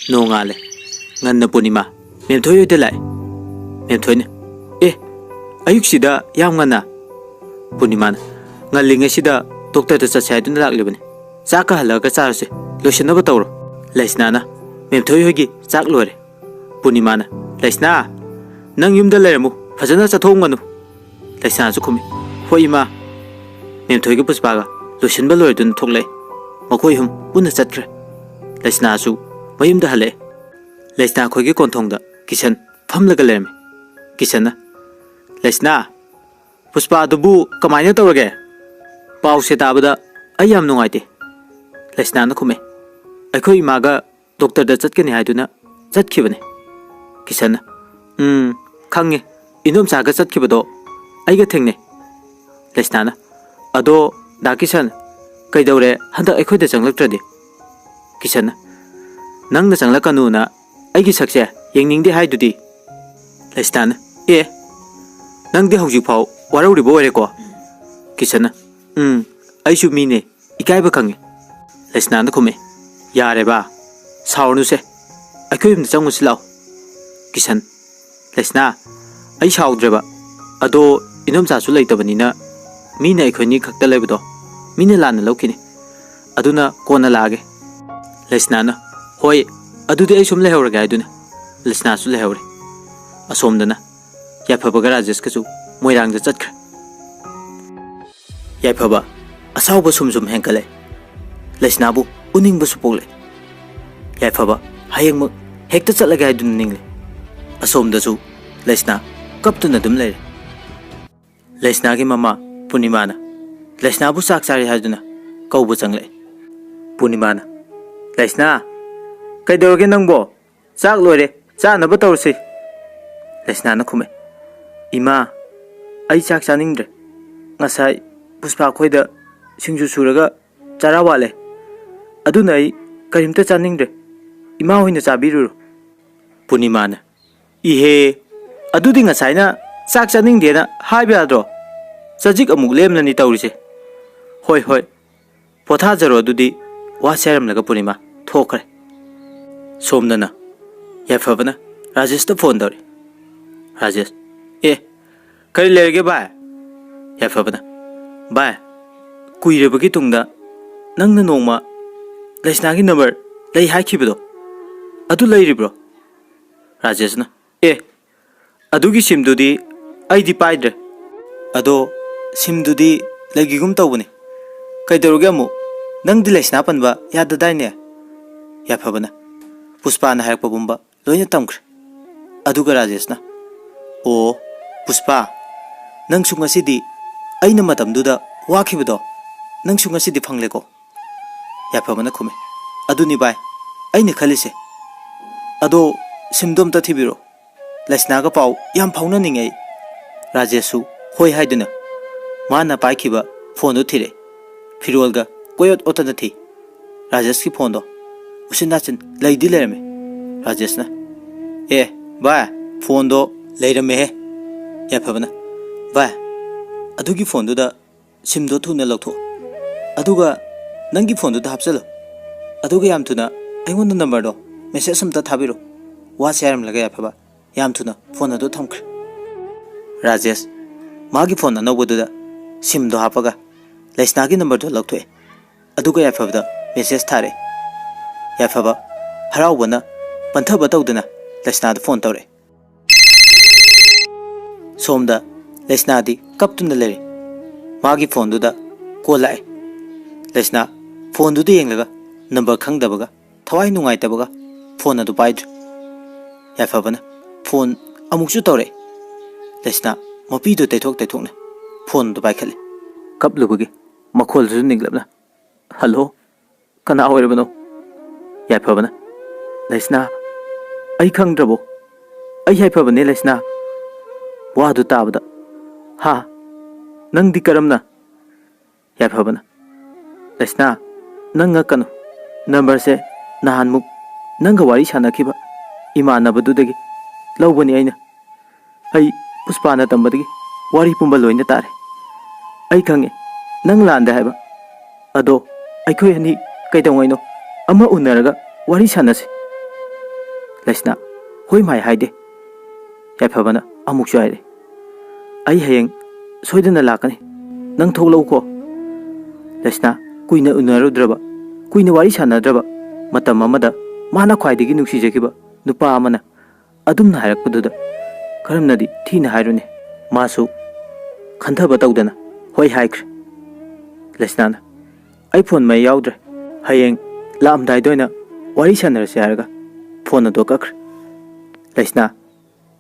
ꯅꯣꯡꯉꯥꯜꯂꯦ꯫ ꯉꯟꯅ ꯄꯨꯔꯅꯤꯃꯥ ꯃꯦꯝꯊꯣꯏ ꯍꯣꯏꯗ ꯂꯥꯛꯑꯦ꯫ ꯃꯦꯝꯊꯣꯏꯅ, "ꯑꯦ, ꯑꯌꯨꯛꯁꯤꯗ ꯌꯥꯝ ꯉꯟꯅ?" ꯄꯨꯔꯅꯤꯃꯥꯅ, "ꯉꯜꯂꯤꯉꯩꯁꯤꯗ ꯗꯣꯛꯇꯔꯗ ꯆꯠꯁꯦ ꯍꯥꯏꯗꯨꯅ ꯂꯥꯛꯂꯤꯕꯅꯤ꯫ ꯆꯥꯛꯀ ꯍꯜꯂꯛꯑꯒ ꯆꯥꯔꯁꯦ꯫ ꯂꯣꯏꯁꯤꯟꯅꯕ ꯇꯧꯔꯣ꯫ ꯂꯩꯁꯅꯥꯅ, "ꯃꯦꯝꯊꯣꯏ ꯍꯣꯏꯒꯤ ꯆꯥꯛ ꯂꯣꯏꯔꯦ꯫" ꯄꯨꯔꯅꯤꯃꯥꯅ, "ꯂꯩꯁꯅꯥ, ꯅꯪ ꯌꯨꯝꯗ ꯂꯩꯔꯝꯃꯨ, ꯐꯖꯅ ꯆꯠꯊꯣꯛꯑꯝꯒꯅꯨ꯫" ꯂꯩꯁꯅꯥꯁꯨ ꯈꯨꯝꯃꯤ, "ꯍꯣꯏ ꯏꯃꯥ꯫" ꯃꯦꯝꯊꯣꯏꯒ ꯄꯨꯁꯄꯥꯒ ꯂꯣꯏꯁꯤꯟꯕ ꯂꯣꯏꯔꯗꯨꯅ ꯊꯣꯛꯂꯛꯑꯦ꯫ ꯃꯈꯣꯏ ꯑꯍꯨꯝ ꯄꯨꯟꯅ ꯆꯠꯈ꯭ꯔꯦ꯫ ꯂꯩꯁꯅꯥꯁꯨ ꯃꯌꯨꯝꯗ ꯍꯜꯂꯛꯑꯦ꯫ ꯂꯩꯁꯅꯥ ꯈꯣꯏꯒꯤ ꯀꯣꯟꯊꯣꯡꯗ ꯀꯤꯁꯟ ꯐꯝꯂꯒ ꯂꯩꯔꯝꯃꯤ꯫ ꯀꯤꯁꯟꯅ, "ꯂꯩꯁꯅꯥ, ꯄꯨꯁꯄꯥꯗꯨꯕꯨ ꯀꯃꯥꯏꯅ ꯇꯧꯔꯒꯦ? ꯄꯥꯎꯁꯦ ꯇꯥꯕꯗ ꯑꯩ ꯌꯥꯝ ꯅꯨꯡꯉꯥꯏꯇꯦ꯫" ꯂꯩꯁꯅꯥꯅ ꯈꯨꯝꯃꯦ, "ꯑꯩꯈꯣꯏ ꯏꯃꯥꯒ ꯗꯣꯛꯇꯔꯗ ꯆꯠꯀꯅꯤ ꯍꯥꯏꯗꯨꯅ ꯆꯠꯈꯤꯕꯅꯦ꯫" ꯀꯤꯁꯟꯅ, "ꯎꯝ, ꯈꯪꯉꯦ, ꯏꯅꯣꯝꯆꯥꯒ ꯆꯠꯈꯤꯕꯗꯣ ꯑꯩꯒ ꯊꯦꯡꯅꯩ꯫" ꯂꯩꯁꯅꯥꯅ, "ꯑꯗꯣ, ꯗꯥ ꯀꯤꯁꯟ, ꯀꯩꯗꯧꯔꯦ ꯍꯟꯗꯛ ꯑꯩꯈꯣꯏꯗ ꯆꯪꯂꯛꯇ꯭ꯔꯗꯤ?" ꯀꯤꯁꯟꯅ, "ꯅꯪꯅ ꯆꯪꯂꯛꯀꯅꯨꯅ ꯑꯩꯒꯤ ꯁꯛꯁꯦ ꯌꯦꯡꯅꯤꯡꯗꯦ ꯍꯥꯏꯗꯨꯗꯤ?" ꯂꯩꯁꯅꯥꯅ, "ꯑꯦ, ꯅꯪꯗꯤ ꯍꯧꯖꯤꯛꯐꯥꯎ ꯋꯥꯔꯧꯔꯤꯕ ꯑꯣꯏꯔꯦꯀꯣ?" ꯀꯤꯁꯟꯅ, "ꯎꯝ, ꯑꯩꯁꯨ ꯃꯤꯅꯦ, ꯏꯀꯥꯏꯕ ꯈꯪꯉꯤ꯫" ꯂꯩꯁꯅꯥꯅ ꯈꯨꯝꯃꯦ, "ꯌꯥꯔꯦꯕ, ꯁꯥꯎꯔꯅꯨꯁꯦ, ꯑꯩꯈꯣꯏ ꯌꯨꯝꯗ ꯆꯪꯉꯨꯁꯤ ꯂꯥꯛꯑꯣ꯫" ꯀꯤꯁꯟ, "ꯂꯩꯁꯅꯥ, ꯑꯩ ꯁꯥꯎꯗ꯭ꯔꯦꯕ, ꯑꯗꯣ ꯏꯅꯣꯝꯆꯥꯁꯨ ꯂꯩꯇꯕꯅꯤꯅ ꯃꯤꯅ ꯑꯩꯈꯣꯏꯅꯤ ꯈꯛꯇ ꯂꯩꯕꯗꯣ ꯃꯤꯅ ꯂꯥꯟꯅ ꯂꯧꯈꯤꯅꯤ꯫ ꯑꯗꯨꯅ ꯀꯣꯟꯅ ꯂꯥꯛꯑꯒꯦ꯫" ꯂꯩꯁꯅꯥꯅ, "ꯍꯣꯏ, ꯑꯗꯨꯗꯤ ꯑꯩ ꯁꯨꯝ ꯂꯩꯍꯧꯔꯒꯦ" ꯍꯥꯏꯗꯨꯅ ꯂꯩꯁꯅꯥꯁꯨ ꯂꯩꯍꯧꯔꯦ꯫ ꯑꯁꯣꯝꯗꯅ ꯌꯥꯏꯐꯕꯒ ꯔꯥꯖꯦꯁꯀꯁꯨ ꯃꯣꯏꯔꯥꯡꯗ ꯆꯠꯈ꯭ꯔꯦ꯫ ꯌꯥꯏꯐꯕ ꯑꯁꯥꯎꯕ ꯁꯨꯝ ꯁꯨꯝ ꯍꯦꯟꯒꯠꯂꯦ꯫ ꯂꯩꯁꯅꯥꯕꯨ ꯎꯅꯤꯡꯕꯁꯨ ꯄꯣꯛꯂꯦ꯫ ꯌꯥꯏꯐꯕ ꯍꯌꯦꯡꯃꯛ ꯍꯦꯛꯇ ꯆꯠꯂꯒꯦ ꯍꯥꯏꯗꯨꯅ ꯅꯤꯡꯂꯦ꯫ ꯑꯁꯣꯝꯗꯁꯨ ꯂꯩꯁꯅꯥ ꯀꯞꯇꯨꯅ ꯑꯗꯨꯝ ꯂꯩꯔꯦ꯫ ꯂꯩꯁꯅꯥꯒꯤ ꯃꯃꯥ ꯄꯨꯔꯅꯤꯃꯥꯅ ꯂꯩꯁꯅꯥꯕꯨ ꯆꯥꯛ ꯆꯥꯔꯤ ꯍꯥꯏꯗꯨꯅ ꯀꯧꯕ ꯆꯪꯂꯛꯑꯦ꯫ ꯄꯨꯔꯅꯤꯃꯥꯅ, "ꯂꯩꯁꯅꯥ, ꯀꯩꯗꯧꯔꯒꯦ ꯅꯪꯕꯣ? ꯆꯥꯛ ꯂꯣꯏꯔꯦ, ꯆꯥꯅꯕ ꯇꯧꯔꯁꯤ꯫" ꯂꯩꯁꯅꯥꯅ ꯈꯨꯝꯃꯦ, "ꯏꯃꯥ, ꯑꯩ ꯆꯥꯛ ꯆꯥꯅꯤꯡꯗ꯭ꯔꯦ꯫ ꯉꯁꯥꯏ ꯄꯨꯁꯄꯥ ꯈꯣꯏꯗ ꯁꯤꯡꯖꯨ ꯁꯨꯔꯒ ꯆꯔꯥ ꯋꯥꯠꯂꯦ꯫ ꯑꯗꯨꯅ ꯑꯩ ꯀꯔꯤꯝꯇ ꯆꯥꯅꯤꯡꯗ꯭ꯔꯦ꯫ ꯏꯃꯥ ꯍꯣꯏꯅ ꯆꯥꯕꯤꯔꯨꯔꯣ꯫" ꯄꯨꯔꯅꯤꯃꯥꯅ, "ꯏꯍꯦ, ꯑꯗꯨꯗꯤ ꯉꯁꯥꯏꯅ ꯆꯥꯛ ꯆꯥꯅꯤꯡꯗꯦꯅ ꯍꯥꯏꯕ ꯌꯥꯗ꯭ꯔꯣ? ꯆꯖꯤꯛ ꯑꯃꯨꯛ ꯂꯦꯝꯂꯅꯤ ꯇꯧꯔꯤꯁꯦ꯫ ꯍꯣꯏ, ꯍꯣꯏ, ꯄꯣꯊꯥꯖꯔꯣ ꯑꯗꯨꯗꯤ꯫" ꯋꯥꯁꯦ ꯍꯥꯏꯔꯝꯂꯒ ꯄꯨꯔꯅꯤꯃꯥ ꯊꯣꯛꯈ꯭ꯔꯦ꯫ ꯁꯣꯝꯗꯅ ꯌꯥꯏꯐꯕꯅ ꯔꯥꯖꯦꯁꯇ ꯐꯣꯟ ꯇꯧꯔꯤ꯫ ꯔꯥꯖꯦꯁ, "ꯑꯦ, ꯀꯔꯤ ꯂꯩꯔꯒꯦ ꯚꯥꯏ?" ꯌꯥꯏꯐꯕꯅ, "ꯚꯥꯏ, ꯀꯨꯏꯔꯕꯒꯤ ꯇꯨꯡꯗ ꯅꯪꯅ ꯅꯣꯡꯃ ꯂꯩꯁꯅꯥꯒꯤ ꯅꯝꯕꯔ ꯂꯩ ꯍꯥꯏꯈꯤꯕꯗꯣ, ꯑꯗꯨ ꯂꯩꯔꯤꯕ꯭ꯔꯣ?" ꯔꯥꯖꯦꯁꯅ, "ꯑꯦ, ꯑꯗꯨꯒꯤ ꯁꯤꯝꯗꯨꯗꯤ ꯑꯩꯗꯤ ꯄꯥꯏꯗ꯭ꯔꯦ꯫ ꯑꯗꯣ ꯁꯤꯝꯗꯨꯗꯤ ꯂꯩꯈꯤꯒꯨꯝ ꯇꯧꯕꯅꯤ꯫ ꯀꯩꯗꯧꯔꯒꯦ ꯑꯃꯨꯛ? ꯅꯪꯗꯤ ꯂꯩꯁꯅꯥ ꯄꯟꯕ ꯌꯥꯗꯗꯥꯏꯅꯦ?" ꯌꯥꯏꯐꯕꯅ, "ꯄꯨꯁꯄꯥꯅ ꯍꯥꯏꯔꯛꯄ ꯄꯨꯝꯕ ꯂꯣꯏꯅ ꯇꯝꯈ꯭ꯔꯦ꯫" ꯑꯗꯨꯒ ꯔꯥꯖꯦꯁꯅ, "ꯑꯣ, ꯄꯨꯁꯄꯥ, ꯅꯪꯁꯨ ꯉꯁꯤꯗꯤ ꯑꯩꯅ ꯃꯇꯝꯗꯨꯗ ꯋꯥꯈꯤꯕꯗꯣ ꯅꯪꯁꯨ ꯉꯁꯤꯗꯤ ꯐꯪꯂꯦꯀꯣ?" ꯌꯥꯏꯐꯕꯅ ꯈꯨꯝꯃꯤ, "ꯑꯗꯨꯅꯤ ꯚꯥꯏ, ꯑꯩꯅ ꯈꯜꯂꯤꯁꯦ꯫ ꯑꯗꯣ ꯁꯤꯝꯗꯣ ꯑꯝꯇ ꯊꯤꯕꯤꯔꯣ꯫ ꯂꯩꯁꯅꯥꯒ ꯄꯥꯎ ꯌꯥꯝ ꯐꯥꯎꯅꯅꯤꯡꯉꯦ ꯑꯩ꯫" ꯔꯥꯖꯦꯁꯁꯨ ꯍꯣꯏ ꯍꯥꯏꯗꯨꯅ ꯃꯥꯅ ꯄꯥꯏꯈꯤꯕ ꯐꯣꯟꯗꯣ ꯊꯤꯔꯛꯑꯦ꯫ ꯐꯤꯔꯣꯜꯒ ꯀꯣꯏꯑꯣꯠ ꯑꯣꯠꯇꯅ ꯊꯤ꯫ ꯔꯥꯖꯦꯁꯀꯤ ꯐꯣꯟꯗꯣ ꯎꯆꯤꯟ ꯅꯥꯆꯤꯟ ꯂꯩꯗꯤ ꯂꯩꯔꯝꯃꯦ꯫ ꯔꯥꯖꯦꯁꯅ, "ꯑꯦ ꯚꯥꯏ, ꯐꯣꯟꯗꯣ ꯂꯩꯔꯝꯃꯦꯍꯦ꯫" ꯌꯥꯏꯐꯕꯅ, "ꯚꯥꯏ, ꯑꯗꯨꯒꯤ ꯐꯣꯟꯗꯨꯗ ꯁꯤꯝꯗꯣ ꯊꯨꯅ ꯂꯧꯊꯣꯛꯑꯣ, ꯑꯗꯨꯒ ꯅꯪꯒꯤ ꯐꯣꯟꯗꯨꯗ ꯍꯥꯞꯆꯜꯂꯣ꯫ ꯑꯗꯨꯒ ꯌꯥꯝ ꯊꯨꯅ ꯑꯩꯉꯣꯟꯗ ꯅꯝꯕꯔꯗꯣ ꯃꯦꯁꯦꯖ ꯑꯝꯇ ꯊꯥꯕꯤꯔꯣ꯫" ꯋꯥꯁꯦ ꯍꯥꯏꯔꯝꯂꯒ ꯌꯥꯏꯐꯕ ꯌꯥꯝ ꯊꯨꯅ ꯐꯣꯟ ꯑꯗꯨ ꯊꯝꯈ꯭ꯔꯦ꯫ ꯔꯥꯖꯦꯁ ꯃꯥꯒꯤ ꯐꯣꯟ ꯑꯅꯧꯕꯗꯨꯗ ꯁꯤꯝꯗꯣ ꯍꯥꯞꯄꯒ ꯂꯩꯁꯅꯥꯒꯤ ꯅꯝꯕꯔꯗꯣ ꯂꯧꯊꯣꯛꯑꯦ꯫ ꯑꯗꯨꯒ ꯌꯥꯏꯐꯕꯗ ꯃꯦꯁꯦꯖ ꯊꯥꯔꯦ꯫ ꯌꯥꯏꯐꯕ ꯍꯔꯥꯎꯕꯅ ꯄꯟꯊꯕ ꯇꯧꯗꯅ ꯂꯩꯁꯅꯥꯗ ꯐꯣꯟ ꯇꯧꯔꯛꯑꯦ꯫ ꯁꯣꯝꯗ ꯂꯩꯁꯅꯥꯗꯤ ꯀꯞꯇꯨꯅ ꯂꯩꯔꯦ꯫ ꯃꯥꯒꯤ ꯐꯣꯟꯗꯨꯗ ꯀꯣꯜ ꯂꯥꯛꯑꯦ꯫ ꯂꯩꯁꯅꯥ ꯐꯣꯟꯗꯨꯗ ꯌꯦꯡꯂꯒ ꯅꯝꯕꯔ ꯈꯪꯗꯕꯒ ꯊꯋꯥꯏ ꯅꯨꯡꯉꯥꯏꯇꯕꯒ ꯐꯣꯟ ꯑꯗꯨ ꯄꯥꯏꯗ꯭ꯔꯦ꯫ ꯌꯥꯏꯐꯕꯅ ꯐꯣꯟ ꯑꯃꯨꯛꯁꯨ ꯇꯧꯔꯛꯑꯦ꯫ ꯂꯩꯁꯅꯥ ꯃꯄꯤꯗꯨ ꯇꯩꯊꯣꯛ ꯇꯩꯊꯣꯛꯅ ꯐꯣꯟ ꯑꯗꯨ ꯄꯥꯏꯈꯠꯂꯦ꯫ ꯀꯞꯂꯨꯕꯒꯤ ꯃꯈꯣꯜꯗꯨꯁꯨ ꯅꯤꯛꯂꯞꯅ, "ꯍꯜꯂꯣ, ꯀꯅꯥ ꯑꯣꯏꯔꯕꯅꯣ?" ꯌꯥꯏꯐꯕꯅ, "ꯂꯩꯁꯅꯥ, ꯑꯩ ꯈꯪꯗ꯭ꯔꯕꯣ? ꯑꯩ ꯌꯥꯏꯐꯕꯅꯦ ꯂꯩꯁꯅꯥ꯫" ꯋꯥꯗꯨ ꯇꯥꯕꯗ, "ꯍꯥ? ꯅꯪꯗꯤ ꯀꯔꯝꯅ?" ꯌꯥꯏꯐꯕꯅ, "ꯂꯩꯁꯅꯥ, ꯅꯪ ꯉꯛꯀꯅꯨ꯫ ꯅꯝꯕꯔꯁꯦ ꯅꯍꯥꯟꯃꯨꯛ ꯅꯪꯒ ꯋꯥꯔꯤ ꯁꯥꯟꯅꯈꯤꯕ ꯏꯃꯥꯟꯅꯕꯗꯨꯗꯒꯤ ꯂꯧꯕꯅꯤ ꯑꯩꯅ꯫ ꯑꯩ ꯄꯨꯁꯄꯥꯅ ꯇꯝꯕꯗꯒꯤ ꯋꯥꯔꯤ ꯄꯨꯝꯕ ꯂꯣꯏꯅ ꯇꯥꯔꯦ꯫ ꯑꯩ ꯈꯪꯉꯦ ꯅꯪ ꯂꯥꯟꯗꯦ ꯍꯥꯏꯕ꯫ ꯑꯗꯣ ꯑꯩꯈꯣꯏ ꯑꯅꯤ ꯀꯩꯗꯧꯉꯩꯅꯣ ꯑꯃ ꯎꯅꯔꯒ ꯋꯥꯔꯤ ꯁꯥꯟꯅꯁꯤ꯫" ꯂꯩꯁꯅꯥ ꯍꯣꯏ ꯃꯥꯏ ꯍꯥꯏꯗꯦ꯫ ꯌꯥꯏꯐꯕꯅ ꯑꯃꯨꯛꯁꯨ ꯍꯥꯏꯔꯦ, "ꯑꯩ ꯍꯌꯦꯡ ꯁꯣꯏꯗꯅ ꯂꯥꯛꯀꯅꯤ꯫ ꯅꯪ ꯊꯣꯛꯂꯛꯎꯀꯣ꯫" ꯂꯩꯁꯅꯥ ꯀꯨꯏꯅ ꯎꯅꯔꯨꯗ꯭ꯔꯕ, ꯀꯨꯏꯅ ꯋꯥꯔꯤ ꯁꯥꯟꯅꯗ꯭ꯔꯕ ꯃꯇꯝ ꯑꯃꯗ ꯃꯥꯅ ꯈ꯭ꯋꯥꯏꯗꯒꯤ ꯅꯨꯡꯁꯤꯖꯈꯤꯕ ꯅꯨꯄꯥ ꯑꯃꯅ ꯑꯗꯨꯝꯅ ꯍꯥꯏꯔꯛꯄꯗꯨꯗ ꯀꯔꯝꯅꯗꯤ ꯊꯤꯅ ꯍꯥꯏꯔꯨꯅꯤ? ꯃꯥꯁꯨ ꯈꯟꯊꯕ ꯇꯧꯗꯅ ꯍꯣꯏ ꯍꯥꯏꯈ꯭ꯔꯦ꯫ ꯂꯩꯁꯅꯥꯅ, "ꯑꯩ ꯐꯣꯟ ꯃꯩ ꯌꯥꯎꯗ꯭ꯔꯦ, ꯍꯌꯦꯡ ꯂꯥꯛꯑꯝꯗꯥꯏꯗ ꯑꯣꯏꯅ ꯋꯥꯔꯤ ꯁꯥꯟꯅꯔꯁꯤ" ꯍꯥꯏꯔꯒ ꯐꯣꯟ ꯑꯗꯨ ꯀꯛꯈ꯭ꯔꯦ꯫ ꯂꯩꯁꯅꯥ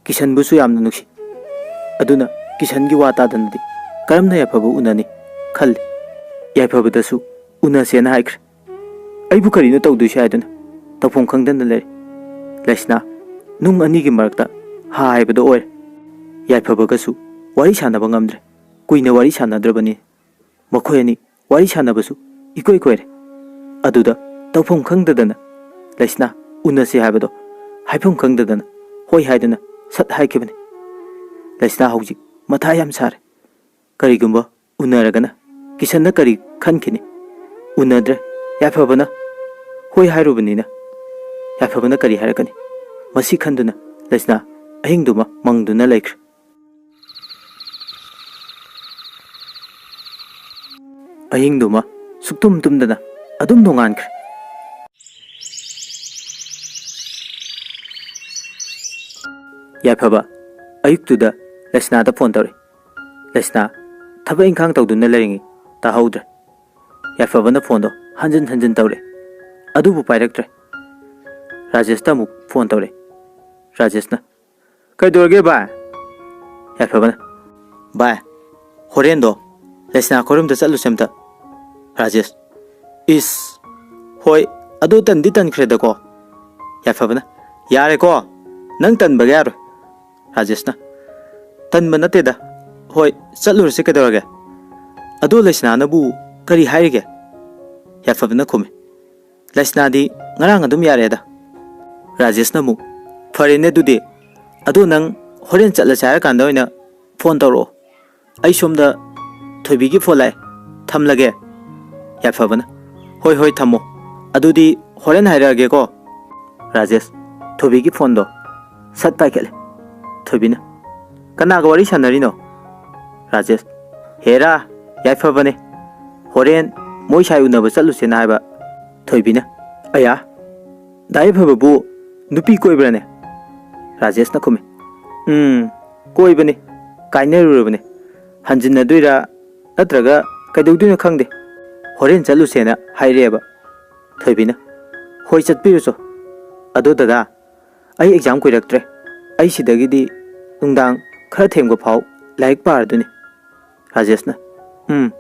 ꯀꯤꯁꯟꯕꯨꯁꯨ ꯌꯥꯝꯅ ꯅꯨꯡꯁꯤ꯫ ꯑꯗꯨꯅ ꯀꯤꯁꯟꯒꯤ ꯋꯥ ꯇꯥꯗꯅꯗꯤ ꯀꯔꯝꯅ ꯌꯥꯏꯐꯕ ꯎꯅꯅꯤ ꯈꯜꯂꯤ꯫ ꯌꯥꯏꯐꯕꯗꯁꯨ ꯎꯅꯁꯦꯅ ꯍꯥꯏꯈ꯭ꯔꯦ꯫ "ꯑꯩꯕꯨ ꯀꯔꯤꯅꯣ ꯇꯧꯗꯣꯏꯁꯦ?" ꯍꯥꯏꯗꯨꯅ ꯇꯧꯐꯝ ꯈꯪꯗꯅ ꯂꯩꯔꯦ꯫ ꯂꯩꯁꯅꯥ ꯅꯨꯡ ꯑꯅꯤꯒꯤ ꯃꯔꯛꯇ ꯍꯥ ꯍꯥꯏꯕꯗꯣ ꯑꯣꯏꯔꯦ꯫ ꯌꯥꯏꯐꯕꯒꯁꯨ ꯋꯥꯔꯤ ꯁꯥꯟꯅꯕ ꯉꯝꯗ꯭ꯔꯦ꯫ ꯀꯨꯏꯅ ꯋꯥꯔꯤ ꯁꯥꯟꯅꯗ꯭ꯔꯕꯅꯤ꯫ ꯃꯈꯣꯏ ꯑꯅꯤ ꯋꯥꯔꯤ ꯁꯥꯟꯅꯕꯁꯨ ꯏꯀꯣꯏ ꯀꯣꯏꯔꯦ꯫ ꯑꯗꯨꯗ ꯇꯧꯐꯝ ꯈꯪꯗꯗꯅ ꯂꯩꯁꯅꯥ ꯎꯅꯁꯦ ꯍꯥꯏꯕꯗꯣ ꯍꯥꯏꯐꯝ ꯈꯪꯗꯗꯅ ꯍꯣꯏ ꯍꯥꯏꯗꯨꯅ ꯁꯠ ꯍꯥꯏꯈꯤꯕꯅꯤ꯫ ꯂꯩꯁꯅꯥ ꯍꯧꯖꯤꯛ ꯃꯊꯥ ꯌꯥꯝ ꯁꯥꯔꯦ꯫ ꯀꯔꯤꯒꯨꯝꯕ ꯎꯅꯔꯒꯅ ꯀꯤꯁꯟꯅ ꯀꯔꯤ ꯈꯟꯈꯤꯅꯤ? ꯎꯅꯗ꯭ꯔꯦ꯫ ꯌꯥꯏꯐꯕꯅ ꯍꯣꯏ ꯍꯥꯏꯔꯨꯕꯅꯤꯅ ꯌꯥꯏꯐꯕꯅ ꯀꯔꯤ ꯍꯥꯏꯔꯛꯀꯅꯤ? ꯃꯁꯤ ꯈꯟꯗꯨꯅ ꯂꯩꯁꯅꯥ ꯑꯍꯤꯡꯗꯨꯃ ꯃꯪꯗꯨꯅ ꯂꯩꯈ꯭ꯔꯦ꯫ ꯑꯍꯤꯡꯗꯨꯃ ꯁꯨꯛꯇꯨꯝ ꯇꯨꯝꯗꯅ ꯑꯗꯨꯝ ꯅꯣꯡꯉꯥꯟꯈ꯭ꯔꯦ꯫ ꯌꯥꯏꯐꯕ ꯑꯌꯨꯛꯇꯨꯗ ꯂꯩꯁꯅꯥꯗ ꯐꯣꯟ ꯇꯧꯔꯛꯏ꯫ ꯂꯩꯁꯅꯥ ꯊꯕꯛ ꯏꯪꯈꯥꯡ ꯇꯧꯗꯨꯅ ꯂꯩꯔꯤꯉꯩ ꯇꯥꯍꯧꯗ꯭ꯔꯦ꯫ ꯌꯥꯏꯐꯕꯅ ꯐꯣꯟꯗꯣ ꯍꯟꯖꯤꯟ ꯍꯟꯖꯤꯟ ꯇꯧꯔꯛꯑꯦ, ꯑꯗꯨꯕꯨ ꯄꯥꯏꯔꯛꯇ꯭ꯔꯦ꯫ ꯔꯥꯖꯦꯁꯇ ꯑꯃꯨꯛ ꯐꯣꯟ ꯇꯧꯔꯛꯑꯦ꯫ ꯔꯥꯖꯦꯁꯅ, "ꯀꯩꯗꯧꯔꯒꯦ ꯚꯥꯏ?" ꯌꯥꯏꯐꯕꯅ, "ꯚꯥꯏ, ꯍꯣꯔꯦꯟꯗꯣ ꯂꯩꯁꯅꯥ ꯈꯣꯏꯔꯨꯝꯗ ꯆꯠꯂꯨꯁꯦ ꯑꯝꯇ꯫" ꯔꯥꯖꯦꯁ, "ꯏꯁ, ꯍꯣꯏ, ꯑꯗꯨ ꯇꯟꯗꯤ ꯇꯟꯈ꯭ꯔꯦꯗꯀꯣ꯫" ꯌꯥꯏꯐꯕꯅ, "ꯌꯥꯔꯦꯀꯣ, ꯅꯪ ꯇꯟꯕꯒ ꯌꯥꯔꯣꯏ꯫" ꯔꯥꯖꯦꯁꯅ, "ꯇꯟꯕ ꯅꯠꯇꯦꯗ, ꯍꯣꯏ, ꯆꯠꯂꯨꯔꯁꯤ, ꯀꯩꯗꯧꯔꯒꯦ? ꯑꯗꯣ ꯂꯩꯁꯅꯥꯅꯕꯨ ꯀꯔꯤ ꯍꯥꯏꯔꯤꯒꯦ?" ꯌꯥꯏꯐꯕꯅ ꯈꯨꯝꯃꯤ, "ꯂꯩꯁꯅꯥꯗꯤ ꯉꯔꯥꯡ ꯑꯗꯨꯝ ꯌꯥꯔꯦꯗ꯫" ꯔꯥꯖꯦꯁꯅ ꯑꯃꯨꯛ, "ꯐꯔꯦꯅꯦ ꯑꯗꯨꯗꯤ, ꯑꯗꯣ ꯅꯪ ꯍꯣꯔꯦꯟ ꯆꯠꯂꯁꯦ ꯍꯥꯏꯔꯀꯥꯟꯗ ꯑꯣꯏꯅ ꯐꯣꯟ ꯇꯧꯔꯛꯑꯣ, ꯑꯩ ꯁꯣꯝꯗ ꯊꯣꯏꯕꯤꯒꯤ ꯐꯣꯟ ꯂꯥꯛꯑꯦ, ꯊꯝꯂꯒꯦ꯫" ꯌꯥꯏꯐꯕꯅ, "ꯍꯣꯏ, ꯍꯣꯏ, ꯊꯝꯃꯣ, ꯑꯗꯨꯗꯤ ꯍꯣꯔꯦꯟ ꯍꯥꯏꯔꯛꯑꯒꯦꯀꯣ꯫" ꯔꯥꯖꯦꯁ ꯊꯣꯏꯕꯤꯒꯤ ꯐꯣꯟꯗꯣ ꯁꯠ ꯄꯥꯏꯈꯠꯂꯦ꯫ ꯊꯣꯏꯕꯤꯅ, "ꯀꯅꯥꯒ ꯋꯥꯔꯤ ꯁꯥꯟꯅꯔꯤꯅꯣ?" ꯔꯥꯖꯦꯁ, "ꯍꯦꯔꯥ, ꯌꯥꯏꯐꯕꯅꯦ, ꯍꯣꯔꯦꯟ ꯃꯣꯏ ꯁꯥꯏ ꯎꯅꯕ ꯆꯠꯂꯨꯁꯦꯅ ꯍꯥꯏꯕ꯫ ꯊꯣꯏꯕꯤꯅ, "ꯑꯌꯥ, ꯗꯥ ꯌꯥꯏꯐꯕꯕꯨ ꯅꯨꯄꯤ ꯀꯣꯏꯕ꯭ꯔꯥꯅꯦ?" ꯔꯥꯖꯦꯁꯅ ꯈꯨꯝꯃꯤ, "ꯎꯝ, ꯀꯣꯏꯕꯅꯤ꯫ ꯀꯥꯏꯅꯔꯨꯔꯕꯅꯤ꯫ ꯍꯟꯖꯤꯟꯅꯗꯣꯏꯔꯥ ꯅꯠꯇ꯭ꯔꯒ ꯀꯩꯗꯧꯗꯣꯏꯅꯣ ꯈꯪꯗꯦ꯫ ꯍꯣꯔꯦꯟ ꯆꯠꯂꯨꯁꯦꯅ ꯍꯥꯏꯔꯛꯑꯦꯕ꯫" ꯊꯣꯏꯕꯤꯅ, "ꯍꯣꯏ, ꯆꯠꯄꯤꯔꯨꯆꯣ꯫ ꯑꯗꯣ ꯗꯗꯥ, ꯑꯩ ꯑꯦꯛꯖꯥꯝ ꯀꯨꯏꯔꯛꯇ꯭ꯔꯦ꯫ ꯑꯩ ꯁꯤꯗꯒꯤꯗꯤ ꯅꯨꯡꯗꯥꯡ ꯈꯔ ꯊꯦꯡꯕ ꯐꯥꯎ ꯂꯥꯏꯔꯤꯛ ꯄꯥꯔꯗꯣꯏꯅꯤ꯫" ꯔꯥꯖꯦꯁꯅ, "ꯎꯝ,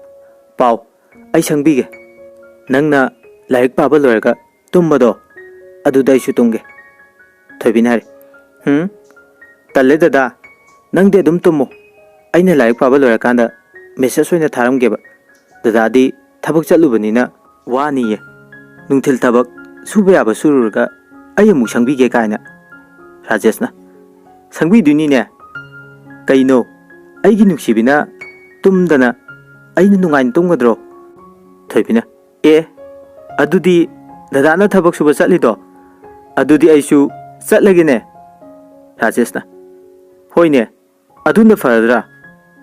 ꯄꯥꯎ꯫ ꯑꯩ ꯁꯪꯕꯤꯒꯦ꯫ ꯅꯪꯅ ꯂꯥꯏꯔꯤꯛ ꯄꯥꯕ ꯂꯣꯏꯔꯒ ꯇꯨꯝꯕꯗꯣ, ꯑꯗꯨꯗ ꯑꯩꯁꯨ ꯇꯨꯝꯒꯦ꯫" ꯊꯣꯏꯕꯤꯅ ꯍꯥꯏꯔꯦ, "ꯎꯝ, ꯇꯜꯂꯦ ꯗꯗꯥ, ꯅꯪꯗꯤ ꯑꯗꯨꯝ ꯇꯨꯝꯃꯣ꯫ ꯑꯩꯅ ꯂꯥꯏꯔꯤꯛ ꯄꯥꯕ ꯂꯣꯏꯔꯀꯥꯟꯗ ꯃꯦꯁꯦꯖ ꯑꯣꯏꯅ ꯊꯥꯔꯝꯒꯦꯕ꯫ ꯗꯗꯥꯗꯤ ꯊꯕꯛ ꯆꯠꯂꯨꯕꯅꯤꯅ ꯋꯥꯅꯤꯌꯦ꯫ ꯅꯨꯡꯊꯤꯜ ꯊꯕꯛ ꯁꯨꯕ ꯌꯥꯕ ꯁꯨꯔꯨꯔꯒ ꯑꯩ ꯑꯃꯨꯛ ꯁꯪꯕꯤꯒꯦ ꯀꯥꯏꯅ꯫" ꯔꯥꯖꯦꯁꯅ, "ꯁꯪꯕꯤꯗꯣꯏꯅꯤꯅꯦ꯫ ꯀꯩꯅꯣ, ꯑꯩꯒꯤ ꯅꯨꯡꯁꯤꯕꯤꯅ ꯇꯨꯝꯗꯅ ꯑꯩꯅ ꯅꯨꯡꯉꯥꯏꯅ ꯇꯨꯝꯒꯗ꯭ꯔꯣ?" ꯊꯣꯏꯕꯤꯅ, "ꯑꯦ, ꯑꯗꯨꯗꯤ ꯗꯗꯥꯅ ꯊꯕꯛ ꯁꯨꯕ ꯆꯠꯂꯤꯗꯣ, ꯑꯗꯨꯗꯤ ꯑꯩꯁꯨ ꯆꯠꯂꯒꯦꯅꯦ꯫" ꯔꯥꯖꯦꯁꯅ, "ꯍꯣꯏꯅꯦ, ꯑꯗꯨꯅ ꯐꯔꯗ꯭ꯔꯥ?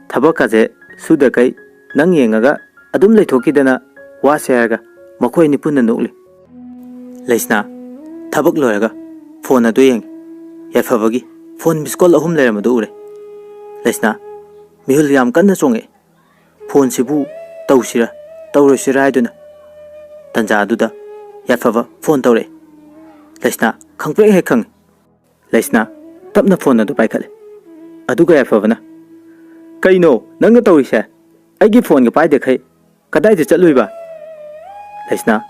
ꯊꯕꯛꯀꯁꯦ ꯁꯨꯗꯈꯩ ꯅꯪ ꯌꯦꯡꯉꯒ ꯑꯗꯨꯝ ꯂꯩꯊꯣꯛꯈꯤꯗꯅ ꯋꯥꯁꯦ" ꯍꯥꯏꯔꯒ ꯃꯈꯣꯏ ꯑꯅꯤ ꯄꯨꯟꯅ ꯅꯣꯛꯂꯤ꯫ ꯂꯩꯁꯅꯥ, ꯊꯕꯛ ꯂꯣꯏꯔꯒ ꯐꯣꯟ ꯑꯗꯨ ꯌꯦꯡꯉꯤ꯫ ꯌꯥꯏꯐꯕꯒꯤ ꯐꯣꯟ ꯃꯤꯁ ꯀꯣꯜ ꯑꯍꯨꯝ ꯂꯩꯔꯝꯕꯗꯨ ꯎꯔꯦ꯫ ꯂꯩꯁꯅꯥ ꯃꯤꯍꯨꯜ ꯌꯥꯝ ꯀꯟꯅ ꯆꯣꯡꯉꯛꯏ꯫ ꯐꯣꯟꯁꯤꯕꯨ ꯇꯧꯁꯤꯔꯥ ꯇꯧꯔꯣꯏꯁꯤꯔꯥ ꯍꯥꯏꯗꯨꯅ꯫ ꯇꯟꯖꯥ ꯑꯗꯨꯗ ꯌꯥꯏꯐꯕ ꯐꯣꯟ ꯇꯧꯔꯛꯑꯦ꯫ ꯂꯩꯁꯅꯥ ꯈꯪꯄ꯭ꯔꯦꯛ ꯍꯦꯛ ꯈꯪꯉꯤ꯫ ꯂꯩꯁꯅꯥ ꯇꯞꯅ ꯐꯣꯟ ꯑꯗꯨ ꯄꯥꯏꯈꯠꯂꯦ꯫ ꯑꯗꯨꯒ ꯌꯥꯏꯐꯕꯅ, "ꯀꯩꯅꯣ ꯅꯪꯅ ꯇꯧꯔꯤꯁꯦ? ꯑꯩꯒꯤ ꯐꯣꯟꯒ ꯄꯥꯏꯗꯈꯩ ꯀꯗꯥꯏꯗ ꯆꯠꯂꯨꯏꯕ?" ꯂꯩꯁꯅꯥ,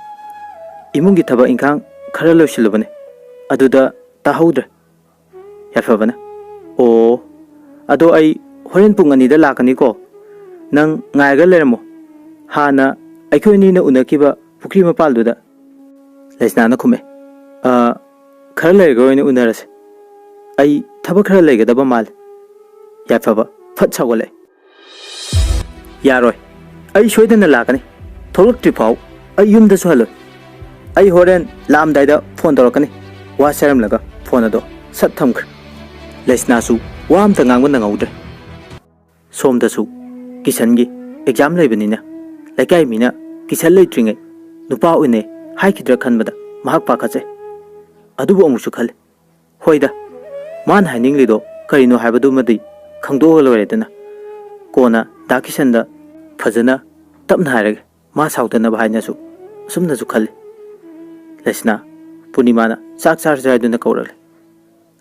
"ꯏꯃꯨꯡꯒꯤ ꯊꯕꯛ ꯏꯪꯈꯥꯡ ꯈꯔ ꯂꯣꯏꯁꯤꯜꯂꯨꯕꯅꯦ, ꯑꯗꯨꯗ ꯇꯥꯍꯧꯗ꯭ꯔꯦ꯫" ꯌꯥꯏꯐꯕꯅ, "ꯑꯣ, ꯑꯗꯣ ꯑꯩ ꯍꯣꯔꯦꯟ ꯄꯨꯡ ꯑꯅꯤꯗ ꯂꯥꯛꯀꯅꯤꯀꯣ, ꯅꯪ ꯉꯥꯏꯔꯒ ꯂꯩꯔꯝꯃꯣ꯫ ꯍꯥꯟꯅ ꯑꯩꯈꯣꯏ ꯑꯅꯤꯅ ꯎꯅꯈꯤꯕ ꯄꯨꯈ꯭ꯔꯤ ꯃꯄꯥꯜꯗꯨꯗ꯫" ꯂꯩꯁꯅꯥꯅ ꯈꯨꯝꯃꯦ, "ꯑ, ꯈꯔ ꯂꯩꯔꯒ ꯑꯣꯏꯅ ꯎꯅꯔꯁꯦ꯫ ꯑꯩ ꯊꯕꯛ ꯈꯔ ꯂꯩꯒꯗꯕ ꯃꯥꯜꯂꯦ꯫" ꯌꯥꯏꯐꯕ ꯐꯠ ꯁꯥꯎꯒꯠꯂꯛꯑꯦ꯫ "ꯌꯥꯔꯣꯏ, ꯑꯩ ꯁꯣꯏꯗꯅ ꯂꯥꯛꯀꯅꯤ꯫ ꯊꯣꯛꯂꯛꯇ꯭ꯔꯤ ꯐꯥꯎ ꯑꯩ ꯌꯨꯝꯗꯁꯨ ꯍꯜꯂꯣꯏ꯫ ꯑꯩ ꯍꯣꯔꯦꯟ ꯂꯥꯛꯑꯝꯗꯥꯏꯗ ꯐꯣꯟ ꯇꯧꯔꯛꯀꯅꯤ꯫ ꯋꯥ ꯁꯦꯔꯝꯂꯒ ꯐꯣꯟ ꯑꯗꯣ ꯁꯠ ꯊꯝꯈ꯭ꯔꯦ꯫" ꯂꯩꯁꯅꯥꯁꯨ ꯋꯥ ꯑꯝꯇ ꯉꯥꯡꯕ ꯅꯪꯍꯧꯗ꯭ꯔꯦ꯫ ꯁꯣꯝꯗꯁꯨ ꯀꯤꯁꯟꯒꯤ ꯑꯦꯛꯖꯥꯝ ꯂꯩꯕꯅꯤꯅ ꯂꯩꯀꯥꯏ ꯃꯤꯅ ꯀꯤꯁꯟ ꯂꯩꯇ꯭ꯔꯤꯉꯩ ꯅꯨꯄꯥ ꯎꯅꯩ ꯍꯥꯏꯈꯤꯗ꯭ꯔꯥ ꯈꯟꯕꯗ ꯃꯍꯥꯛ ꯄꯥꯈꯠꯆꯩ꯫ ꯑꯗꯨꯕꯨ ꯑꯃꯨꯛꯁꯨ ꯈꯜꯂꯤ, ꯍꯣꯏꯗ, ꯃꯥꯅ ꯍꯥꯏꯅꯤꯡꯂꯤꯗꯣ ꯀꯔꯤꯅꯣ ꯍꯥꯏꯕꯗꯨꯃꯗꯤ ꯈꯪꯗꯣꯛꯑꯒ ꯂꯣꯏꯔꯦꯗꯅ꯫ ꯀꯣꯟꯅ ꯗꯥ ꯀꯤꯁꯟꯗ ꯐꯖꯅ ꯇꯞꯅ ꯍꯥꯏꯔꯒꯦ, ꯃꯥ ꯁꯥꯎꯗꯅꯕ ꯍꯥꯏꯅꯁꯨ ꯑꯁꯨꯝꯅꯁꯨ ꯈꯜꯂꯤ꯫ ꯂꯩꯁꯅꯥ, ꯄꯨꯔꯅꯤꯃꯥꯅ ꯆꯥꯛ ꯆꯥꯔꯁꯦ ꯍꯥꯏꯗꯨꯅ ꯀꯧꯔꯛꯂꯦ꯫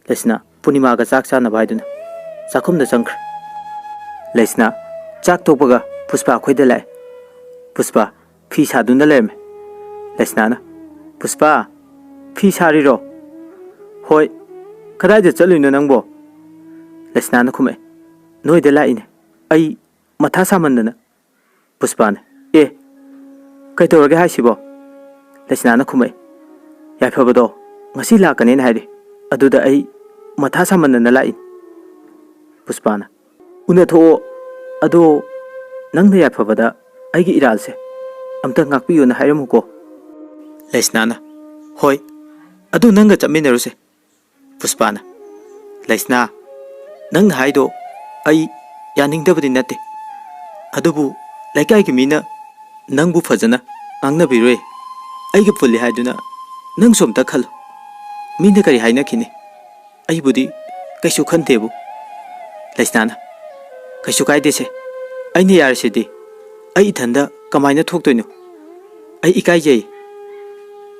ꯂꯩꯁꯅꯥ ꯄꯨꯔꯅꯤꯃꯥꯒ ꯆꯥꯛ ꯆꯥꯅꯕ ꯍꯥꯏꯗꯨꯅ ꯆꯥꯛꯈꯨꯝꯗ ꯆꯪꯈ꯭ꯔꯦ꯫ ꯂꯩꯁꯅꯥ ꯆꯥꯛ ꯇꯣꯛꯄꯒ ꯄꯨꯁꯄꯥ ꯑꯩꯈꯣꯏꯗ ꯂꯥꯛꯑꯦ꯫ ꯄꯨꯁꯄꯥ ꯐꯤ ꯁꯥꯗꯨꯅ ꯂꯩꯔꯝꯃꯦ꯫ ꯂꯩꯁꯅꯥꯅ, "ꯄꯨꯁꯄꯥ, ꯐꯤ ꯁꯥꯔꯤꯔꯣ?" "ꯍꯣꯏ꯫ ꯀꯗꯥꯏꯗ ꯆꯠꯂꯨꯏꯅꯣ ꯅꯪꯕꯣ?" ꯂꯩꯁꯅꯥꯅ ꯈꯨꯝꯃꯛꯑꯦ, "ꯅꯣꯏꯗ ꯂꯥꯛꯏꯅꯦ꯫ ꯑꯩ ꯃꯊꯥ ꯁꯥꯃꯟꯗꯅ꯫" ꯄꯨꯁꯄꯥꯅ, "ꯑꯦ, ꯀꯩꯗꯧꯔꯒꯦ ꯍꯥꯏꯁꯤꯕꯣ?" ꯂꯩꯁꯅꯥꯅ ꯈꯨꯝꯃꯛꯑꯦ, "ꯌꯥꯏꯐꯕꯗꯣ ꯉꯁꯤ ꯂꯥꯛꯀꯅꯦꯅ ꯍꯥꯏꯔꯦ꯫ ꯑꯗꯨꯗ ꯑꯩ ꯃꯊꯥ ꯁꯥꯃꯟꯗꯅ ꯂꯥꯛꯏꯅꯤ꯫" ꯄꯨꯁꯄꯥꯅ, "ꯎꯅꯊꯣꯛꯑꯣ꯫ ꯑꯗꯣ ꯅꯪꯅ ꯌꯥꯏꯐꯕꯗ ꯑꯩꯒꯤ ꯏꯔꯥꯜꯁꯦ ꯑꯝꯇ ꯉꯥꯛꯄꯤꯌꯨꯅ ꯍꯥꯏꯔꯝꯃꯨꯀꯣ꯫" ꯂꯩꯁꯅꯥꯅ, "ꯍꯣꯏ, ꯑꯗꯨ ꯅꯪꯒ ꯆꯠꯃꯤꯟꯅꯔꯨꯁꯦ꯫" ꯄꯨꯁꯄꯥꯅ, "ꯂꯩꯁꯅꯥ, ꯅꯪꯅ ꯍꯥꯏꯗꯣ ꯑꯩ ꯌꯥꯅꯤꯡꯗꯕꯗꯤ ꯅꯠꯇꯦ, ꯑꯗꯨꯕꯨ ꯂꯩꯀꯥꯏꯒꯤ ꯃꯤꯅ ꯅꯪꯕꯨ ꯐꯖꯅ ꯉꯥꯡꯅꯕꯤꯔꯣꯏ꯫ ꯑꯩꯒ ꯄꯨꯜꯂꯤ ꯍꯥꯏꯗꯨꯅ ꯅꯪꯁꯨ ꯑꯝꯇ ꯈꯜꯂꯨ꯫ ꯃꯤꯅ ꯀꯔꯤ ꯍꯥꯏꯅꯈꯤꯅꯤ? ꯑꯩꯕꯨꯗꯤ ꯀꯩꯁꯨ ꯈꯟꯗꯦꯕꯨ꯫" ꯂꯩꯁꯅꯥꯅ, "ꯀꯩꯁꯨ ꯀꯥꯏꯗꯦꯁꯦ, ꯑꯩꯅ ꯌꯥꯔꯤꯁꯤꯗꯤ꯫ ꯑꯩ ꯏꯊꯟꯗ ꯀꯃꯥꯏꯅ ꯊꯣꯛꯇꯣꯏꯅꯣ? ꯑꯩ ꯏꯀꯥꯏꯖꯩ꯫"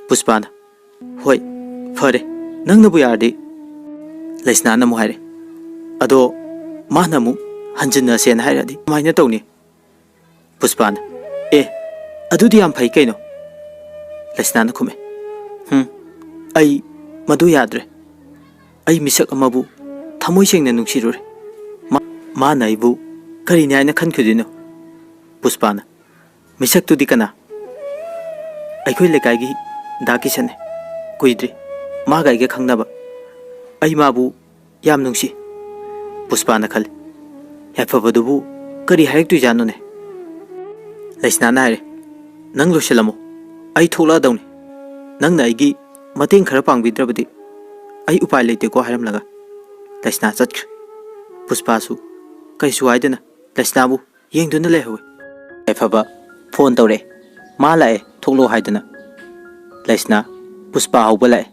ꯄꯨꯁꯄꯥꯅ, "ꯍꯣꯏ, ꯐꯔꯦ, ꯅꯪꯅꯕꯨ ꯌꯥꯔꯗꯤ꯫" ꯂꯩꯁꯅꯥꯅ ꯑꯃꯨꯛ ꯍꯥꯏꯔꯦ, "ꯑꯗꯣ ꯃꯥꯅ ꯑꯃꯨꯛ ꯍꯟꯖꯤꯟꯅꯁꯦꯅ ꯍꯥꯏꯔꯛꯑꯗꯤ ꯀꯃꯥꯏꯅ ꯇꯧꯅꯤ?" ꯄꯨꯁꯄꯥꯅ, "ꯑꯦ, ꯑꯗꯨꯗꯤ ꯌꯥꯝ ꯐꯩ ꯀꯩꯅꯣ꯫" ꯂꯩꯁꯅꯥꯅ ꯈꯨꯝꯃꯦ, "ꯍꯨꯝ, ꯑꯩ ꯃꯗꯨ ꯌꯥꯗ꯭ꯔꯦ꯫ ꯑꯩ ꯃꯤꯁꯛ ꯑꯃꯕꯨ ꯊꯃꯣꯏ ꯁꯦꯡꯅ ꯅꯨꯡꯁꯤꯔꯨꯔꯦ꯫ ꯃꯥ-, ꯃꯥꯅ ꯑꯩꯕꯨ ꯀꯔꯤꯅꯤ ꯍꯥꯏꯅ ꯈꯟꯈꯤꯗꯣꯏꯅꯣ?" ꯄꯨꯁꯄꯥꯅ, "ꯃꯤꯁꯛꯇꯨꯗꯤ ꯀꯅꯥ?" "ꯑꯩꯈꯣꯏ ꯂꯩꯀꯥꯏꯒꯤ ꯗꯥ ꯀꯤꯁꯟꯅꯦ꯫ ꯀꯨꯏꯗ꯭ꯔꯤ ꯃꯥꯒ ꯑꯩꯒ ꯈꯪꯅꯕ꯫ ꯑꯩ ꯃꯥꯕꯨ ꯌꯥꯝ ꯅꯨꯡꯁꯤ꯫" ꯄꯨꯁꯄꯥꯅ ꯈꯜꯂꯤ, "ꯌꯥꯏꯐꯕꯗꯨꯕꯨ ꯀꯔꯤ ꯍꯥꯏꯔꯛꯇꯣꯏꯖꯥꯠꯅꯣꯅꯦ?" ꯂꯩꯁꯅꯥꯅ ꯍꯥꯏꯔꯦ, "ꯅꯪ ꯂꯣꯏꯁꯤꯜꯂꯝꯃꯣ, ꯑꯩ ꯊꯣꯛꯂꯛꯑꯗꯧꯅꯤ꯫ ꯅꯪꯅ ꯑꯩꯒꯤ ꯃꯇꯦꯡ ꯈꯔ ꯄꯥꯡꯕꯤꯗ꯭ꯔꯕꯗꯤ ꯑꯩ ꯎꯄꯥꯏ ꯂꯩꯇꯦꯀꯣ" ꯍꯥꯏꯔꯝꯂꯒ ꯂꯩꯁꯅꯥ ꯆꯠꯈ꯭ꯔꯦ꯫ ꯄꯨꯁꯄꯥꯁꯨ ꯀꯩꯁꯨ ꯍꯥꯏꯗꯅ ꯂꯩꯁꯅꯥꯕꯨ ꯌꯦꯡꯗꯨꯅ ꯂꯩꯍꯧꯏ꯫ ꯌꯥꯏꯐꯕ ꯐꯣꯟ ꯇꯧꯔꯛꯑꯦ꯫ "ꯃꯥ ꯂꯥꯛꯑꯦ, ꯊꯣꯛꯂꯛꯑꯣ" ꯍꯥꯏꯗꯨꯅ ꯂꯩꯁꯅꯥ, ꯄꯨꯁꯄꯥ ꯍꯧꯕ ꯂꯥꯛꯑꯦ꯫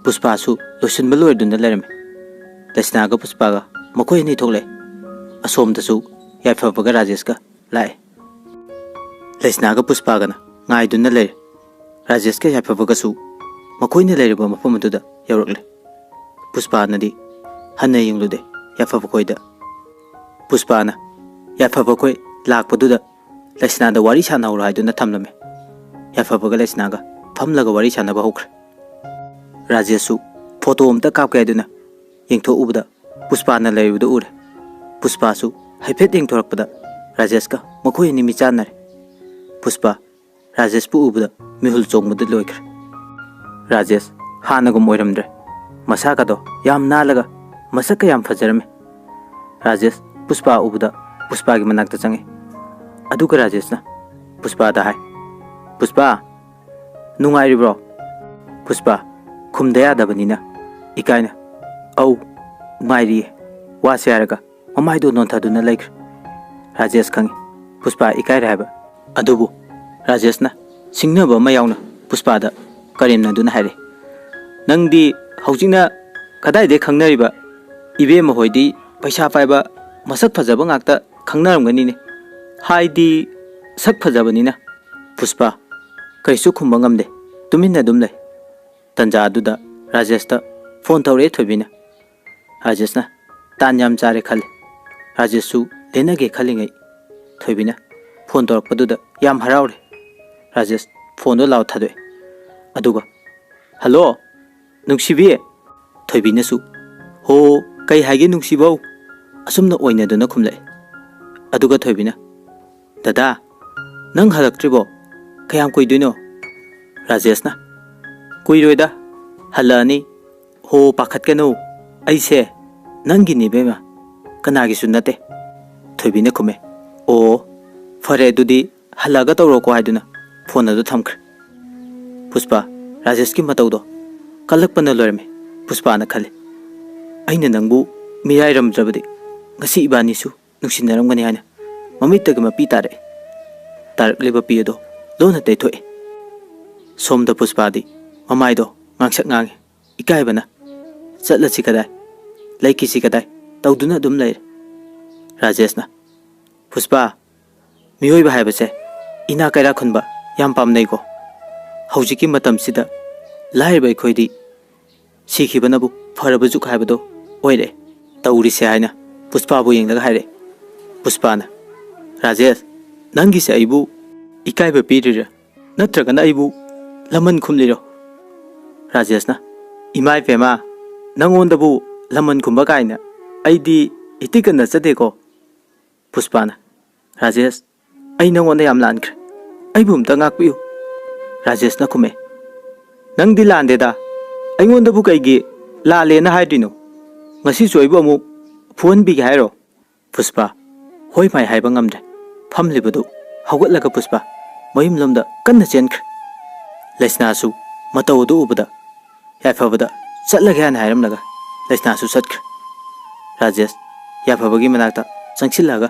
ꯄꯨꯁꯄꯥꯁꯨ ꯂꯣꯏꯁꯤꯟꯕ ꯂꯣꯏꯔꯗꯨꯅ ꯂꯩꯔꯝꯃꯤ꯫ ꯂꯩꯁꯅꯥꯒ ꯄꯨꯁꯄꯥꯒ ꯃꯈꯣꯏ ꯑꯅꯤ ꯊꯣꯛꯂꯛꯑꯦ꯫ ꯑꯁꯣꯝꯗꯁꯨ ꯌꯥꯏꯐꯕꯒ ꯔꯥꯖꯦꯁꯀ ꯂꯥꯛꯑꯦ꯫ ꯂꯩꯁꯅꯥꯒ ꯄꯨꯁꯄꯥꯒꯅ ꯉꯥꯏꯗꯨꯅ ꯂꯩꯔꯦ꯫ ꯔꯥꯖꯦꯁꯀ ꯌꯥꯏꯐꯕꯒꯁꯨ ꯃꯈꯣꯏꯅ ꯂꯩꯔꯤꯕ ꯃꯐꯝ ꯑꯗꯨꯗ ꯌꯧꯔꯛꯂꯦ꯫ ꯄꯨꯁꯄꯥꯅꯗꯤ ꯍꯟꯅ ꯌꯦꯡꯂꯨꯗꯦ ꯌꯥꯏꯐꯕ ꯈꯣꯏꯗ꯫ ꯄꯨꯁꯄꯥꯅ ꯌꯥꯏꯐꯕ ꯈꯣꯏ ꯂꯥꯛꯄꯗꯨꯗ ꯂꯩꯁꯅꯥꯗ ꯋꯥꯔꯤ ꯁꯥꯟꯅꯍꯧꯔꯣ ꯍꯥꯏꯗꯨꯅ ꯊꯝꯂꯝꯃꯦ꯫ ꯌꯥꯏꯐꯕꯒ ꯂꯩꯁꯅꯥꯒ ꯐꯝꯂꯒ ꯋꯥꯔꯤ ꯁꯥꯟꯅꯕ ꯍꯧꯈ꯭ꯔꯦ꯫ ꯔꯥꯖꯦꯁꯁꯨ ꯐꯣꯇꯣ ꯑꯝꯇ ꯀꯥꯞꯀꯦ ꯍꯥꯏꯗꯨꯅ ꯌꯦꯡꯊꯣꯛꯎꯕꯗ ꯄꯨꯁꯄꯥꯅ ꯂꯩꯔꯤꯕꯗꯨ ꯎꯔꯦ꯫ ꯄꯨꯁꯄꯥꯁꯨ ꯍꯥꯏꯐꯦꯠ ꯌꯦꯡꯊꯣꯔꯛꯄꯗ ꯔꯥꯖꯦꯁꯀ ꯃꯈꯣꯏ ꯑꯅꯤ ꯃꯤꯆꯥꯟꯅꯔꯦ꯫ ꯄꯨꯁꯄꯥ ꯔꯥꯖꯦꯁꯄꯨ ꯎꯕꯗ ꯃꯤꯍꯨꯜ ꯆꯣꯡꯕꯗ ꯂꯣꯏꯈ꯭ꯔꯦ꯫ ꯔꯥꯖꯦꯁ ꯍꯥꯟꯅꯒꯨꯝ ꯑꯣꯏꯔꯝꯗ꯭ꯔꯦ꯫ ꯃꯁꯥꯒꯗꯣ ꯌꯥꯝ ꯅꯥꯜꯂꯒ ꯃꯁꯛꯀ ꯌꯥꯝ ꯐꯖꯔꯝꯃꯤ꯫ ꯔꯥꯖꯦꯁ ꯄꯨꯁꯄꯥ ꯎꯕꯗ ꯄꯨꯁꯄꯥꯒꯤ ꯃꯅꯥꯛꯇ ꯆꯪꯉꯤ꯫ ꯑꯗꯨꯒ ꯔꯥꯖꯦꯁꯅ ꯄꯨꯁꯄꯥꯗ ꯍꯥꯏ, "ꯄꯨꯁꯄꯥ, ꯅꯨꯡꯉꯥꯏꯔꯤꯕ꯭ꯔꯣ?" ꯄꯨꯁꯄꯥ ꯈꯨꯝꯗ ꯌꯥꯗꯕꯅꯤꯅ ꯏꯀꯥꯏꯅ, "ꯑꯧ, ꯅꯨꯡꯉꯥꯏꯔꯤꯌꯦ" ꯋꯥꯁꯦ ꯍꯥꯏꯔꯒ ꯃꯃꯥꯏꯗꯣ ꯅꯣꯟꯊꯗꯨꯅ ꯂꯩꯈ꯭ꯔꯦ꯫ ꯔꯥꯖꯦꯁ ꯈꯪꯉꯤ ꯄꯨꯁꯄꯥ ꯏꯀꯥꯏꯔꯦ ꯍꯥꯏꯕ꯫ ꯑꯗꯨꯕꯨ ꯔꯥꯖꯦꯁꯅ ꯁꯤꯡꯅꯕ ꯑꯃ ꯌꯥꯎꯅ ꯄꯨꯁꯄꯥꯗ ꯀꯔꯦꯝꯅꯗꯨꯅ ꯍꯥꯏꯔꯛꯏ, "ꯅꯪꯗꯤ ꯍꯧꯖꯤꯛꯅ ꯀꯗꯥꯏꯗꯩ ꯈꯪꯅꯔꯤꯕ? ꯏꯕꯦꯝꯃ ꯍꯣꯏꯗꯤ ꯄꯩꯁꯥ ꯄꯥꯏꯕ, ꯃꯁꯛ ꯐꯖꯕ ꯉꯥꯛꯇ ꯈꯪꯅꯔꯝꯒꯅꯤꯅꯦ꯫ ꯍꯥꯏꯗꯤ ꯁꯛ ꯐꯖꯕꯅꯤꯅ꯫" ꯄꯨꯁꯄꯥ ꯀꯔꯤꯁꯨ ꯈꯨꯝꯕ ꯉꯝꯗꯦ, ꯇꯨꯃꯤꯟꯅ ꯑꯗꯨꯝ ꯂꯩ꯫ ꯇꯟꯖꯥ ꯑꯗꯨꯗ ꯔꯥꯖꯦꯁꯇ ꯐꯣꯟ ꯇꯧꯔꯛꯑꯦ ꯊꯣꯏꯕꯤꯅ꯫ ꯔꯥꯖꯦꯁꯅ ꯇꯥꯟ ꯌꯥꯝ ꯆꯥꯔꯦ ꯈꯜꯂꯦ꯫ ꯔꯥꯖꯦꯁꯁꯨ ꯂꯦꯟꯅꯒꯦ ꯈꯜꯂꯤꯉꯩ ꯊꯣꯏꯕꯤꯅ ꯐꯣꯟ ꯇꯧꯔꯛꯄꯗꯨꯗ ꯌꯥꯝ ꯍꯔꯥꯎꯔꯦ꯫ ꯔꯥꯖꯦꯁ ꯐꯣꯟꯗꯣ ꯂꯥꯎ ꯊꯥꯗꯣꯛꯑꯦ꯫ ꯑꯗꯨꯒ, "ꯍꯜꯂꯣ, ꯅꯨꯡꯁꯤꯕꯤ!" ꯊꯣꯏꯕꯤꯅꯁꯨ, "ꯍꯣ, ꯀꯩ ꯍꯥꯏꯒꯦ ꯅꯨꯡꯁꯤꯕꯧ?" ꯑꯁꯨꯝꯅ ꯑꯣꯏꯅꯗꯨꯅ ꯈꯨꯝꯂꯛꯑꯦ꯫ ꯑꯗꯨꯒ ꯊꯣꯏꯕꯤꯅ, "ꯗꯗꯥ, ꯅꯪ ꯍꯜꯂꯛꯇ꯭ꯔꯤꯕꯣ? ꯀꯌꯥꯝ ꯀꯨꯏꯗꯣꯏꯅꯣ?" ꯔꯥꯖꯦꯁꯅ, "ꯀꯨꯏꯔꯣꯏꯗ, ꯍꯜꯂꯛꯑꯅꯤ꯫ ꯍꯣ, ꯄꯥꯈꯠꯀꯅꯨ, ꯑꯩꯁꯦ ꯅꯪꯒꯤꯅꯤ ꯏꯕꯦꯝꯃ, ꯀꯅꯥꯒꯤꯁꯨ ꯅꯠꯇꯦ꯫" ꯊꯣꯏꯕꯤꯅ ꯈꯨꯝꯃꯦ꯫ "ꯑꯣ, ꯐꯔꯦ ꯑꯗꯨꯗꯤ, ꯍꯜꯂꯛꯑꯒ ꯇꯧꯔꯣꯀꯣ" ꯍꯥꯏꯗꯨꯅ ꯐꯣꯟ ꯑꯗꯨ ꯊꯝꯈ꯭ꯔꯦ꯫ ꯄꯨꯁꯄꯥ ꯔꯥꯖꯦꯁꯀꯤ ꯃꯇꯧꯗꯣ ꯀꯜꯂꯛꯄꯅ ꯂꯣꯏꯔꯝꯃꯤ꯫ ꯄꯨꯁꯄꯥꯅ ꯈꯜꯂꯤ, "ꯑꯩꯅ ꯅꯪꯕꯨ ꯃꯤꯔꯥꯏꯔꯝꯗ꯭ꯔꯕꯗꯤ ꯉꯁꯤ ꯏꯕꯥꯅꯤꯁꯨ ꯅꯨꯡꯁꯤꯅꯔꯝꯒꯅꯤ" ꯍꯥꯏꯅ ꯃꯃꯤꯠꯇꯒꯤ ꯃꯄꯤ ꯇꯥꯔꯛꯑꯦ꯫ ꯇꯥꯔꯛꯂꯤꯕ ꯄꯤ ꯑꯗꯣ ꯂꯣꯟꯅ ꯇꯩꯊꯣꯛꯏ꯫ ꯁꯣꯝꯗ ꯄꯨꯁꯄꯥꯗꯤ ꯃꯃꯥꯏꯗꯣ ꯉꯥꯡꯁꯛ ꯉꯥꯡꯉꯤ꯫ ꯏꯀꯥꯏꯕꯅ ꯆꯠꯂꯁꯤ ꯀꯗꯥꯏ, ꯂꯩꯈꯤꯁꯤ ꯀꯗꯥꯏ ꯇꯧꯗꯨꯅ ꯑꯗꯨꯝ ꯂꯩꯔꯦ꯫ ꯔꯥꯖꯦꯁꯅ, "ꯄꯨꯁꯄꯥ, ꯃꯤꯑꯣꯏꯕ ꯍꯥꯏꯕꯁꯦ ꯏꯅꯥ ꯀꯩꯔꯥꯛ ꯈꯨꯟꯕ ꯌꯥꯝ ꯄꯥꯝꯅꯩꯀꯣ꯫ ꯍꯧꯖꯤꯛꯀꯤ ꯃꯇꯝꯁꯤꯗ ꯂꯥꯏꯔꯕ ꯑꯩꯈꯣꯏꯗꯤ ꯁꯤꯈꯤꯕꯅꯕꯨ ꯐꯔꯕ ꯖꯨꯛ ꯍꯥꯏꯕꯗꯣ ꯑꯣꯏꯔꯦ"꯫ ꯇꯧꯔꯤꯁꯦ ꯍꯥꯏꯅ ꯄꯨꯁꯄꯥꯕꯨ ꯌꯦꯡꯂꯒ ꯍꯥꯏꯔꯦ꯫ ꯄꯨꯁꯄꯥꯅ, "ꯔꯥꯖꯦꯁ, ꯅꯪꯒꯤꯁꯦ ꯑꯩꯕꯨ ꯏꯀꯥꯏꯕ ꯄꯤꯔꯤꯔꯥ? ꯅꯠꯇ꯭ꯔꯒꯅ ꯑꯩꯕꯨ ꯂꯃꯟ ꯈꯨꯝꯂꯤꯔꯣ?" ꯔꯥꯖꯦꯁꯅ, "ꯏꯃꯥ ꯏꯄꯦꯝꯃ, ꯅꯪꯉꯣꯟꯗꯕꯨ ꯂꯃꯟ ꯈꯨꯝꯕ ꯀꯥꯏꯅ ꯑꯩꯗꯤ ꯏꯇꯤꯛꯀ ꯅꯠꯆꯗꯦꯀꯣ"꯫ ꯄꯨꯁꯄꯥꯅ, "ꯔꯥꯖꯦꯁ, ꯑꯩ ꯅꯪꯉꯣꯟꯗ ꯌꯥꯝ ꯂꯥꯟꯈ꯭ꯔꯦ꯫ ꯑꯩꯕꯨ ꯑꯝꯇ ꯉꯥꯛꯄꯤꯌꯨ"꯫ ꯔꯥꯖꯦꯁꯅ ꯈꯨꯝꯃꯦ, "ꯅꯪꯗꯤ ꯂꯥꯟꯗꯦꯗ꯫ ꯑꯩꯉꯣꯟꯗꯕꯨ ꯀꯩꯒꯤ ꯂꯥꯜꯂꯦꯅ ꯍꯥꯏꯗ꯭ꯔꯤꯅꯣ? ꯉꯁꯤꯁꯨ ꯑꯩꯕꯨ ꯑꯃꯨꯛ ꯐꯨꯍꯟꯕꯤꯒꯦ ꯍꯥꯏꯔꯣ?" ꯄꯨꯁꯄꯥ ꯍꯣꯏ ꯃꯥꯏ ꯍꯥꯏꯕ ꯉꯝꯗ꯭ꯔꯦ꯫ ꯐꯝꯂꯤꯕꯗꯨ ꯍꯧꯒꯠꯂꯒ ꯄꯨꯁꯄꯥ ꯃꯌꯨꯝꯂꯣꯝꯗ ꯀꯟꯅ ꯆꯦꯟꯈ꯭ꯔꯦ꯫ ꯂꯩꯁꯅꯥꯁꯨ ꯃꯇꯧ ꯑꯗꯨ ꯎꯕꯗ ꯌꯥꯏꯐꯕꯗ ꯆꯠꯂꯒꯦ ꯍꯥꯏꯅ ꯍꯥꯏꯔꯝꯂꯒ ꯂꯩꯁꯅꯥꯁꯨ ꯆꯠꯈ꯭ꯔꯦ꯫ ꯔꯥꯖꯦꯁ ꯌꯥꯏꯐꯕꯒꯤ ꯃꯅꯥꯛꯇ ꯆꯪꯁꯤꯜꯂꯒ,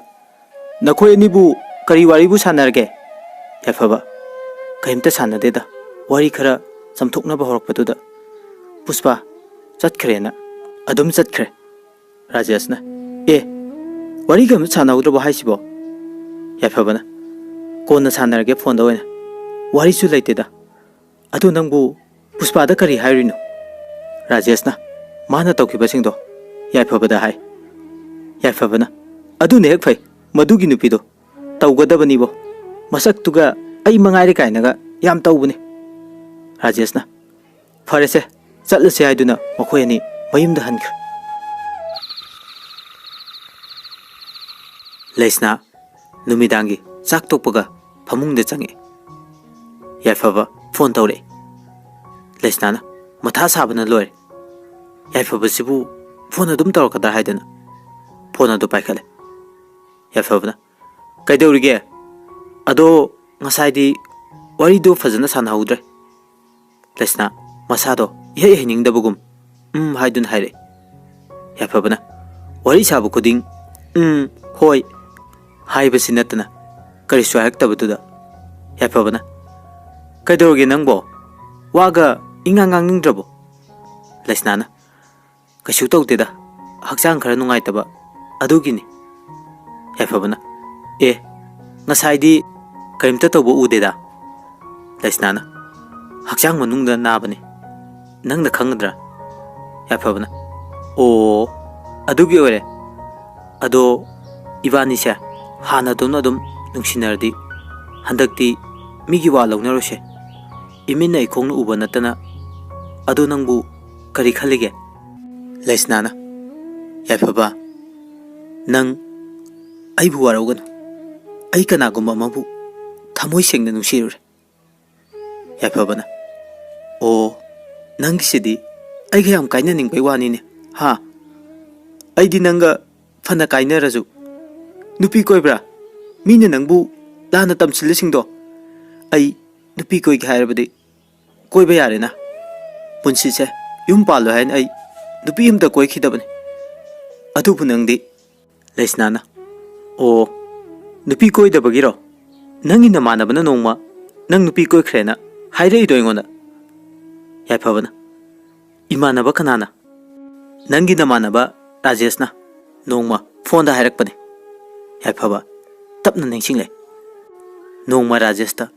"ꯅꯈꯣꯏ ꯑꯅꯤꯕꯨ ꯀꯔꯤ ꯋꯥꯔꯤꯕꯨ ꯁꯥꯟꯅꯔꯒꯦ?" ꯌꯥꯏꯐꯕ, "ꯀꯔꯤꯝꯇ ꯁꯥꯟꯅꯗꯦꯗ, ꯋꯥꯔꯤ ꯈꯔ ꯆꯝꯊꯣꯛꯅꯕ ꯍꯧꯔꯛꯄꯗꯨꯗ ꯄꯨꯁꯄꯥ ꯆꯠꯈ꯭ꯔꯦꯅ ꯑꯗꯨꯝ ꯆꯠꯈ꯭ꯔꯦ"꯫ ꯔꯥꯖꯦꯁꯅ, "ꯑꯦ, ꯋꯥꯔꯤꯒ ꯑꯃ ꯁꯥꯟꯅꯍꯧꯗ꯭ꯔꯕꯣ ꯍꯥꯏꯁꯤꯕꯣ?" ꯌꯥꯏꯐꯕꯅ, "ꯀꯣꯟꯅ ꯁꯥꯟꯅꯔꯒꯦ ꯐꯣꯟꯗ ꯑꯣꯏꯅ, ꯋꯥꯔꯤꯁꯨ ꯂꯩꯇꯦꯗ꯫ ꯑꯗꯨ ꯅꯪꯕꯨ ꯄꯨꯁꯄꯥꯗ ꯀꯔꯤ ꯍꯥꯏꯔꯨꯏꯅꯣ?" ꯔꯥꯖꯦꯁꯅ ꯃꯥꯅ ꯇꯧꯈꯤꯕꯁꯤꯡꯗꯣ ꯌꯥꯏꯐꯕꯗ ꯍꯥꯏ꯫ ꯌꯥꯏꯐꯕꯅ, "ꯑꯗꯨꯅ ꯍꯦꯛ ꯐꯩ, ꯃꯗꯨꯒꯤ ꯅꯨꯄꯤꯗꯣ ꯇꯧꯒꯗꯕꯅꯤꯕꯣ, ꯃꯁꯛꯇꯨꯒ ꯑꯩ ꯃꯉꯥꯏꯔꯦ" ꯀꯥꯏꯅꯒ ꯌꯥꯝ ꯇꯧꯕꯅꯦ꯫ ꯔꯥꯖꯦꯁꯅ, "ꯐꯔꯦꯁꯦ, ꯆꯠꯂꯁꯦ" ꯍꯥꯏꯗꯨꯅ ꯃꯈꯣꯏ ꯑꯅꯤ ꯃꯌꯨꯝꯗ ꯍꯟꯈ꯭ꯔꯦ꯫ ꯂꯩꯁꯅꯥ ꯅꯨꯃꯤꯗꯥꯡꯒꯤ ꯆꯥꯛ ꯇꯣꯛꯄꯒ ꯐꯃꯨꯡꯗ ꯆꯪꯉꯛꯑꯦ꯫ ꯌꯥꯏꯐꯕ ꯐꯣꯟ ꯇꯧꯔꯛꯑꯦ꯫ ꯂꯩꯁꯅꯥꯅ ꯃꯊꯥ ꯁꯥꯕꯅ ꯂꯣꯏꯔꯦ꯫ ꯌꯥꯏꯐꯕꯁꯤꯕꯨ ꯐꯣꯟ ꯑꯗꯨꯝ ꯇꯧꯔꯛꯀꯗ꯭ꯔꯥ ꯍꯥꯏꯗꯅ ꯐꯣꯟ ꯑꯗꯨ ꯄꯥꯏꯈꯠꯂꯦ꯫ ꯌꯥꯏꯐꯕꯅ, "ꯀꯩꯗꯧꯔꯤꯒꯦ? ꯑꯗꯣ ꯉꯁꯥꯏꯗꯤ ꯋꯥꯔꯤꯗꯣ ꯐꯖꯅ ꯁꯥꯟꯅꯍꯧꯗ꯭ꯔꯦ"꯫ ꯂꯩꯁꯅꯥ ꯃꯁꯥꯗꯣ ꯏꯍꯩ ꯍꯩꯅꯤꯡꯗꯕꯒꯨꯝ "ꯎꯝ" ꯍꯥꯏꯗꯨꯅ ꯍꯥꯏꯔꯛꯏ꯫ ꯌꯥꯏꯐꯕꯅ ꯋꯥꯔꯤ ꯁꯥꯕ ꯈꯨꯗꯤꯡ "ꯎꯝ, ꯍꯣꯏ" ꯍꯥꯏꯕꯁꯤ ꯅꯠꯇꯅ ꯀꯔꯤꯁꯨ ꯍꯥꯏꯔꯛꯇꯕꯗꯨꯗ ꯌꯥꯏꯐꯕꯅ, "ꯀꯩꯗꯧꯔꯒꯦ ꯅꯪꯕꯣ? ꯋꯥꯒ ꯏꯉꯥꯡ ꯉꯥꯡꯅꯤꯡꯗ꯭ꯔꯕꯣ?" ꯂꯩꯁꯅꯥꯅ, "ꯀꯩꯁꯨ ꯇꯧꯗꯦꯗ, ꯍꯛꯆꯥꯡ ꯈꯔ ꯅꯨꯡꯉꯥꯏꯇꯕ ꯑꯗꯨꯒꯤꯅꯤ꯫" ꯌꯥꯏꯐꯕꯅ, "ꯑꯦ, ꯉꯁꯥꯏꯗꯤ ꯀꯔꯤꯝꯇ ꯇꯧꯕ ꯎꯗꯦꯗ꯫" ꯂꯩꯁꯅꯥꯅ, "ꯍꯛꯆꯥꯡ ꯃꯅꯨꯡꯗ ꯅꯥꯕꯅꯤ, ꯅꯪꯅ ꯈꯪꯒꯗ꯭ꯔꯥ?" ꯌꯥꯏꯐꯕꯅ, "ꯑꯣ, ꯑꯗꯨꯒꯤ ꯑꯣꯏꯔꯦ꯫ ꯑꯗꯣ ꯏꯕꯥꯅꯤꯁꯦ ꯍꯥꯟꯅꯗꯧꯅ ꯑꯗꯨꯝ ꯅꯨꯡꯁꯤꯅꯔꯗꯤ, ꯍꯟꯗꯛꯇꯤ ꯃꯤꯒꯤ ꯋꯥ ꯂꯧꯅꯔꯣꯏꯁꯦ꯫ ꯏꯃꯤꯠꯅ ꯏꯈꯣꯡꯅ ꯎꯕ ꯅꯠꯇꯅ꯫ ꯑꯗꯣ ꯅꯪꯕꯨ ꯀꯔꯤ ꯈꯜꯂꯤꯒꯦ?" ꯂꯩꯁꯅꯥꯅ, "ꯌꯥꯏꯐꯕ, ꯅꯪ ꯑꯩꯕꯨ ꯋꯥꯔꯧꯒꯅꯨ꯫ ꯑꯩ ꯀꯅꯥꯒꯨꯝꯕ ꯑꯃꯕꯨ ꯊꯃꯣꯏ ꯁꯦꯡꯅ ꯅꯨꯡꯁꯤꯔꯨꯔꯦ꯫" ꯌꯥꯏꯐꯕꯅ, "ꯑꯣ, ꯅꯪꯒꯤꯁꯤꯗꯤ ꯑꯩꯒ ꯌꯥꯝ ꯀꯥꯏꯅꯅꯤꯡꯕꯩ ꯋꯥꯅꯤꯅꯦ, ꯍꯥ? ꯑꯩꯗꯤ ꯅꯪꯒ ꯐꯅ ꯀꯥꯏꯅꯔꯁꯨ ꯅꯨꯄꯤ ꯀꯣꯏꯕ꯭ꯔꯥ? ꯃꯤꯅ ꯅꯪꯕꯨ ꯂꯥꯟꯅ ꯇꯝꯁꯤꯜꯂꯤꯁꯤꯡꯗꯣ ꯑꯩ ꯅꯨꯄꯤ ꯀꯣꯏꯒꯦ ꯍꯥꯏꯔꯕꯗꯤ ꯀꯣꯏꯕ ꯌꯥꯔꯦꯅ꯫ ꯄꯨꯟꯁꯤꯁꯦ ꯌꯨꯝ ꯄꯥꯜꯂꯣꯏ ꯍꯥꯏꯅ ꯑꯩ ꯅꯨꯄꯤ ꯑꯝꯇ ꯀꯣꯏꯈꯤꯗꯕꯅꯤ꯫ ꯑꯗꯨꯕꯨ ꯅꯪꯗꯤ꯫" ꯂꯩꯁꯅꯥꯅ, "ꯑꯣ, ꯅꯨꯄꯤ ꯀꯣꯏꯗꯕꯒꯤꯔꯣ? ꯅꯪꯒꯤ ꯅꯃꯥꯟꯅꯕꯅ ꯅꯣꯡꯃ ꯅꯪ ꯅꯨꯄꯤ ꯀꯣꯏꯈ꯭ꯔꯦꯅ ꯍꯥꯏꯔꯛꯏꯗꯣ ꯑꯩꯉꯣꯟꯗ?" ꯌꯥꯏꯐꯕꯅ, "ꯏꯃꯥꯟꯅꯕ ꯀꯅꯥꯅ?" "ꯅꯪꯒꯤ ꯅꯃꯥꯟꯅꯕ ꯔꯥꯖꯦꯁꯅ ꯅꯣꯡꯃ ꯐꯣꯟꯗ ꯍꯥꯏꯔꯛꯄꯅꯦ꯫" ꯌꯥꯏꯐꯕ ꯇꯞꯅ ꯅꯤꯡꯁꯤꯡꯂꯦ꯫ ꯅꯣꯡꯃ ꯔꯥꯖꯦꯁꯇ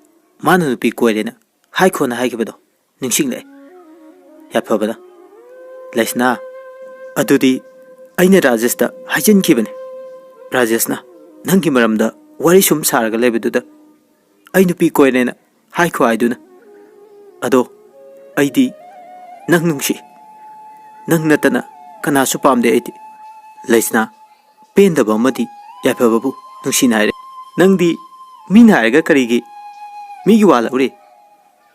ꯃꯥꯅ ꯅꯨꯄꯤ ꯀꯣꯏꯔꯦꯅ ꯍꯥꯏꯈꯣꯅ ꯍꯥꯏꯈꯤꯕꯗꯣ ꯅꯤꯡꯁꯤꯡꯂꯛꯑꯦ꯫ ꯌꯥꯏꯐꯕꯅ, "ꯂꯩꯁꯅꯥ, ꯑꯗꯨꯗꯤ ꯑꯩꯅ ꯔꯥꯖꯦꯁꯇ ꯍꯥꯏꯖꯤꯟꯈꯤꯕꯅꯦ꯫ ꯔꯥꯖꯦꯁꯅ ꯅꯪꯒꯤ ꯃꯔꯝꯗ ꯋꯥꯔꯤ ꯁꯨꯝ ꯁꯥꯔꯒ ꯂꯩꯕꯗꯨꯗ ꯑꯩ ꯅꯨꯄꯤ ꯀꯣꯏꯔꯦꯅ ꯍꯥꯏꯈꯣ ꯍꯥꯏꯗꯨꯅ꯫ ꯑꯗꯣ ꯑꯩꯗꯤ ꯅꯪ ꯅꯨꯡꯁꯤ꯫ ꯅꯪ ꯅꯠꯇꯅ ꯀꯅꯥꯁꯨ ꯄꯥꯝꯗꯦ ꯑꯩꯗꯤ꯫" ꯂꯩꯁꯅꯥ ꯄꯦꯟꯗꯕ ꯑꯃꯗꯤ ꯌꯥꯏꯐꯕꯕꯨ ꯅꯨꯡꯁꯤꯅ ꯍꯥꯏꯔꯦ, "ꯅꯪꯗꯤ ꯃꯤꯅ ꯍꯥꯏꯔꯒ ꯀꯔꯤꯒꯤ ꯃꯤꯒꯤ ꯋꯥ ꯂꯧꯔꯤ?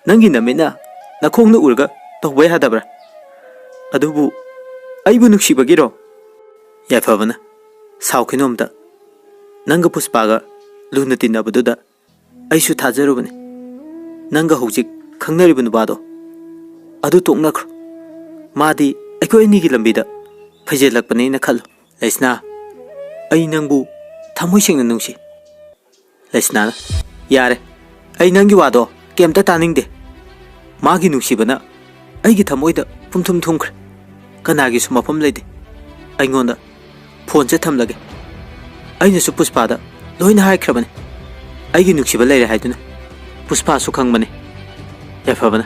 ꯅꯪꯒꯤ ꯅꯃꯤꯠꯅ ꯅꯈꯣꯡꯅ ꯎꯔꯒ ꯇꯧꯕ ꯌꯥꯗꯕ꯭ꯔꯥ? ꯑꯗꯨꯕꯨ ꯑꯩꯕꯨ ꯅꯨꯡꯁꯤꯕꯒꯤꯔꯣ?" ꯌꯥꯏꯐꯕꯅ, "ꯁꯥꯎꯈꯤꯅꯣ ꯑꯝꯇ꯫ ꯅꯪꯒ ꯄꯨꯁꯄꯥꯒ ꯂꯨꯅ ꯇꯤꯟꯅꯕꯗꯨꯗ ꯑꯩꯁꯨ ꯊꯥꯖꯔꯨꯕꯅꯤ꯫ ꯅꯪꯒ ꯍꯧꯖꯤꯛ ꯈꯪꯅꯔꯤꯕ ꯅꯨꯄꯥꯗꯣ ꯑꯗꯨ ꯇꯣꯛꯅꯈ꯭ꯔꯣ꯫ ꯃꯥꯗꯤ ꯑꯩꯈꯣꯏ ꯑꯅꯤꯒꯤ ꯂꯝꯕꯤꯗ ꯐꯩꯖꯤꯜꯂꯛꯄꯅꯦꯅ ꯈꯜꯂꯨ꯫" ꯂꯩꯁꯅꯥ, "ꯑꯩ ꯅꯪꯕꯨ ꯊꯃꯣꯏ ꯁꯦꯡꯅ ꯅꯨꯡꯁꯤ꯫" ꯂꯩꯁꯅꯥꯅ, "ꯌꯥꯔꯦ, ꯑꯩ ꯅꯪꯒꯤ ꯋꯥꯗꯣ ꯀꯩꯝꯇ ꯇꯥꯅꯤꯡꯗꯦ꯫ ꯃꯥꯒꯤ ꯅꯨꯡꯁꯤꯕꯅ ꯑꯩꯒꯤ ꯊꯃꯣꯏꯗ ꯄꯨꯝꯊꯨꯝ ꯊꯨꯝꯈ꯭ꯔꯦ꯫ ꯀꯅꯥꯒꯤꯁꯨ ꯃꯐꯝ ꯂꯩꯇꯦ꯫ ꯑꯩꯉꯣꯟꯗ ꯐꯣꯟꯁꯦ ꯊꯝꯂꯒꯦ꯫ ꯑꯩꯅꯁꯨ ꯄꯨꯁꯄꯥꯗ ꯂꯣꯏꯅ ꯍꯥꯏꯈ꯭ꯔꯕꯅꯤ, ꯑꯩꯒꯤ ꯅꯨꯡꯁꯤꯕ ꯂꯩꯔꯦ ꯍꯥꯏꯗꯨꯅ꯫ ꯄꯨꯁꯄꯥꯁꯨ ꯈꯪꯕꯅꯤ꯫ ꯌꯥꯏꯐꯕꯅ,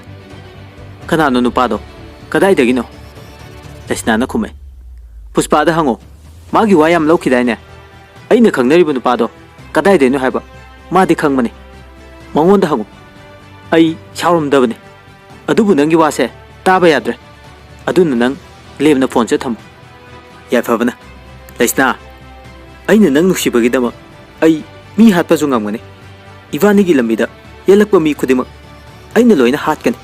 "ꯀꯅꯥꯅꯣ ꯅꯨꯄꯥꯗꯣ? ꯀꯗꯥꯏꯗꯒꯤꯅꯣ?" ꯂꯩꯁꯅꯥꯅ ꯈꯨꯝꯃꯦ꯫ "ꯄꯨꯁꯄꯥꯗ ꯍꯪꯉꯣ, ꯃꯥꯒꯤ ꯋꯥ ꯌꯥꯝ ꯂꯧꯈꯤꯗꯥꯏꯅꯦ? ꯑꯩꯅ ꯈꯪꯅꯔꯤꯕ ꯅꯨꯄꯥꯗꯣ ꯀꯗꯥꯏꯗꯩꯅꯣ ꯍꯥꯏꯕ ꯃꯥꯗꯤ ꯈꯪꯕꯅꯤ꯫ ꯃꯉꯣꯟꯗ ꯍꯪꯉꯨ꯫ ꯑꯩ ꯁꯥꯎꯔꯝꯗꯕꯅꯤ꯫ ꯑꯗꯨꯕꯨ ꯅꯪꯒꯤ ꯋꯥꯁꯦ ꯇꯥꯕ ꯌꯥꯗ꯭ꯔꯦ꯫ ꯑꯗꯨꯅ ꯅꯪ ꯂꯦꯝꯅ ꯐꯣꯟꯁꯦ ꯊꯝꯃꯨ꯫" ꯌꯥꯏꯐꯕꯅ, "ꯂꯩꯁꯅꯥ, ꯑꯩꯅ ꯅꯪ ꯅꯨꯡꯁꯤꯕꯒꯤꯗꯃꯛ ꯑꯩ ꯃꯤ ꯍꯥꯠꯄꯁꯨ ꯉꯝꯒꯅꯤ꯫ ꯏꯕꯥꯅꯤꯒꯤ ꯂꯝꯕꯤꯗ ꯌꯦꯜꯂꯛꯄ ꯃꯤ ꯈꯨꯗꯤꯡꯃꯛ ꯑꯩꯅ ꯂꯣꯏꯅ ꯍꯥꯠꯀꯅꯤ꯫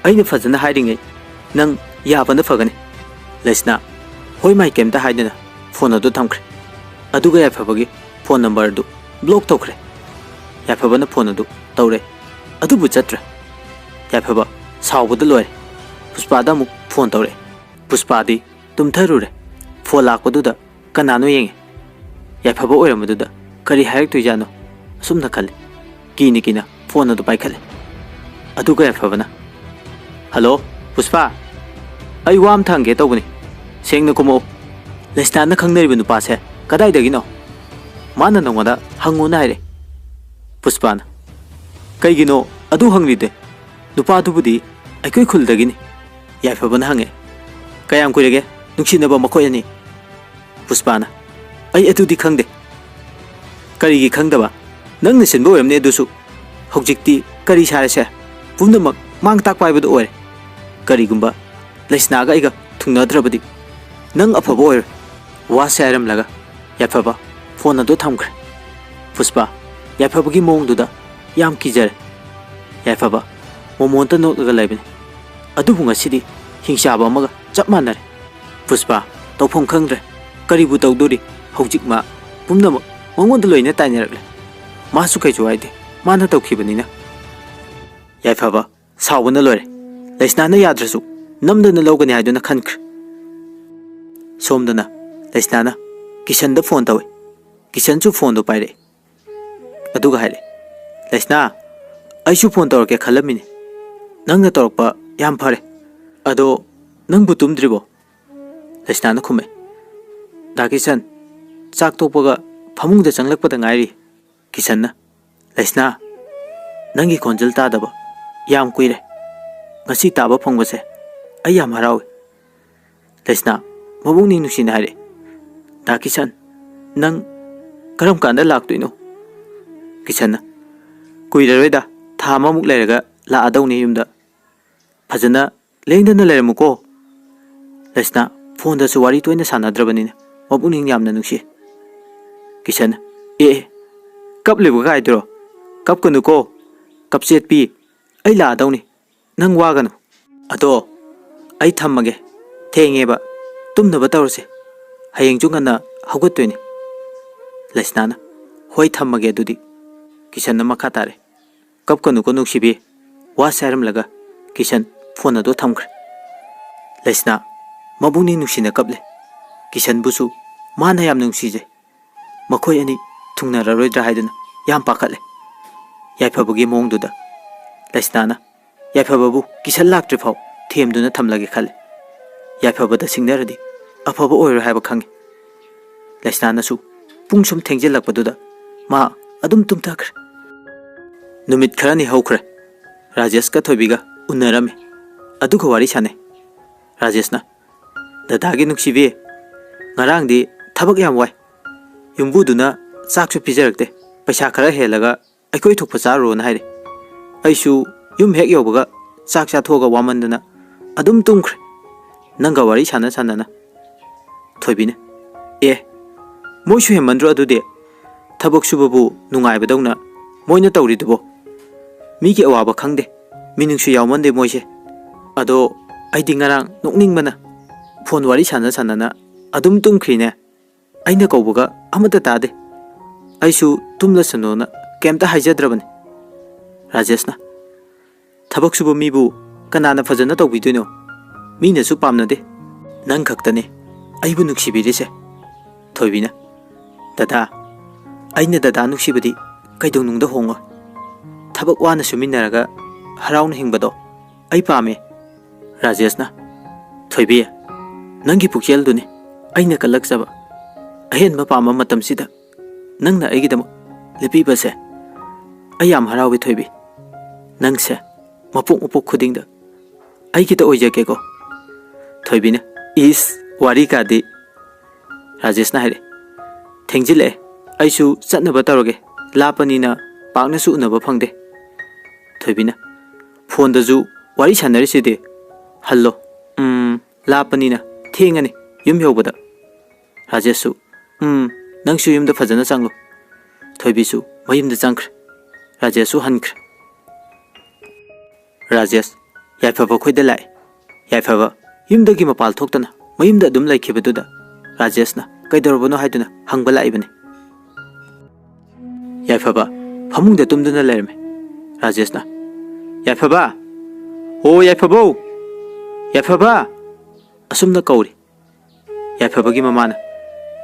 ꯑꯩꯅ ꯐꯖꯅ ꯍꯥꯏꯔꯤꯉꯩ ꯅꯪ ꯌꯥꯕꯅ ꯐꯒꯅꯤ꯫" ꯂꯩꯁꯅꯥ ꯍꯣꯏ ꯃꯥꯏ ꯀꯩꯝꯇ ꯍꯥꯏꯗꯅ ꯐꯣꯟ ꯑꯗꯨ ꯊꯝꯈ꯭ꯔꯦ꯫ ꯑꯗꯨꯒ ꯌꯥꯏꯐꯕꯒꯤ ꯐꯣꯟ ꯅꯝꯕꯔ ꯑꯗꯨ ꯕ꯭ꯂꯣꯛ ꯇꯧꯈ꯭ꯔꯦ꯫ ꯌꯥꯏꯐꯕꯅ ꯐꯣꯟ ꯑꯗꯨ ꯇꯧꯔꯦ, ꯑꯗꯨꯕꯨ ꯆꯠꯇ꯭ꯔꯦ꯫ ꯌꯥꯏꯐꯕ ꯁꯥꯎꯕꯗ ꯂꯣꯏꯔꯦ꯫ ꯄꯨꯁꯄꯥꯗ ꯑꯃꯨꯛ ꯐꯣꯟ ꯇꯧꯔꯛꯑꯦ꯫ ꯄꯨꯁꯄꯥꯗꯤ ꯇꯨꯝꯊꯔꯨꯔꯦ꯫ ꯐꯣꯟ ꯂꯥꯛꯄꯗꯨꯗ ꯀꯅꯥꯅꯣ ꯌꯦꯡꯉꯦ꯫ ꯌꯥꯏꯐꯕ ꯑꯣꯏꯔꯝꯕꯗꯨꯗ ꯀꯔꯤ ꯍꯥꯏꯔꯛꯇꯣꯏꯖꯥꯠꯅꯣ ꯑꯁꯨꯝꯅ ꯈꯜꯂꯤ꯫ ꯀꯤꯅ ꯀꯤꯅ ꯐꯣꯟ ꯑꯗꯨ ꯄꯥꯏꯈꯠꯂꯦ꯫ ꯑꯗꯨꯒ ꯌꯥꯏꯐꯕꯅ, "ꯍꯜꯂꯣ, ꯄꯨꯁꯄꯥ, ꯑꯩ ꯋꯥ ꯑꯃ ꯊꯥꯡꯒꯦ ꯇꯧꯕꯅꯤ꯫ ꯁꯦꯡꯅ ꯈꯨꯝꯃꯛꯎ꯫ ꯂꯩꯁꯅꯥꯅ ꯈꯪꯅꯔꯤꯕ ꯅꯨꯄꯥꯁꯦ ꯀꯗꯥꯏꯗꯒꯤꯅꯣ? ꯃꯥꯅ ꯅꯉꯣꯟꯗ ꯍꯪꯉꯨꯅ ꯍꯥꯏꯔꯦ꯫" ꯄꯨꯁꯄꯥꯅ, "ꯀꯩꯒꯤꯅꯣ ꯑꯗꯨ ꯍꯪꯂꯤꯗꯦ? ꯅꯨꯄꯥꯗꯨꯕꯨꯗꯤ ꯑꯩꯈꯣꯏ ꯈꯨꯜꯗꯒꯤꯅꯤ꯫" ꯌꯥꯏꯐꯕꯅ ꯍꯪꯉꯦ, "ꯀꯌꯥꯝ ꯀꯨꯏꯔꯒꯦ ꯅꯨꯡꯁꯤꯅꯕ ꯃꯈꯣꯏ ꯑꯅꯤ?" ꯄꯨꯁꯄꯥꯅ, "ꯑꯩ ꯑꯗꯨꯗꯤ ꯈꯪꯗꯦ꯫" "ꯀꯔꯤꯒꯤ ꯈꯪꯗꯕ? ꯅꯪꯅ ꯁꯤꯟꯕ ꯑꯣꯏꯔꯝꯅꯤ ꯑꯗꯨꯁꯨ꯫ ꯍꯧꯖꯤꯛꯇꯤ ꯀꯔꯤ ꯁꯥꯔꯁꯦ? ꯄꯨꯝꯅꯃꯛ ꯃꯥꯡ ꯇꯥꯛꯄ ꯍꯥꯏꯕꯗꯨ ꯑꯣꯏꯔꯦ꯫ ꯀꯔꯤꯒꯨꯝꯕ ꯂꯩꯁꯅꯥꯒ ꯑꯩꯒ ꯊꯨꯡꯅꯗ꯭ꯔꯕꯗꯤ ꯅꯪ ꯑꯐꯕ ꯑꯣꯏꯔꯣꯏ꯫" ꯋꯥꯁꯦ ꯍꯥꯏꯔꯝꯂꯒ ꯌꯥꯏꯐꯕ ꯐꯣꯟ ꯑꯗꯨ ꯊꯝꯈ꯭ꯔꯦ꯫ ꯄꯨꯁꯄꯥ ꯌꯥꯏꯐꯕꯒꯤ ꯃꯑꯣꯡꯗꯨꯗ ꯌꯥꯝ ꯀꯤꯖꯔꯦ꯫ ꯌꯥꯏꯐꯕ ꯃꯣꯃꯣꯟꯇ ꯅꯣꯛꯂꯒ ꯂꯩꯕꯅꯤ꯫ ꯑꯗꯨꯕꯨ ꯉꯁꯤꯗꯤ ꯍꯤꯡꯆꯥꯕ ꯑꯃꯒ ꯆꯞ ꯃꯥꯟꯅꯔꯦ꯫ ꯄꯨꯁꯄꯥ ꯇꯧꯐꯝ ꯈꯪꯗ꯭ꯔꯦ꯫ ꯀꯔꯤꯕꯨ ꯇꯧꯗꯣꯔꯤ? ꯍꯧꯖꯤꯛ ꯃꯥ ꯄꯨꯝꯅꯃꯛ ꯃꯉꯣꯟꯗ ꯂꯣꯏꯅ ꯇꯥꯏꯅꯔꯛꯂꯦ꯫ ꯃꯥꯁꯨ ꯀꯩꯁꯨ ꯍꯥꯏꯗꯦ, ꯃꯥꯅ ꯇꯧꯈꯤꯕꯅꯤꯅ꯫ ꯌꯥꯏꯐꯕ ꯁꯥꯎꯕꯅ ꯂꯣꯏꯔꯦ꯫ ꯂꯩꯁꯅꯥꯅ ꯌꯥꯗ꯭ꯔꯁꯨ ꯅꯝꯗꯅ ꯂꯧꯒꯅꯤ ꯍꯥꯏꯗꯨꯅ ꯈꯟꯈ꯭ꯔꯦ꯫ ꯁꯣꯝꯗꯅ ꯂꯩꯁꯅꯥꯅ ꯀꯤꯁꯟꯗ ꯐꯣꯟ ꯇꯧꯏ꯫ ꯀꯤꯁꯟꯁꯨ ꯐꯣꯟꯗꯣ ꯄꯥꯏꯔꯛꯏ꯫ ꯑꯗꯨꯒ ꯍꯥꯏꯔꯛꯏ, "ꯂꯩꯁꯅꯥ, ꯑꯩꯁꯨ ꯐꯣꯟ ꯇꯧꯔꯛꯀꯦ ꯈꯜꯂꯝꯃꯤꯅꯤ꯫ ꯅꯪꯅ ꯇꯧꯔꯛꯄ ꯌꯥꯝ ꯐꯔꯦ꯫ ꯑꯗꯣ ꯅꯪꯕꯨ ꯇꯨꯝꯗ꯭ꯔꯤꯕꯣ?" ꯂꯩꯁꯅꯥꯅ ꯈꯨꯝꯃꯦ꯫ "ꯗꯥ ꯀꯤꯁꯟ, ꯆꯥꯛ ꯇꯣꯛꯄꯒ ꯐꯃꯨꯡꯗ ꯆꯪꯂꯛꯄꯗ ꯉꯥꯏꯔꯤ꯫" ꯀꯤꯁꯟꯅ, "ꯂꯩꯁꯅꯥ, ꯅꯪꯒꯤ ꯈꯣꯟꯖꯦꯜ ꯇꯥꯗꯕ ꯌꯥꯝ ꯀꯨꯏꯔꯦ꯫ ꯉꯁꯤ ꯇꯥꯕ ꯐꯪꯕꯁꯦ ꯑꯩ ꯌꯥꯝ ꯍꯔꯥꯎꯏ꯫" ꯂꯩꯁꯅꯥ ꯃꯕꯨꯛꯅꯤꯡ ꯅꯨꯡꯁꯤꯅ ꯍꯥꯏꯔꯛꯑꯦ, "ꯗꯥ ꯀꯤꯁꯟ, ꯅꯪ ꯀꯔꯝ ꯀꯥꯟꯗ ꯂꯥꯛꯇꯣꯏꯅꯣ?" ꯀꯤꯁꯟꯅ, "ꯀꯨꯏꯔꯔꯣꯏꯗ, ꯊꯥ ꯑꯃꯃꯨꯛ ꯂꯩꯔꯒ ꯂꯥꯛꯑꯗꯧꯅꯤ ꯌꯨꯝꯗ꯫ ꯐꯖꯅ ꯂꯦꯡꯗꯅ ꯂꯩꯔꯝꯃꯨꯀꯣ꯫" ꯂꯩꯁꯅꯥ ꯐꯣꯟꯗꯁꯨ ꯋꯥꯔꯤ ꯇꯣꯏꯅ ꯁꯥꯟꯅꯗ꯭ꯔꯕꯅꯤꯅ ꯃꯕꯨꯛꯅꯤꯡ ꯌꯥꯝꯅ ꯅꯨꯡꯁꯤ꯫ ꯀꯤꯁꯟꯅ, "ꯑꯦ, ꯑꯦ, ꯀꯞꯂꯤꯕ ꯀꯥꯏꯗꯨꯔꯣ? ꯀꯞꯀꯅꯨꯀꯣ, ꯀꯞꯆꯦꯠꯄꯤ, ꯑꯩ ꯂꯥꯛꯑꯗꯧꯅꯤ, ꯅꯪ ꯋꯥꯒꯅꯨ꯫ ꯑꯗꯣ ꯑꯩ ꯊꯝꯃꯒꯦ, ꯊꯦꯡꯉꯦꯕ, ꯇꯨꯝꯅꯕ ꯇꯧꯔꯁꯦ, ꯍꯌꯦꯡꯁꯨ ꯉꯟꯅ ꯍꯧꯒꯠꯇꯣꯏꯅꯤ꯫" ꯂꯩꯁꯅꯥꯅ, "ꯍꯣꯏ, ꯊꯝꯃꯒꯦ ꯑꯗꯨꯗꯤ꯫" ꯀꯤꯁꯟꯅ ꯃꯈꯥ ꯇꯥꯔꯦ, "ꯀꯞꯀꯅꯨꯀꯣ ꯅꯨꯡꯁꯤꯕꯤ", ꯋꯥꯁꯦ ꯍꯥꯏꯔꯝꯂꯒ ꯀꯤꯁꯟ ꯐꯣꯟ ꯑꯗꯨ ꯊꯝꯈ꯭ꯔꯦ꯫ ꯂꯩꯁꯅꯥ ꯃꯕꯨꯛꯅꯤꯡ ꯅꯨꯡꯁꯤꯅ ꯀꯞꯂꯦ꯫ ꯀꯤꯁꯟꯕꯨꯁꯨ ꯃꯥꯅ ꯌꯥꯝ ꯅꯨꯡꯁꯤꯖꯩ꯫ ꯃꯈꯣꯏ ꯑꯅꯤ ꯊꯨꯡꯅꯔꯔꯣꯏꯗ꯭ꯔꯥ ꯍꯥꯏꯗꯨꯅ ꯌꯥꯝ ꯄꯥꯈꯠꯂꯦ꯫ ꯌꯥꯏꯐꯕꯒꯤ ꯃꯑꯣꯡꯗꯨꯗ ꯂꯩꯁꯅꯥꯅ ꯌꯥꯏꯐꯕꯕꯨ ꯀꯤꯁꯟ ꯂꯥꯛꯇ꯭ꯔꯤꯐꯥꯎ ꯊꯦꯝꯗꯨꯅ ꯊꯝꯂꯒꯦ ꯈꯜꯂꯦ꯫ ꯌꯥꯏꯐꯕꯗ ꯁꯤꯡꯅꯔꯗꯤ ꯑꯐꯕ ꯑꯣꯏꯔꯣꯏ ꯍꯥꯏꯕ ꯈꯪꯉꯤ꯫ ꯂꯩꯁꯅꯥꯅꯁꯨ ꯄꯨꯡ ꯁꯨꯝ ꯊꯦꯡꯖꯤꯜꯂꯛꯄꯗꯨꯗ ꯃꯥ ꯑꯗꯨꯝ ꯇꯨꯝꯊꯈ꯭ꯔꯦ꯫ ꯅꯨꯃꯤꯠ ꯈꯔꯅꯤ ꯍꯧꯈ꯭ꯔꯦ꯫ ꯔꯥꯖꯦꯁꯀ ꯊꯣꯏꯕꯤꯒ ꯎꯅꯔꯝꯃꯤ꯫ ꯑꯗꯨꯒ ꯋꯥꯔꯤ ꯁꯥꯟꯅꯩ꯫ ꯔꯥꯖꯦꯁꯅ, "ꯗꯗꯥꯒꯤ ꯅꯨꯡꯁꯤꯕꯤ, ꯉꯔꯥꯡꯗꯤ ꯊꯕꯛ ꯌꯥꯝ ꯋꯥꯏ꯫ ꯌꯨꯝꯕꯨꯗꯨꯅ ꯆꯥꯛꯁꯨ ꯄꯤꯖꯔꯛꯇꯦ꯫ ꯄꯩꯁꯥ ꯈꯔ ꯍꯦꯜꯂꯒ ꯑꯩꯈꯣꯏ ꯊꯣꯛꯄ ꯆꯥꯔꯨꯔꯣꯅ ꯍꯥꯏꯔꯦ꯫ ꯑꯩꯁꯨ ꯌꯨꯝ ꯍꯦꯛ ꯌꯧꯕꯒ ꯆꯥꯛ ꯆꯥꯊꯣꯛꯑꯒ ꯋꯥꯃꯟꯗꯅ ꯑꯗꯨꯝ ꯇꯨꯝꯈ꯭ꯔꯦ, ꯅꯪꯒ ꯋꯥꯔꯤ ꯁꯥꯟꯅ ꯁꯥꯟꯅꯅ꯫" ꯊꯣꯏꯕꯤꯅ, "ꯑꯦ, ꯃꯣꯏꯁꯨ ꯍꯦꯟꯃꯟꯗ꯭ꯔꯣ ꯑꯗꯨꯗꯤ? ꯊꯕꯛ ꯁꯨꯕꯕꯨ ꯅꯨꯡꯉꯥꯏꯕꯗꯧꯅ ꯃꯣꯏꯅ ꯇꯧꯔꯤꯗꯨꯕꯣ? ꯃꯤꯒꯤ ꯑꯋꯥꯕ ꯈꯪꯗꯦ, ꯃꯤꯅꯨꯡꯁꯤ ꯌꯥꯎꯃꯟꯗꯦ ꯃꯣꯏꯁꯦ꯫ ꯑꯗꯣ ꯑꯩꯗꯤ ꯉꯔꯥꯡ ꯅꯣꯛꯅꯤꯡꯕꯅ ꯐꯣꯟ ꯋꯥꯔꯤ ꯁꯥꯟꯅ ꯁꯥꯟꯅꯅ ꯑꯗꯨꯝ ꯇꯨꯝꯈ꯭ꯔꯤꯅꯦ꯫ ꯑꯩꯅ ꯀꯧꯕꯒ ꯑꯃꯠꯇ ꯇꯥꯗꯦ꯫ ꯑꯩꯁꯨ ꯇꯨꯝꯂꯁꯅꯨꯅ ꯀꯩꯝꯇ ꯍꯥꯏꯖꯗ꯭ꯔꯕꯅꯤ꯫" ꯔꯥꯖꯦꯁꯅ, "ꯊꯕꯛ ꯁꯨꯕ ꯃꯤꯕꯨ ꯀꯅꯥꯅ ꯐꯖꯅ ꯇꯧꯕꯤꯗꯣꯏꯅꯣ? ꯃꯤꯅꯁꯨ ꯄꯥꯝꯅꯗꯦ꯫ ꯅꯪ ꯈꯛꯇꯅꯦ ꯑꯩꯕꯨ ꯅꯨꯡꯁꯤꯕꯤꯔꯤꯁꯦ꯫" ꯊꯣꯏꯕꯤꯅ, "ꯗꯗꯥ, ꯑꯩꯅ ꯗꯗꯥ ꯅꯨꯡꯁꯤꯕꯗꯤ ꯀꯩꯗꯧꯅꯨꯡꯗ ꯍꯣꯡꯉꯣꯏ꯫ ꯊꯕꯛ ꯋꯥꯅ ꯁꯨꯃꯤꯟꯅꯔꯒ ꯍꯔꯥꯎꯅ ꯍꯤꯡꯕꯗꯣ ꯑꯩ ꯄꯥꯝꯃꯦ꯫ ꯔꯥꯖꯦꯁꯅ, "ꯊꯣꯏꯕꯤ, ꯅꯪꯒꯤ ꯄꯨꯛꯆꯦꯜꯗꯨꯅꯤ ꯑꯩꯅ ꯀꯜꯂꯛꯆꯕ꯫ ꯑꯍꯦꯟꯕ ꯄꯥꯝꯕ ꯃꯇꯝꯁꯤꯗ ꯅꯪꯅ ꯑꯩꯒꯤꯗꯃꯛ ꯂꯦꯞꯄꯤꯕꯁꯦ ꯑꯩ ꯌꯥꯝ ꯍꯔꯥꯎꯏ ꯊꯣꯏꯕꯤ꯫ ꯅꯪꯁꯦ ꯃꯄꯣꯛ ꯃꯄꯣꯛ ꯈꯨꯗꯤꯡꯗ ꯑꯩꯒꯤꯗ ꯑꯣꯏꯖꯒꯦꯀꯣ꯫" ꯊꯣꯏꯕꯤꯅ, "ꯏꯁ, ꯋꯥꯔꯤ ꯀꯥꯗꯤ꯫" ꯔꯥꯖꯦꯁꯅ ꯍꯥꯏꯔꯦ, "ꯊꯦꯡꯖꯤꯜꯂꯛꯑꯦ, ꯑꯩꯁꯨ ꯆꯠꯅꯕ ꯇꯧꯔꯒꯦ, ꯂꯥꯞꯄꯅꯤꯅ ꯄꯥꯛꯅꯁꯨ ꯎꯅꯕ ꯐꯪꯗꯦ꯫" ꯊꯣꯏꯕꯤꯅ, "ꯐꯣꯟꯗꯁꯨ ꯋꯥꯔꯤ ꯁꯥꯟꯅꯔꯤꯁꯤꯗꯤ, ꯍꯜꯂꯣ꯫ ꯎꯝ, ꯂꯥꯞꯄꯅꯤꯅ ꯊꯦꯡꯉꯅꯤ ꯌꯨꯝ ꯌꯧꯕꯗ꯫" ꯔꯥꯖꯦꯁꯁꯨ, "ꯎꯝ, ꯅꯪꯁꯨ ꯌꯨꯝꯗ ꯐꯖꯅ ꯆꯪꯂꯨ꯫" ꯊꯣꯏꯕꯤꯁꯨ ꯃꯌꯨꯝꯗ ꯆꯪꯈ꯭ꯔꯦ꯫ ꯔꯥꯖꯦꯁꯁꯨ ꯍꯟꯈ꯭ꯔꯦ꯫ ꯔꯥꯖꯦꯁ ꯌꯥꯏꯐꯕ ꯈꯣꯏꯗ ꯂꯥꯛꯑꯦ꯫ ꯌꯥꯏꯐꯕ ꯌꯨꯝꯗꯒꯤ ꯃꯄꯥꯜ ꯊꯣꯛꯇꯅ ꯃꯌꯨꯝꯗ ꯑꯗꯨꯝ ꯂꯩꯈꯤꯕꯗꯨꯗ ꯔꯥꯖꯦꯁꯅ ꯀꯩꯗꯧꯔꯕꯅꯣ ꯍꯥꯏꯗꯨꯅ ꯍꯪꯕ ꯂꯥꯛꯏꯕꯅꯤ꯫ ꯌꯥꯏꯐꯕ ꯐꯃꯨꯡꯗ ꯇꯨꯝꯗꯨꯅ ꯂꯩꯔꯝꯃꯦ꯫ ꯔꯥꯖꯦꯁꯅ, "ꯌꯥꯏꯐꯕ! ꯑꯣ ꯌꯥꯏꯐꯕꯧ! ꯌꯥꯏꯐꯕ!" ꯑꯁꯨꯝꯅ ꯀꯧꯔꯤ꯫ ꯌꯥꯏꯐꯕꯒꯤ ꯃꯃꯥꯅ,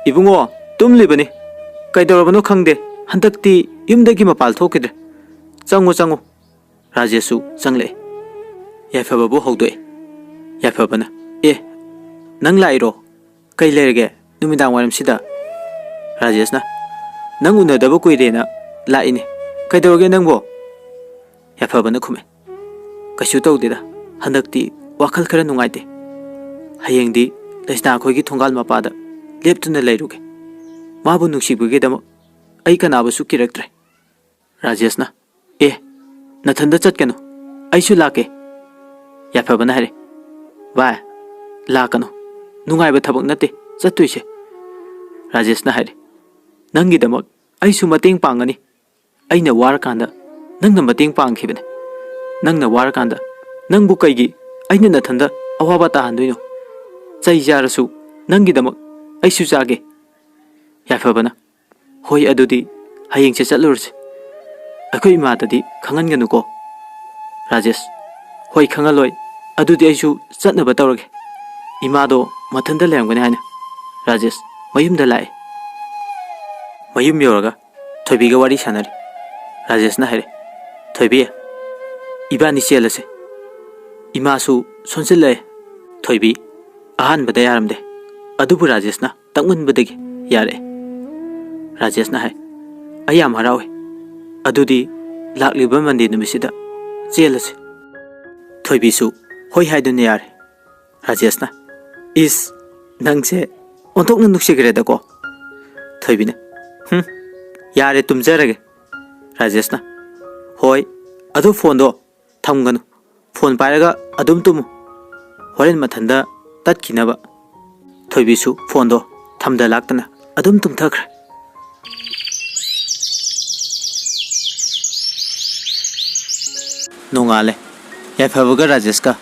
"ꯏꯕꯨꯡꯉꯣ, ꯇꯨꯝꯂꯤꯕꯅꯤ꯫ ꯀꯩꯗꯧꯔꯕꯅꯣ ꯈꯪꯗꯦ, ꯍꯟꯗꯛꯇꯤ ꯌꯨꯝꯗꯒꯤ ꯃꯄꯥꯜ ꯊꯣꯛꯈꯤꯗ꯭ꯔꯦ꯫ ꯆꯪꯉꯨ, ꯆꯪꯉꯨ꯫" ꯔꯥꯖꯦꯁꯁꯨ ꯆꯪꯂꯛꯑꯦ꯫ ꯌꯥꯏꯐꯕꯕꯨ ꯍꯧꯗꯣꯛꯑꯦ꯫ ꯌꯥꯏꯐꯕꯅ, "ꯑꯦ, ꯅꯪ ꯂꯥꯛꯏꯔꯣ? ꯀꯩ ꯂꯩꯔꯒꯦ ꯅꯨꯃꯤꯗꯥꯡ ꯋꯥꯏꯔꯝꯁꯤꯗ?" ꯔꯥꯖꯦꯁꯅ, "ꯅꯪ ꯎꯅꯗꯕ ꯀꯨꯏꯔꯦꯅ ꯂꯥꯛꯏꯅꯦ꯫ ꯀꯩꯗꯧꯔꯒꯦ ꯅꯪꯕꯣ?" ꯌꯥꯏꯐꯕꯅ ꯈꯨꯝꯃꯦ, "ꯀꯩꯁꯨ ꯇꯧꯗꯦꯗ, ꯍꯟꯗꯛꯇꯤ ꯋꯥꯈꯜ ꯈꯔ ꯅꯨꯡꯉꯥꯏꯇꯦ꯫ ꯍꯌꯦꯡꯗꯤ ꯂꯩꯁꯅꯥ ꯑꯩꯈꯣꯏꯒꯤ ꯊꯣꯡꯒꯥꯜ ꯃꯄꯥꯗ ꯂꯦꯞꯇꯨꯅ ꯂꯩꯔꯨꯒꯦ꯫ ꯃꯥꯕꯨ ꯅꯨꯡꯁꯤꯕꯒꯤꯗꯃꯛ ꯑꯩ ꯀꯅꯥꯕꯨꯁꯨ ꯀꯤꯔꯛꯇ꯭ꯔꯦ꯫" ꯔꯥꯖꯦꯁꯅ, "ꯑꯦ, ꯅꯊꯟꯗ ꯆꯠꯀꯅꯨ, ꯑꯩꯁꯨ ꯂꯥꯛꯀꯦ꯫" ꯌꯥꯏꯐꯕꯅ ꯍꯥꯏꯔꯦ, "ꯚꯥꯏ, ꯂꯥꯛꯀꯅꯨ, ꯅꯨꯡꯉꯥꯏꯕ ꯊꯕꯛ ꯅꯠꯇꯦ ꯆꯠꯇꯣꯏꯁꯦ꯫" ꯔꯥꯖꯦꯁꯅ ꯍꯥꯏꯔꯦ, "ꯅꯪꯒꯤꯗꯃꯛ ꯑꯩꯁꯨ ꯃꯇꯦꯡ ꯄꯥꯡꯒꯅꯤ꯫ ꯑꯩꯅ ꯋꯥꯔꯀꯥꯟꯗ ꯅꯪꯅ ꯃꯇꯦꯡ ꯄꯥꯡꯈꯤꯕꯅꯦ꯫ ꯅꯪꯅ ꯋꯥꯔꯀꯥꯟꯗ ꯅꯪꯕꯨ ꯀꯩꯒꯤ ꯑꯩꯅ ꯅꯊꯟꯗ ꯑꯋꯥꯕ ꯇꯥꯍꯟꯗꯣꯏꯅꯣ? ꯆꯩ ꯆꯥꯔꯁꯨ ꯅꯪꯒꯤꯗꯃꯛ ꯑꯩꯁꯨ ꯆꯥꯒꯦ꯫" ꯌꯥꯏꯐꯕꯅ, "ꯍꯣꯏ, ꯑꯗꯨꯗꯤ ꯍꯌꯦꯡꯁꯦ ꯆꯠꯂꯨꯔꯁꯤ꯫ ꯑꯩꯈꯣꯏ ꯏꯃꯥꯗꯗꯤ ꯈꯪꯍꯟꯒꯅꯨꯀꯣ꯫" ꯔꯥꯖꯦꯁ, "ꯍꯣꯏ, ꯈꯪꯍꯜꯂꯣꯏ꯫ ꯑꯗꯨꯗꯤ ꯑꯩꯁꯨ ꯆꯠꯅꯕ ꯇꯧꯔꯒꯦ꯫ ꯏꯃꯥꯗꯣ ꯃꯊꯟꯇ ꯂꯩꯔꯝꯒꯅꯤ ꯍꯥꯏꯅ꯫" ꯔꯥꯖꯦꯁ ꯃꯌꯨꯝꯗ ꯂꯥꯛꯑꯦ꯫ ꯃꯌꯨꯝ ꯌꯧꯔꯒ ꯊꯣꯏꯕꯤꯒ ꯋꯥꯔꯤ ꯁꯥꯟꯅꯔꯤ꯫ ꯔꯥꯖꯦꯁꯅ ꯍꯥꯏꯔꯦ, "ꯊꯣꯏꯕꯤ, ꯏꯕꯥꯅꯤ ꯆꯦꯜꯂꯁꯦ꯫ ꯏꯃꯥꯁꯨ ꯁꯣꯟꯖꯤꯜꯂꯛꯑꯦ꯫" ꯊꯣꯏꯕꯤ ꯑꯍꯥꯟꯕꯗ ꯌꯥꯔꯝꯗꯦ, ꯑꯗꯨꯕꯨ ꯔꯥꯖꯦꯁꯅ ꯇꯛꯃꯟꯕꯗꯒꯤ ꯌꯥꯔꯛꯑꯦ꯫ ꯔꯥꯖꯦꯁꯅ ꯍꯥꯏ, "ꯑꯩ ꯌꯥꯝ ꯍꯔꯥꯎꯋꯦ꯫ ꯑꯗꯨꯗꯤ ꯂꯥꯛꯂꯤꯕ ꯃꯟꯗꯦ ꯅꯨꯃꯤꯠꯁꯤꯗ ꯆꯦꯜꯂꯁꯤ꯫" ꯊꯣꯏꯕꯤꯁꯨ ꯍꯣꯏ ꯍꯥꯏꯗꯨꯅ ꯌꯥꯔꯦ꯫ ꯔꯥꯖꯦꯁꯅ, "ꯏꯁ, ꯅꯪꯁꯦ ꯑꯣꯟꯊꯣꯛꯅ ꯅꯨꯡꯁꯤꯈ꯭ꯔꯦꯗꯀꯣ꯫" ꯊꯣꯏꯕꯤꯅ, "ꯍꯨꯝ, ꯌꯥꯔꯦ, ꯇꯨꯝꯖꯔꯒꯦ꯫" ꯔꯥꯖꯦꯁꯅ, "ꯍꯣꯏ, ꯑꯗꯨ ꯐꯣꯟꯗꯣ ꯊꯝꯒꯅꯨ꯫ ꯐꯣꯟ ꯄꯥꯏꯔꯒ ꯑꯗꯨꯝ ꯇꯨꯝꯃꯨ꯫ ꯍꯣꯔꯦꯟ ꯃꯊꯟꯗ ꯇꯠꯈꯤꯅꯕ꯫" ꯊꯣꯏꯕꯤꯁꯨ ꯐꯣꯟꯗꯣ ꯊꯝꯗ ꯂꯥꯛꯇꯅ ꯑꯗꯨꯝ ꯇꯨꯝꯊꯈ꯭ꯔꯦ꯫ ꯅꯣꯡꯉꯥꯜꯂꯦ꯫ ꯌꯥꯏꯐꯕꯒ ꯔꯥꯖꯦꯁꯀ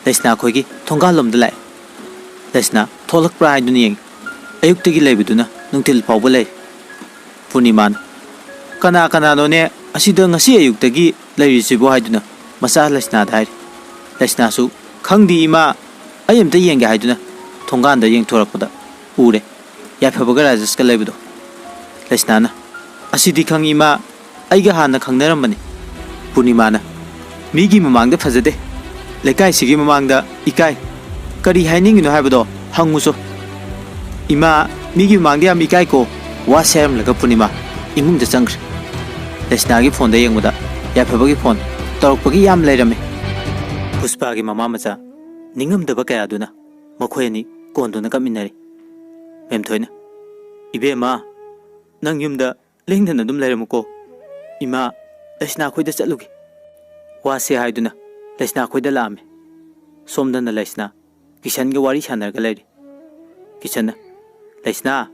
ꯂꯩꯁꯅꯥ ꯈꯣꯏꯒꯤ ꯊꯣꯡꯒꯥꯜꯂꯣꯝꯗ ꯂꯥꯛꯑꯦ꯫ ꯂꯩꯁꯅꯥ ꯊꯣꯛꯂꯛꯄ꯭ꯔꯥ ꯍꯥꯏꯗꯨꯅ ꯌꯦꯡꯉꯤ꯫ ꯑꯌꯨꯛꯇꯒꯤ ꯂꯩꯕꯗꯨꯅ ꯅꯨꯡꯊꯤꯜ ꯐꯥꯎꯕ ꯂꯩ꯫ ꯄꯨꯔꯅꯤꯃꯥꯅ, "ꯀꯅꯥ ꯀꯅꯥꯅꯣꯅꯦ ꯑꯁꯤꯗ ꯉꯁꯤ ꯑꯌꯨꯛꯇꯒꯤ ꯂꯩꯔꯤꯁꯤꯕꯣ?" ꯍꯥꯏꯗꯨꯅ ꯃꯆꯥ ꯂꯩꯁꯅꯥꯗ ꯍꯥꯏꯔꯤ꯫ ꯂꯩꯁꯅꯥꯁꯨ, "ꯈꯪꯗꯦ ꯏꯃꯥ, ꯑꯩ ꯑꯝꯇ ꯌꯦꯡꯒꯦ" ꯍꯥꯏꯗꯨꯅ ꯊꯣꯡꯒꯥꯟꯗ ꯌꯦꯡꯊꯣꯔꯛꯄꯗ ꯎꯔꯦ ꯌꯥꯏꯐꯕꯒ ꯔꯥꯖꯦꯁꯀ ꯂꯩꯕꯗꯣ꯫ ꯂꯩꯁꯅꯥꯅ, "ꯑꯁꯤꯗꯤ ꯈꯪꯉꯤ ꯏꯃꯥ, ꯑꯩꯒ ꯍꯥꯟꯅ ꯈꯪꯅꯔꯝꯕꯅꯤ꯫" ꯄꯨꯔꯅꯤꯃꯥꯅ, "ꯃꯤꯒꯤ ꯃꯃꯥꯡꯗ ꯐꯖꯗꯦ, ꯂꯩꯀꯥꯏꯁꯤꯒꯤ ꯃꯃꯥꯡꯗ ꯏꯀꯥꯏ꯫ ꯀꯔꯤ ꯍꯥꯏꯅꯤꯡꯉꯤꯅꯣ ꯍꯥꯏꯕꯗꯣ ꯍꯪꯉꯨꯆꯣ꯫" "ꯏꯃꯥ, ꯃꯤꯒꯤ ꯃꯃꯥꯡꯗ ꯌꯥꯝ ꯏꯀꯥꯏꯀꯣ꯫" ꯋꯥꯁꯦ ꯍꯥꯏꯔꯝꯂꯒ ꯄꯨꯔꯅꯤꯃꯥ ꯏꯃꯨꯡꯗ ꯆꯪꯈ꯭ꯔꯦ꯫ ꯂꯩꯁꯅꯥꯒꯤ ꯐꯣꯟꯗ ꯌꯦꯡꯕꯗ ꯌꯥꯏꯐꯕꯒꯤ ꯐꯣꯟ ꯇꯧꯔꯛꯄꯒꯤ ꯌꯥꯝ ꯂꯩꯔꯝꯃꯤ꯫ ꯄꯨꯁꯄꯥꯒꯤ ꯃꯃꯥ ꯃꯆꯥ ꯅꯤꯡꯉꯝꯗꯕ ꯀꯌꯥꯗꯨꯅ ꯃꯈꯣꯏ ꯑꯅꯤ ꯀꯣꯟꯗꯨꯅ ꯀꯞꯃꯤꯟꯅꯔꯤ꯫ ꯃꯦꯝꯊꯣꯏꯅ, "ꯏꯕꯦꯝꯃ, ꯅꯪ ꯌꯨꯝꯗ ꯂꯦꯡꯗꯅ ꯑꯗꯨꯝ ꯂꯩꯔꯝꯃꯨꯀꯣ꯫ ꯏꯃꯥ, ꯂꯩꯁꯅꯥ ꯈꯣꯏꯗ ꯆꯠꯂꯨꯒꯦ꯫" ꯋꯥꯁꯦ ꯍꯥꯏꯗꯨꯅ ꯂꯩꯁꯅꯥ ꯈꯣꯏꯗ ꯂꯥꯛꯑꯝꯃꯤ꯫ ꯁꯣꯝꯗꯅ ꯂꯩꯁꯅꯥ ꯀꯤꯁꯟꯒ ꯋꯥꯔꯤ ꯁꯥꯟꯅꯔꯒ ꯂꯩꯔꯤ꯫ ꯀꯤꯁꯟꯅ, "ꯂꯩꯁꯅꯥ,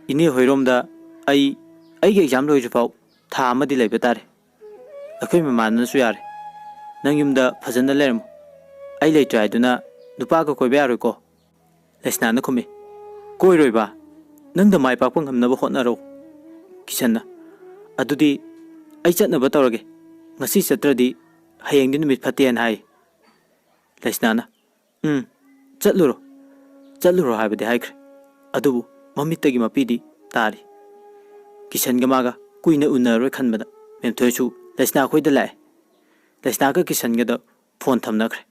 ꯏꯅꯦ ꯍꯣꯏꯔꯣꯝꯗ ꯑꯩ, ꯑꯩꯒꯤ ꯑꯦꯛꯖꯥꯝ ꯂꯣꯏꯗ꯭ꯔꯤꯐꯥꯎ ꯊꯥ ꯑꯃꯗꯤ ꯂꯩꯕ ꯇꯥꯔꯦ꯫ ꯑꯩꯈꯣꯏ ꯃꯃꯥꯟꯅꯁꯨ ꯌꯥꯔꯦ꯫ ꯅꯪ ꯌꯨꯝꯗ ꯐꯖꯅ ꯂꯩꯔꯝꯃꯨ꯫ ꯑꯩ ꯂꯩꯇ꯭ꯔꯦ ꯍꯥꯏꯗꯨꯅ ꯅꯨꯄꯥꯒ ꯀꯣꯏꯕ ꯌꯥꯔꯣꯏꯀꯣ꯫" ꯂꯩꯁꯅꯥꯅ ꯈꯨꯝꯃꯤ, "ꯀꯣꯏꯔꯣꯏꯕ꯫ ꯅꯪꯗ ꯃꯥꯏ ꯄꯥꯛꯄ ꯉꯝꯅꯕ ꯍꯣꯠꯅꯔꯣ꯫" ꯀꯤꯁꯟꯅ, "ꯑꯗꯨꯗꯤ ꯑꯩ ꯆꯠꯅꯕ ꯇꯧꯔꯒꯦ꯫ ꯉꯁꯤ ꯆꯠꯇ꯭ꯔꯗꯤ ꯍꯌꯦꯡꯗꯤ ꯅꯨꯃꯤꯠ ꯐꯠꯇꯦꯅ ꯍꯥꯏ꯫" ꯂꯩꯁꯅꯥꯅ, "ꯎꯝ, ꯆꯠꯂꯨꯔꯣ, ꯆꯠꯂꯨꯔꯣ ꯍꯥꯏꯕꯗꯤ ꯍꯥꯏꯈ꯭ꯔꯦ, ꯑꯗꯨꯕꯨ ꯃꯃꯤꯠꯇꯒꯤ ꯃꯄꯤꯗꯤ ꯇꯥꯔꯤ꯫" ꯀꯤꯁꯟꯒ ꯃꯥꯒ ꯀꯨꯏꯅ ꯎꯅꯔꯔꯣꯏ ꯈꯟꯕꯗ ꯃꯦꯝꯊꯣꯏꯁꯨ ꯂꯩꯁꯅꯥ ꯑꯩꯈꯣꯏꯗ ꯂꯥꯛꯑꯦ꯫ ꯂꯩꯁꯅꯥꯒ ꯀꯤꯁꯟꯒꯗ ꯐꯣꯟ ꯊꯝꯅꯈ꯭ꯔꯦ꯫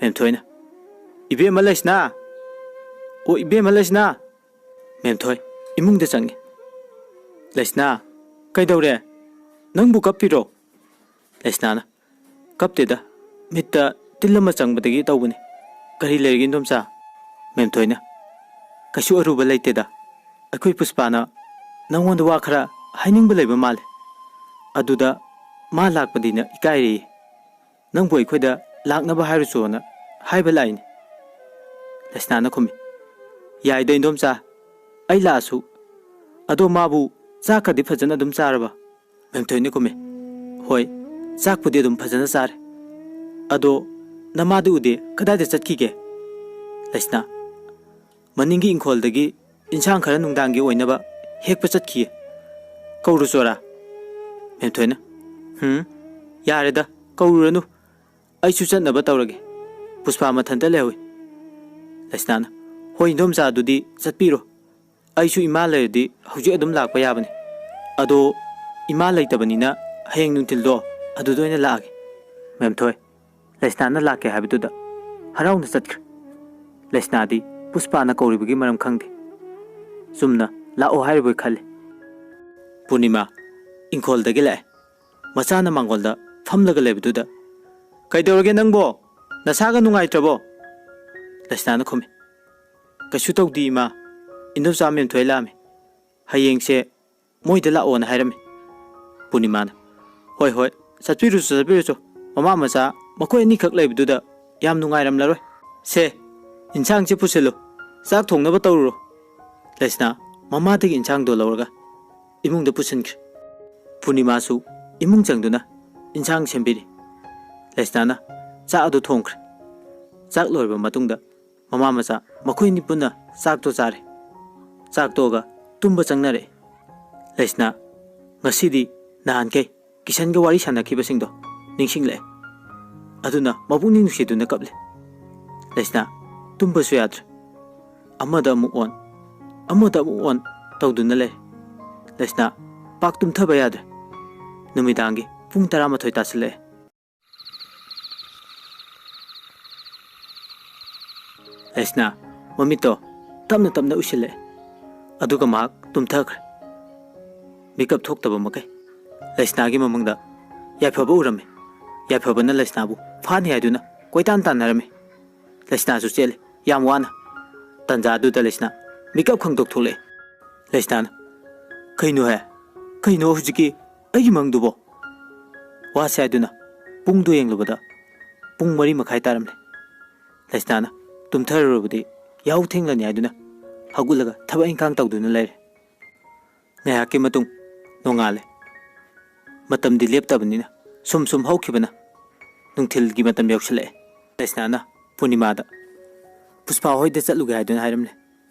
ꯃꯦꯝꯊꯣꯏꯅ, "ꯏꯕꯦꯝꯃ ꯂꯩꯁꯅꯥ! ꯑꯣ, ꯏꯕꯦꯝꯃ ꯂꯩꯁꯅꯥ!" ꯃꯦꯝꯊꯣꯏ ꯏꯃꯨꯡꯗ ꯆꯪꯉꯤ꯫ "ꯂꯩꯁꯅꯥ, ꯀꯩꯗꯧꯔꯦ? ꯅꯪꯕꯨ ꯀꯞꯄꯤꯔꯣ?" ꯂꯩꯁꯅꯥꯅ, "ꯀꯞꯇꯦꯗ, ꯃꯤꯠꯇ ꯇꯤꯜ ꯑꯃ ꯆꯪꯕꯗꯒꯤ ꯇꯧꯕꯅꯤ꯫ ꯀꯔꯤ ꯂꯩꯔꯒꯦ, ꯏꯟꯗꯣꯝꯆꯥ?" ꯃꯦꯝꯊꯣꯏꯅ, "ꯀꯩꯁꯨ ꯑꯔꯨꯕ ꯂꯩꯇꯦꯗ꯫ ꯑꯩꯈꯣꯏ ꯄꯨꯁꯄꯥꯅ ꯅꯪꯉꯣꯟꯗ ꯋꯥ ꯈꯔ ꯍꯥꯏꯅꯤꯡꯕ ꯂꯩꯕ ꯃꯥꯜꯂꯦ꯫ ꯑꯗꯨꯗ ꯃꯥ ꯂꯥꯛꯄꯗꯤꯅ ꯏꯀꯥꯏꯔꯦꯌꯦ꯫ ꯅꯪꯕꯨ ꯑꯩꯈꯣꯏꯗ ꯂꯥꯛꯅꯕ ꯍꯥꯏꯔꯨꯆꯣꯅ ꯍꯥꯏꯕ ꯂꯥꯛꯏꯅꯦ꯫" ꯂꯩꯁꯅꯥꯅ ꯈꯨꯝꯃꯤ, "ꯌꯥꯏꯗ, ꯏꯟꯗꯣꯝꯆꯥ, ꯑꯩ ꯂꯥꯛꯑꯁꯨ꯫ ꯑꯗꯣ ꯃꯥꯕꯨ ꯆꯥꯛꯀꯗꯤ ꯐꯖꯅ ꯑꯗꯨꯝ ꯆꯥꯔꯕ?" ꯃꯦꯝꯊꯣꯏꯅ ꯈꯨꯝꯃꯤ, "ꯍꯣꯏ, ꯆꯥꯛꯄꯨꯗꯤ ꯑꯗꯨꯝ ꯐꯖꯅ ꯆꯥꯔꯦ꯫ ꯑꯗꯣ ꯅꯃꯥꯗꯤ ꯎꯗꯦ, ꯀꯗꯥꯏꯗ ꯆꯠꯈꯤꯒꯦ?" ꯂꯩꯁꯅꯥ, "ꯃꯅꯤꯡꯒꯤ ꯏꯪꯈꯣꯜꯗꯒꯤ ꯏꯟꯁꯥꯡ ꯈꯔ ꯅꯨꯡꯗꯥꯡꯒꯤ ꯑꯣꯏꯅꯕ ꯍꯦꯛꯄ ꯆꯠꯈꯤꯌꯦ꯫ ꯀꯧꯔꯨꯆꯣꯔꯥ?" ꯃꯦꯝꯊꯣꯏꯅ, "ꯍꯨꯝ, ꯌꯥꯔꯦꯗ, ꯀꯧꯔꯨꯔꯅꯨ꯫ ꯑꯩꯁꯨ ꯆꯠꯅꯕ ꯇꯧꯔꯒꯦ꯫ ꯄꯨꯁꯄꯥ ꯃꯊꯟꯇ ꯂꯩꯍꯧꯏ꯫" ꯂꯩꯁꯅꯥꯅ, "ꯍꯣꯏ, ꯏꯟꯗꯣꯝꯆꯥ, ꯑꯗꯨꯗꯤ ꯆꯠꯄꯤꯔꯣ꯫ ꯑꯩꯁꯨ ꯏꯃꯥ ꯂꯩꯔꯗꯤ ꯍꯧꯖꯤꯛ ꯑꯗꯨꯝ ꯂꯥꯛꯄ ꯌꯥꯕꯅꯤ꯫ ꯑꯗꯣ ꯏꯃꯥ ꯂꯩꯇꯕꯅꯤꯅ ꯍꯌꯦꯡ ꯅꯨꯡꯊꯤꯜꯗꯣ ꯑꯗꯨꯗ ꯑꯣꯏꯅ ꯂꯥꯛꯑꯒꯦ꯫" ꯃꯦꯝꯊꯣꯏ, ꯂꯩꯁꯅꯥꯅ ꯂꯥꯛꯀꯦ ꯍꯥꯏꯕꯗꯨꯗ ꯍꯔꯥꯎꯅ ꯆꯠꯈ꯭ꯔꯦ꯫ ꯂꯩꯁꯅꯥꯗꯤ ꯄꯨꯁꯄꯥꯅ ꯀꯧꯔꯤꯕꯒꯤ ꯃꯔꯝ ꯈꯪꯗꯦ꯫ ꯆꯨꯝꯅ ꯂꯥꯛꯑꯣ ꯍꯥꯏꯔꯤꯕꯣꯏ ꯈꯜꯂꯤ꯫ ꯄꯨꯔꯅꯤꯃꯥ ꯏꯪꯈꯣꯜꯗꯒꯤ ꯂꯥꯛꯑꯦ꯫ ꯃꯆꯥꯅ ꯃꯥꯡꯒꯣꯜꯗ ꯐꯝꯂꯒ ꯂꯩꯕꯗꯨꯗ, "ꯀꯩꯗꯧꯔꯒꯦ ꯅꯪꯕꯣ? ꯅꯁꯥꯒ ꯅꯨꯡꯉꯥꯏꯇ꯭ꯔꯕꯣ?" ꯂꯩꯁꯅꯥꯅ ꯈꯨꯝꯃꯤ, "ꯀꯩꯁꯨ ꯇꯧꯗꯦ, ꯏꯃꯥ꯫ ꯏꯟꯗꯣꯝꯆꯥ ꯃꯦꯝꯊꯣꯏ ꯂꯥꯛꯑꯝꯃꯤ꯫ ꯍꯌꯦꯡꯁꯦ ꯃꯣꯏꯗ ꯂꯥꯛꯑꯣꯅ ꯍꯥꯏꯔꯝꯃꯤ꯫" ꯄꯨꯔꯅꯤꯃꯥꯅ, "ꯍꯣꯏ, ꯍꯣꯏ, ꯆꯠꯄꯤꯔꯨꯆꯣ, ꯆꯠꯄꯤꯔꯨꯆꯣ꯫ ꯃꯃꯥ ꯃꯆꯥ ꯃꯈꯣꯏ ꯑꯅꯤꯈꯛ ꯂꯩꯕꯗꯨꯗ ꯌꯥꯝ ꯅꯨꯡꯉꯥꯏꯔꯝꯂꯔꯣꯏ꯫ ꯁꯦ, ꯏꯟꯁꯥꯡꯁꯦ ꯄꯨꯁꯤꯜꯂꯨ, ꯆꯥꯛ ꯊꯣꯡꯅꯕ ꯇꯧꯔꯨꯔꯣ꯫" ꯂꯩꯁꯅꯥ ꯃꯃꯥꯗꯒꯤ ꯏꯟꯁꯥꯡꯗꯣ ꯂꯧꯔꯒ ꯏꯃꯨꯡꯗ ꯄꯨꯁꯤꯟꯈ꯭ꯔꯦ꯫ ꯄꯨꯔꯅꯤꯃꯥꯁꯨ ꯏꯃꯨꯡ ꯆꯪꯗꯨꯅ ꯏꯟꯁꯥꯡ ꯁꯦꯝꯕꯤꯔꯤ꯫ ꯂꯩꯁꯅꯥꯅ ꯆꯥꯛ ꯑꯗꯨ ꯊꯣꯡꯈ꯭ꯔꯦ꯫ ꯆꯥꯛ ꯂꯣꯏꯔꯕ ꯃꯇꯨꯡꯗ ꯃꯃꯥ ꯃꯆꯥ ꯃꯈꯣꯏ ꯑꯅꯤ ꯄꯨꯟꯅ ꯆꯥꯛꯇꯣ ꯆꯥꯔꯦ꯫ ꯆꯥꯛ ꯇꯣꯛꯑꯒ ꯇꯨꯝꯕ ꯆꯪꯅꯔꯛꯑꯦ꯫ ꯂꯩꯁꯅꯥ ꯉꯁꯤꯗꯤ ꯅꯍꯥꯟꯈꯩ ꯀꯤꯁꯟꯒ ꯋꯥꯔꯤ ꯁꯥꯟꯅꯈꯤꯕꯁꯤꯡꯗꯣ ꯅꯤꯡꯁꯤꯡꯂꯛꯑꯦ꯫ ꯑꯗꯨꯅ ꯃꯄꯨꯛꯅꯤꯡ ꯅꯨꯡꯁꯤꯗꯨꯅ ꯀꯞꯂꯦ꯫ ꯂꯩꯁꯅꯥ ꯇꯨꯝꯕꯁꯨ ꯌꯥꯗ꯭ꯔꯦ꯫ ꯑꯃꯗ ꯑꯃꯨꯛ ꯑꯣꯟ, ꯑꯃꯗ ꯑꯃꯨꯛ ꯑꯣꯟ ꯇꯧꯗꯨꯅ ꯂꯩꯔꯦ꯫ ꯂꯩꯁꯅꯥ ꯄꯥꯛ ꯇꯨꯝꯊꯕ ꯌꯥꯗ꯭ꯔꯦ꯫ ꯅꯨꯃꯤꯗꯥꯡꯒꯤ ꯄꯨꯡ ꯇꯔꯥꯃꯥꯊꯣꯏ ꯇꯥꯁꯤꯜꯂꯛꯑꯦ꯫ ꯂꯩꯁꯅꯥ ꯃꯃꯤꯠꯇꯣ ꯇꯞꯅ ꯇꯞꯅ ꯎꯏꯁꯤꯜꯂꯛꯑꯦ꯫ ꯑꯗꯨꯒ ꯃꯍꯥꯛ ꯇꯨꯝꯊꯈ꯭ꯔꯦ꯫ ꯃꯤꯀꯞ ꯊꯣꯛꯇꯕ ꯃꯈꯩ ꯂꯩꯁꯅꯥꯒꯤ ꯃꯃꯪꯗ ꯌꯥꯏꯐꯕ ꯎꯔꯝꯃꯤ꯫ ꯌꯥꯏꯐꯕꯅ ꯂꯩꯁꯅꯥꯕꯨ ꯐꯥꯅꯤ ꯍꯥꯏꯗꯨꯅ ꯀꯣꯏꯇꯥꯟ ꯇꯥꯟꯅꯔꯝꯃꯤ꯫ ꯂꯩꯁꯅꯥꯁꯨ ꯆꯦꯜꯂꯤ, ꯌꯥꯝ ꯋꯥꯅ꯫ ꯇꯟꯖꯥꯗꯨꯗ ꯂꯩꯁꯅꯥ ꯃꯤꯀꯞ ꯈꯪꯗꯣꯛ ꯊꯣꯛꯂꯛꯑꯦ꯫ ꯂꯩꯁꯅꯥꯅ, "ꯀꯩꯅꯣꯍꯦ? ꯀꯩꯅꯣ ꯍꯧꯖꯤꯛꯀꯤ ꯑꯩꯒꯤ ꯃꯪꯗꯨꯕꯣ?" ꯋꯥꯁꯦ ꯍꯥꯏꯗꯨꯅ ꯄꯨꯡꯗꯣ ꯌꯦꯡꯂꯨꯕꯗ ꯄꯨꯡ ꯃꯔꯤ ꯃꯈꯥꯏ ꯇꯥꯔꯝꯂꯦ꯫ ꯂꯩꯁꯅꯥꯅ ꯇꯨꯝꯊꯔꯨꯔꯕꯗꯤ ꯌꯥꯍꯧ ꯊꯦꯡꯂꯅꯤ ꯍꯥꯏꯗꯨꯅ ꯍꯧꯒꯠꯂꯒ ꯊꯕꯛ ꯏꯪꯈꯥꯡ ꯇꯧꯗꯨꯅ ꯂꯩꯔꯦ꯫ ꯉꯥꯏꯍꯥꯛꯀꯤ ꯃꯇꯨꯡ ꯅꯣꯡꯉꯥꯜꯂꯦ꯫ ꯃꯇꯝꯗꯤ ꯂꯦꯞꯇꯕꯅꯤꯅ ꯁꯨꯝ ꯁꯨꯝ ꯍꯧꯈꯤꯕꯅ ꯅꯨꯡꯊꯤꯜꯒꯤ ꯃꯇꯝ ꯌꯧꯁꯤꯜꯂꯛꯑꯦ꯫ ꯂꯩꯁꯅꯥꯅ ꯄꯨꯔꯅꯤꯃꯥꯗ ꯄꯨꯁꯄꯥ ꯍꯣꯏꯗ ꯆꯠꯂꯨꯒꯦ ꯍꯥꯏꯗꯨꯅ ꯍꯥꯏꯔꯝꯂꯦ꯫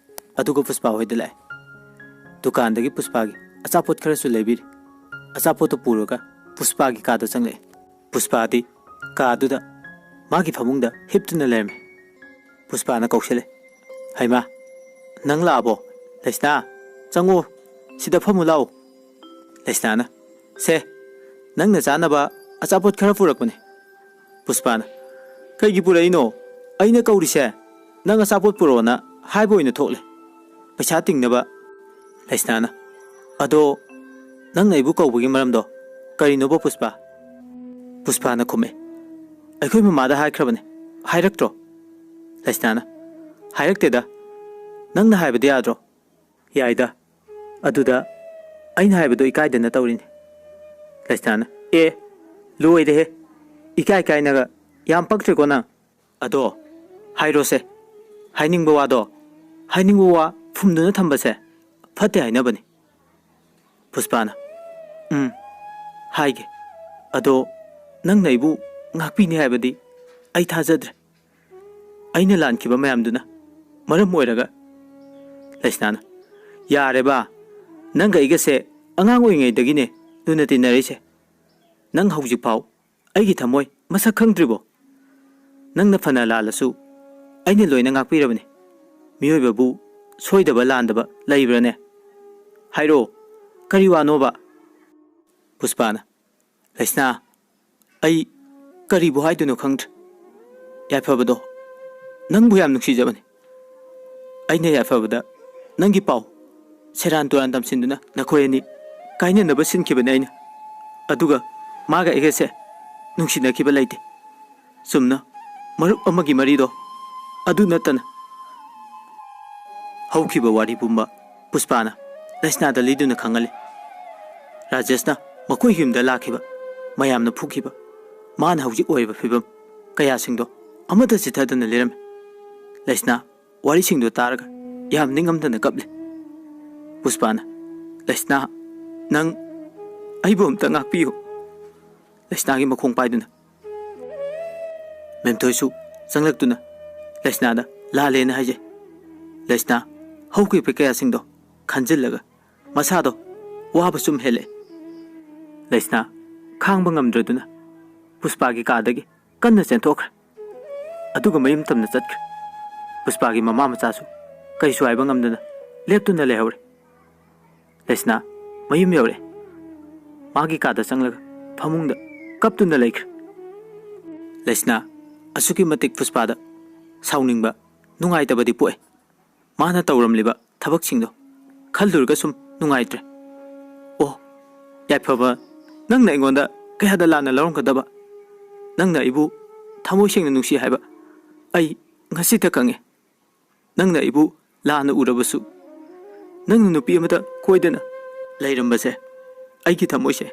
ꯑꯗꯨꯒ ꯄꯨꯁꯄꯥ ꯍꯣꯏꯗ ꯂꯥꯛꯑꯦ꯫ ꯗꯨꯀꯥꯟꯗꯒꯤ ꯄꯨꯁꯄꯥꯒꯤ ꯑꯆꯥꯄꯣꯠ ꯈꯔꯁꯨ ꯂꯩꯕꯤꯔꯦ꯫ ꯑꯆꯥꯄꯣꯠꯇꯨ ꯄꯨꯔꯒ ꯄꯨꯁꯄꯥꯒꯤ ꯀꯥꯗ ꯆꯪꯂꯛꯑꯦ꯫ ꯄꯨꯁꯄꯥꯗꯤ ꯀꯥꯗꯨꯗ ꯃꯥꯒꯤ ꯐꯃꯨꯡꯗ ꯍꯤꯞꯇꯨꯅ ꯂꯩꯔꯝꯃꯦ꯫ ꯄꯨꯁꯄꯥꯅ ꯀꯧꯁꯤꯜꯂꯦ, "ꯍꯩꯃꯥ, ꯅꯪ ꯂꯥꯛꯑꯕꯣ? ꯂꯩꯁꯅꯥ, ꯆꯪꯉꯣ, ꯁꯤꯗ ꯐꯝꯃꯨ ꯂꯥꯛꯑꯣ꯫" ꯂꯩꯁꯅꯥꯅ, "ꯁꯦ, ꯅꯪꯅ ꯆꯥꯅꯕ ꯑꯆꯥꯄꯣꯠ ꯈꯔ ꯄꯨꯔꯛꯄꯅꯦ꯫" ꯄꯨꯁꯄꯥꯅ, "ꯀꯩꯒꯤ ꯄꯨꯔꯛꯏꯅꯣ? ꯑꯩꯅ ꯀꯧꯔꯤꯁꯦ ꯅꯪ ꯑꯆꯥꯄꯣꯠ ꯄꯨꯔꯛꯑꯣꯅ ꯍꯥꯏꯕ ꯑꯣꯏꯅ ꯊꯣꯛꯂꯦ, ꯄꯩꯁꯥ ꯇꯤꯡꯅꯕ꯫" ꯂꯩꯁꯅꯥꯅ, "ꯑꯗꯣ ꯅꯪꯅ ꯑꯩꯕꯨ ꯀꯧꯕꯒꯤ ꯃꯔꯝꯗꯣ ꯀꯔꯤꯅꯣꯕ, ꯄꯨꯁꯄꯥ?" ꯄꯨꯁꯄꯥꯅ ꯈꯨꯝꯃꯦ, "ꯑꯩꯈꯣꯏ ꯃꯃꯥꯗ ꯍꯥꯏꯈ꯭ꯔꯕꯅꯦ, ꯍꯥꯏꯔꯛꯇ꯭ꯔꯣ?" ꯂꯩꯁꯅꯥꯅ, "ꯍꯥꯏꯔꯛꯇꯦꯗ, ꯅꯪꯅ ꯍꯥꯏꯕꯗꯤ ꯌꯥꯗ꯭ꯔꯣ?" "ꯌꯥꯏꯗ, ꯑꯗꯨꯗ ꯑꯩꯅ ꯍꯥꯏꯕꯗꯣ ꯏꯀꯥꯏꯗꯅ ꯇꯧꯔꯤꯅꯤ꯫" ꯂꯩꯁꯅꯥꯅ, "ꯑꯦ, ꯂꯣꯏꯔꯦꯍꯦ, ꯏꯀꯥꯏ ꯀꯥꯏꯅꯒ, ꯌꯥꯝ ꯄꯛꯇ꯭ꯔꯦꯀꯣ ꯅꯪ꯫ ꯑꯗꯣ ꯍꯥꯏꯔꯣꯁꯦ, ꯍꯥꯏꯅꯤꯡꯕ ꯋꯥꯗꯣ, ꯍꯥꯏꯅꯤꯡꯕ ꯋꯥ ꯐꯨꯝꯗꯨꯅ ꯊꯝꯕꯁꯦ ꯐꯠꯇꯦ ꯍꯥꯏꯅꯕꯅꯤ꯫" ꯄꯨꯁꯄꯥꯅ, "ꯎꯝ, ꯍꯥꯏꯒꯦ꯫ ꯑꯗꯣ ꯅꯪꯅ ꯑꯩꯕꯨ ꯉꯥꯛꯄꯤꯅꯤ ꯍꯥꯏꯕꯗꯤ ꯑꯩ ꯊꯥꯖꯗ꯭ꯔꯦ꯫ ꯑꯩꯅ ꯂꯥꯟꯈꯤꯕ ꯃꯌꯥꯝꯗꯨꯅ ꯃꯔꯝ ꯑꯣꯏꯔꯒ꯫" ꯂꯩꯁꯅꯥꯅ, "ꯌꯥꯔꯦꯕ, ꯅꯪꯒ ꯑꯩꯒꯁꯦ ꯑꯉꯥꯡ ꯑꯣꯏꯔꯤꯉꯩꯗꯒꯤꯅꯦ ꯂꯨꯅ ꯇꯤꯟꯅꯔꯛꯏꯁꯦ꯫ ꯅꯪ ꯍꯧꯖꯤꯛꯐꯥꯎ ꯑꯩꯒꯤ ꯊꯃꯣꯏ ꯃꯁꯛ ꯈꯪꯗ꯭ꯔꯤꯕꯣ? ꯅꯪꯅ ꯐꯅ ꯂꯥꯜꯂꯁꯨ ꯑꯩꯅ ꯂꯣꯏꯅ ꯉꯥꯛꯄꯤꯔꯕꯅꯤ꯫ ꯃꯤꯑꯣꯏꯕꯕꯨ ꯁꯣꯏꯗꯕ ꯂꯥꯟꯗꯕ ꯂꯩꯕ꯭ꯔꯥꯅꯦ? ꯍꯥꯏꯔꯛꯑꯣ, ꯀꯔꯤ ꯋꯥꯅꯣꯕ?" ꯄꯨꯁꯄꯥꯅ, ꯂꯩꯁꯅꯥ, ꯑꯩ ꯀꯔꯤꯕꯨ ꯍꯥꯏꯗꯣꯏꯅꯣ ꯈꯪꯗ꯭ꯔꯦ꯫ ꯌꯥꯏꯐꯕꯗꯣ ꯅꯪꯕꯨ ꯌꯥꯝ ꯅꯨꯡꯁꯤꯖꯕꯅꯤ꯫ ꯑꯩꯅ ꯌꯥꯏꯐꯕꯗ ꯅꯪꯒꯤ ꯄꯥꯎ ꯁꯦꯔꯥꯟ ꯇꯨꯔꯥꯟ ꯇꯝꯁꯤꯟꯗꯨꯅ ꯅꯈꯣꯏ ꯑꯅꯤ ꯀꯥꯏꯅꯅꯕ ꯁꯤꯟꯈꯤꯕꯅꯦ ꯑꯩꯅ꯫ ꯑꯗꯨꯒ ꯃꯥꯒ ꯑꯩꯒꯁꯦ ꯅꯨꯡꯁꯤꯅꯈꯤꯕ ꯂꯩꯇꯦ꯫ ꯆꯨꯝꯅ ꯃꯔꯨꯞ ꯑꯃꯒꯤ ꯃꯔꯤꯗꯣ ꯑꯗꯨ ꯅꯠꯇꯅ꯫ ꯍꯧꯈꯤꯕ ꯋꯥꯔꯤ ꯄꯨꯝꯕ ꯄꯨꯁꯄꯥꯅ ꯂꯩꯁꯅꯥꯗ ꯂꯤꯗꯨꯅ ꯈꯪꯍꯜꯂꯤ꯫ ꯔꯥꯖꯦꯁꯅ ꯃꯈꯣꯏꯒꯤ ꯌꯨꯝꯗ ꯂꯥꯛꯈꯤꯕ, ꯃꯌꯥꯝꯅ ꯐꯨꯈꯤꯕ, ꯃꯥꯅ ꯍꯧꯖꯤꯛ ꯑꯣꯏꯔꯤꯕ ꯐꯤꯕꯝ ꯀꯌꯥꯁꯤꯡꯗꯣ ꯑꯃꯠꯇ ꯆꯤꯊꯗꯅ ꯂꯤꯔꯝꯃꯤ꯫ ꯂꯩꯁꯅꯥ ꯋꯥꯔꯤꯁꯤꯡꯗꯣ ꯇꯥꯔꯒ ꯌꯥꯝ ꯅꯤꯡꯉꯝꯗꯅ ꯀꯞꯂꯤ꯫ ꯄꯨꯁꯄꯥꯅ, "ꯂꯩꯁꯅꯥ, ꯅꯪ ꯑꯩꯕꯨ ꯑꯝꯇ ꯉꯥꯛꯄꯤꯌꯨ꯫" ꯂꯩꯁꯅꯥꯒꯤ ꯃꯈꯣꯡ ꯄꯥꯏꯗꯨꯅ ꯃꯦꯝꯊꯣꯏꯁꯨ ꯆꯪꯂꯛꯇꯨꯅ ꯂꯩꯁꯅꯥꯗ ꯂꯥꯜꯂꯦꯅ ꯍꯥꯏꯖꯩ꯫ ꯂꯩꯁꯅꯥ ꯍꯧꯈꯤꯕ ꯀꯌꯥꯁꯤꯡꯗꯣ ꯈꯟꯖꯤꯜꯂꯒ ꯃꯁꯥꯗꯣ ꯋꯥꯕ ꯁꯨꯝ ꯍꯦꯜꯂꯛꯑꯦ꯫ ꯂꯩꯁꯅꯥ ꯈꯥꯡꯕ ꯉꯝꯗ꯭ꯔꯗꯨꯅ ꯄꯨꯁꯄꯥꯒꯤ ꯀꯥꯗꯒꯤ ꯀꯟꯅ ꯆꯦꯟꯊꯣꯛꯈ꯭ꯔꯦ꯫ ꯑꯗꯨꯒ ꯃꯌꯨꯝ ꯇꯝꯅ ꯆꯠꯈ꯭ꯔꯦ꯫ ꯄꯨꯁꯄꯥꯒꯤ ꯃꯃꯥ ꯃꯆꯥꯁꯨ ꯀꯩꯁꯨ ꯍꯥꯏꯕ ꯉꯝꯗꯅ ꯂꯦꯞꯇꯨꯅ ꯂꯩꯍꯧꯔꯦ꯫ ꯂꯩꯁꯅꯥ ꯃꯌꯨꯝ ꯌꯧꯔꯛꯑꯦ꯫ ꯃꯥꯒꯤ ꯀꯥꯗ ꯆꯪꯂꯒ ꯐꯃꯨꯡꯗ ꯀꯞꯇꯨꯅ ꯂꯩꯈ꯭ꯔꯦ꯫ ꯂꯩꯁꯅꯥ ꯑꯁꯨꯛꯀꯤ ꯃꯇꯤꯛ ꯄꯨꯁꯄꯥꯗ ꯁꯥꯎꯅꯤꯡꯕ, ꯅꯨꯡꯉꯥꯏꯇꯕꯗꯤ ꯄꯣꯛꯑꯦ꯫ ꯃꯥꯅ ꯇꯧꯔꯝꯂꯤꯕ ꯊꯕꯛꯁꯤꯡꯗꯣ ꯈꯜꯂꯨꯔꯒ ꯁꯨꯝ ꯅꯨꯡꯉꯥꯏꯇ꯭ꯔꯦ꯫ "ꯑꯣ, ꯌꯥꯏꯐꯕ, ꯅꯪꯅ ꯑꯩꯉꯣꯟꯗ ꯀꯌꯥꯗ ꯂꯥꯟꯅ ꯂꯧꯔꯝꯒꯗꯕ? ꯅꯪꯅ ꯑꯩꯕꯨ ꯊꯃꯣꯏ ꯁꯦꯡꯅ ꯅꯨꯡꯁꯤ ꯍꯥꯏꯕ ꯑꯩ ꯉꯁꯤꯇ ꯈꯪꯉꯦ꯫ ꯅꯪꯅ ꯑꯩꯕꯨ ꯂꯥꯟꯅ ꯎꯔꯕꯁꯨ, ꯅꯪꯅ ꯅꯨꯄꯤ ꯑꯃꯗ ꯀꯣꯏꯗꯅ ꯂꯩꯔꯝꯕꯁꯦ ꯑꯩꯒꯤ ꯊꯃꯣꯏꯁꯦ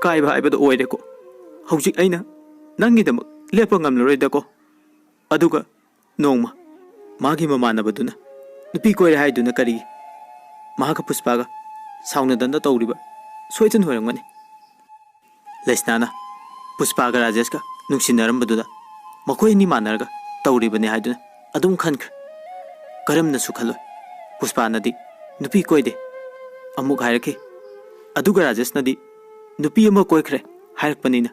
ꯀꯥꯏꯕ ꯍꯥꯏꯕꯗꯣ ꯑꯣꯏꯔꯦꯀꯣ꯫ ꯍꯧꯖꯤꯛ ꯑꯩꯅ ꯅꯪꯒꯤꯗꯃꯛ ꯂꯦꯞꯄ ꯉꯝꯂꯔꯣꯏꯗꯀꯣ꯫ ꯑꯗꯨꯒ ꯅꯣꯡꯃ ꯃꯥꯒꯤ ꯃꯃꯥꯟꯅꯕꯗꯨꯅ ꯅꯨꯄꯤ ꯀꯣꯏꯔꯦ ꯍꯥꯏꯗꯨꯅ ꯀꯔꯤꯒꯤ? ꯃꯍꯥꯛꯀ ꯄꯨꯁꯄꯥꯒ ꯁꯥꯎꯅꯗꯅ ꯇꯧꯔꯤꯕ ꯁꯣꯏꯗꯅ ꯑꯣꯏꯔꯝꯒꯅꯤ꯫" ꯂꯩꯁꯅꯥꯅ ꯄꯨꯁꯄꯥꯒ ꯔꯥꯖꯦꯁꯀ ꯅꯨꯡꯁꯤꯅꯔꯝꯕꯗꯨꯗ ꯃꯈꯣꯏ ꯑꯅꯤ ꯃꯥꯟꯅꯔꯒ ꯇꯧꯔꯤꯕꯅꯤ ꯍꯥꯏꯗꯨꯅ ꯑꯗꯨꯝ ꯈꯟꯈ꯭ꯔꯦ꯫ ꯀꯔꯝꯅꯁꯨ ꯈꯜꯂꯣꯏ, ꯄꯨꯁꯄꯥꯅꯗꯤ ꯅꯨꯄꯤ ꯀꯣꯏꯗꯦ ꯑꯃꯨꯛ ꯍꯥꯏꯔꯛꯈꯤ꯫ ꯑꯗꯨꯒ ꯔꯥꯖꯦꯁꯅꯗꯤ ꯅꯨꯄꯤ ꯑꯃ ꯀꯣꯏꯈ꯭ꯔꯦ ꯍꯥꯏꯔꯛꯄꯅꯤꯅ꯫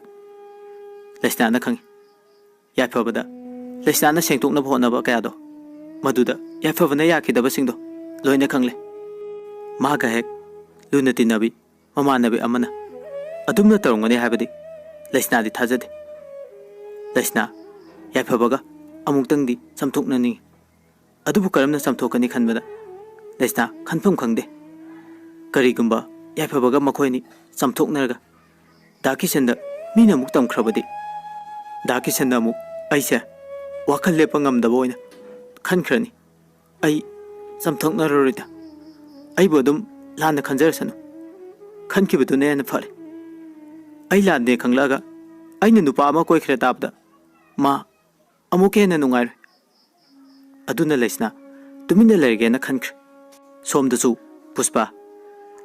ꯂꯩꯁꯅꯥꯅ ꯈꯪꯏ꯫ ꯌꯥꯏꯐꯕꯗ ꯂꯩꯁꯅꯥꯅ ꯁꯦꯡꯗꯣꯛꯅꯕ ꯍꯣꯠꯅꯕ ꯀꯌꯥꯗꯣ, ꯃꯗꯨꯗ ꯌꯥꯏꯐꯕꯅ ꯌꯥꯈꯤꯗꯕꯁꯤꯡꯗꯣ ꯂꯣꯏꯅ ꯈꯪꯂꯦ꯫ ꯃꯥꯒ ꯍꯦꯛ ꯂꯨꯅ ꯇꯤꯟꯅꯕꯤ ꯃꯃꯥꯟꯅꯕꯤ ꯑꯃꯅ ꯑꯗꯨꯝꯅ ꯇꯧꯔꯝꯒꯅꯤ ꯍꯥꯏꯕꯗꯤ ꯂꯩꯁꯅꯥꯗꯤ ꯊꯥꯖꯗꯦ꯫ ꯂꯩꯁꯅꯥ ꯌꯥꯏꯐꯕꯒ ꯑꯃꯨꯛꯇꯪꯗꯤ ꯆꯝꯊꯣꯛꯅꯅꯤꯡꯏ꯫ ꯑꯗꯨꯕꯨ ꯀꯔꯝꯅ ꯆꯝꯊꯣꯛꯀꯅꯤ ꯈꯟꯕꯗ ꯂꯩꯁꯅꯥ ꯈꯟꯐꯝ ꯈꯪꯗꯦ꯫ ꯀꯔꯤꯒꯨꯝꯕ ꯌꯥꯏꯐꯕꯒ ꯃꯈꯣꯏ ꯑꯅꯤ ꯆꯝꯊꯣꯛꯅꯔꯒ ꯗꯥ ꯀꯤꯁꯟꯗ ꯃꯤꯅ ꯑꯃꯨꯛ ꯇꯝꯈ꯭ꯔꯕꯗꯤ, ꯗꯥ ꯀꯤꯁꯟꯗ ꯑꯃꯨꯛ ꯑꯩꯁꯦ ꯋꯥꯈꯜ ꯂꯦꯞꯄ ꯉꯝꯗꯕ ꯑꯣꯏꯅ ꯈꯟꯈ꯭ꯔꯅꯤ꯫ ꯑꯩ ꯆꯝꯊꯣꯛꯅꯔꯔꯣꯏꯗ꯫ ꯑꯩꯕꯨ ꯑꯗꯨꯝ ꯂꯥꯟꯅ ꯈꯟꯖꯔꯁꯅꯨ꯫ ꯈꯟꯈꯤꯕꯗꯨꯅ ꯍꯦꯟꯅ ꯐꯔꯦ꯫ ꯑꯩ ꯂꯥꯟꯗꯦ ꯈꯪꯂꯛꯑꯒ ꯑꯩꯅ ꯅꯨꯄꯥ ꯑꯃ ꯀꯣꯏꯈ꯭ꯔꯦ ꯇꯥꯕꯗ ꯃꯥ ꯑꯃꯨꯛꯀ ꯍꯦꯟꯅ ꯅꯨꯡꯉꯥꯏꯔꯣꯏ꯫ ꯑꯗꯨꯅ ꯂꯩꯁꯅꯥ ꯇꯨꯃꯤꯟꯅ ꯂꯩꯔꯒꯦꯅ ꯈꯟꯈ꯭ꯔꯦ꯫ ꯁꯣꯝꯗꯁꯨ ꯄꯨꯁꯄꯥ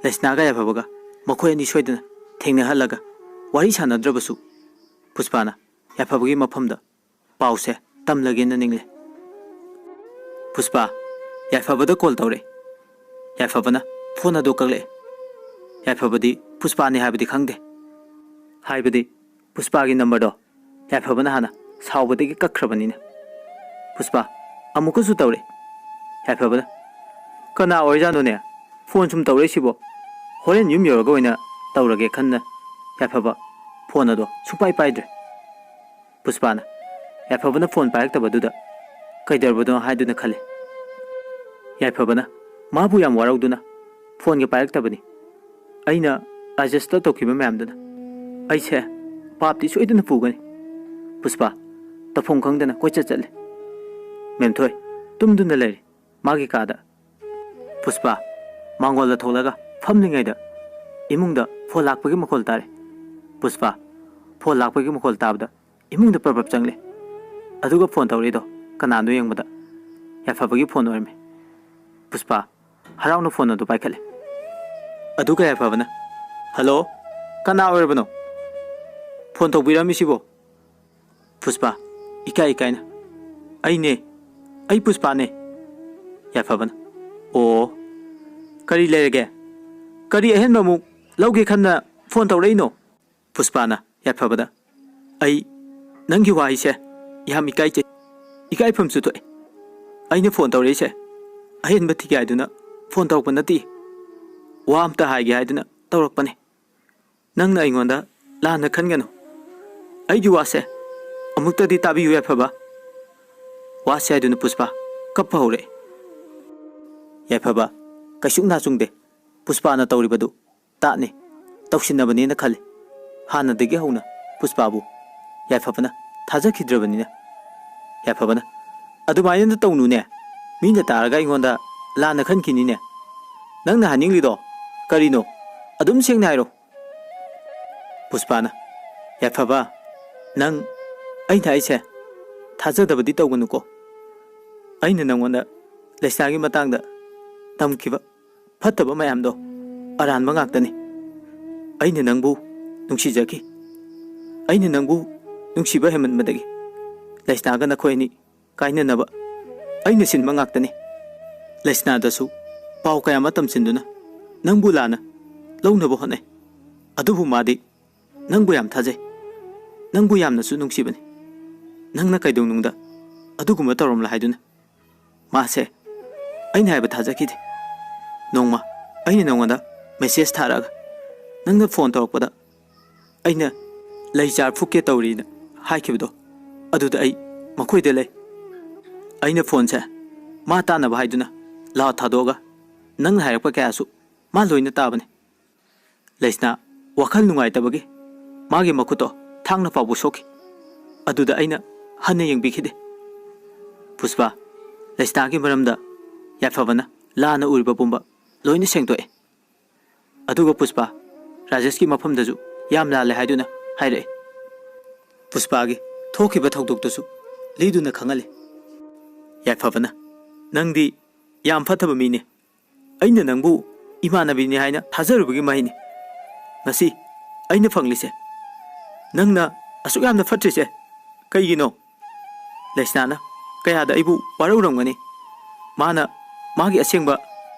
ꯂꯩꯁꯅꯥꯒ ꯌꯥꯏꯐꯕꯒ ꯃꯈꯣꯏ ꯑꯅꯤ ꯁꯣꯏꯗꯅ ꯊꯦꯡꯅꯍꯜꯂꯒ ꯋꯥꯔꯤ ꯁꯥꯟꯅꯗ꯭ꯔꯕꯁꯨ ꯄꯨꯁꯄꯥꯅ ꯌꯥꯏꯐꯕꯒꯤ ꯃꯐꯝꯗ ꯄꯥꯎꯁꯦ ꯇꯝꯂꯒꯦꯅ ꯅꯤꯡꯂꯦ꯫ ꯄꯨꯁꯄꯥ ꯌꯥꯏꯐꯕꯗ ꯀꯣꯜ ꯇꯧꯔꯛꯑꯦ꯫ ꯌꯥꯏꯐꯕꯅ ꯐꯣꯟ ꯑꯗꯨ ꯀꯛꯂꯛꯑꯦ꯫ ꯌꯥꯏꯐꯕꯗꯤ ꯄꯨꯁꯄꯥꯅꯤ ꯍꯥꯏꯕꯗꯤ ꯈꯪꯗꯦ꯫ ꯍꯥꯏꯕꯗꯤ ꯄꯨꯁꯄꯥꯒꯤ ꯅꯝꯕꯔꯗꯣ ꯌꯥꯏꯐꯕꯅ ꯍꯥꯟꯅ ꯁꯥꯎꯕꯗꯒꯤ ꯀꯛꯈ꯭ꯔꯕꯅꯤꯅ꯫ ꯄꯨꯁꯄꯥ ꯑꯃꯨꯛꯀꯁꯨ ꯇꯧꯔꯛꯑꯦ꯫ ꯌꯥꯏꯐꯕꯅ, "ꯀꯅꯥ ꯑꯣꯏꯔꯖꯥꯠꯅꯣꯅꯦ ꯐꯣꯟ ꯁꯨꯝ ꯇꯧꯔꯛꯏꯁꯤꯕꯣ? ꯍꯣꯔꯦꯟ ꯌꯨꯝ ꯌꯧꯔꯒ ꯑꯣꯏꯅ ꯇꯧꯔꯒꯦ" ꯈꯟꯅ ꯌꯥꯏꯐꯕ ꯐꯣꯟ ꯑꯗꯣ ꯁꯨꯡꯄꯥꯏ ꯄꯥꯏꯗ꯭ꯔꯦ꯫ ꯄꯨꯁꯄꯥꯅ ꯌꯥꯏꯐꯕꯅ ꯐꯣꯟ ꯄꯥꯏꯔꯛꯇꯕꯗꯨꯗ ꯀꯩꯗꯧꯔꯕꯅꯣ ꯍꯥꯏꯗꯨꯅ ꯈꯜꯂꯦ꯫ ꯌꯥꯏꯐꯕꯅ ꯃꯥꯕꯨ ꯌꯥꯝ ꯋꯥꯔꯧꯗꯨꯅ ꯐꯣꯟꯒ ꯄꯥꯏꯔꯛꯇꯕꯅꯤ꯫ ꯑꯩꯅ ꯑꯦꯗꯖꯁꯇ ꯇꯧꯈꯤꯕ ꯃꯌꯥꯝꯗꯨꯅ ꯑꯩꯁꯦ ꯄꯥꯞꯇꯤ ꯁꯣꯏꯗꯅ ꯄꯨꯒꯅꯤ꯫ ꯄꯨꯁꯄꯥ ꯇꯧꯐꯝ ꯈꯪꯗꯅ ꯀꯣꯏꯆꯠ ꯆꯠꯂꯦ꯫ ꯃꯦꯝꯊꯣꯏ ꯇꯨꯝꯗꯨꯅ ꯂꯩꯔꯤ ꯃꯥꯒꯤ ꯀꯥꯗ꯫ ꯄꯨꯁꯄꯥ ꯃꯥꯡꯒꯣꯜꯗ ꯊꯣꯛꯂꯒ ꯐꯝꯂꯤꯉꯩꯗ ꯏꯃꯨꯡꯗ ꯐꯣꯟ ꯂꯥꯛꯄꯒꯤ ꯃꯈꯣꯜ ꯇꯥꯔꯦ꯫ ꯄꯨꯁꯄꯥ ꯐꯣꯟ ꯂꯥꯛꯄꯒꯤ ꯃꯈꯣꯜ ꯇꯥꯕꯗ ꯏꯃꯨꯡꯗ ꯄ꯭ꯔꯞ ꯄ꯭ꯔꯞ ꯆꯪꯂꯦ꯫ ꯑꯗꯨꯒ ꯐꯣꯟ ꯇꯧꯔꯛꯏꯗꯣ ꯀꯅꯥꯅꯣ ꯌꯦꯡꯕꯗ ꯌꯥꯏꯐꯕꯒꯤ ꯐꯣꯟ ꯑꯣꯏꯔꯝꯃꯦ꯫ ꯄꯨꯁꯄꯥ ꯍꯔꯥꯎꯅ ꯐꯣꯟ ꯑꯗꯨ ꯄꯥꯏꯈꯠꯂꯦ꯫ ꯑꯗꯨꯒ ꯌꯥꯏꯐꯕꯅ, "ꯍꯜꯂꯣ, ꯀꯅꯥ ꯑꯣꯏꯔꯕꯅꯣ ꯐꯣꯟ ꯇꯧꯕꯤꯔꯝꯃꯤꯁꯤꯕꯣ?" ꯄꯨꯁꯄꯥ ꯏꯀꯥꯏ ꯏꯀꯥꯏꯅ, "ꯑꯩꯅꯦ, ꯑꯩ ꯄꯨꯁꯄꯥꯅꯦ꯫" ꯌꯥꯏꯐꯕꯅ, "ꯑꯣ, ꯀꯔꯤ ꯂꯩꯔꯒꯦ? ꯀꯔꯤ ꯑꯍꯦꯟꯕ ꯑꯃꯨꯛ ꯂꯧꯒꯦ ꯈꯟꯅ ꯐꯣꯟ ꯇꯧꯔꯛꯏꯅꯣ?" ꯄꯨꯁꯄꯥꯅ ꯌꯥꯏꯐꯕꯗ, "ꯑꯩ ꯅꯪꯒꯤ ꯋꯥꯍꯩꯁꯦ ꯌꯥꯝ ꯏꯀꯥꯏꯖꯩ, ꯏꯀꯥꯏꯐꯝꯁꯨ ꯊꯣꯛꯑꯦ꯫ ꯑꯩꯅ ꯐꯣꯟ ꯇꯧꯔꯛꯏꯁꯦ ꯑꯍꯦꯟꯕ ꯊꯤꯒꯦ ꯍꯥꯏꯗꯨꯅ ꯐꯣꯟ ꯇꯧꯔꯛꯄ ꯅꯠꯇꯦ, ꯋꯥ ꯑꯝꯇ ꯍꯥꯏꯒꯦ ꯍꯥꯏꯗꯨꯅ ꯇꯧꯔꯛꯄꯅꯦ꯫" "ꯅꯪꯅ ꯑꯩꯉꯣꯟꯗ ꯂꯥꯟꯅ ꯈꯟꯒꯅꯨ꯫ ꯑꯩꯒꯤ ꯋꯥꯁꯦ ꯑꯃꯨꯛꯇꯗꯤ ꯇꯥꯕꯤꯌꯨ ꯌꯥꯏꯐꯕ꯫" ꯋꯥꯁꯦ ꯍꯥꯏꯗꯨꯅ ꯄꯨꯁꯄꯥ ꯀꯞꯄ ꯍꯧꯔꯛꯑꯦ꯫ ꯌꯥꯏꯐꯕ ꯀꯩꯁꯨ ꯅꯥꯆꯨꯡꯗꯦ꯫ ꯄꯨꯁꯄꯥꯅ ꯇꯧꯔꯤꯕꯗꯨ ꯇꯥꯠꯅꯤ, ꯇꯧꯁꯤꯟꯅꯕꯅꯦꯅ ꯈꯜꯂꯤ꯫ ꯍꯥꯟꯅꯗꯒꯤ ꯍꯧꯅ ꯄꯨꯁꯄꯥꯕꯨ ꯌꯥꯏꯐꯕꯅ ꯊꯥꯖꯈꯤꯗ꯭ꯔꯕꯅꯤꯅ꯫ ꯌꯥꯏꯐꯕꯅ, "ꯑꯗꯨꯃꯥꯏꯅ ꯇꯧꯅꯨꯅꯦ, ꯃꯤꯅ ꯇꯥꯔꯒ ꯑꯩꯉꯣꯟꯗ ꯂꯥꯟꯅ ꯈꯟꯈꯤꯅꯤꯅꯦ꯫ ꯅꯪꯅ ꯍꯥꯏꯅꯤꯡꯂꯤꯗꯣ ꯀꯔꯤꯅꯣ? ꯑꯗꯨꯝ ꯁꯦꯡꯅ ꯍꯥꯏꯔꯣ꯫" ꯄꯨꯁꯄꯥꯅ, "ꯌꯥꯏꯐꯕ, ꯅꯪ ꯑꯩꯅ ꯍꯥꯏꯁꯦ ꯊꯥꯖꯗꯕꯗꯤ ꯇꯧꯒꯅꯨꯀꯣ꯫ ꯑꯩꯅ ꯅꯪꯉꯣꯟꯗ ꯂꯩꯁꯅꯥꯒꯤ ꯃꯇꯥꯡꯗ ꯇꯝꯈꯤꯕ ꯐꯠꯇꯕ ꯃꯌꯥꯝꯗꯣ ꯑꯔꯥꯟꯕ ꯉꯥꯛꯇꯅꯤ꯫ ꯑꯩꯅ ꯅꯪꯕꯨ ꯅꯨꯡꯁꯤꯖꯈꯤ꯫ ꯑꯩꯅ ꯅꯪꯕꯨ ꯅꯨꯡꯁꯤꯕ ꯍꯦꯟꯃꯟꯕꯗꯒꯤ ꯂꯩꯁꯅꯥꯒ ꯅꯈꯣꯏ ꯑꯅꯤ ꯀꯥꯏꯅꯅꯕ ꯑꯩꯅ ꯁꯤꯟꯕ ꯉꯥꯛꯇꯅꯤ꯫ ꯂꯩꯁꯅꯥꯗꯁꯨ ꯄꯥꯎ ꯀꯌꯥ ꯑꯃ ꯇꯝꯁꯤꯟꯗꯨꯅ ꯅꯪꯕꯨ ꯂꯥꯟꯅ ꯂꯧꯅꯕ ꯍꯣꯠꯅꯩ꯫ ꯑꯗꯨꯕꯨ ꯃꯥꯗꯤ ꯅꯪꯕꯨ ꯌꯥꯝ ꯊꯥꯖꯩ, ꯅꯪꯕꯨ ꯌꯥꯝꯅꯁꯨ ꯅꯨꯡꯁꯤꯕꯅꯤ꯫ ꯅꯪꯅ ꯀꯩꯗꯧꯅꯨꯡꯗ ꯑꯗꯨꯒꯨꯝꯕ ꯇꯧꯔꯝꯂꯣꯏ ꯍꯥꯏꯗꯨꯅ ꯃꯥꯁꯦ ꯑꯩꯅ ꯍꯥꯏꯕ ꯊꯥꯖꯈꯤꯗꯦ꯫ ꯅꯣꯡꯃ ꯑꯩꯅ ꯅꯪꯉꯣꯟꯗ ꯃꯦꯁꯦꯖ ꯊꯥꯔꯛꯑꯒ ꯅꯪꯅ ꯐꯣꯟ ꯇꯧꯔꯛꯄꯗ ꯑꯩꯅ ꯂꯩ ꯆꯥꯔ ꯐꯨꯛꯀꯦ ꯇꯧꯔꯤꯅ ꯍꯥꯏꯈꯤꯕꯗꯣ, ꯑꯗꯨꯗ ꯑꯩ ꯃꯈꯣꯏꯗ ꯂꯩ꯫ ꯑꯩꯅ ꯐꯣꯟꯁꯦ ꯃꯥ ꯇꯥꯅꯕ ꯍꯥꯏꯗꯨꯅ ꯂꯥꯎꯗ ꯊꯥꯗꯣꯛꯑꯒ ꯅꯪꯅ ꯍꯥꯏꯔꯛꯄ ꯀꯌꯥꯁꯨ ꯃꯥ ꯂꯣꯏꯅ ꯇꯥꯕꯅꯤ꯫" ꯂꯩꯁꯅꯥ ꯋꯥꯈꯜ ꯅꯨꯡꯉꯥꯏꯇꯕꯒꯤ ꯃꯥꯒꯤ ꯃꯈꯨꯠꯇꯣ ꯊꯥꯡꯅ ꯐꯥꯎꯕ ꯁꯣꯛꯈꯤ꯫ ꯑꯗꯨꯗ ꯑꯩꯅ ꯍꯟꯅ ꯌꯦꯡꯕꯤꯈꯤꯗꯦ꯫ ꯄꯨꯁꯄꯥ, ꯂꯩꯁꯅꯥꯒꯤ ꯃꯔꯝꯗ ꯌꯥꯏꯐꯕꯅ ꯂꯥꯟꯅ ꯎꯔꯤꯕ ꯄꯨꯝꯕ ꯂꯣꯏꯅ ꯁꯦꯡꯗꯣꯛꯑꯦ꯫ ꯑꯗꯨꯒ ꯄꯨꯁꯄꯥ ꯔꯥꯖꯦꯁꯀꯤ ꯃꯐꯝꯗꯁꯨ ꯌꯥꯝ ꯂꯥꯜꯂꯦ ꯍꯥꯏꯗꯨꯅ ꯍꯥꯏꯔꯛꯑꯦ꯫ ꯄꯨꯁꯄꯥꯒꯤ ꯊꯣꯛꯈꯤꯕ ꯊꯧꯗꯣꯛꯇꯨꯁꯨ ꯂꯤꯗꯨꯅ ꯈꯪꯍꯜꯂꯤ꯫ ꯌꯥꯏꯐꯕꯅ, "ꯅꯪꯗꯤ ꯌꯥꯝ ꯐꯠꯇꯕ ꯃꯤꯅꯤ꯫ ꯑꯩꯅ ꯅꯪꯕꯨ ꯏꯃꯥꯟꯅꯕꯤꯅꯤ ꯍꯥꯏꯅ ꯊꯥꯖꯔꯨꯕꯒꯤ ꯃꯍꯩꯅꯤ꯫ ꯉꯁꯤ ꯑꯩꯅ ꯐꯪꯂꯤꯁꯦ꯫ ꯅꯪꯅ ꯑꯁꯨꯛ ꯌꯥꯝꯅ ꯐꯠꯇ꯭ꯔꯤꯁꯦ ꯀꯩꯒꯤꯅꯣ?" ꯂꯩꯁꯅꯥꯅ ꯀꯌꯥꯗ ꯑꯩꯕꯨ ꯋꯥꯔꯧꯔꯝꯒꯅꯤ꯫ ꯃꯥꯅ ꯃꯥꯒꯤ ꯑꯁꯦꯡꯕ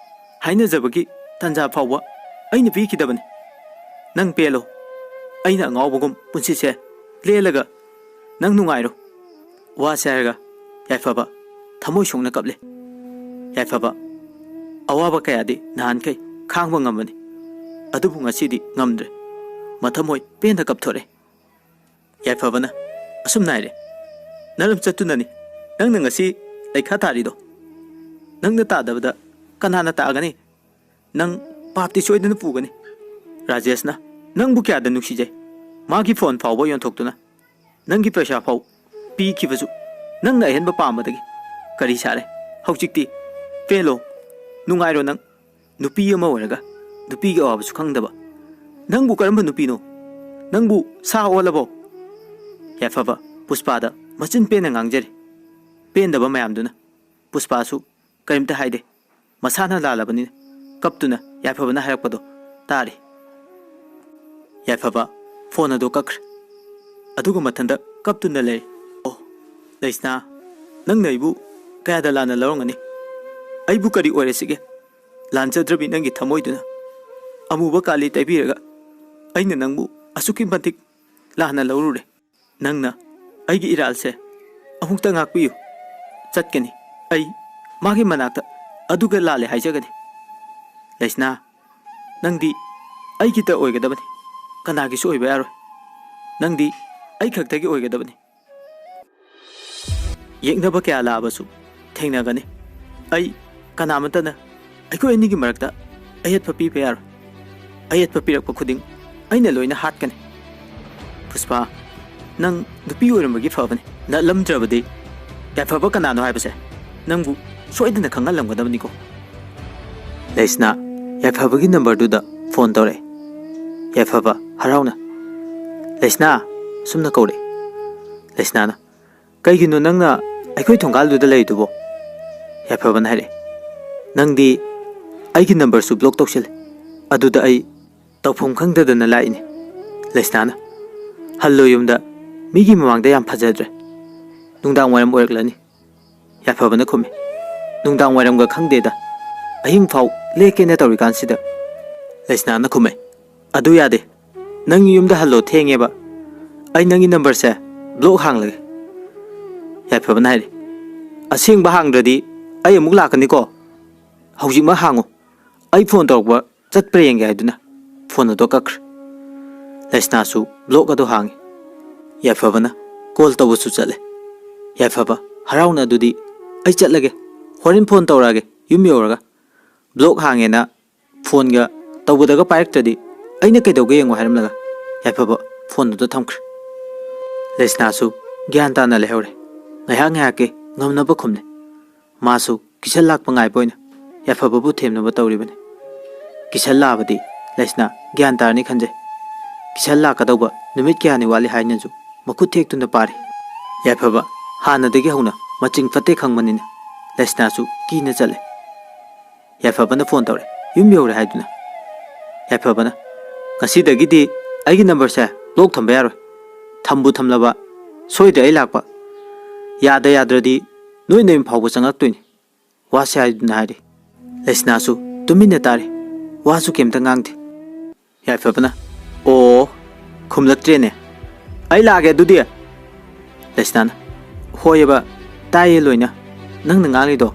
ꯍꯥꯏꯅꯖꯕꯒꯤ ꯇꯥꯟꯖꯥ ꯐꯥꯎꯕ ꯑꯩꯅ ꯄꯤꯈꯤꯗꯕꯅꯤ꯫ ꯅꯪ ꯄꯦꯜꯂꯣ꯫ ꯑꯩꯅ ꯑꯉꯥꯎꯕꯒꯨꯝ ꯄꯨꯟꯁꯤꯁꯦ ꯂꯦꯜꯂꯒ ꯅꯪ ꯅꯨꯡꯉꯥꯏꯔꯣ꯫ ꯋꯥꯁꯦ ꯍꯥꯏꯔꯒ ꯌꯥꯏꯐꯕ ꯊꯃꯣꯏ ꯁꯣꯛꯅ ꯀꯞꯂꯦ꯫ ꯌꯥꯏꯐꯕ ꯑꯋꯥꯕ ꯀꯌꯥꯗꯤ ꯅꯍꯥꯟꯈꯩ ꯈꯥꯡꯕ ꯉꯝꯕꯅꯤ, ꯑꯗꯨꯕꯨ ꯉꯁꯤꯗꯤ ꯉꯝꯗ꯭ꯔꯦ꯫ ꯃꯊꯃꯣꯏ ꯄꯦꯟꯅ ꯀꯞꯊꯣꯔꯛꯑꯦ꯫ ꯌꯥꯏꯐꯕꯅ ꯑꯁꯨꯝꯅ ꯍꯥꯏꯔꯦ, "ꯅꯔꯝ ꯆꯠꯇꯨꯅꯅꯤ ꯅꯪꯅ ꯉꯁꯤ ꯂꯩꯈꯥ ꯇꯥꯔꯤꯗꯣ꯫ ꯅꯪꯅ ꯇꯥꯗꯕꯗ ꯀꯅꯥꯅ ꯇꯥꯒꯅꯤ? ꯅꯪ ꯄꯥꯞꯇꯤ ꯁꯣꯏꯗꯅ ꯄꯨꯒꯅꯤ꯫ ꯔꯥꯖꯦꯁꯅ ꯅꯪꯕꯨ ꯀꯌꯥꯗ ꯅꯨꯡꯁꯤꯖꯩ꯫ ꯃꯥꯒꯤ ꯐꯣꯟ ꯐꯥꯎꯕ ꯌꯣꯟꯊꯣꯛꯇꯨꯅ ꯅꯪꯒꯤ ꯄꯩꯁꯥ ꯐꯥꯎ ꯄꯤꯈꯤꯕꯁꯨ ꯅꯪꯅ ꯑꯍꯦꯟꯕ ꯄꯥꯝꯕꯗꯒꯤ꯫ ꯀꯔꯤ ꯁꯥꯔꯦ? ꯍꯧꯖꯤꯛꯇꯤ ꯄꯦꯜꯂꯣ, ꯅꯨꯡꯉꯥꯏꯔꯣ ꯅꯪ? ꯅꯨꯄꯤ ꯑꯃ ꯑꯣꯏꯔꯒ ꯅꯨꯄꯤꯒꯤ ꯑꯋꯥꯕꯁꯨ ꯈꯪꯗꯕ ꯅꯪꯕꯨ ꯀꯔꯝꯕ ꯅꯨꯄꯤꯅꯣ? ꯅꯪꯕꯨ ꯁꯥ ꯑꯣꯜꯂꯕꯣ?" ꯌꯥꯏꯐꯕ ꯄꯨꯁꯄꯥꯗ ꯃꯆꯤꯟ ꯄꯦꯟꯅ ꯉꯥꯡꯖꯔꯤ꯫ ꯄꯦꯟꯗꯕ ꯃꯌꯥꯝꯗꯨꯅ ꯄꯨꯁꯄꯥꯁꯨ ꯀꯔꯤꯝꯇ ꯍꯥꯏꯗꯦ꯫ ꯃꯁꯥꯅ ꯂꯥꯜꯂꯕꯅꯤꯅ ꯀꯞꯇꯨꯅ ꯌꯥꯏꯐꯕꯅ ꯍꯥꯏꯔꯛꯄꯗꯣ ꯇꯥꯔꯤ꯫ ꯌꯥꯏꯐꯕ ꯐꯣꯟ ꯑꯗꯨ ꯀꯛꯈ꯭ꯔꯦ꯫ ꯑꯗꯨꯒ ꯃꯊꯟꯇ ꯀꯞꯇꯨꯅ ꯂꯩꯔꯤ꯫ "ꯑꯣ, ꯂꯩꯁꯅꯥ, ꯅꯪꯅ ꯑꯩꯕꯨ ꯀꯌꯥꯗ ꯂꯥꯟꯅ ꯂꯧꯔꯝꯒꯅꯤ? ꯑꯩꯕꯨ ꯀꯔꯤ ꯑꯣꯏꯔꯁꯤꯒꯦ? ꯂꯥꯟꯖꯗ꯭ꯔꯕꯤ ꯅꯪꯒꯤ ꯊꯃꯣꯏꯗꯨꯅ ꯑꯃꯨꯕ ꯀꯥꯂꯤ ꯇꯩꯕꯤꯔꯒ ꯑꯩꯅ ꯅꯪꯕꯨ ꯑꯁꯨꯛꯀꯤ ꯃꯇꯤꯛ ꯂꯥꯟꯅ ꯂꯧꯔꯨꯔꯦ꯫ ꯅꯪꯅ ꯑꯩꯒꯤ ꯏꯔꯥꯜꯁꯦ ꯑꯃꯨꯛꯇ ꯉꯥꯛꯄꯤꯌꯨ꯫ ꯆꯠꯀꯅꯤ꯫ ꯑꯩ ꯃꯥꯒꯤ ꯃꯅꯥꯛꯇ ꯑꯗꯨꯒ ꯂꯥꯜꯂꯦ ꯍꯥꯏꯖꯒꯅꯤ꯫ ꯂꯩꯁꯅꯥ, ꯅꯪꯗꯤ ꯑꯩꯒꯤꯇ ꯑꯣꯏꯒꯗꯕꯅꯤ, ꯀꯅꯥꯒꯤꯁꯨ ꯑꯣꯏꯕ ꯌꯥꯔꯣꯏ꯫ ꯅꯪꯗꯤ ꯑꯩ ꯈꯛꯇꯒꯤ ꯑꯣꯏꯒꯗꯕꯅꯤ꯫ ꯌꯦꯛꯅꯕ ꯀꯌꯥ ꯂꯥꯛꯑꯕꯁꯨ ꯊꯦꯡꯅꯒꯅꯤ꯫ ꯑꯩ ꯀꯅꯥꯃꯠꯇꯅ ꯑꯩꯈꯣꯏ ꯑꯅꯤꯒꯤ ꯃꯔꯛꯇ ꯑꯌꯦꯠꯄ ꯄꯤꯕ ꯌꯥꯔꯣꯏ꯫ ꯑꯌꯦꯠꯄ ꯄꯤꯔꯛꯄ ꯈꯨꯗꯤꯡ ꯑꯩꯅ ꯂꯣꯏꯅ ꯍꯥꯠꯀꯅꯤ꯫ ꯄꯨꯁꯄꯥ, ꯅꯪ ꯅꯨꯄꯤ ꯑꯣꯏꯔꯝꯕꯒꯤ ꯐꯕꯅꯤ꯫ ꯅꯠꯂꯝꯗ꯭ꯔꯕꯗꯤ ꯌꯥꯏꯐꯕ ꯀꯅꯥꯅꯣ ꯍꯥꯏꯕꯁꯦ ꯅꯪꯕꯨ ꯁꯣꯏꯗꯅ ꯈꯪꯍꯜꯂꯝꯒꯗꯕꯅꯤꯀꯣ꯫" ꯂꯩꯁꯅꯥ ꯌꯥꯏꯐꯕꯒꯤ ꯅꯝꯕꯔꯗꯨꯗ ꯐꯣꯟ ꯇꯧꯔꯛꯑꯦ꯫ ꯌꯥꯏꯐꯕ ꯍꯔꯥꯎꯅ, "ꯂꯩꯁꯅꯥ," ꯑꯁꯨꯝꯅ ꯀꯧꯔꯛꯑꯦ꯫ ꯂꯩꯁꯅꯥꯅ, "ꯀꯩꯒꯤꯅꯣ ꯅꯪꯅ ꯑꯩꯈꯣꯏ ꯊꯣꯡꯒꯥꯜꯗꯨꯗ ꯂꯩꯔꯤꯗꯨꯕꯣ?" ꯌꯥꯏꯐꯕꯅ ꯍꯥꯏꯔꯛꯑꯦ꯫ "ꯅꯪꯗꯤ ꯑꯩꯒꯤ ꯅꯝꯕꯔꯁꯨ ꯕ꯭ꯂꯣꯛ ꯇꯧꯁꯤꯜꯂꯦ꯫ ꯑꯗꯨꯗ ꯑꯩ ꯇꯧꯐꯝ ꯈꯪꯗꯗꯅ ꯂꯥꯛꯏꯅꯦ꯫" ꯂꯩꯁꯅꯥꯅ, "ꯍꯜꯂꯣ ꯌꯨꯝꯗ, ꯃꯤꯒꯤ ꯃꯃꯥꯡꯗ ꯌꯥꯝ ꯐꯖꯗ꯭ꯔꯦ꯫ ꯅꯨꯡꯗꯥꯡ ꯋꯥꯏꯔꯝ ꯑꯣꯏꯔꯛꯂꯅꯤ꯫" ꯌꯥꯏꯐꯕꯅ ꯈꯨꯝꯃꯤ꯫ "ꯅꯨꯡꯗꯥꯡ ꯋꯥꯏꯔꯝꯒ ꯈꯪꯗꯦꯗ, ꯑꯍꯤꯡ ꯐꯥꯎ ꯂꯦꯛꯀꯦꯅ ꯇꯧꯔꯤꯀꯥꯟꯁꯤꯗ꯫" ꯂꯩꯁꯅꯥꯅ ꯈꯨꯝꯃꯦ, "ꯑꯗꯨ ꯌꯥꯗꯦ, ꯅꯪ ꯌꯨꯝꯗ ꯍꯜꯂꯣ, ꯊꯦꯡꯉꯦꯕ꯫ ꯑꯩ ꯅꯪꯒꯤ ꯅꯝꯕꯔꯁꯦ ꯕ꯭ꯂꯣꯛ ꯍꯥꯡꯂꯒꯦ꯫" ꯌꯥꯏꯐꯕꯅ ꯍꯥꯏꯔꯤ, "ꯑꯁꯦꯡꯕ ꯍꯥꯡꯗ꯭ꯔꯗꯤ ꯑꯩ ꯑꯃꯨꯛ ꯂꯥꯛꯀꯅꯤꯀꯣ꯫ ꯍꯧꯖꯤꯛꯃꯛ ꯍꯥꯡꯉꯨ꯫ ꯑꯩ ꯐꯣꯟ ꯇꯧꯔꯛꯄ ꯆꯠꯄ꯭ꯔꯥ ꯌꯦꯡꯒꯦ" ꯍꯥꯏꯗꯨꯅ ꯐꯣꯟ ꯑꯗꯣ ꯀꯛꯈ꯭ꯔꯦ꯫ ꯂꯩꯁꯅꯥꯁꯨ ꯕ꯭ꯂꯣꯛ ꯑꯗꯨ ꯍꯥꯡꯉꯤ꯫ ꯌꯥꯏꯐꯕꯅ ꯀꯣꯜ ꯇꯧꯕꯁꯨ ꯆꯠꯂꯦ꯫ ꯌꯥꯏꯐꯕ ꯍꯔꯥꯎꯅ, "ꯑꯗꯨꯗꯤ ꯑꯩ ꯆꯠꯂꯒꯦ, ꯍꯣꯔꯦꯟ ꯐꯣꯟ ꯇꯧꯔꯛꯑꯒꯦ ꯌꯨꯝ ꯌꯧꯔꯒ"꯫ ꯕ꯭ꯂꯣꯛ ꯍꯥꯡꯉꯦꯅ ꯐꯣꯟꯒ ꯇꯧꯕꯗꯒ ꯄꯥꯏꯔꯛꯇ꯭ꯔꯗꯤ ꯑꯩꯅ ꯀꯩꯗꯧꯒꯦ ꯌꯦꯡꯉꯣ ꯍꯥꯏꯔꯝꯂꯒ ꯌꯥꯏꯐꯕ ꯐꯣꯟꯗꯨꯗ ꯊꯝꯈ꯭ꯔꯦ꯫ ꯂꯩꯁꯅꯥꯁꯨ ꯒ꯭ꯌꯥꯟ ꯇꯥꯅ ꯂꯩꯍꯧꯔꯦ꯫ ꯉꯥꯏꯍꯥꯛ ꯉꯥꯏꯍꯥꯛꯀꯤ ꯉꯝꯅꯕ ꯈꯨꯝꯂꯦ꯫ ꯃꯥꯁꯨ ꯀꯤꯁꯟ ꯂꯥꯛꯄ ꯉꯥꯏꯕ ꯑꯣꯏꯅ ꯌꯥꯏꯐꯕꯕꯨ ꯊꯦꯝꯅꯕ ꯇꯧꯔꯤꯕꯅꯤ꯫ ꯀꯤꯁꯟ ꯂꯥꯛꯑꯕꯗꯤ ꯂꯩꯁꯅꯥ ꯒ꯭ꯌꯥꯟ ꯇꯥꯔꯅꯤ ꯈꯟꯖꯩ꯫ ꯀꯤꯁꯟ ꯂꯥꯛꯀꯗꯧꯕ ꯅꯨꯃꯤꯠ ꯀꯌꯥꯅꯤ ꯋꯥꯠꯂꯤ ꯍꯥꯏꯅꯁꯨ ꯃꯈꯨꯠ ꯊꯦꯛꯇꯨꯅ ꯄꯥꯔꯤ꯫ ꯌꯥꯏꯐꯕ ꯍꯥꯟꯅꯗꯒꯤ ꯍꯧꯅ ꯃꯆꯤꯡ ꯐꯠꯇꯦ ꯈꯪꯕꯅꯤꯅ ꯂꯩꯁꯅꯥꯁꯨ ꯀꯤꯅ ꯆꯠꯂꯦ꯫ ꯌꯥꯏꯐꯕꯅ ꯐꯣꯟ ꯇꯧꯔꯦ, ꯌꯨꯝ ꯌꯧꯔꯦ ꯍꯥꯏꯗꯨꯅ꯫ ꯌꯥꯏꯐꯕꯅ, "ꯉꯁꯤꯗꯒꯤꯗꯤ ꯑꯩꯒꯤ ꯅꯝꯕꯔꯁꯦ ꯕ꯭ꯂꯣꯛ ꯊꯝꯕ ꯌꯥꯔꯣꯏ꯫ ꯊꯝꯕꯨ ꯊꯝꯂꯕ ꯁꯣꯏꯗ꯭ꯔꯦ ꯑꯩ ꯂꯥꯛꯄ꯫ ꯌꯥꯗ ꯌꯥꯗ꯭ꯔꯗꯤ ꯅꯣꯏ ꯅꯌꯨꯝ ꯐꯥꯎꯕ ꯆꯪꯉꯛꯇꯣꯏꯅꯤ꯫ ꯋꯥꯁꯦ" ꯍꯥꯏꯗꯨꯅ ꯍꯥꯏꯔꯤ꯫ ꯂꯩꯁꯅꯥꯁꯨ ꯇꯨꯃꯤꯟꯅ ꯇꯥꯔꯤ꯫ ꯋꯥꯁꯨ ꯀꯩꯝꯇ ꯉꯥꯡꯗꯦ꯫ ꯌꯥꯏꯐꯕꯅ, "ꯑꯣ, ꯈꯨꯝꯂꯛꯇ꯭ꯔꯦꯅꯦ꯫ ꯑꯩ ꯂꯥꯛꯑꯒꯦ ꯑꯗꯨꯗꯤ"꯫ ꯂꯩꯁꯅꯥꯅ, "ꯍꯣꯏꯑꯕ, ꯇꯥꯏꯌꯦ ꯂꯣꯏꯅ ꯅꯪꯅ ꯉꯥꯡꯂꯤꯗꯣ"꯫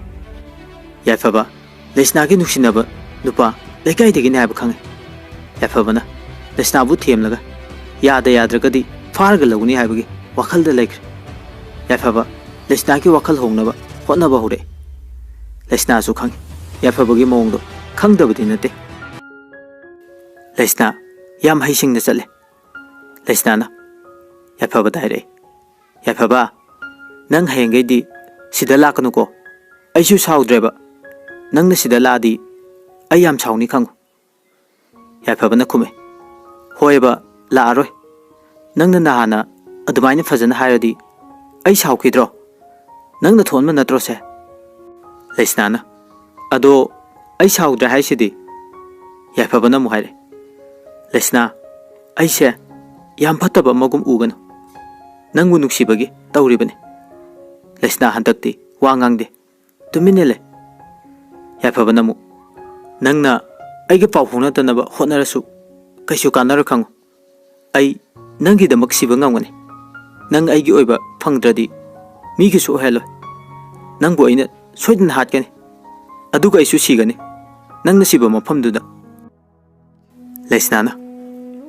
ꯌꯥꯏꯐꯕ ꯂꯩꯁꯅꯥꯒꯤ ꯅꯨꯡꯁꯤꯅꯕ ꯅꯨꯄꯥ ꯂꯩꯀꯥꯏꯗꯒꯤꯅꯤ ꯍꯥꯏꯕ ꯈꯪꯉꯤ꯫ ꯌꯥꯏꯐꯕꯅ ꯂꯩꯁꯅꯥꯕꯨ ꯊꯦꯝꯂꯒ ꯌꯥꯗ ꯌꯥꯗ꯭ꯔꯒꯗꯤ ꯐꯥꯔꯒ ꯂꯧꯒꯅꯤ ꯍꯥꯏꯕꯒꯤ ꯋꯥꯈꯜꯗ ꯂꯩꯈ꯭ꯔꯦ꯫ ꯌꯥꯏꯐꯕ ꯂꯩꯁꯅꯥꯒꯤ ꯋꯥꯈꯜ ꯍꯣꯡꯅꯕ ꯍꯣꯠꯅꯕ ꯍꯧꯔꯛꯏ꯫ ꯂꯩꯁꯅꯥꯁꯨ ꯈꯪꯉꯤ, ꯌꯥꯏꯐꯕꯒꯤ ꯃꯑꯣꯡꯗꯣ ꯈꯪꯗꯕꯗꯤ ꯅꯠꯇꯦ꯫ ꯂꯩꯁꯅꯥ ꯌꯥꯝ ꯍꯩꯁꯤꯡꯅ ꯆꯠꯂꯦ꯫ ꯂꯩꯁꯅꯥꯅ ꯌꯥꯏꯐꯕꯗ ꯍꯥꯏꯔꯛꯏ, "ꯌꯥꯏꯐꯕ, ꯅꯪ ꯍꯌꯦꯡꯈꯩꯗꯤ ꯁꯤꯗ ꯂꯥꯛꯀꯅꯨꯀꯣ꯫ ꯑꯩꯁꯨ ꯁꯥꯎꯗ꯭ꯔꯦꯕ꯫ ꯅꯪꯅ ꯁꯤꯗ ꯂꯥꯛꯑꯗꯤ ꯑꯩ ꯌꯥꯝ ꯁꯥꯎꯅꯤ ꯈꯪꯉꯨ"꯫ ꯌꯥꯏꯐꯕꯅ ꯈꯨꯝꯃꯦ, "ꯍꯣꯏꯕ, ꯂꯥꯛꯑꯔꯣꯏ꯫ ꯅꯪꯅ ꯅꯍꯥꯟꯅ ꯑꯗꯨꯃꯥꯏꯅ ꯐꯖꯅ ꯍꯥꯏꯔꯗꯤ ꯑꯩ ꯁꯥꯎꯈꯤꯗ꯭ꯔꯣ? ꯅꯪꯅ ꯊꯣꯛꯍꯟꯕ ꯅꯠꯇ꯭ꯔꯣ ꯁꯦ?" ꯂꯩꯁꯅꯥꯅ, "ꯑꯗꯣ ꯑꯩ ꯁꯥꯎꯗ꯭ꯔꯦ ꯍꯥꯏꯁꯤꯗꯤ"꯫ ꯌꯥꯏꯐꯕꯅ ꯑꯃꯨꯛ ꯍꯥꯏꯔꯦ, "ꯂꯩꯁꯅꯥ, ꯑꯩꯁꯦ ꯌꯥꯝ ꯐꯠꯇꯕ ꯑꯃꯒꯨꯝ ꯎꯒꯅꯨ꯫ ꯅꯪꯕꯨ ꯅꯨꯡꯁꯤꯕꯒꯤ ꯇꯧꯔꯤꯕꯅꯤ"꯫ ꯂꯩꯁꯅꯥ ꯍꯟꯗꯛꯇꯤ ꯋꯥ ꯉꯥꯡꯗꯦ, ꯇꯨꯃꯤꯟꯅ ꯂꯩ꯫ ꯌꯥꯏꯐꯕꯅ ꯑꯃꯨꯛ, "ꯅꯪꯅ ꯑꯩꯒ ꯄꯥꯎ ꯐꯥꯎꯅꯗꯅꯕ ꯍꯣꯠꯅꯔꯁꯨ ꯀꯩꯁꯨ ꯀꯥꯟꯅꯔꯣꯏ ꯈꯪꯉꯨ꯫ ꯑꯩ ꯅꯪꯒꯤꯗꯃꯛ ꯁꯤꯕ ꯉꯝꯒꯅꯤ꯫ ꯅꯪ ꯑꯩꯒꯤ ꯑꯣꯏꯕ ꯐꯪꯗ꯭ꯔꯗꯤ ꯃꯤꯒꯤꯁꯨ ꯑꯣꯏꯍꯜꯂꯣꯏ꯫ ꯅꯪꯕꯨ ꯑꯩꯅ ꯁꯣꯏꯗꯅ ꯍꯥꯠꯀꯅꯤ꯫ ꯑꯗꯨꯒ ꯑꯩꯁꯨ ꯁꯤꯒꯅꯤ, ꯅꯪꯅ ꯁꯤꯕ ꯃꯐꯝꯗꯨꯗ"꯫ ꯂꯩꯁꯅꯥꯅ,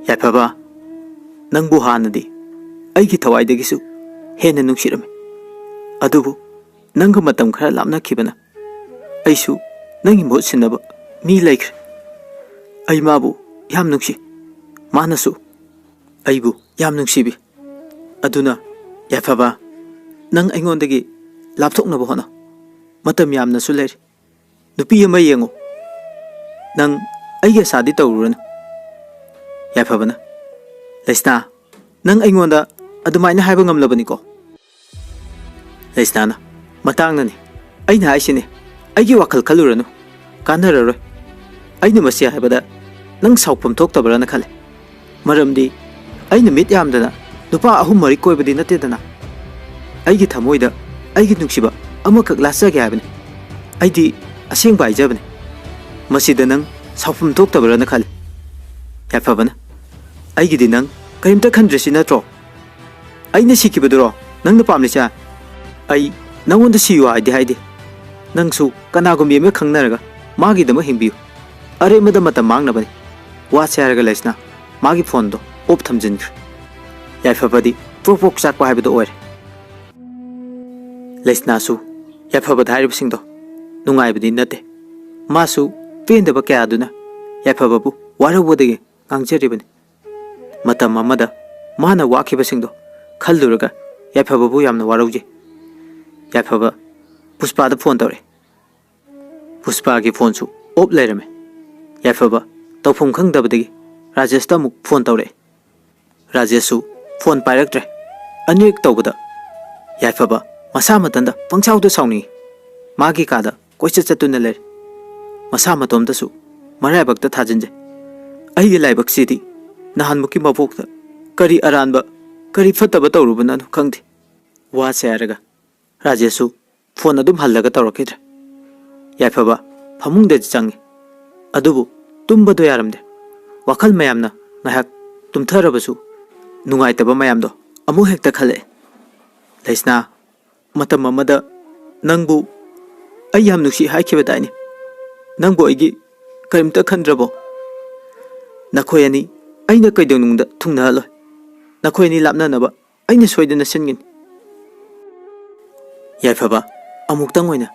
"ꯌꯥꯏꯐꯕ, ꯅꯪꯕꯨ ꯍꯥꯟꯅꯗꯤ ꯑꯩꯒꯤ ꯊꯋꯥꯏꯗꯒꯤꯁꯨ ꯍꯦꯟꯅ ꯅꯨꯡꯁꯤꯔꯝꯃꯤ꯫ ꯑꯗꯨꯕꯨ ꯅꯪꯒ ꯃꯇꯝ ꯈꯔ ꯂꯥꯞꯅꯈꯤꯕꯅ ꯑꯩꯁꯨ ꯅꯪꯒꯤ ꯃꯍꯨꯠ ꯁꯤꯟꯅꯕ ꯃꯤ ꯂꯩꯈ꯭ꯔꯦ꯫ ꯑꯩ ꯃꯥꯕꯨ ꯌꯥꯝ ꯅꯨꯡꯁꯤ꯫ ꯃꯥꯅꯁꯨ ꯑꯩꯕꯨ ꯌꯥꯝ ꯅꯨꯡꯁꯤꯕꯤ꯫ ꯑꯗꯨꯅ ꯌꯥꯏꯐꯕ, ꯅꯪ ꯑꯩꯉꯣꯟꯗꯒꯤ ꯂꯥꯞꯊꯣꯛꯅꯕ ꯍꯣꯠꯅꯧ꯫ ꯃꯇꯝ ꯌꯥꯝꯅꯁꯨ ꯂꯩꯔꯤ꯫ ꯅꯨꯄꯤ ꯑꯃ ꯌꯦꯡꯉꯨ꯫ ꯅꯪ ꯑꯩꯒꯤ ꯑꯁꯥꯗꯤ ꯇꯧꯔꯨꯔꯅꯨ꯫ ꯌꯥꯏꯐꯕꯅ, ꯂꯩꯁꯅꯥ, ꯅꯪ ꯑꯩꯉꯣꯟꯗ ꯑꯗꯨꯃꯥꯏꯅ ꯍꯥꯏꯕ ꯉꯝꯂꯕꯅꯤꯀꯣ? ꯂꯩꯁꯅꯥꯅ, ꯃꯇꯥꯡꯅꯅꯤ꯫ ꯑꯩꯅ ꯍꯥꯏꯁꯤꯅꯤ, ꯑꯩꯒꯤ ꯋꯥꯈꯜ ꯈꯜꯂꯨꯔꯅꯨ꯫ ꯀꯥꯟꯅꯔꯔꯣꯏ꯫ ꯑꯩꯅ ꯃꯁꯤ ꯍꯥꯏꯕꯗ ꯅꯪ ꯁꯥꯎꯐꯝ ꯊꯣꯛꯇꯕ꯭ꯔꯅ ꯈꯜꯂꯦ꯫ ꯃꯔꯝꯗꯤ ꯑꯩꯅ ꯃꯤꯠ ꯌꯥꯝꯗꯅ ꯅꯨꯄꯥ ꯑꯍꯨꯝ ꯃꯔꯤ ꯀꯣꯏꯕꯗꯤ ꯅꯠꯇꯦꯗꯅ꯫ ꯑꯩꯒꯤ ꯊꯃꯣꯏꯗ ꯑꯩꯒꯤ ꯅꯨꯡꯁꯤꯕ ꯑꯃꯈꯛ ꯂꯥꯠꯆꯒꯦ ꯍꯥꯏꯕꯅꯤ꯫ ꯑꯩꯗꯤ ꯑꯁꯦꯡꯕ ꯍꯥꯏꯖꯕꯅꯤ꯫ ꯃꯁꯤꯗ ꯅꯪ ꯁꯥꯎꯐꯝ ꯊꯣꯛꯇꯕ꯭ꯔꯅ ꯈꯜꯂꯤ꯫ ꯌꯥꯏꯐꯕꯅ, ꯑꯩꯒꯤꯗꯤ ꯅꯪ ꯀꯔꯤꯝꯇ ꯈꯟꯗ꯭ꯔꯦ ꯁꯤ ꯅꯠꯇ꯭ꯔꯣ? ꯑꯩꯅ ꯁꯤꯈꯤꯕꯗꯨꯔꯣ ꯅꯪꯅ ꯄꯥꯝꯂꯤꯁꯦ? ꯑꯩ ꯅꯪꯉꯣꯟꯗ ꯁꯤꯌꯨ ꯍꯥꯏꯗꯤ ꯍꯥꯏꯗꯦ꯫ ꯅꯪꯁꯨ ꯀꯅꯥꯒꯨꯝꯕꯤ ꯑꯃ ꯈꯪꯅꯔꯒ ꯃꯥꯒꯤꯗꯃꯛ ꯍꯤꯡꯕꯤꯌꯨ꯫ ꯑꯔꯦꯝꯕꯗ ꯃꯇꯝ ꯃꯥꯡꯅꯕꯅꯤ꯫ ꯋꯥꯁꯦ ꯍꯥꯏꯔꯒ ꯂꯩꯁꯅꯥ ꯃꯥꯒꯤ ꯐꯣꯟꯗꯣ ꯑꯣꯐ ꯊꯝꯖꯤꯟꯈ꯭ꯔꯦ꯫ ꯌꯥꯏꯐꯕꯗꯤ ꯄ꯭ꯔꯣꯛ ꯄ꯭ꯔꯣꯛ ꯆꯥꯛꯄ ꯍꯥꯏꯕꯗꯣ ꯑꯣꯏꯔꯦ꯫ ꯂꯩꯁꯅꯥꯁꯨ ꯌꯥꯏꯐꯕꯗ ꯍꯥꯏꯔꯤꯕꯁꯤꯡꯗꯣ ꯅꯨꯡꯉꯥꯏꯕꯗꯤ ꯅꯠꯇꯦ꯫ ꯃꯥꯁꯨ ꯄꯦꯟꯗꯕ ꯀꯌꯥꯗꯨꯅ ꯌꯥꯏꯐꯕꯕꯨ ꯋꯥꯔꯧꯕꯗꯒꯤ ꯉꯥꯡꯖꯔꯤꯕꯅꯤ꯫ ꯃꯇꯝ ꯑꯃꯗ ꯃꯥꯅ ꯋꯥꯈꯤꯕꯁꯤꯡꯗꯣ ꯈꯜꯂꯨꯔꯒ ꯌꯥꯏꯐꯕꯕꯨ ꯌꯥꯝꯅ ꯋꯥꯔꯧꯖꯩ꯫ ꯌꯥꯏꯐꯕ ꯄꯨꯁꯄꯥꯗ ꯐꯣꯟ ꯇꯧꯔꯛꯑꯦ꯫ ꯄꯨꯁꯄꯥꯒꯤ ꯐꯣꯟꯁꯨ ꯑꯣꯞ ꯂꯩꯔꯝꯃꯦ꯫ ꯌꯥꯏꯐꯕ ꯇꯧꯐꯝ ꯈꯪꯗꯕꯗꯒꯤ ꯔꯥꯖꯦꯁꯇ ꯑꯃꯨꯛ ꯐꯣꯟ ꯇꯧꯔꯛꯑꯦ꯫ ꯔꯥꯖꯦꯁꯁꯨ ꯐꯣꯟ ꯄꯥꯏꯔꯛꯇ꯭ꯔꯦ꯫ ꯑꯅꯤꯔꯛ ꯇꯧꯕꯗ ꯌꯥꯏꯐꯕ ꯃꯁꯥ ꯃꯊꯟꯇ ꯄꯪꯁꯥꯎꯗ ꯁꯥꯎꯅꯤꯡꯏ꯫ ꯃꯥꯒꯤ ꯀꯥꯗ ꯀꯣꯏꯆꯠ ꯆꯠꯇꯨꯅ ꯂꯩꯔꯦ꯫ ꯃꯁꯥ ꯃꯇꯣꯝꯇꯁꯨ ꯃꯔꯥꯏꯕꯛꯇ ꯊꯥꯖꯤꯟꯖꯩ꯫ ꯑꯩꯒꯤ ꯂꯥꯏꯕꯛꯁꯤꯗꯤ ꯅꯍꯥꯟꯃꯨꯛꯀꯤ ꯃꯄꯣꯛꯇ ꯀꯔꯤ ꯑꯔꯥꯟꯕ, ꯀꯔꯤ ꯐꯠꯇꯕ ꯇꯧꯔꯨꯕꯅꯣ ꯈꯪꯗꯦ꯫ ꯋꯥꯁꯦ ꯍꯥꯏꯔꯒ ꯔꯥꯖꯦꯁꯁꯨ ꯐꯣꯟ ꯑꯗꯨꯝ ꯍꯜꯂꯒ ꯇꯧꯔꯛꯈꯤꯗ꯭ꯔꯦ꯫ ꯌꯥꯏꯐꯕ ꯐꯃꯨꯡꯗ ꯆꯪꯉꯤ꯫ ꯑꯗꯨꯕꯨ ꯇꯨꯝꯕꯗꯣ ꯌꯥꯔꯝꯗꯦ꯫ ꯋꯥꯈꯜ ꯃꯌꯥꯝꯅ ꯉꯥꯏꯍꯥꯛ ꯇꯨꯝꯊꯔꯕꯁꯨ ꯅꯨꯡꯉꯥꯏꯇꯕ ꯃꯌꯥꯝꯗꯣ ꯑꯃꯨꯛ ꯍꯦꯛꯇ ꯈꯜꯂꯛꯑꯦ꯫ ꯂꯩꯁꯅꯥ, ꯃꯇꯝ ꯑꯃꯗ ꯅꯪꯕꯨ ꯑꯩ ꯌꯥꯝ ꯅꯨꯡꯁꯤ ꯍꯥꯏꯈꯤꯕꯗꯥꯏꯅꯦ? ꯅꯪꯕꯨ ꯑꯩꯒꯤ ꯀꯔꯤꯝꯇ ꯈꯟꯗ꯭ꯔꯕꯣ? ꯅꯈꯣꯏ ꯑꯅꯤ ꯑꯩꯅ ꯀꯩꯗꯧꯅꯨꯡꯗ ꯊꯨꯡꯅꯍꯜꯂꯣꯏ꯫ ꯅꯈꯣꯏ ꯑꯅꯤ ꯂꯥꯞꯅꯅꯕ ꯑꯩꯅ ꯁꯣꯏꯗꯅ ꯁꯤꯟꯒꯅꯤ꯫ ꯌꯥꯏꯐꯕ ꯑꯃꯨꯛꯇꯪ ꯑꯣꯏꯅ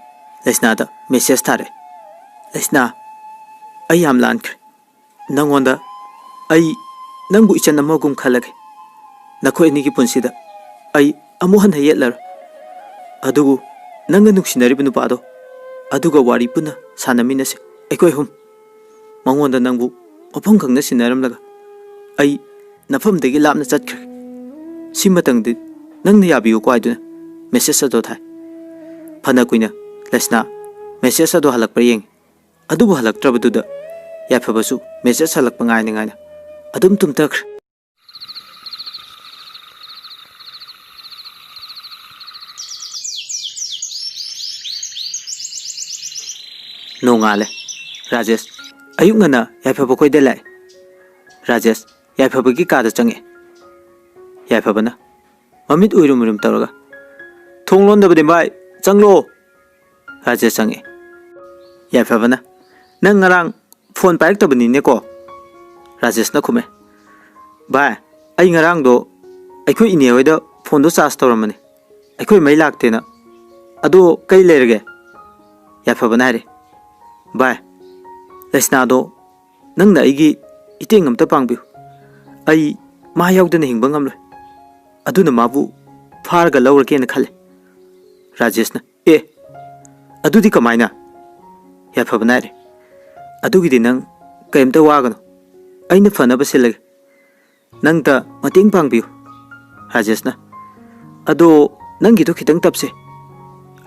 ꯂꯩꯁꯅꯥꯗ ꯃꯦꯁꯦꯖ ꯊꯥꯔꯛꯑꯦ꯫ "ꯂꯩꯁꯅꯥ, ꯑꯩ ꯌꯥꯝ ꯂꯥꯟꯈ꯭ꯔꯦ꯫ ꯅꯪꯉꯣꯟꯗ ꯑꯩ ꯅꯪꯕꯨ ꯏꯆꯟ ꯑꯃꯒꯨꯝ ꯈꯜꯂꯒꯦ꯫ ꯅꯈꯣꯏ ꯑꯅꯤꯒꯤ ꯄꯨꯟꯁꯤꯗ ꯑꯩ ꯑꯃꯨꯛ ꯍꯟꯅ ꯌꯦꯠꯂꯔꯣꯏ꯫ ꯑꯗꯨꯕꯨ ꯅꯪꯒ ꯅꯨꯡꯁꯤꯅꯔꯤꯕ ꯅꯨꯄꯥꯗꯣ, ꯑꯗꯨꯒ ꯋꯥꯔꯤ ꯄꯨꯟꯅ ꯁꯥꯟꯅꯃꯤꯟꯅꯁꯤ, ꯑꯩꯈꯣꯏ ꯑꯍꯨꯝ꯫ ꯃꯉꯣꯟꯗ ꯅꯪꯕꯨ ꯃꯐꯝ ꯈꯪꯅ ꯁꯤꯟꯅꯔꯝꯂꯒ ꯑꯩ ꯅꯐꯝꯗꯒꯤ ꯂꯥꯞꯅ ꯆꯠꯈ꯭ꯔꯦ꯫ ꯁꯤꯃꯇꯪꯗꯤ ꯅꯪꯅ ꯌꯥꯕꯤꯌꯨꯀꯣ" ꯍꯥꯏꯗꯨꯅ ꯃꯦꯁꯦꯖ ꯑꯗꯣ ꯊꯥꯏ꯫ ꯐꯅ ꯀꯨꯏꯅ ꯂꯩꯁꯅꯥ ꯃꯦꯁꯦꯖ ꯑꯗꯣ ꯍꯜꯂꯛꯄ꯭ꯔꯥ ꯌꯦꯡꯉꯤ꯫ ꯑꯗꯨꯕꯨ ꯍꯜꯂꯛꯇ꯭ꯔꯕꯗꯨꯗ ꯌꯥꯏꯐꯕꯁꯨ ꯃꯦꯁꯦꯖ ꯍꯜꯂꯛꯄ ꯉꯥꯏꯅ ꯉꯥꯏꯅ ꯑꯗꯨꯝ ꯇꯨꯝꯊꯈ꯭ꯔꯦ꯫ ꯅꯣꯡꯉꯥꯜꯂꯦ꯫ ꯔꯥꯖꯦꯁ ꯑꯌꯨꯛ ꯉꯟꯅ ꯌꯥꯏꯐꯕ ꯈꯣꯏꯗ ꯂꯥꯛꯑꯦ꯫ ꯔꯥꯖꯦꯁ ꯌꯥꯏꯐꯕꯒꯤ ꯀꯥꯗ ꯆꯪꯉꯛꯑꯦ꯫ ꯌꯥꯏꯐꯕꯅ ꯃꯃꯤꯠ ꯎꯏꯔꯨꯝ ꯎꯏꯔꯨꯝ ꯇꯧꯔꯒ, "ꯊꯣꯡ ꯂꯣꯟꯗꯕꯅꯤ ꯚꯥꯏ, ꯆꯪꯂꯣ!" ꯔꯥꯖꯦꯁ ꯆꯪꯉꯛꯑꯦ꯫ ꯌꯥꯏꯐꯕꯅ, "ꯅꯪ ꯉꯔꯥꯡ ꯐꯣꯟ ꯄꯥꯏꯔꯛꯇꯕꯅꯤꯅꯦꯀꯣ?" ꯔꯥꯖꯦꯁꯅ ꯈꯨꯝꯃꯦ꯫ "ꯚꯥꯏ, ꯑꯩ ꯉꯔꯥꯡꯗꯣ ꯑꯩꯈꯣꯏ ꯏꯅꯦ ꯍꯣꯏꯗ ꯐꯣꯟꯗꯣ ꯆꯥꯔꯖ ꯇꯧꯔꯝꯕꯅꯦ, ꯑꯩꯈꯣꯏ ꯃꯩ ꯂꯥꯛꯇꯦꯅ꯫ ꯑꯗꯣ ꯀꯩ ꯂꯩꯔꯒꯦ?" ꯌꯥꯏꯐꯕꯅ ꯍꯥꯏꯔꯦ, "ꯚꯥꯏ, ꯂꯩꯁꯅꯥꯗꯣ ꯅꯪꯅ ꯑꯩꯒꯤ ꯏꯇꯦꯡ ꯑꯝꯇ ꯄꯥꯡꯕꯤꯌꯨ꯫ ꯑꯩ ꯃꯥ ꯌꯥꯎꯗꯅ ꯍꯤꯡꯕ ꯉꯝꯂꯣꯏ꯫ ꯑꯗꯨꯅ ꯃꯥꯕꯨ ꯐꯥꯔꯒ ꯂꯧꯔꯒꯦꯅ ꯈꯜꯂꯦ꯫" ꯔꯥꯖꯦꯁꯅ, "ꯑꯦ, ꯑꯗꯨꯗꯤ ꯀꯃꯥꯏꯅ?" ꯌꯥꯏꯐꯕꯅ ꯍꯥꯏꯔꯦ, "ꯑꯗꯨꯒꯤꯗꯤ ꯅꯪ ꯀꯔꯤꯝꯇ ꯋꯥꯒꯅꯨ, ꯑꯩꯅ ꯐꯅꯕ ꯁꯤꯜꯂꯒꯦ꯫ ꯅꯪꯇ ꯃꯇꯦꯡ ꯄꯥꯡꯕꯤꯌꯨ꯫" ꯔꯥꯖꯦꯁꯅ, "ꯑꯗꯣ ꯅꯪꯒꯤꯗꯣ ꯈꯤꯇꯪ ꯇꯞꯁꯦ꯫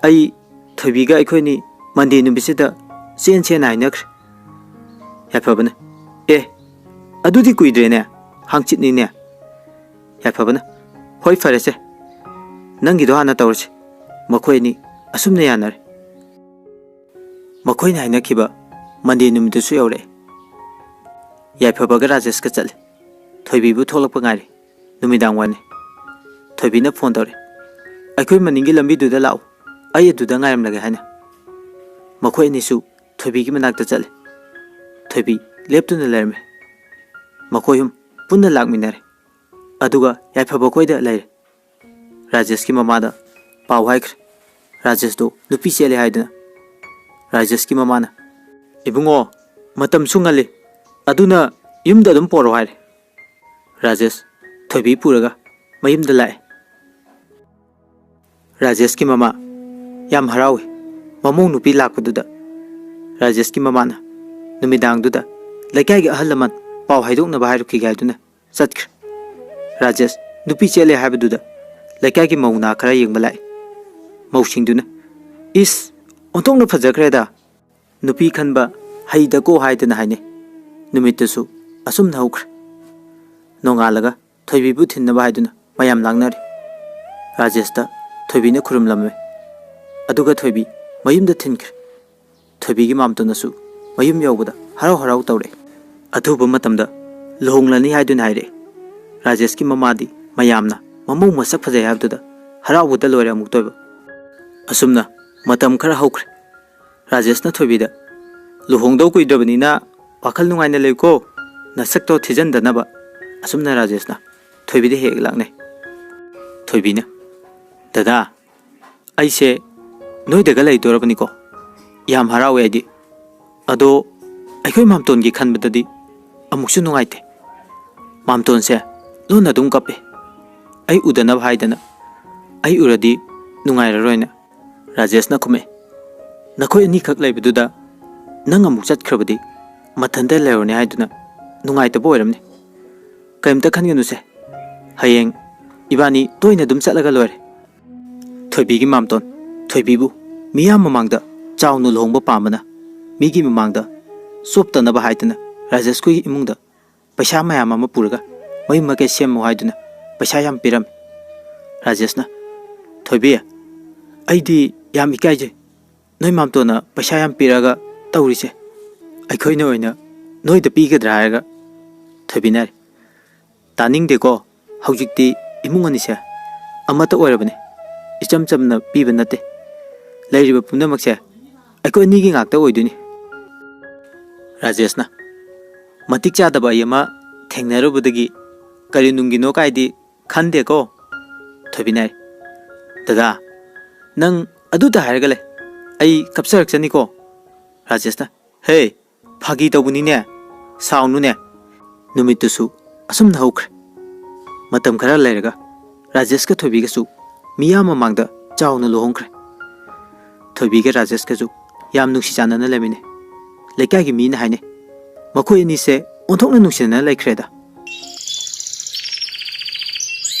ꯑꯩ ꯊꯣꯏꯕꯤꯒ ꯑꯩꯈꯣꯏꯅꯤ ꯃꯟꯗꯦ ꯅꯨꯃꯤꯠꯁꯤꯗ ꯆꯦꯟꯁꯦꯅ ꯍꯥꯏꯅꯈ꯭ꯔꯦ꯫" ꯌꯥꯏꯐꯕꯅ, "ꯑꯦ, ꯑꯗꯨꯗꯤ ꯀꯨꯏꯗ꯭ꯔꯦꯅꯦ, ꯍꯥꯡꯆꯤꯠꯅꯤꯅꯦ꯫" ꯌꯥꯏꯐꯕꯅ, "ꯍꯣꯏ, ꯐꯔꯦꯁꯦ, ꯅꯪꯒꯤꯗꯣ ꯍꯥꯟꯅ ꯇꯧꯔꯁꯤ꯫" ꯃꯈꯣꯏ ꯑꯅꯤ ꯑꯁꯨꯝꯅ ꯌꯥꯅꯔꯦ꯫ ꯃꯈꯣꯏꯅ ꯍꯥꯏꯅꯈꯤꯕ ꯃꯟꯗꯦ ꯅꯨꯃꯤꯠꯇꯨꯁꯨ ꯌꯧꯔꯛꯑꯦ꯫ ꯌꯥꯏꯐꯕꯒ ꯔꯥꯖꯦꯁꯀ ꯆꯠꯂꯦ꯫ ꯊꯣꯏꯕꯤꯕꯨ ꯊꯣꯛꯂꯛꯄ ꯉꯥꯏꯔꯤ꯫ ꯅꯨꯃꯤꯗꯥꯡ ꯋꯥꯏꯅꯤ꯫ ꯊꯣꯏꯕꯤꯅ ꯐꯣꯟ ꯇꯧꯔꯦ꯫ "ꯑꯩꯈꯣꯏ ꯃꯅꯤꯡꯒꯤ ꯂꯝꯕꯤꯗꯨꯗ ꯂꯥꯛꯎ, ꯑꯩ ꯑꯗꯨꯗ ꯉꯥꯏꯔꯝꯂꯒꯦ" ꯍꯥꯏꯅ꯫ ꯃꯈꯣꯏ ꯑꯅꯤꯁꯨ ꯊꯣꯏꯕꯤꯒꯤ ꯃꯅꯥꯛꯇ ꯆꯠꯂꯦ꯫ ꯊꯣꯏꯕꯤ ꯂꯦꯞꯇꯨꯅ ꯂꯩꯔꯝꯃꯦ꯫ ꯃꯈꯣꯏ ꯑꯍꯨꯝ ꯄꯨꯟꯅ ꯂꯥꯛꯃꯤꯟꯅꯔꯦ꯫ ꯑꯗꯨꯒ ꯌꯥꯏꯐꯕ ꯑꯩꯈꯣꯏꯗ ꯂꯩꯔꯦ꯫ ꯔꯥꯖꯦꯁꯀꯤ ꯃꯃꯥꯗ ꯄꯥꯎ ꯍꯥꯏꯈ꯭ꯔꯦ, ꯔꯥꯖꯦꯁꯇꯨ ꯅꯨꯄꯤ ꯆꯦꯜꯂꯦ ꯍꯥꯏꯗꯨꯅ꯫ ꯔꯥꯖꯦꯁꯀꯤ ꯃꯃꯥꯅ, "ꯏꯕꯨꯡꯉꯣ, ꯃꯇꯝꯁꯨ ꯉꯜꯂꯤ, ꯑꯗꯨꯅ ꯌꯨꯝꯗ ꯑꯗꯨꯝ ꯄꯣꯔꯛꯑꯣ" ꯍꯥꯏꯔꯦ꯫ ꯔꯥꯖꯦꯁ ꯊꯣꯏꯕꯤ ꯄꯨꯔꯒ ꯃꯌꯨꯝꯗ ꯂꯥꯛꯑꯦ꯫ ꯔꯥꯖꯦꯁꯀꯤ ꯃꯃꯥ ꯌꯥꯝ ꯍꯔꯥꯎꯏ꯫ ꯃꯃꯧ ꯅꯨꯄꯤ ꯂꯥꯛꯄꯗꯨꯗ ꯔꯥꯖꯦꯁꯀꯤ ꯃꯃꯥꯅ ꯅꯨꯃꯤꯗꯥꯡꯗꯨꯗ ꯂꯩꯀꯥꯏꯒꯤ ꯑꯍꯜ ꯂꯃꯟ ꯄꯥꯎ ꯍꯥꯏꯗꯣꯛꯅꯕ ꯍꯥꯏꯔꯨꯈꯤꯒꯦ ꯍꯥꯏꯗꯨꯅ ꯆꯠꯈ꯭ꯔꯦ꯫ ꯔꯥꯖꯦꯁ ꯅꯨꯄꯤ ꯆꯦꯜꯂꯦ ꯍꯥꯏꯕꯗꯨꯗ ꯂꯩꯀꯥꯏꯒꯤ ꯃꯧ ꯅꯍꯥ ꯈꯔ ꯌꯦꯡꯕ ꯂꯥꯛꯑꯦ꯫ ꯃꯧꯁꯤꯡꯗꯨꯅ, "ꯏꯁ, ꯑꯣꯟꯊꯣꯛꯅ ꯐꯖꯈ꯭ꯔꯦꯗ, ꯅꯨꯄꯤ ꯈꯟꯕ ꯍꯩꯗꯀꯣ" ꯍꯥꯏꯗꯅ ꯍꯥꯏꯅꯩ꯫ ꯅꯨꯃꯤꯠꯇꯨꯁꯨ ꯑꯁꯨꯝꯅ ꯍꯧꯈ꯭ꯔꯦ꯫ ꯅꯣꯡꯉꯥꯜꯂꯒ ꯊꯣꯏꯕꯤꯕꯨ ꯊꯤꯟꯅꯕ ꯍꯥꯏꯗꯨꯅ ꯃꯌꯥꯝ ꯂꯥꯡꯅꯔꯦ꯫ ꯔꯥꯖꯦꯁꯇ ꯊꯣꯏꯕꯤꯅ ꯈꯨꯔꯨꯝꯂꯝꯃꯦ꯫ ꯑꯗꯨꯒ ꯊꯣꯏꯕꯤ ꯃꯌꯨꯝꯗ ꯊꯤꯟꯈ꯭ꯔꯦ꯫ ꯊꯣꯏꯕꯤꯒꯤ ꯃꯥꯝꯇꯣꯟꯅꯁꯨ ꯃꯌꯨꯝ ꯌꯧꯕꯗ ꯍꯔꯥꯎ ꯍꯔꯥꯎ ꯇꯧꯔꯛꯑꯦ꯫ ꯑꯊꯨꯕ ꯃꯇꯝꯗ ꯂꯨꯍꯣꯡꯂꯅꯤ ꯍꯥꯏꯗꯨꯅ ꯍꯥꯏꯔꯛꯑꯦ꯫ ꯔꯥꯖꯦꯁꯀꯤ ꯃꯃꯥꯗꯤ ꯃꯌꯥꯝꯅ ꯃꯃꯧ ꯃꯁꯛ ꯐꯖꯩ ꯍꯥꯏꯕꯗꯨꯗ ꯍꯔꯥꯎꯕꯗ ꯂꯣꯏꯔꯦ ꯑꯃꯨꯛꯇ ꯑꯣꯏꯕ꯫ ꯑꯁꯨꯝꯅ ꯃꯇꯝ ꯈꯔ ꯍꯧꯈ꯭ꯔꯦ꯫ ꯔꯥꯖꯦꯁꯅ ꯊꯣꯏꯕꯤꯗ, "ꯂꯨꯍꯣꯡꯗꯧ ꯀꯨꯏꯗ꯭ꯔꯕꯅꯤꯅ ꯋꯥꯈꯜ ꯅꯨꯡꯉꯥꯏꯅ ꯂꯩꯌꯨꯀꯣ, ꯅꯁꯛꯇꯣ ꯊꯤꯖꯤꯟꯗꯅꯕ"꯫ ꯑꯁꯨꯝꯅ ꯔꯥꯖꯦꯁꯅ ꯊꯣꯏꯕꯤꯗ ꯍꯦꯛ ꯂꯥꯛꯅꯩ꯫ ꯊꯣꯏꯕꯤꯅ, "ꯗꯗꯥ, ꯑꯩꯁꯦ ꯅꯣꯏꯗꯒ ꯂꯩꯗꯣꯔꯕꯅꯤꯀꯣ꯫ ꯌꯥꯝ ꯍꯔꯥꯎꯋꯦ ꯑꯩꯗꯤ꯫ ꯑꯗꯣ ꯑꯩꯈꯣꯏ ꯃꯥꯝꯇꯣꯟꯒꯤ ꯈꯟꯕꯗꯗꯤ ꯑꯃꯨꯛꯁꯨ ꯅꯨꯡꯉꯥꯏꯇꯦ꯫ ꯃꯥꯝꯇꯣꯟꯁꯦ ꯂꯣꯟꯅ ꯑꯗꯨꯝ ꯀꯞꯄꯦ꯫ ꯑꯩ ꯎꯗꯅꯕ ꯍꯥꯏꯗꯅ꯫ ꯑꯩ ꯎꯔꯗꯤ ꯅꯨꯡꯉꯥꯏꯔꯔꯣꯏꯅ"꯫ ꯔꯥꯖꯦꯁꯅ ꯈꯨꯝꯃꯛꯑꯦ, "ꯅꯈꯣꯏ ꯑꯅꯤꯈꯛ ꯂꯩꯕꯗꯨꯗ ꯅꯪ ꯑꯃꯨꯛ ꯆꯠꯈ꯭ꯔꯕꯗꯤ ꯃꯊꯟꯇ ꯂꯩꯍꯧꯔꯅꯤ ꯍꯥꯏꯗꯨꯅ ꯅꯨꯡꯉꯥꯏꯇꯕ ꯑꯣꯏꯔꯝꯅꯤ꯫ ꯀꯔꯤꯝꯇ ꯈꯟꯒꯅꯨꯁꯦ꯫ ꯍꯌꯦꯡ ꯏꯕꯥꯅꯤ ꯇꯣꯏꯅ ꯑꯗꯨꯝ ꯆꯠꯂꯒ ꯂꯣꯏꯔꯦ"꯫ ꯊꯣꯏꯕꯤꯒꯤ ꯃꯥꯝꯇꯣꯟ ꯊꯣꯏꯕꯤꯕꯨ ꯃꯤꯌꯥꯝ ꯃꯃꯥꯡꯗ ꯆꯥꯎꯅ ꯂꯨꯍꯣꯡꯕ ꯄꯥꯝꯕꯅ ꯃꯤꯒꯤ ꯃꯃꯥꯡꯗ ꯆꯣꯞꯇꯅꯕ ꯍꯥꯏꯗꯨꯅ ꯔꯥꯖꯦꯁꯈꯣꯏꯒꯤ ꯏꯃꯨꯡꯗ ꯄꯩꯁꯥ ꯃꯌꯥꯝ ꯑꯃ ꯄꯨꯔꯒ ꯃꯌꯨꯝ ꯃꯀꯩ ꯁꯦꯝꯃꯨ ꯍꯥꯏꯗꯨꯅ ꯄꯩꯁꯥ ꯌꯥꯝ ꯄꯤꯔꯝꯃꯤ꯫ ꯔꯥꯖꯦꯁꯅ, "ꯊꯣꯏꯕꯤ, ꯑꯩꯗꯤ ꯌꯥꯝ ꯏꯀꯥꯏꯖꯩ꯫ ꯅꯣꯏ ꯃꯥꯝꯇꯣꯟꯅ ꯄꯩꯁꯥ ꯌꯥꯝ ꯄꯤꯔꯛꯑꯒ ꯇꯧꯔꯤꯁꯦ꯫ ꯑꯩꯈꯣꯏꯅ ꯑꯣꯏꯅ ꯅꯣꯏꯗ ꯄꯤꯒꯗ꯭ꯔꯥ ꯍꯥꯏꯔꯒ"꯫ ꯊꯣꯏꯕꯤꯅ ꯍꯥꯏꯔꯤ, "ꯇꯥꯅꯤꯡꯗꯦꯀꯣ꯫ ꯍꯧꯖꯤꯛꯇꯤ ꯏꯃꯨꯡ ꯑꯅꯤꯁꯦ ꯑꯃꯠꯇ ꯑꯣꯏꯔꯕꯅꯤ꯫ ꯏꯆꯝ ꯆꯝꯅ ꯄꯤꯕ ꯅꯠꯇꯦ꯫ ꯂꯩꯔꯤꯕ ꯄꯨꯝꯅꯃꯛꯁꯦ ꯑꯩꯈꯣꯏ ꯑꯅꯤꯒꯤ ꯉꯥꯛꯇ ꯑꯣꯏꯗꯣꯏꯅꯤ"꯫ ꯔꯥꯖꯦꯁꯅ, "ꯃꯇꯤꯛ ꯆꯥꯗꯕ ꯑꯩ ꯑꯃ ꯊꯦꯡꯅꯔꯨꯕꯗꯒꯤ ꯀꯔꯤ ꯅꯨꯡꯒꯤꯅꯣ ꯀꯥꯏꯗꯤ ꯈꯟꯗꯦꯀꯣ꯫ ꯊꯣꯏꯕꯤꯅ ꯍꯥꯏꯔꯤ, "ꯗꯗꯥ, ꯅꯪ ꯑꯗꯨꯇ ꯍꯥꯏꯔꯒ ꯂꯩ, ꯑꯩ ꯀꯞꯆꯔꯛꯆꯅꯤꯀꯣ"꯫ ꯔꯥꯖꯦꯁꯅ, "ꯍꯦ, ꯐꯥꯒꯤ ꯇꯧꯕꯅꯤꯅꯦ, ꯁꯥꯎꯅꯨꯅꯦ"꯫ ꯅꯨꯃꯤꯠꯇꯨꯁꯨ ꯑꯁꯨꯝꯅ ꯍꯧꯈ꯭ꯔꯦ꯫ ꯃꯇꯝ ꯈꯔ ꯂꯩꯔꯒ ꯔꯥꯖꯦꯁꯀ ꯊꯣꯏꯕꯤꯒꯁꯨ ꯃꯤꯌꯥꯝ ꯃꯃꯥꯡꯗ ꯆꯥꯎꯅ ꯂꯨꯍꯣꯡꯈ꯭ꯔꯦ꯫ ꯊꯣꯏꯕꯤꯒ ꯔꯥꯖꯦꯁꯀꯁꯨ ꯌꯥꯝ ꯅꯨꯡꯁꯤ ꯆꯥꯟꯅꯅ ꯂꯩꯃꯤꯟꯅꯩ꯫ ꯂꯩꯀꯥꯏꯒꯤ ꯃꯤꯅ ꯍꯥꯏꯅꯩ, "ꯃꯈꯣꯏ ꯑꯅꯤꯁꯦ ꯑꯣꯟꯊꯣꯛꯅ ꯅꯨꯡꯁꯤꯅꯅ ꯂꯩꯈ꯭ꯔꯦꯗ"꯫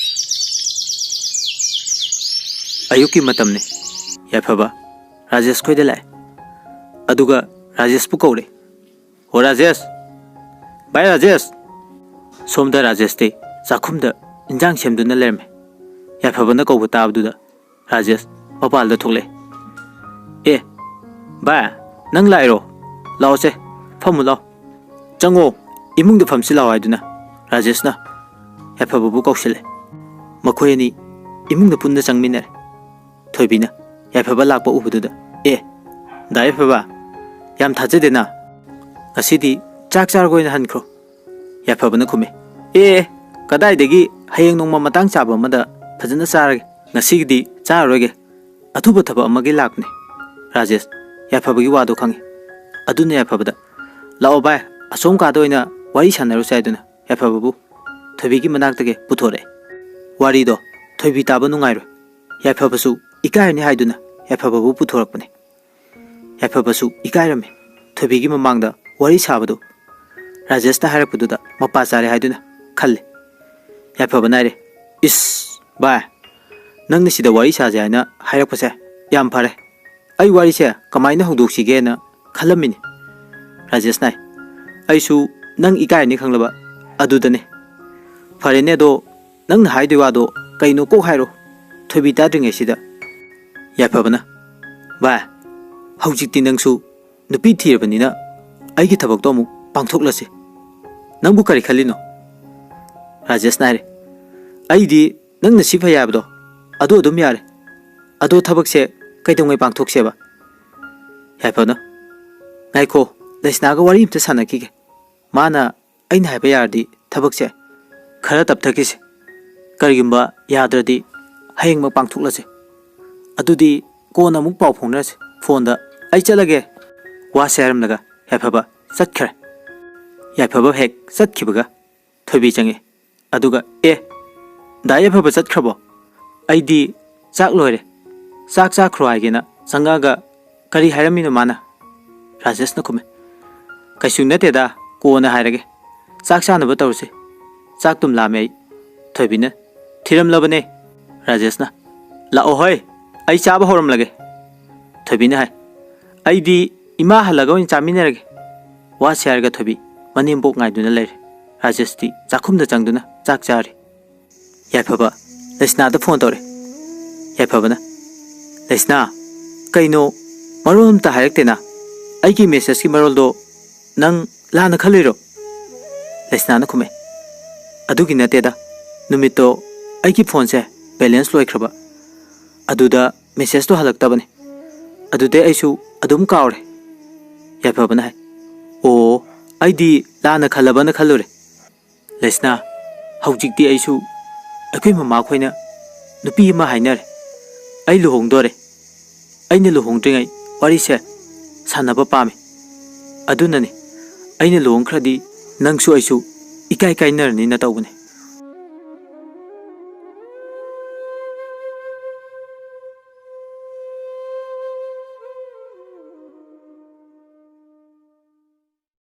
ꯑꯌꯨꯛꯀꯤ ꯃꯇꯝꯅꯤ꯫ ꯌꯥꯏꯐꯕ ꯔꯥꯖꯦꯁ ꯈꯣꯏꯗ ꯂꯥꯛꯑꯦ꯫ ꯑꯗꯨꯒ ꯔꯥꯖꯦꯁꯄꯨ ꯀꯧꯔꯦ꯫ "ꯑꯣ ꯔꯥꯖꯦꯁ, ꯚꯥꯏ ꯔꯥꯖꯦꯁ!" ꯁꯣꯝꯗ ꯔꯥꯖꯦꯁꯇꯤ ꯆꯥꯛꯈꯨꯝꯗ ꯏꯟꯖꯥꯡ ꯁꯦꯝꯗꯨꯅ ꯂꯩꯔꯝꯃꯦ꯫ ꯌꯥꯏꯐꯕꯅ ꯀꯧꯕ ꯇꯥꯕꯗꯨꯗ ꯔꯥꯖꯦꯁ ꯃꯄꯥꯜꯗ ꯊꯣꯛꯂꯛꯑꯦ꯫ "ꯑꯦ, ꯚꯥꯏ, ꯅꯪ ꯂꯥꯛꯏꯔꯣ? ꯂꯥꯛꯑꯣꯁꯦ, ꯐꯝꯃꯨ ꯂꯥꯛꯑꯣ꯫ ꯆꯪꯉꯣ, ꯏꯃꯨꯡꯗ ꯐꯝꯁꯤ ꯂꯥꯛꯑꯣ" ꯍꯥꯏꯗꯨꯅ ꯔꯥꯖꯦꯁꯅ ꯌꯥꯏꯐꯕꯕꯨ ꯀꯧꯁꯤꯜꯂꯦ꯫ ꯃꯈꯣꯏ ꯑꯅꯤ ꯏꯃꯨꯡꯗ ꯄꯨꯟꯅ ꯆꯪꯃꯤꯟꯅꯔꯦ꯫ ꯊꯣꯏꯕꯤꯅ ꯌꯥꯏꯐꯕ ꯂꯥꯛꯄ ꯎꯕꯗꯨꯗ, "ꯑꯦ, ꯗꯥ ꯌꯥꯏꯐꯕ, ꯌꯥꯝ ꯊꯥꯖꯗꯦꯅ꯫ ꯉꯁꯤꯗꯤ ꯆꯥꯛ ꯆꯥꯔꯒ ꯑꯣꯏꯅ ꯍꯟꯈ꯭ꯔꯣ"꯫ ꯌꯥꯏꯐꯕꯅ ꯈꯨꯝꯃꯤ, "ꯑꯦ, ꯀꯗꯥꯏꯗꯒꯤ, ꯍꯌꯦꯡ ꯅꯣꯡꯃ ꯃꯇꯥꯡ ꯆꯥꯕ ꯑꯃꯗ ꯐꯖꯅ ꯆꯥꯔꯒꯦ꯫ ꯉꯁꯤꯒꯤꯗꯤ ꯆꯥꯔꯔꯣꯏꯒꯦ꯫ ꯑꯊꯨꯕ ꯊꯕꯛ ꯑꯃꯒꯤ ꯂꯥꯛꯄꯅꯦ"꯫ ꯔꯥꯖꯦꯁ ꯌꯥꯏꯐꯕꯒꯤ ꯋꯥꯗꯣ ꯈꯪꯉꯤ꯫ ꯑꯗꯨꯅ ꯌꯥꯏꯐꯕꯗ, "ꯂꯥꯛꯑꯣ ꯚꯥꯏ, ꯑꯁꯣꯝ ꯀꯥꯗ ꯑꯣꯏꯅ ꯋꯥꯔꯤ ꯁꯥꯟꯅꯔꯨꯁꯦ" ꯍꯥꯏꯗꯨꯅ ꯌꯥꯏꯐꯕꯕꯨ ꯊꯣꯏꯕꯤꯒꯤ ꯃꯅꯥꯛꯇꯒꯤ ꯄꯨꯊꯣꯔꯛꯑꯦ꯫ ꯋꯥꯔꯤꯗꯣ ꯊꯣꯏꯕꯤ ꯇꯥꯕ ꯅꯨꯡꯉꯥꯏꯔꯣꯏ꯫ ꯌꯥꯏꯐꯕꯁꯨ ꯏꯀꯥꯏꯔꯅꯤ ꯍꯥꯏꯗꯨꯅ ꯌꯥꯏꯐꯕꯕꯨ ꯄꯨꯊꯣꯔꯛꯄꯅꯦ꯫ ꯌꯥꯏꯐꯕꯁꯨ ꯏꯀꯥꯏꯔꯝꯃꯤ꯫ ꯊꯣꯏꯕꯤꯒꯤ ꯃꯃꯥꯡꯗ ꯋꯥꯔꯤ ꯁꯥꯕꯗꯨ ꯔꯥꯖꯦꯁꯅ ꯍꯥꯏꯔꯛꯄꯗꯨꯗ ꯃꯄꯥ ꯆꯥꯔꯦ ꯍꯥꯏꯗꯨꯅ ꯈꯜꯂꯤ꯫ ꯌꯥꯏꯐꯕꯅ ꯍꯥꯏꯔꯦ, "ꯏꯁ, ꯚꯥꯏ, ꯅꯪꯅ ꯁꯤꯗ ꯋꯥꯔꯤ ꯁꯥꯁꯦ ꯍꯥꯏꯅ ꯍꯥꯏꯔꯛꯄꯁꯦ ꯌꯥꯝ ꯐꯔꯦ꯫ ꯑꯩ ꯋꯥꯔꯤꯁꯦ ꯀꯃꯥꯏꯅ ꯍꯧꯗꯣꯛꯁꯤꯒꯦꯅ ꯈꯜꯂꯝꯃꯤꯅꯤ"꯫ ꯔꯥꯖꯦꯁꯅ ꯍꯥꯏ, "ꯑꯩꯁꯨ ꯅꯪ ꯏꯀꯥꯏꯔꯅꯤ ꯈꯪꯂꯕ ꯑꯗꯨꯗꯅꯦ"꯫ "ꯐꯔꯦꯅꯦ, ꯑꯗꯣ ꯅꯪꯅ ꯍꯥꯏꯗꯣꯏ ꯋꯥꯗꯣ ꯀꯩꯅꯣ ꯀꯣꯛ ꯍꯥꯏꯔꯣ"꯫ ꯊꯣꯏꯕꯤ ꯇꯥꯗ꯭ꯔꯤꯉꯩꯁꯤꯗ ꯌꯥꯏꯐꯕꯅ, "ꯚꯥꯏ, ꯍꯧꯖꯤꯛꯇꯤ ꯅꯪꯁꯨ ꯅꯨꯄꯤ ꯊꯤꯔꯕꯅꯤꯅ ꯑꯩꯒꯤ ꯊꯕꯛꯇꯣ ꯑꯃꯨꯛ ꯄꯥꯡꯊꯣꯛꯂꯁꯤ꯫ ꯅꯪꯕꯨ ꯀꯔꯤ ꯈꯜꯂꯤꯅꯣ?" ꯔꯥꯖꯦꯁꯅ ꯍꯥꯏꯔꯦ, "ꯑꯩꯗꯤ ꯅꯪꯅ ꯁꯤ ꯐꯩ ꯍꯥꯏꯕꯗꯣ ꯑꯗꯨ ꯑꯗꯨꯝ ꯌꯥꯔꯦ꯫ ꯑꯗꯣ ꯊꯕꯛꯁꯦ ꯀꯩꯗꯧꯉꯩ ꯄꯥꯡꯊꯣꯛꯁꯦꯕ?" ꯌꯥꯏꯐꯕꯅ, "ꯉꯥꯏꯈꯣ, ꯂꯩꯁꯅꯥꯒ ꯋꯥꯔꯤ ꯑꯝꯇ ꯁꯥꯟꯅꯈꯤꯒꯦ꯫ ꯃꯥꯅ ꯑꯩꯅ ꯍꯥꯏꯕ ꯌꯥꯔꯗꯤ ꯊꯕꯛꯁꯦ"꯫ ꯈꯔ ꯇꯞꯊꯈꯤꯁꯦ꯫ ꯀꯔꯤꯒꯨꯝꯕ ꯌꯥꯗ꯭ꯔꯗꯤ ꯍꯌꯦꯡꯃꯛ ꯄꯥꯡꯊꯣꯛꯂꯁꯦ꯫ ꯑꯗꯨꯗꯤ ꯀꯣꯟꯅ ꯑꯃꯨꯛ ꯄꯥꯎ ꯐꯥꯎꯅꯔꯁꯦ ꯐꯣꯟꯗ꯫ ꯑꯩ ꯆꯠꯂꯒꯦ꯫ ꯋꯥꯁꯦ ꯍꯥꯏꯔꯝꯂꯒ ꯌꯥꯏꯐꯕ ꯆꯠꯈ꯭ꯔꯦ꯫ ꯌꯥꯏꯐꯕ ꯍꯦꯛ ꯆꯠꯈꯤꯕꯒ ꯊꯣꯏꯕꯤ ꯆꯪꯉꯛꯑꯦ꯫ ꯑꯗꯨꯒ, "ꯑꯦ, ꯗꯥ ꯌꯥꯏꯐꯕ ꯆꯠꯈ꯭ꯔꯕꯣ? ꯑꯩꯗꯤ ꯆꯥꯛ ꯂꯣꯏꯔꯦ, ꯆꯥꯛ ꯆꯥꯈ꯭ꯔꯣ ꯍꯥꯏꯒꯦꯅ ꯆꯪꯉꯛꯑꯒ ꯀꯔꯤ ꯍꯥꯏꯔꯝꯃꯤꯅꯣ ꯃꯥꯅ?" ꯔꯥꯖꯦꯁꯅ ꯈꯨꯝꯃꯦ, "ꯀꯩꯁꯨ ꯅꯠꯇꯦꯗ, ꯀꯣꯟꯅ ꯍꯥꯏꯔꯒꯦ꯫ ꯆꯥꯛ ꯆꯥꯅꯕ ꯇꯧꯔꯁꯤ꯫ ꯆꯥꯛ ꯇꯨꯝ ꯂꯥꯝꯃꯦ ꯑꯩ꯫" ꯊꯣꯏꯕꯤꯅ ꯊꯤꯔꯝꯂꯕꯅꯦ꯫ ꯔꯥꯖꯦꯁꯅ, "ꯂꯥꯛꯑꯣ ꯍꯣꯏ, ꯑꯩ ꯆꯥꯕ ꯍꯧꯔꯝꯂꯒꯦ꯫" ꯊꯣꯏꯕꯤꯅ ꯍꯥꯏ, "ꯑꯩꯗꯤ ꯏꯃꯥ ꯍꯜꯂꯒ ꯑꯣꯏꯅ ꯆꯥꯃꯤꯟꯅꯔꯒꯦ꯫" ꯋꯥꯁꯦ ꯍꯥꯏꯔꯒ ꯊꯣꯏꯕꯤ ꯃꯅꯦꯝꯕꯣꯛ ꯉꯥꯏꯗꯨꯅ ꯂꯩꯔꯦ꯫ ꯔꯥꯖꯦꯁꯇꯤ ꯆꯥꯛꯈꯨꯝꯗ ꯆꯪꯗꯨꯅ ꯆꯥꯛ ꯆꯥꯔꯤ꯫ ꯌꯥꯏꯐꯕ ꯂꯩꯁꯅꯥꯗ ꯐꯣꯟ ꯇꯧꯔꯦ꯫ ꯌꯥꯏꯐꯕꯅ, "ꯂꯩꯁꯅꯥ, ꯀꯩꯅꯣ ꯃꯔꯣꯜ ꯑꯝꯇ ꯍꯥꯏꯔꯛꯇꯦꯅ? ꯑꯩꯒꯤ ꯃꯦꯁꯦꯖꯀꯤ ꯃꯔꯣꯜꯗꯣ ꯅꯪ ꯂꯥꯟꯅ ꯈꯜꯂꯤꯔꯣ?" ꯂꯩꯁꯅꯥꯅ ꯈꯨꯝꯃꯦ, "ꯑꯗꯨꯒꯤ ꯅꯠꯇꯦꯗ, ꯅꯨꯃꯤꯠꯇꯣ ꯑꯩꯒꯤ ꯐꯣꯟꯁꯦ ꯕꯦꯂꯦꯟꯁ ꯂꯣꯏꯈ꯭ꯔꯕ, ꯑꯗꯨꯗ ꯃꯦꯁꯦꯖꯇꯣ ꯍꯜꯂꯛꯇꯕꯅꯤ꯫ ꯑꯗꯨꯗꯩ ꯑꯩꯁꯨ ꯑꯗꯨꯝ ꯀꯥꯎꯔꯦ꯫" ꯌꯥꯏꯐꯕꯅ ꯍꯥꯏ, "ꯑꯣ, ꯑꯩꯗꯤ ꯂꯥꯟꯅ ꯈꯜꯂꯕꯅ ꯈꯜꯂꯨꯔꯦ꯫ ꯂꯩꯁꯅꯥ, ꯍꯧꯖꯤꯛꯇꯤ ꯑꯩꯁꯨ ꯑꯩꯈꯣꯏ ꯃꯃꯥꯈꯣꯏꯅ ꯅꯨꯄꯤ ꯑꯃ ꯍꯥꯏꯅꯔꯦ꯫ ꯑꯩ ꯂꯨꯍꯣꯡꯗꯣꯔꯦ꯫ ꯑꯩꯅ ꯂꯨꯍꯣꯡꯗ꯭ꯔꯤꯉꯩ ꯋꯥꯔꯤꯁꯦ ꯁꯥꯟꯅꯕ ꯄꯥꯝꯃꯤ꯫ ꯑꯗꯨꯅꯅꯤ, ꯑꯩꯅ ꯂꯨꯍꯣꯡꯈ꯭ꯔꯗꯤ ꯅꯪꯁꯨ ꯑꯩꯁꯨ ꯏꯀꯥꯏ ꯀꯥꯏꯅꯔꯅꯤꯅ ꯇꯧꯕꯅꯤ꯫"